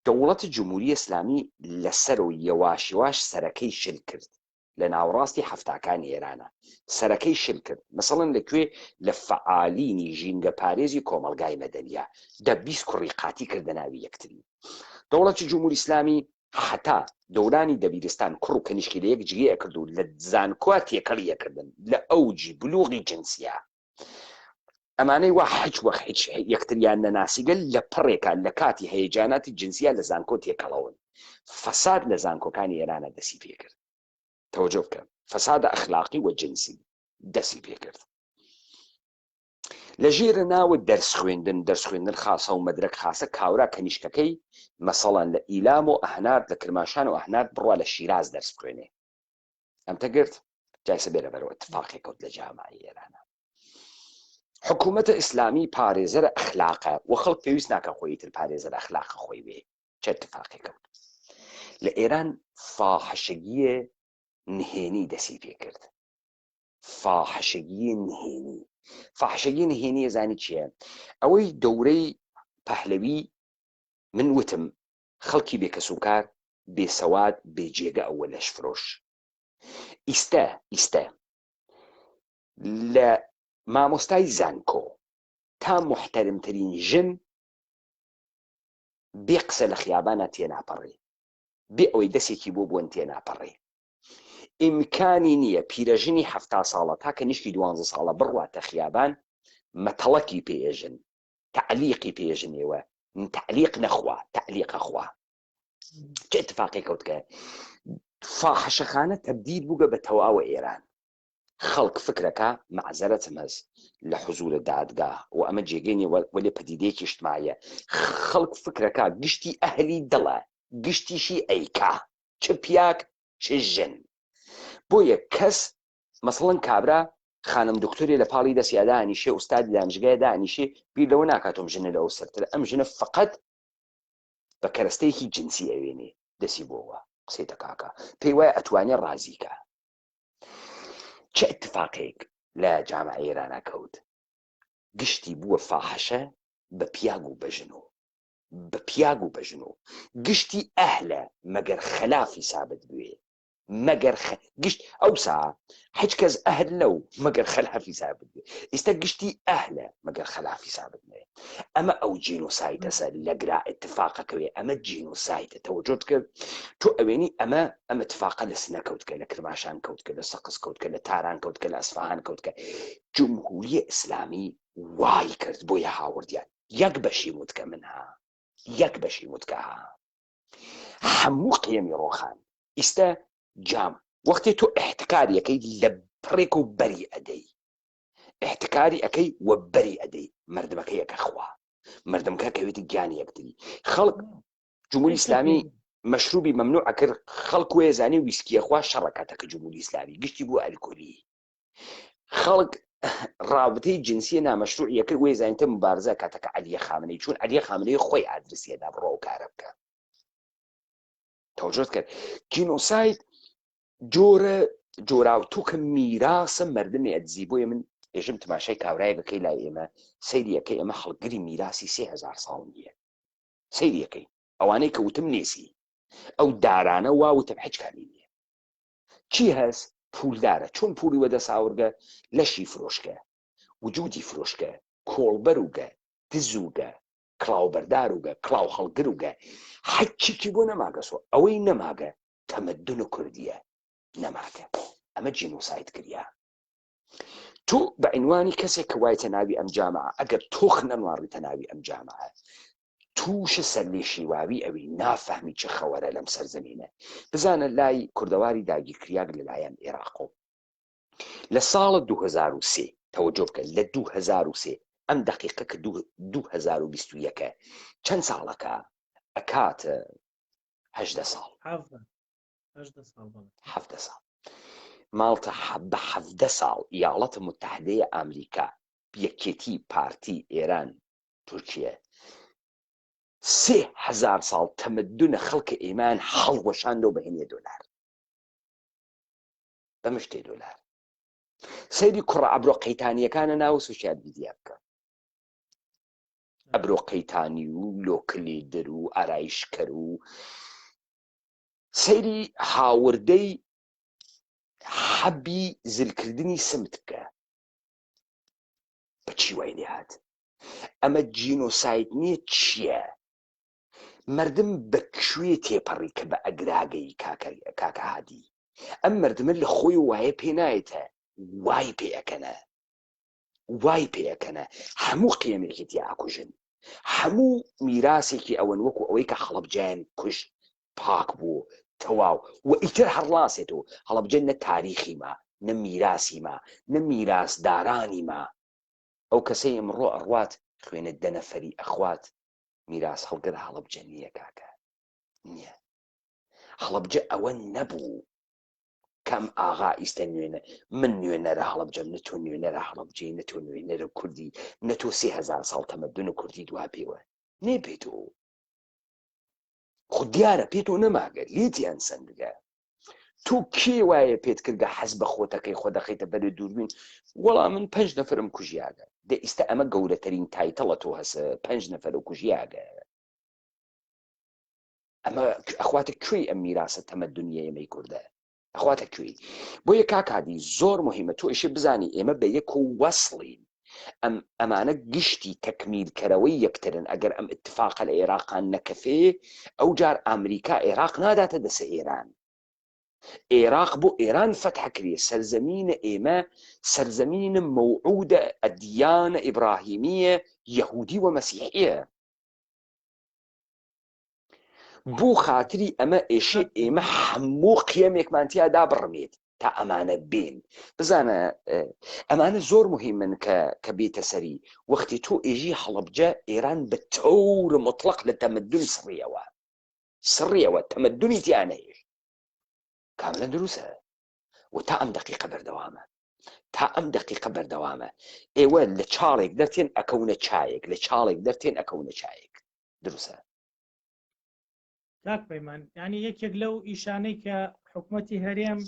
دەوڵەتی جمهوری ئیسلامی لەسەر و یەواش یەواش سەرەکەی شل کرد لە ناوەڕاستی حەفتاکانی ئێرانە سەرەکەی شل کرد مەسەڵەن لە کوێ لە فەعالینی ژینگە پارێزی کۆمەڵگای مەدەنیە دە 20 کوڕی قاتی کردە ناوی یەکتری دەوڵەتی جمهوری ئیسلامی حەتا دەورانی دەبیرستان کوڕ و کەنیشکی لە یەک جگێ ئەکرد و لە زانکۆ تێکەڵی ئەکردن لە ئەوجی بلوغی جنسیا ئەمانەی وا حچ وەخ هیچ یەکتریان نەناسیگە لە پڕێکا لە کاتی هەیەجاناتی جنسیا لە زانکۆ تێکەڵەون فەساد لە زانکۆکانی ئێرانە دەسی پێکرد تەوەجۆ بکە فەسادە ئەخلاقی و جنسی دەسی پێکرد لە ژێرە ناوە دەرس خوێندن دەرس خوێندن خاسە و مەدرەک خاسە کاورا کەنیشکەکەی مەسەڵەن لە ئیلام و ئەهنارد لە کرماشان و ئەهنارد بڕوا لە شیراز دەرس بخوێنێ ئەمتە گرت جایسە بێرە بەرەوە اتفاقێک کەوت لە جامعی ئێرانە حکوومەتە ئیسلامی پارێزەرە ئەخلاقە و خەڵک پێویست ناکە خۆی تر پارێزەر ئەخلاقە خۆی بێ چه اتفاقێک کەوت لە ئێران فاحشەگیە نهێنی دەسی پێکرد فاحشەگی نهێنی فاحشەگی نهێنی زانی چییە ئەوەی دەورەی پەهلەوی من وتم خەڵکی بێ کەسوکار بێ سەواد بێ جێگە ئەوە لەش فرۆش ئیستە ئیستە لە مامۆستای زانکۆ تا محتەرمترین ژن بێ قسە لە خیابانە تێناپەڕێ بێ ئەوەی دەسێکی بۆ بوون تێناپەڕێ ئیمکانی نییە پیرەژنی حەفتا ساڵە تا کەنیشکی دوانزە ساڵە بڕواتە خیابان مەتەڵەکی پێژن تعلیقی پێژنێوە تعلیق نەخوا تعلیقە خوا چه اتفاقی کەوتکە فاحشەخانە تەبدیل بووگە بە تەواوە ئێران. خەڵک فکرەکا مەعزەرەتم هەس لە حزوورە دادگا و ئەمە جێگەی نیە وەلێ پەدیدەیەکی ئیجتماعیە خەڵک فکرەکا گشتی ئەهلی دڵە گشتیشی ئەیکا چ پیاگ چ ژن بۆیە کەس مەسەڵەن کابرا خانم دکتۆرێ لە پاڵی دەسیا دانیشێ ئوستادی دانشگای دانیشێ بیر لەوە ناکات ئەم ژنە لەو سەرترە ئەم ژنە فقط بە کەرەستەیەکی جنسی ئەوێنێ دەسی بۆوە قسەی دەکاکە پێی وایە ئەتوانێ ڕازیکە چ اتفاقێک لە جامعە ئێرانە کەوت گشتی بووە فاحشە بە پیاگ و بە ژن و بە پیاگ و بە ژن و گشتی ئەهلە مەگەر خەلافی سابت بوێ مەگەر خ... گشت ئەوسا هیچ کەس ئەهل نەو مەگەر خەلافی سابت بێ ئیستا گشتی ئەهلە مەگەر خەلافی سابت نەوێ ئەمە ئەو جینۆسایدەسە لەگرا اتفاقەکەوێ ئەمە جینۆسایدە تەوەجۆت کرد تۆ ئەوێنی ئەمە ئەم اتفاقە لە سنە کەوتکە لە کرماشان کەوتکە لە سەقز کەوتکە لە تاران کەوتکە لە ئەسفەهان کەوتکە جمهوری ئیسلامی وای کرد بۆیە هاوردیان یەک بەشی متکە منها یەک بەشی متکە ها هەموو قیەمی ڕۆخان ئیستە جام وەختێ تۆ ئیحتکاریەکەی لە پڕێک و بەری ئەدەی ئیحتکاری ئەکەی و بەری ئەدەی مردمەکە یەکە خوا مردمکە کەوێتی گیانی یەکتری خەڵک جمهوری ئیسلامی مەشروبی مەمنوع کرد خەڵک وێ زانی ویسکیە خوا شەڕەکاتە کە جمهوری ئیسلامی گشتی بوو ئەلکۆلی خەڵک ڕابطەی جنسیە نامەشروعیە کرد وێ زانیتە مبارزە کاتەکە عەلیە خامنەی چون عەلیە خامنەی خۆی ئادرسیەدا بڕۆ و کارە بکە تەوجۆت کرد جینۆساید جۆرە جۆراوتوکە میراسە مردمی ئەدزی بۆیە من ئێژم تماشای کاورایەکەی لای ئێمە سەیریەکەی ئەمە هەڵگری میراسی 3000 ساڵ نییە سەیریەکەی ئەوانەی کە وتم نێسی ئەو دارانە وا وتم هیچ کامی نییە چی هەس پولدارە چۆن پولی وەدەست ئاورگە لەشی فرۆشکە وجودی فرۆشکە کۆڵبەروگە دزوگە کڵاوبەرداروگە کڵاو هەڵگروگە هەرچیکی بۆ نەماگەسۆ ئەوەی نەماگە تەمەدون کوردیە نەماگە ئەمە جینۆساید کریا تۆ بە عنوانی کەسێک کە وایتە ناوی ئەم جامعە ئەگەر تۆخ نەنواڕیتە ناوی ئەم جامعە تووشە سەرلێشیواوی ئەوی نافەهمی چ خەوەرە لەم سەرزەمینە بزانە لای کوردەواری داگیرکریاگ لەلایەن عێراقۆ لە ساڵە 2003 تەوەجۆ بکە لە 2003 ئەم دقیقە کە 2021 چەند ساڵەکە ئەکاتە هەدە ساڵ حەڤدە ساڵ ماڵتە بە حەڤدە ساڵ ئیاڵەتە متحدەیە ئامریکا یەکێتی پارتی ئێران تورکیە 3000 ساڵ تەمەدونە خەڵکە ئێمان هەڵوەشاندەوە بە هێنێ دۆلار بە مشتێ دۆلار سەیری کوڕە ئەبرۆ قەیتانیەکانە ناو سوسیال میدیا بکە ئەبرۆ قەیتانی و لۆکلیدر و ئارایشکەر و سەیری هاوردەی حەبی زلکردنی سمت بکە بە چی وای لێهات ئەمە جینۆساید نییە چییە مردم بە کوێ تێپەڕی کە بە ئەگراگەی کاکە هادی ئەم مردمە لە خۆی وایە پێ نایەتە وای پێ ئەکەنە وای پێ ئەکەنە هەموو قیەمێکی تیا ئەکوژن هەموو میراسێکی ئەوەن وەکو ئەوەی کە هەڵەبجەیان کوشت پاک بوو تەواو و ئیتر هەڕڵاسێتەوە هەڵەبجە نە تاریخی ما نە میراسی ما نە میراسدارانی ما ئەو کەسەی ئمڕۆ ئەڕوات خوێنە دە نەفەری ئەخوات میراس هەڵگر هەڵەبجە نییە کاکە نییە هەڵەبجە ئەوە نەبوو کەم ئاغا ئیستە نوێنە من نوێنەرە هەڵەبجەم نە تۆ نوێنەرە هەڵەبجەی نە تۆ نوێنەرە کوردی نە تۆ 3000 ساڵ تەمەدون و کوردی دوا پێوە نێ پێ تۆ خو دیارە پێ تۆ نەماگە لێتیان سندگە تۆ کێ وایە پێت کردگە حەز بە خۆتەکەی خۆ دەخەیتە بەرێ دووربین وەڵا من پنج نەفرم کوژیاگە دە ئیستا ئەمە گەورەترین تایتڵە تۆ هەسە پنج نەفەر و کوژیاگە ئەمە ئەخواتە کوێی ئەم میراسە تەمەدونیە ئێمەی کوردە ئەخواتە کوێی بۆیە کاک هادی زۆر مهمە تۆ ئیشێ بزانی ئێمە بە یەک و وەسڵین ئەم ئەمانە گشتی تەکمیلکەرەوەی یەکترن ئەگەر ئەم اتفاقە لە عێراقان نەکەفێ ئەو جار ئەمریکا عێراق ناداتە دەسە ئێران عێراق بۆ ئێران فەتح کرێ سەرزەمینە ئێمە سەرزەمینە مەوعودە ئەدیانە ئیبراهیمیە یەهودی و مەسیحیە بۆ خاتری ئەمە ئێشێ ئێمە هەموو قیەمێکمان تیا دابڕمێت. تا ئەمانە بێن بزانە ئەمانە زۆر مهمن کە کە بێتە سەری وەختی تۆ ئێژی هەڵەبجە ئێران بە تەور مطلق لە تەمەدون سڕیەوە سڕیەوە تەمەدونی تیا نەهێشت کاملا دروستە و تا ئەم دقیقە بەردەوامە تا ئەم دقیقە بەردەوامە ئێوە لە چاڵێک دەرتێن ئەکەونە چایەک لە چاڵێک دەرتێن ئەکەونە چایەک دروستە
کاک پەیمان یعنی یەکێک لەو ئیشانەی کە حکوومەتی هەرێم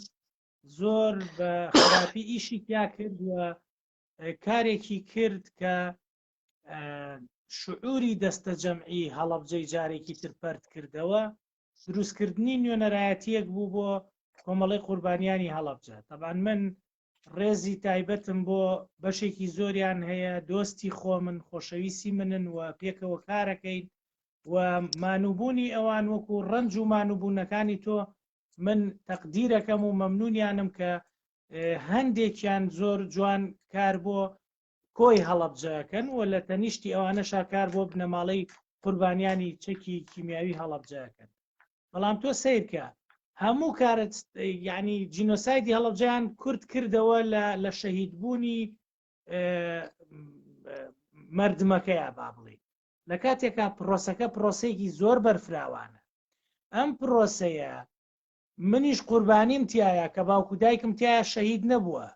زۆر بە خراپی ئیشی تیا کرد و کارێکی کرد کە شعوری دەستە جەمعی هەڵەبجەی جارێکی تر پەرت کردەوە دروستکردنی نوێنەرایەتیەک بوو بۆ کۆمەڵی قوربانیانی هەڵەبجە تەبان من ڕێزی تایبەتم بۆ بەشێکی زۆریان هەیە دۆستی خۆمن خۆشەویستی منن و پێکەوە کارەکەین و مانوبوونی ئەوان وەکو ڕەنج و مانوبوونەکانی تۆ من تەقدیرەکەم و مەمنونیانم کە هەندێکیان زۆر جوان کار بۆ کۆی هەڵەبجەکەن و لە تەنیشتی ئەوانەشا کار بۆ بنەماڵەی قوربانیانی چەکی کیمیاوی هەڵەبجەکەن بەڵام تۆ سیرکە هەموو کارت یعنی جینۆسایدی هەڵەبجەیان کورد کردەوە لە شەهیدبوونی مردمەکەیە با بڵێ لە کاتێکا پرۆسەکە پرۆسەیەکی زۆر بەرفراوانە ئەم پرۆسەیە منیش قوربانیم تایە کە باوکو دایکم تایە شەهید نەبووە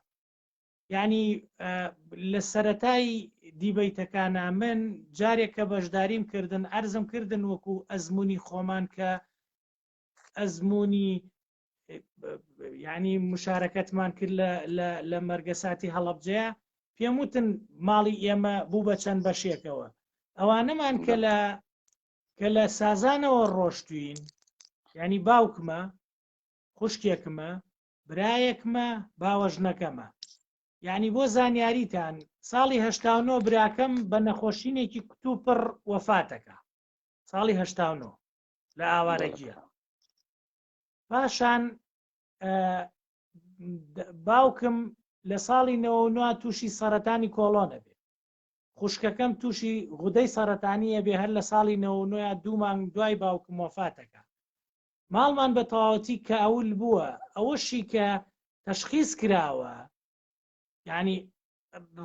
یعنی لە سەتای دیبەیتەکانە من جارێک کە بەشداریم کردن ئەرزم کردن وەکو ئەزمموی خۆمان کە ئەزمموی یعنی مشارەکەتمان کرد لە مەرگەساتی هەڵەبجەیە پێم وتن ماڵی ئێمە بوو بە چەند بەشێکەوە ئەوانەمان کە لە کە لە سازانەوە ڕۆشتوین ینی باوکمە خوشکێکمە برایەکمە باوەژنەکەمە یعنی بۆ زانیاریتان ساڵی هەشتا براکەم بە نەخۆشینێکی کوتوپڕ وەفاتەکە ساڵی هەشتا لە ئاوارەگیە پاشان باوکم لە ساڵی نەوە تووشی سەرەتانی کۆڵۆنە بێ خوشکەکەم تووشی غودەی سەرەتانیە بێ هەر لە ساڵی نەوە دوو مانگ دوای باوکم وەفاتەکە ماڵمان بە تەواوەتی کاول بووە ئەوەشی کە تەشخیص کراوە یعنی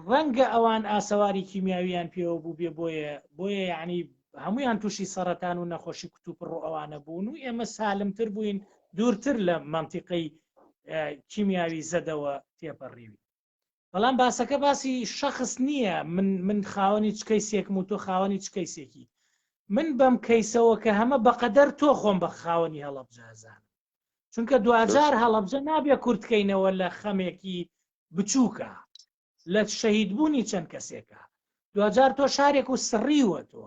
ڕەنگە ئەوان ئاسەواری کیمیاویان پێوە بوو بێ بۆیە بۆیە یعنی هەمویان تووشی سەرەتان و نەخۆشی کوتوپڕ و ئەوانە بوون و ئێمە سالمتر بووین دوورتر لە مەنتیقەی کیمیاوی زەدەوە تێپەڕیوی بەڵام باسەکە باسی شخص نییە من من خاوەنی چ کەیسێکم و تۆ خاوەنی چ کەیسێکی من بەم کەیسەوە کە هەمە بەقەدەر تۆ خۆم بە خاوەنی هەڵەبجازانم چونکە دواجار هەڵەبجە نابێ کورتکەینەوە لە خەمێکی بچووکە لە شەهیدبوونی چەند کەسێکە دواجار تۆ شارێک و سڕیوە تۆ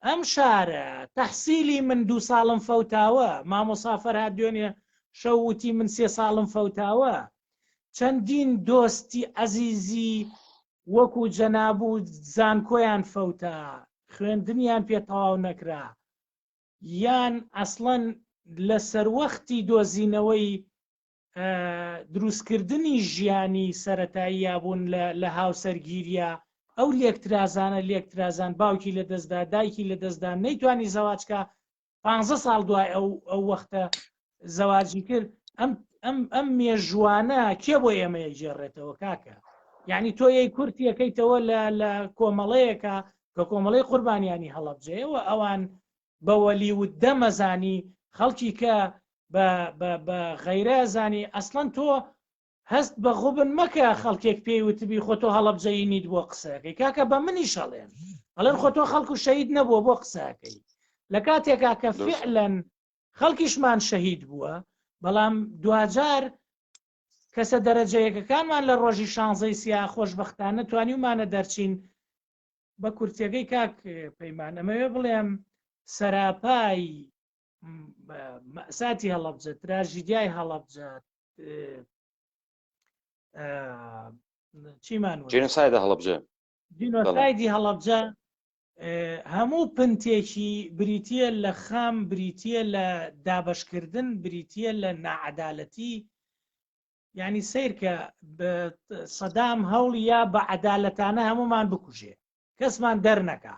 ئەم شارە تەحسیلی من دوو ساڵم فەوتاوە مامۆسا فەرهاد دوێنێ شەو وتی من سێ ساڵم فەوتاوە چەندین دۆستی عەزیزی وەکو جەناب و زانکۆیان فەوتا خوێندنیان پێ تەواو نەکرا یان ئەسڵەن لە سەروەختی دۆزینەوەی دروستکردنی ژیانی سەتاییە بوون لە هاوسەرگیریە ئەو لێکترازانە لێکترازان باوکی لە دەستدا دایکی لە دەستدا نەیتوانی زەواجکە پ ساڵ دوای ئەو ئەو وەختە زەواجی کرد ئەم ئەم ئەم مێژوانە کێ بۆ ئێمە گێڕێتەوە کاکە یعنی تۆ یەی کورتیەکەیتەوە لە لە کۆمەڵەیەکە کە کۆمەڵی قوربانیانی هەڵەبجەیەوە ئەوان بە وەلی و دەمەزانی خەڵکی کە بە غەیرە زانی ئەسڵەن تۆ هەست بە غوبن مەکە خەڵکێک پێی وتبی خۆ تۆ هەڵەبجەیی نیت بۆ قسەکەی کاکە بە منیش هەڵێن ئەڵێن خۆ تۆ خەڵک و شەهید نەبووە بۆ قسەکەی لە کاتێکا کە فعلەن خەڵکیشمان شەهید بووە بەڵام دواجار کەسە دەرەجەیەکەکانمان لە ڕۆژی شانزەی سیا خۆشببختانە توانیومانە دەرچین بە کورتەکەی کاک پەیمان ئەمەوێ بڵێم سەراپای مەساتی هەڵەبجە تراژیدیای هەڵەبجە چیمان
جینۆسایدە هەڵەبجە
جینۆسایدی هەڵەبجە هەموو پنتێکی بریتە لە خام بریتە لە دابشکردن بریتە لە ناعەدالەتی یعنی سیرکە سەدام هەوڵی یا بە عەدالەتانە هەمومان بکوژێ کەسمان دەرنەکا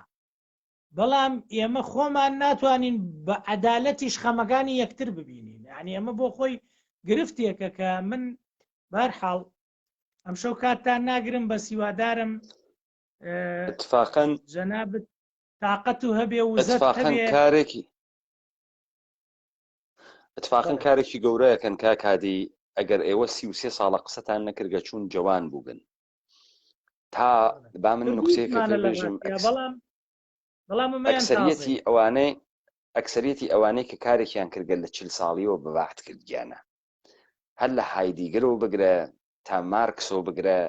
بەڵام ئێمە خۆمان ناتوانین بە عەدالەتیش خەمەکانی یەکتر ببینین یعنی ئەمە بۆ خۆی گرفتێکە کە من. بارحاڵ ئەمشەو کاتتان ناگرم بە سیوادارم
اتفاقا
جەنابت تاقەت و هەبێ و اتفاقا
کارێکی اتفاقا کارێکی گەورەیەکەن کاک هادی ئەگەر ئێوە 33 ساڵە قسەتان نەکردگە چوون جوان بووگن تا با من نکتەیەکە بێژم
بەڵام بەڵام
ئەکسەریەتی ئەوانەی ئەکسەریەتی ئەوانەی کە کارێکیان کردگە لە چل ساڵیەوە بەبعد کردگیانە هەر لە هایدیگەرەوە بگرە تا مارکسەوە بگرە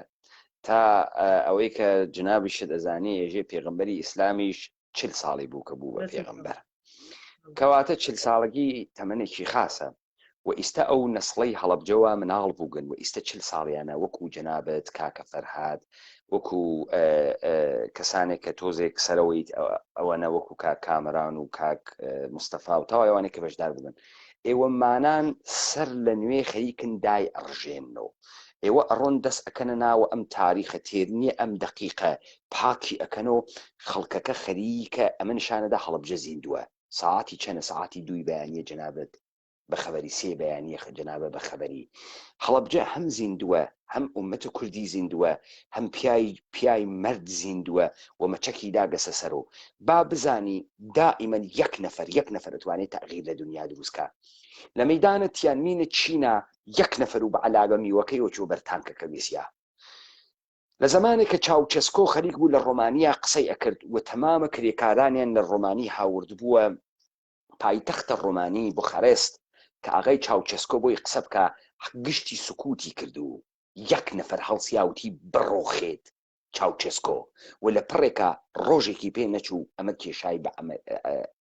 تا ئەوەی کە جنابیشت ئەزانی ئێژێ پێغەمبەری ئیسلامیش چل ساڵی بوو کە بوو بە پێغەمبەر کەواتە چل ساڵگی تەمەنێکی خاسە و ئیستا ئەو نەسڵەی هەڵەبجەوە مناڵ بووگن و ئیستا چل ساڵیانە وەکو جەنابت کاکە فەرهاد وەکو کەسانێک کە تۆزێک سەرەوەیت ئەوەنە وەکو کاک کامەران و کاک مستەفا و تەواوی ئەوانەی کە بەشدار بوون ئێوە مانان سەر لە نوێ خەریکن دای ئەڕژێننەوە ئێوە ئەڕۆن دەست ئەکەنە ناوە ئەم تاریخە تێر نییە ئەم دەقیقە پاکی ئەکەنەوە خەڵکەکە خەریکە ئەمە نیشانەدا هەڵەبجە زیندووە سەعاتی چەنە سەعاتی دووی بەیانیە جەنابت بە خەبەری سێ بەیانیە جەنابە بە خەبەری هەڵەبجە هەم زیندووە هەم ئومەت کوردی زیندووە هەم پیای پیای مەرد زیندووە و مەچەکی داگەسە سەرۆ با بزانی دائیمەن یەک نەفەر یەک نەفەر ئەتوانێ تەغییر لە دنیا دروست کا لە مەیدانە تیانمینە چینا یەک نەفەر و بە عەلاگە میوەکەیەوە چووە بەر تانکەکە وێسیا لە زەمانێک کە چاوچەسکۆ خەریک بوو لە ڕۆمانیا قسەی ئەکرد و تەمامە کرێکارانیان لە ڕۆمانی هاوردبووە پایتەختە ڕۆمانی بوخارێست کە ئاغای چاوچەسکۆ بۆی قسە بکا گشتی سکوتی کرد و یەک نەفەر هەڵسیا وتی بڕۆخێت چاوچێسکۆ و لە پڕێکا ڕۆژێکی پێ نەچوو ئەمە کێشای بە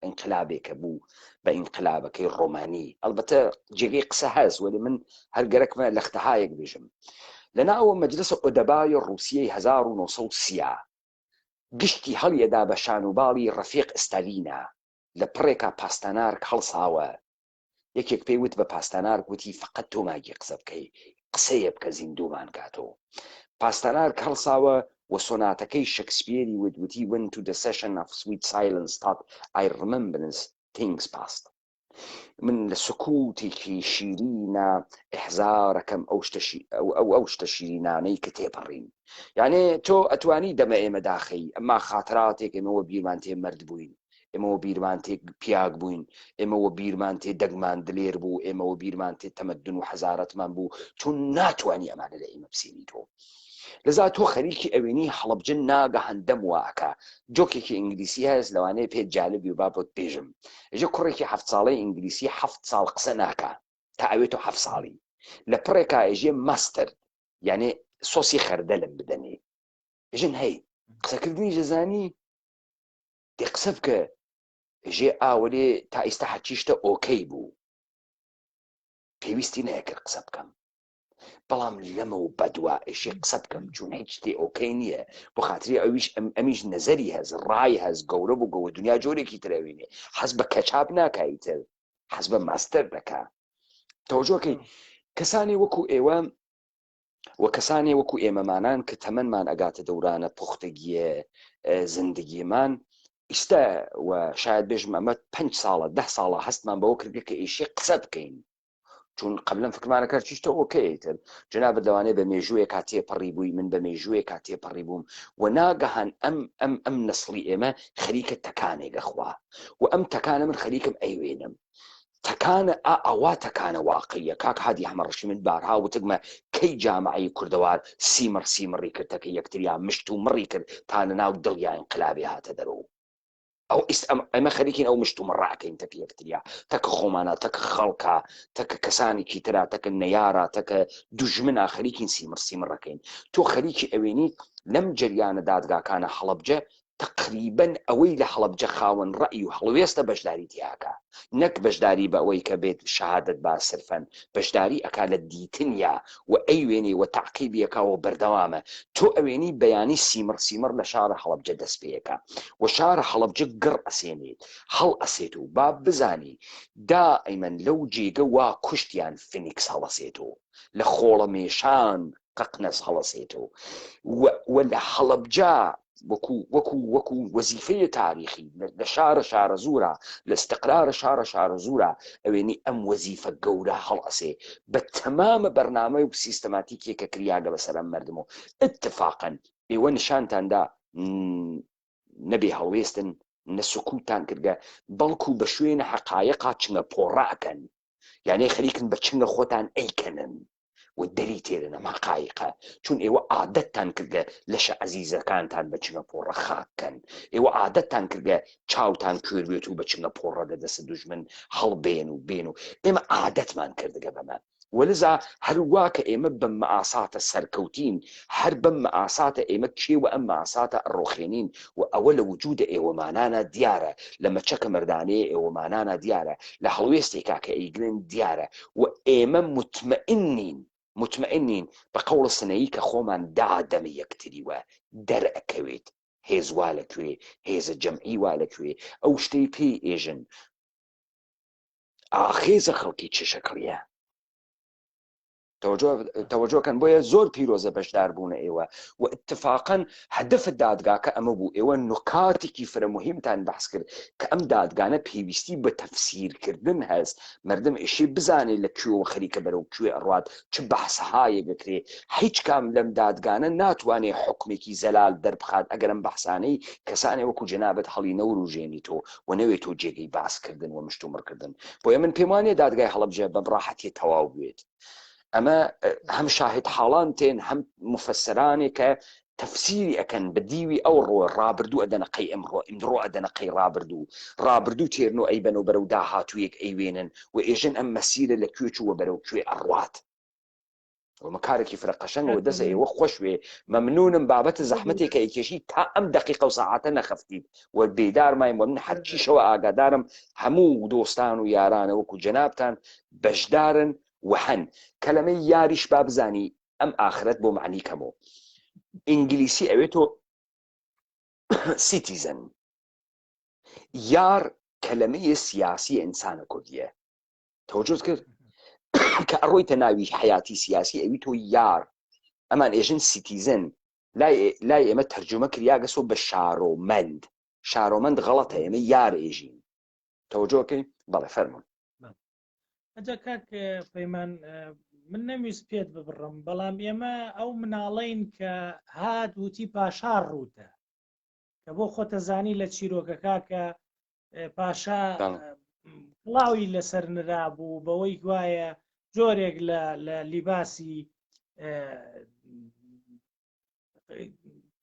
ئینقلابێکە بوو بە ئینقلابەکەی ڕۆمانی ئەلبەتە جێگەی قسە هەست وەلی من هەر گەرەکمە لەختەهایەک بێژم لە ناوە مەجلسە ئۆدەبای ڕووسیەی 1930 گشتی هەڵیەدا بە شان و باڵی ڕەفیق ئستالینا لە پڕێکا پاستانارک هەڵساوە یەکێک پێی وت بە پاستانارک وتی فەقەت تۆ ماگی قسە بکەی قسەیە بکە زیندوومان کاتۆ پاستانارک هەڵساوە و سۆناتەکەی شکسپیری وت وتی when to the session of sweet silence thought I remembrance things past من لە سکوتێکی شیرینە ئیحزارەکەم ئەو شتە ئەو ئەو شتە شیرینانەی کە تێپەڕین یانێ تۆ ئەتوانی دەمە ئێمە داخەی ئەمما خاتراتێک ئێمەوە بیرمان تێ مەرد بووین ئێمەوە بیرمان تێ پیاگ بووین ئێمەوە بیرمان تێ دەنگمان دلێر بوو ئێمەوە بیرمان تێ تەمەدن و حەزارەتمان بوو چون ناتوانی ئەمانە لە ئێمە بسێنی تۆ لەزا تۆ خەریکی ئەوێنی هەڵەبجە ناگەهان دەم وا ئەکا جۆکێکی ئینگلیسی هەس لەوانەیە پێت جالبی و با بۆت بێژم ئێژێ کوڕێکی حەفت ساڵەی ئینگلیسی حەفت ساڵ قسە ناکا تا ئەوێ تۆ حەفت ساڵی لە پڕێکا ئێژێ ماستەر یانێ سۆسی خەردەلم بدەنێ ئێژن هەی قسەکردنی ژەزانی دێ قسە بکە ئێژێ ئاوەلێ تا ئیستا هەرچی شتە ئۆکەی بوو پێویستی نەیەکرد قسە بکەم بەڵام لەمە و بەدوا ئێشێ قسە بکەم چون هیچ شتێ ئۆکەی نییە بۆ خاتری ئەویش ئەمیش نەزەری هەز ڕای هەز گەورە بوو گەوە دنیا جۆرێکی ترەوینێ حەز بە کەچاپ ناکایتر حەز بە ماستەر دەکا تەوەجۆکەی کەسانی وەکو ئێوە و کەسانی وەکو ئێمەمانان کە تەمەنمان ئەگاتە دەورانە پوختەگیە زندگیمان ئیستا و شاید بێژم ئەمە پێنج ساڵە ده ساڵە هەستمان بەوە کردگە کە ئیشی قسە بکەین چون قبلەن فکرمانە کرد چیشتە ئۆکەی تر جنابت لەوانەیە بە مێژوویەکا تێپەڕی بووی من بە مێژوویەکا تێپەڕی بووم و ناگەهان ئەم ئەم ئەم نەسڵی ئێمە خەریکە تەکانێک ئەخوا و ئەم تەکانە من خەریکم ئەیوێنم تەکانە ئا ئەوا تەکانە واقعیە کاک هادی حەمەڕەشی من بارها وتگمە کەی جامعەی کوردەوار سیمڕ سیمڕی کرد تەکە یەکتریا مشت و مڕی کرد تا لەناو دڵیا ئینقلابێ هاتە دەرەوە ئەو ئیست ئەم ئێمە خەریکین ئەو مشت و مڕە ئەکەین تەک یەکتریا تەکە خۆمانە تەکە خەڵکە تەکە کەسانێکی ترا تەکە نەیارە تەکە دوژمنا خەریکین سیمڕ سیمڕەکەین تۆ خەریکی ئەوێنی لەم جەریانە دادگاکانە هەڵەبجە تقریبا ئەوەی لە هەڵەبجە خاوەن ڕەئی و هەڵوێستە بەشداری تیاکە نەک بەشداری بە ئەوەی کە بێت شەهادەت با سرفەن بەشداری ئەکا لە دیتنیا و ئەیوێنێ و تەعقیبی ئەکا و بەردەوامە تۆ ئەوێنی بەیانی سیمڕ سیمڕ لە شارە هەڵەبجە دەست پێ ئەکا و شارە هەڵەبجە گڕ ئەسێنێت هەڵ ئەسێت و با بزانی دائیمەن لەو جێگە وا کوشتیان فینیکس هەڵەسێت و لە خۆڵەمێشان قەقنەس هەڵەسێت و و لە هەڵەبجە. وەکو وەکو وەکو وەزیفەیە تاریخی لە شارە شارەزوورا لە استقرارە شارە شارەزوورا ئەوێنی ئەم وەزیفە گەورە هەڵئەسێ بە تەمامە بەرنامەی و سیستەماتیکێ کە کریاگە بەسەر ئەم مەردم و اتفاقا ئێوە نشانتان دا نە بێ هەڵوێستن نە سکوتتان کردگە بەڵکو بە شوێنە حەقایقا چنگە پۆڕە ئەکەن یانێ خەریکن بە چنگە خۆتان ئەیکەنن و دەری تێرن ئەم حەقایقە چون ئێوە عادەتتان کردگە لەشە عەزیزەکانتان بە چنگە پۆڕە خاک کەن ئێوە عادەتتان کردگە چاوتان کوێر بێت و بە چنگە پۆڕە دە دەست دوژمن هەڵبێن و بێن و ئێمە عادەتمان کردگە بەمە ولذا هەروا کە ئێمە بەم مەئاساتە سەرکەوتین، هەر بەم مەئاساتە ئێمە کێوە ئەم مەئاساتە ئەڕۆخێنین و ئەوە لە وجودە ئێوەمانانا دیارە، لە مەچەکە مەردانەیە ئێوەمانانا دیارە، لە هەڵوێستێکا کە ئەیگرن دیارە و ئێمە موتمەئین نین، موتمەئین نین بە قەوڵە سنەیی کە خۆمان دادەمە یەکتری و دەرئەکەوێت هێز وا لە کوێ، هێزە جەمعی وا لە کوێ، ئەو شتەی پێی ئێژن ئاخێزە خەڵکی چ شەکڵیە تەوەجۆکەن بۆیە زۆر پیرۆزە بەشدار بوونە ئێوە و اتفاقا هەدف دادگاکە ئەمە بوو ئێوە نکاتێکی فرە مهمتان بەحس کرد کە ئەم دادگانە پێویستی بە تەفسیرکردن هەست مردم ئیشی بزانێ لە کوێوە خەریکە بەرەو کوێ ئەڕوات چ بەحسهایەک ئەکرێ هیچ کام لەم دادگانە ناتوانێ حوکمێکی زەلال دەربخات ئەگەر ئەم بەحسانەی کەسانێ وەکو جەنابت هەڵی نەوروژێنیتۆ و نەوێتۆ جێگەی باس کردن و مشتومڕ کردن بۆیە من پێم وانیە دادگای هەڵەبجە بەم ڕاحەتیە تەواو بوێت ئەمە هەم شاهد حاڵان تێن هەم مفەسەرانێک کە تەفسیری ئەکەن بە دیوی ئەوڕۆ ڕابردوو ئەدەنە قەی ئەمڕۆ ئیمڕۆ ئەدەنە قەی ڕابردوو ڕابردوو تێرن و ئەیبەن و بەرەو داهاتوویەک ئەیوێنن و ئێژن ئەم مەسیرە لە کوێ چووە بەرەو کوێ ئەڕوات ئەمە کارێکی فرە قەشەنگە و دەسە ئێوە خۆش وێ مەمنونم بابەتە زەحمەتێک کە ئەیکێشی تا ئەم دەقیقە و سەعاتە نەخەفتیت و بێدار مایم و من هەرچیشەوە ئاگادارم هەموو دۆستان و یارانە وەکو جەنابتان بەشدارن و هەن کەلەمەی یاریش با بزانی ئەم ئاخرەت بۆ مەعنی کەمۆ ئینگلیسی ئەوێ تۆ citizen یار کەلەمەیە سیاسی ئینسانە کوردیە تەوجوت کرد کە ئەڕۆیتە ناوی حیاتی سیاسی ئەوی تۆ یار ئەمان ئێژن citizen لای ئێمە تەرجمە کریاگەسۆ بە شارۆمەند شارۆمەند غەڵەتە ئێمە یار ئێژین تەوجۆکەی بەڵێ فەرمونون
ئەجا کاک پەیمان من نەمویست پێت ببڕم بەڵام ئێمە ئەو مناڵین کە هات وتی پاشا ڕووتە کە بۆ خۆتەزانی لە چیرۆکەکە کە پاشا کڵاوی لەسەر نرابوو بەوەی گوایە جۆرێک لە لە لیباسی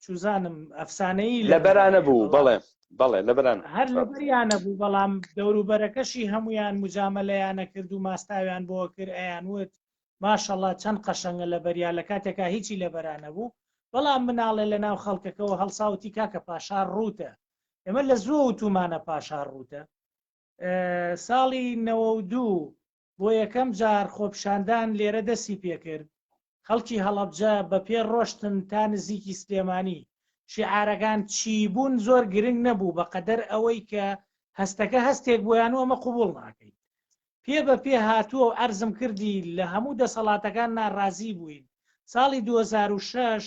چوزانم ئەفسانەیی
لەبەرانە بوو بەڵێ بەڵێ لەبەران
هەر لەبەریانە بوو بەڵام دەوروبەرەکەشی هەمویان مجاملەیانە کرد و ماستاویان بۆ کرد ئەیان وت ماشەڵا چەند قەشەنگە لە بەریا لە کاتێکا هیچی لەبەرانە بوو بەڵام مناڵێ لە ناو خەڵکەکەەوە هەڵساوتی کاکە پاشا ڕووتە ئێمە لە زووە وتومانە پاشا ڕووتە ساڵی 92 بۆ یەکەم جار خۆپیشاندان لێرە دەستی پێکرد، خەڵکی هەڵەبجە بە پێ ڕۆشتن تا نزیکی سلێمانی، شیعارەکان چی بوون زۆر گرنگ نەبوو بەقەدەر ئەوەی کە هەستەکە هەستێک بۆیان و ئەمە قبوڵ ناکەین. پێ بە پێ هاتووە و عەرزم کردی لە هەموو دەسەڵاتەکان ناڕازی بووین. ساڵی 2006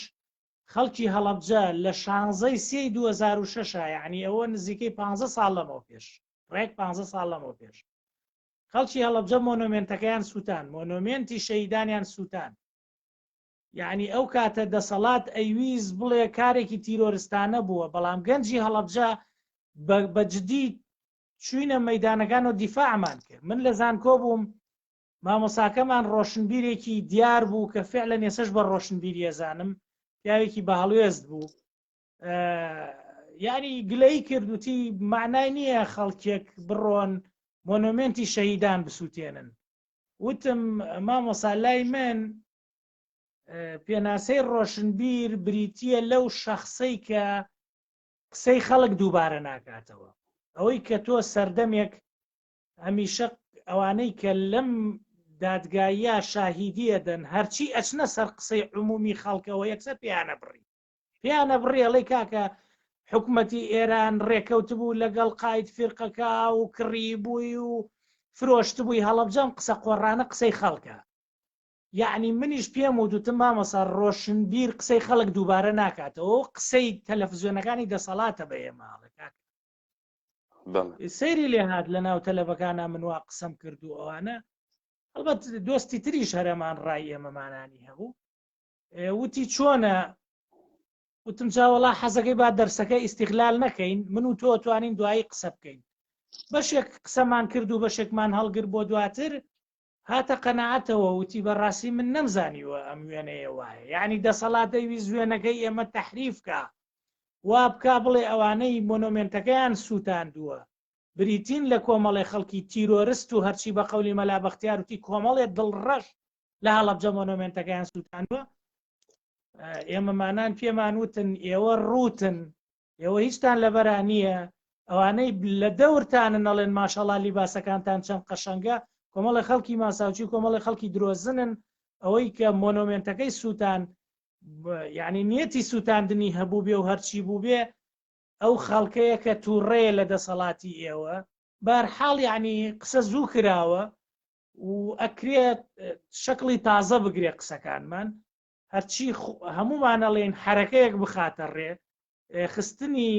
خەڵکی هەڵەبجە لە شانزەی سێی 2006 یعنی ئەوە نزیکەی 15 ساڵ لەمەو پێش ڕێک 15 ساڵ لەمەو پێش خەڵکی هەڵەبجە مۆنۆمێنتەکەیان سووتان مۆنۆمێنتی شەهیدانیان سووتان یعنی ئەو کاتە دەسەڵات ئەیویست بڵێ کارێکی تیرۆرستانە بووە بەڵام گەنجی هەڵەبجە بە جدی چوینە مەدانەکان و دیفاعمان کرد من لە زانکۆ بووم مامۆساکەمان ڕۆشنبیرێکی دیار بوو کە فعلەن ئێسش بە ڕۆشنبیریەزانم پیاوێکی بە هەڵوێست بوو یعنی گلەی کرد وتی معنای نییە خەڵکێک بڕۆن مۆنۆمێنتی شەهیدان بسووتێنن وتم مامۆسا لای من پێناسەی ڕۆشنبیر بریتە لەو شخصەی کە قسەی خەڵک دووبارە ناکاتەوە ئەوەی کە تۆ سەردەمێک هەمیشە ئەوانەی کە لەم دادگاییە شاهیدیە دەن هەرچی ئەچنە سەر قسەی عمومی خەڵکەوە یەکسەر پێیانە بڕی پێیانە بڕی ئەڵێ کاکە حکومەتی ئێران ڕێکەوتبوو لەگەڵ قاید فیرقەکە و کڕی بووی و فرۆشتبووی هەڵەبجەم قسە قۆڕانە قسەی خەڵکە. یعنی منیش پێم وتوتم مامۆسا ڕۆشنبیر قسەی خەڵک دووبارە ناکاتەوە قسەی تەلەفزیۆنەکانی دەسەڵاتە بە ئێمە ئەڵێ کاکە سەیری لێ هات لە ناو تەلەبەکانە من وا قسەم کرد و ئەوانە هەڵبەت دۆستی تریش هەرەمان ڕای ئێمەمانانی هەبوو وتی چۆنە وتم جاوەڵا حەزەکەی با دەرسەکە ئیسیغلال نەکەین من و تۆ توانین دوایی قسە بکەین بەشێک قسەمان کرد و بەشێکمان هەڵگر بۆ دواتر هاتە قەناعەتەوە وتی بەڕاستی من نەمزانیوە ئەم وێنەیە وایە یعنی دەسەڵات دەیویست وێنەکەی ئێمە تەحریف کا وا بکا بڵێ ئەوانەی مۆنۆمێنتەکەیان سووتاندووە بریتین لە کۆمەڵێ خەڵکی تیرۆرست و هەرچی بە قەولی مەلا بەختیار وتی کۆمەڵێ دڵڕەش لە هەڵەبجە مۆنۆمێنتەکەیان سووتاندووە ئێمەمانان پێمان وتن ئێوە ڕووتن ئێوە هیچتان لەبەرا نییە ئەوانەی لە دەورتانن ئەڵێن ماشەڵا لیباسەکانتان چەند قەشەنگە کۆمەڵی خەڵکی ماساوچی کۆمەڵی خەڵکی درۆزنن ئەوەی کە مۆنۆمێنتەکەی سووتان یعنی نیەتی سووتاندنی هەبوو بێ و هەرچی بوو بێ ئەو خەڵکەیە کە تووڕەیە لە دەسەڵاتی ئێوە بارحاڵ یعنی قسە زوو کراوە و ئەکرێت شکڵی تازە بگرێ قسەکانمان هەرچی هەمومان ئەڵێن حرەکەیەک بخاتە ڕێ خستنی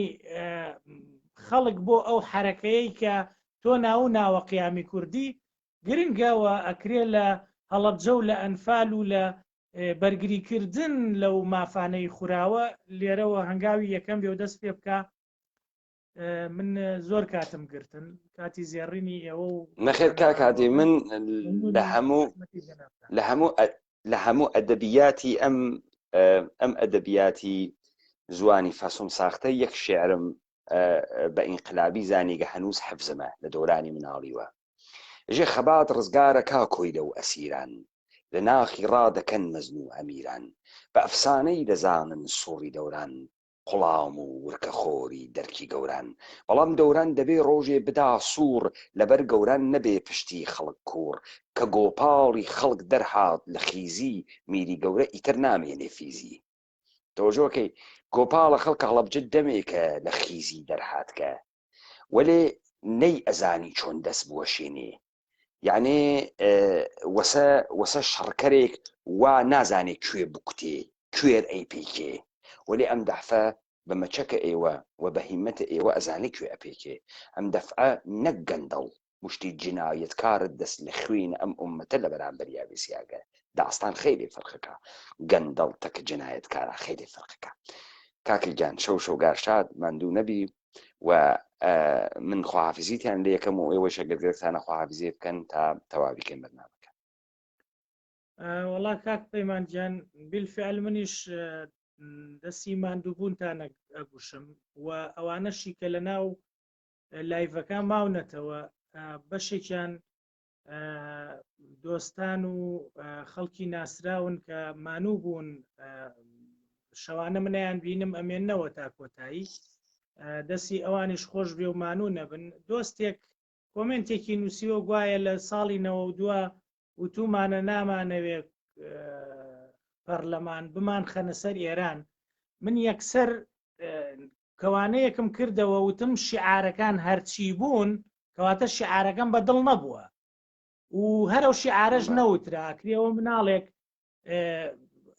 خەڵک بۆ ئەو حرەکەیە کە تۆ ناو ناوە قیامی کوردی گرنگەوە ئەکرێ لە هەڵەبجە و لە ئەنفال و لە بەرگریکردن لەو مافانەی خوراوە لێرەوە هەنگاوی یەکەم بێ و دەست پێ بکە من زۆر کاتم گرتن کاتی زێڕینی ئێوە و
نەخێر کاکادی من لە هەموو لە هەموو لە هەموو ئەدەبیاتی ئەم ئەم ئەدەبیاتی زوانی فەسون ساختە یەک شعرم بە ئینقلابی زانیگە هەنووس حفزمە لە دەورانی مناڵیوە ژێ خەبات ڕزگارە کا کۆیلە و ئەسیران لە ناخی ڕادەکەن مەزن و ئەمیران بە ئەفسانەی دەزانن سوڕی دەوران قوڵام و ورکە خۆری دەرکی گەوران بەڵام دەوران دەبێ ڕۆژێ بدا سوڕ لەبەر گەوران نەبێ پشتی خەڵک کوڕ کە گۆپاڵی خەڵک دەرهات لە خیزی میری گەورە ئیتر نامێنێ فیزی تەوەجۆکەی گۆپاڵە خەڵکە هەڵەبجە دەمێکە لە خیزی دەرهاتکە وەلێ نەی ئەزانی چۆن دەست بوەشێنێ یعنێ وەسە وەسە شەڕکەرێک وا نازانێ کوێ بکوتێ کوێر ئەی پێکێ وەلێ ئەم دەعفە بە مەچەکە ئێوە و بە هیمەتە ئێوە ئەزانێ کوێ ئەپێکێ ئەم دەفعە نەک گەندەڵ مشتی جنایەتکارت دەست لە خوێن ئەم ئومەتە لە بەرامبەریا وێسیاگە داستان خەیلێ فەرقەکە گەندەڵ تەک جنایەتکارا خەیلێ فەرقەکە کاکە گیان شەو شەوگار شاد ماندوو نەبی و من خواحافزیتیان لێ یەکەم و ئێوەش ئەگەر گرفتانە خواحافزیێ بکەن تا تەواوی کەین بەرنامەکە.
وەڵا کاک پەیمان گیان بیلفعل منیش دەستی ماندووبوونتان ئەگوشم و ئەوانەشی کە لە ناو لایڤەکە ماونەتەوە بەشێکیان دۆستان و خەڵکی ناسراون کە مانوو بوون شەوانە منیان بینم ئەمێنەوە تا کۆتایی دەستی ئەوانیش خۆش بێ و مانوو نەبن دۆستێک کۆمنتێکی نووسیوە گوایە لە ساڵی نەوە دووە وتومانە نامانەوێت پەرلەمان بمان خەنە سەر ئێران من یەکسەر کەوانەیەکم کردەوە وتم شیعارەکان هەرچی بوون کەواتە شیعارەکەم بە دڵ نەبووە و هەرەو شیعارەش نەوترا کرێەوە مناڵێک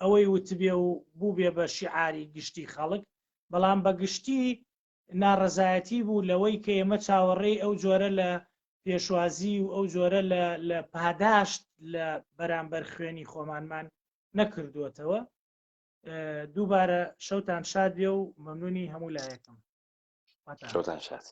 ئەوەی وتبێ و بووبێ بە شیعاری گشتی خەڵک بەڵام بە گشتی ناڕەزایەتی بوو لەوەی کە ئێمە چاوەڕێی ئەو جۆرە لە پێشوازی و ئەو جۆرە لە پاداشت لە بەرامبەر خوێنی خۆمانمان نەکردووەتەوە دووبارە شەوتان شاد بێ و مەمنونی هەموو لایەکم
شەوتان شاد.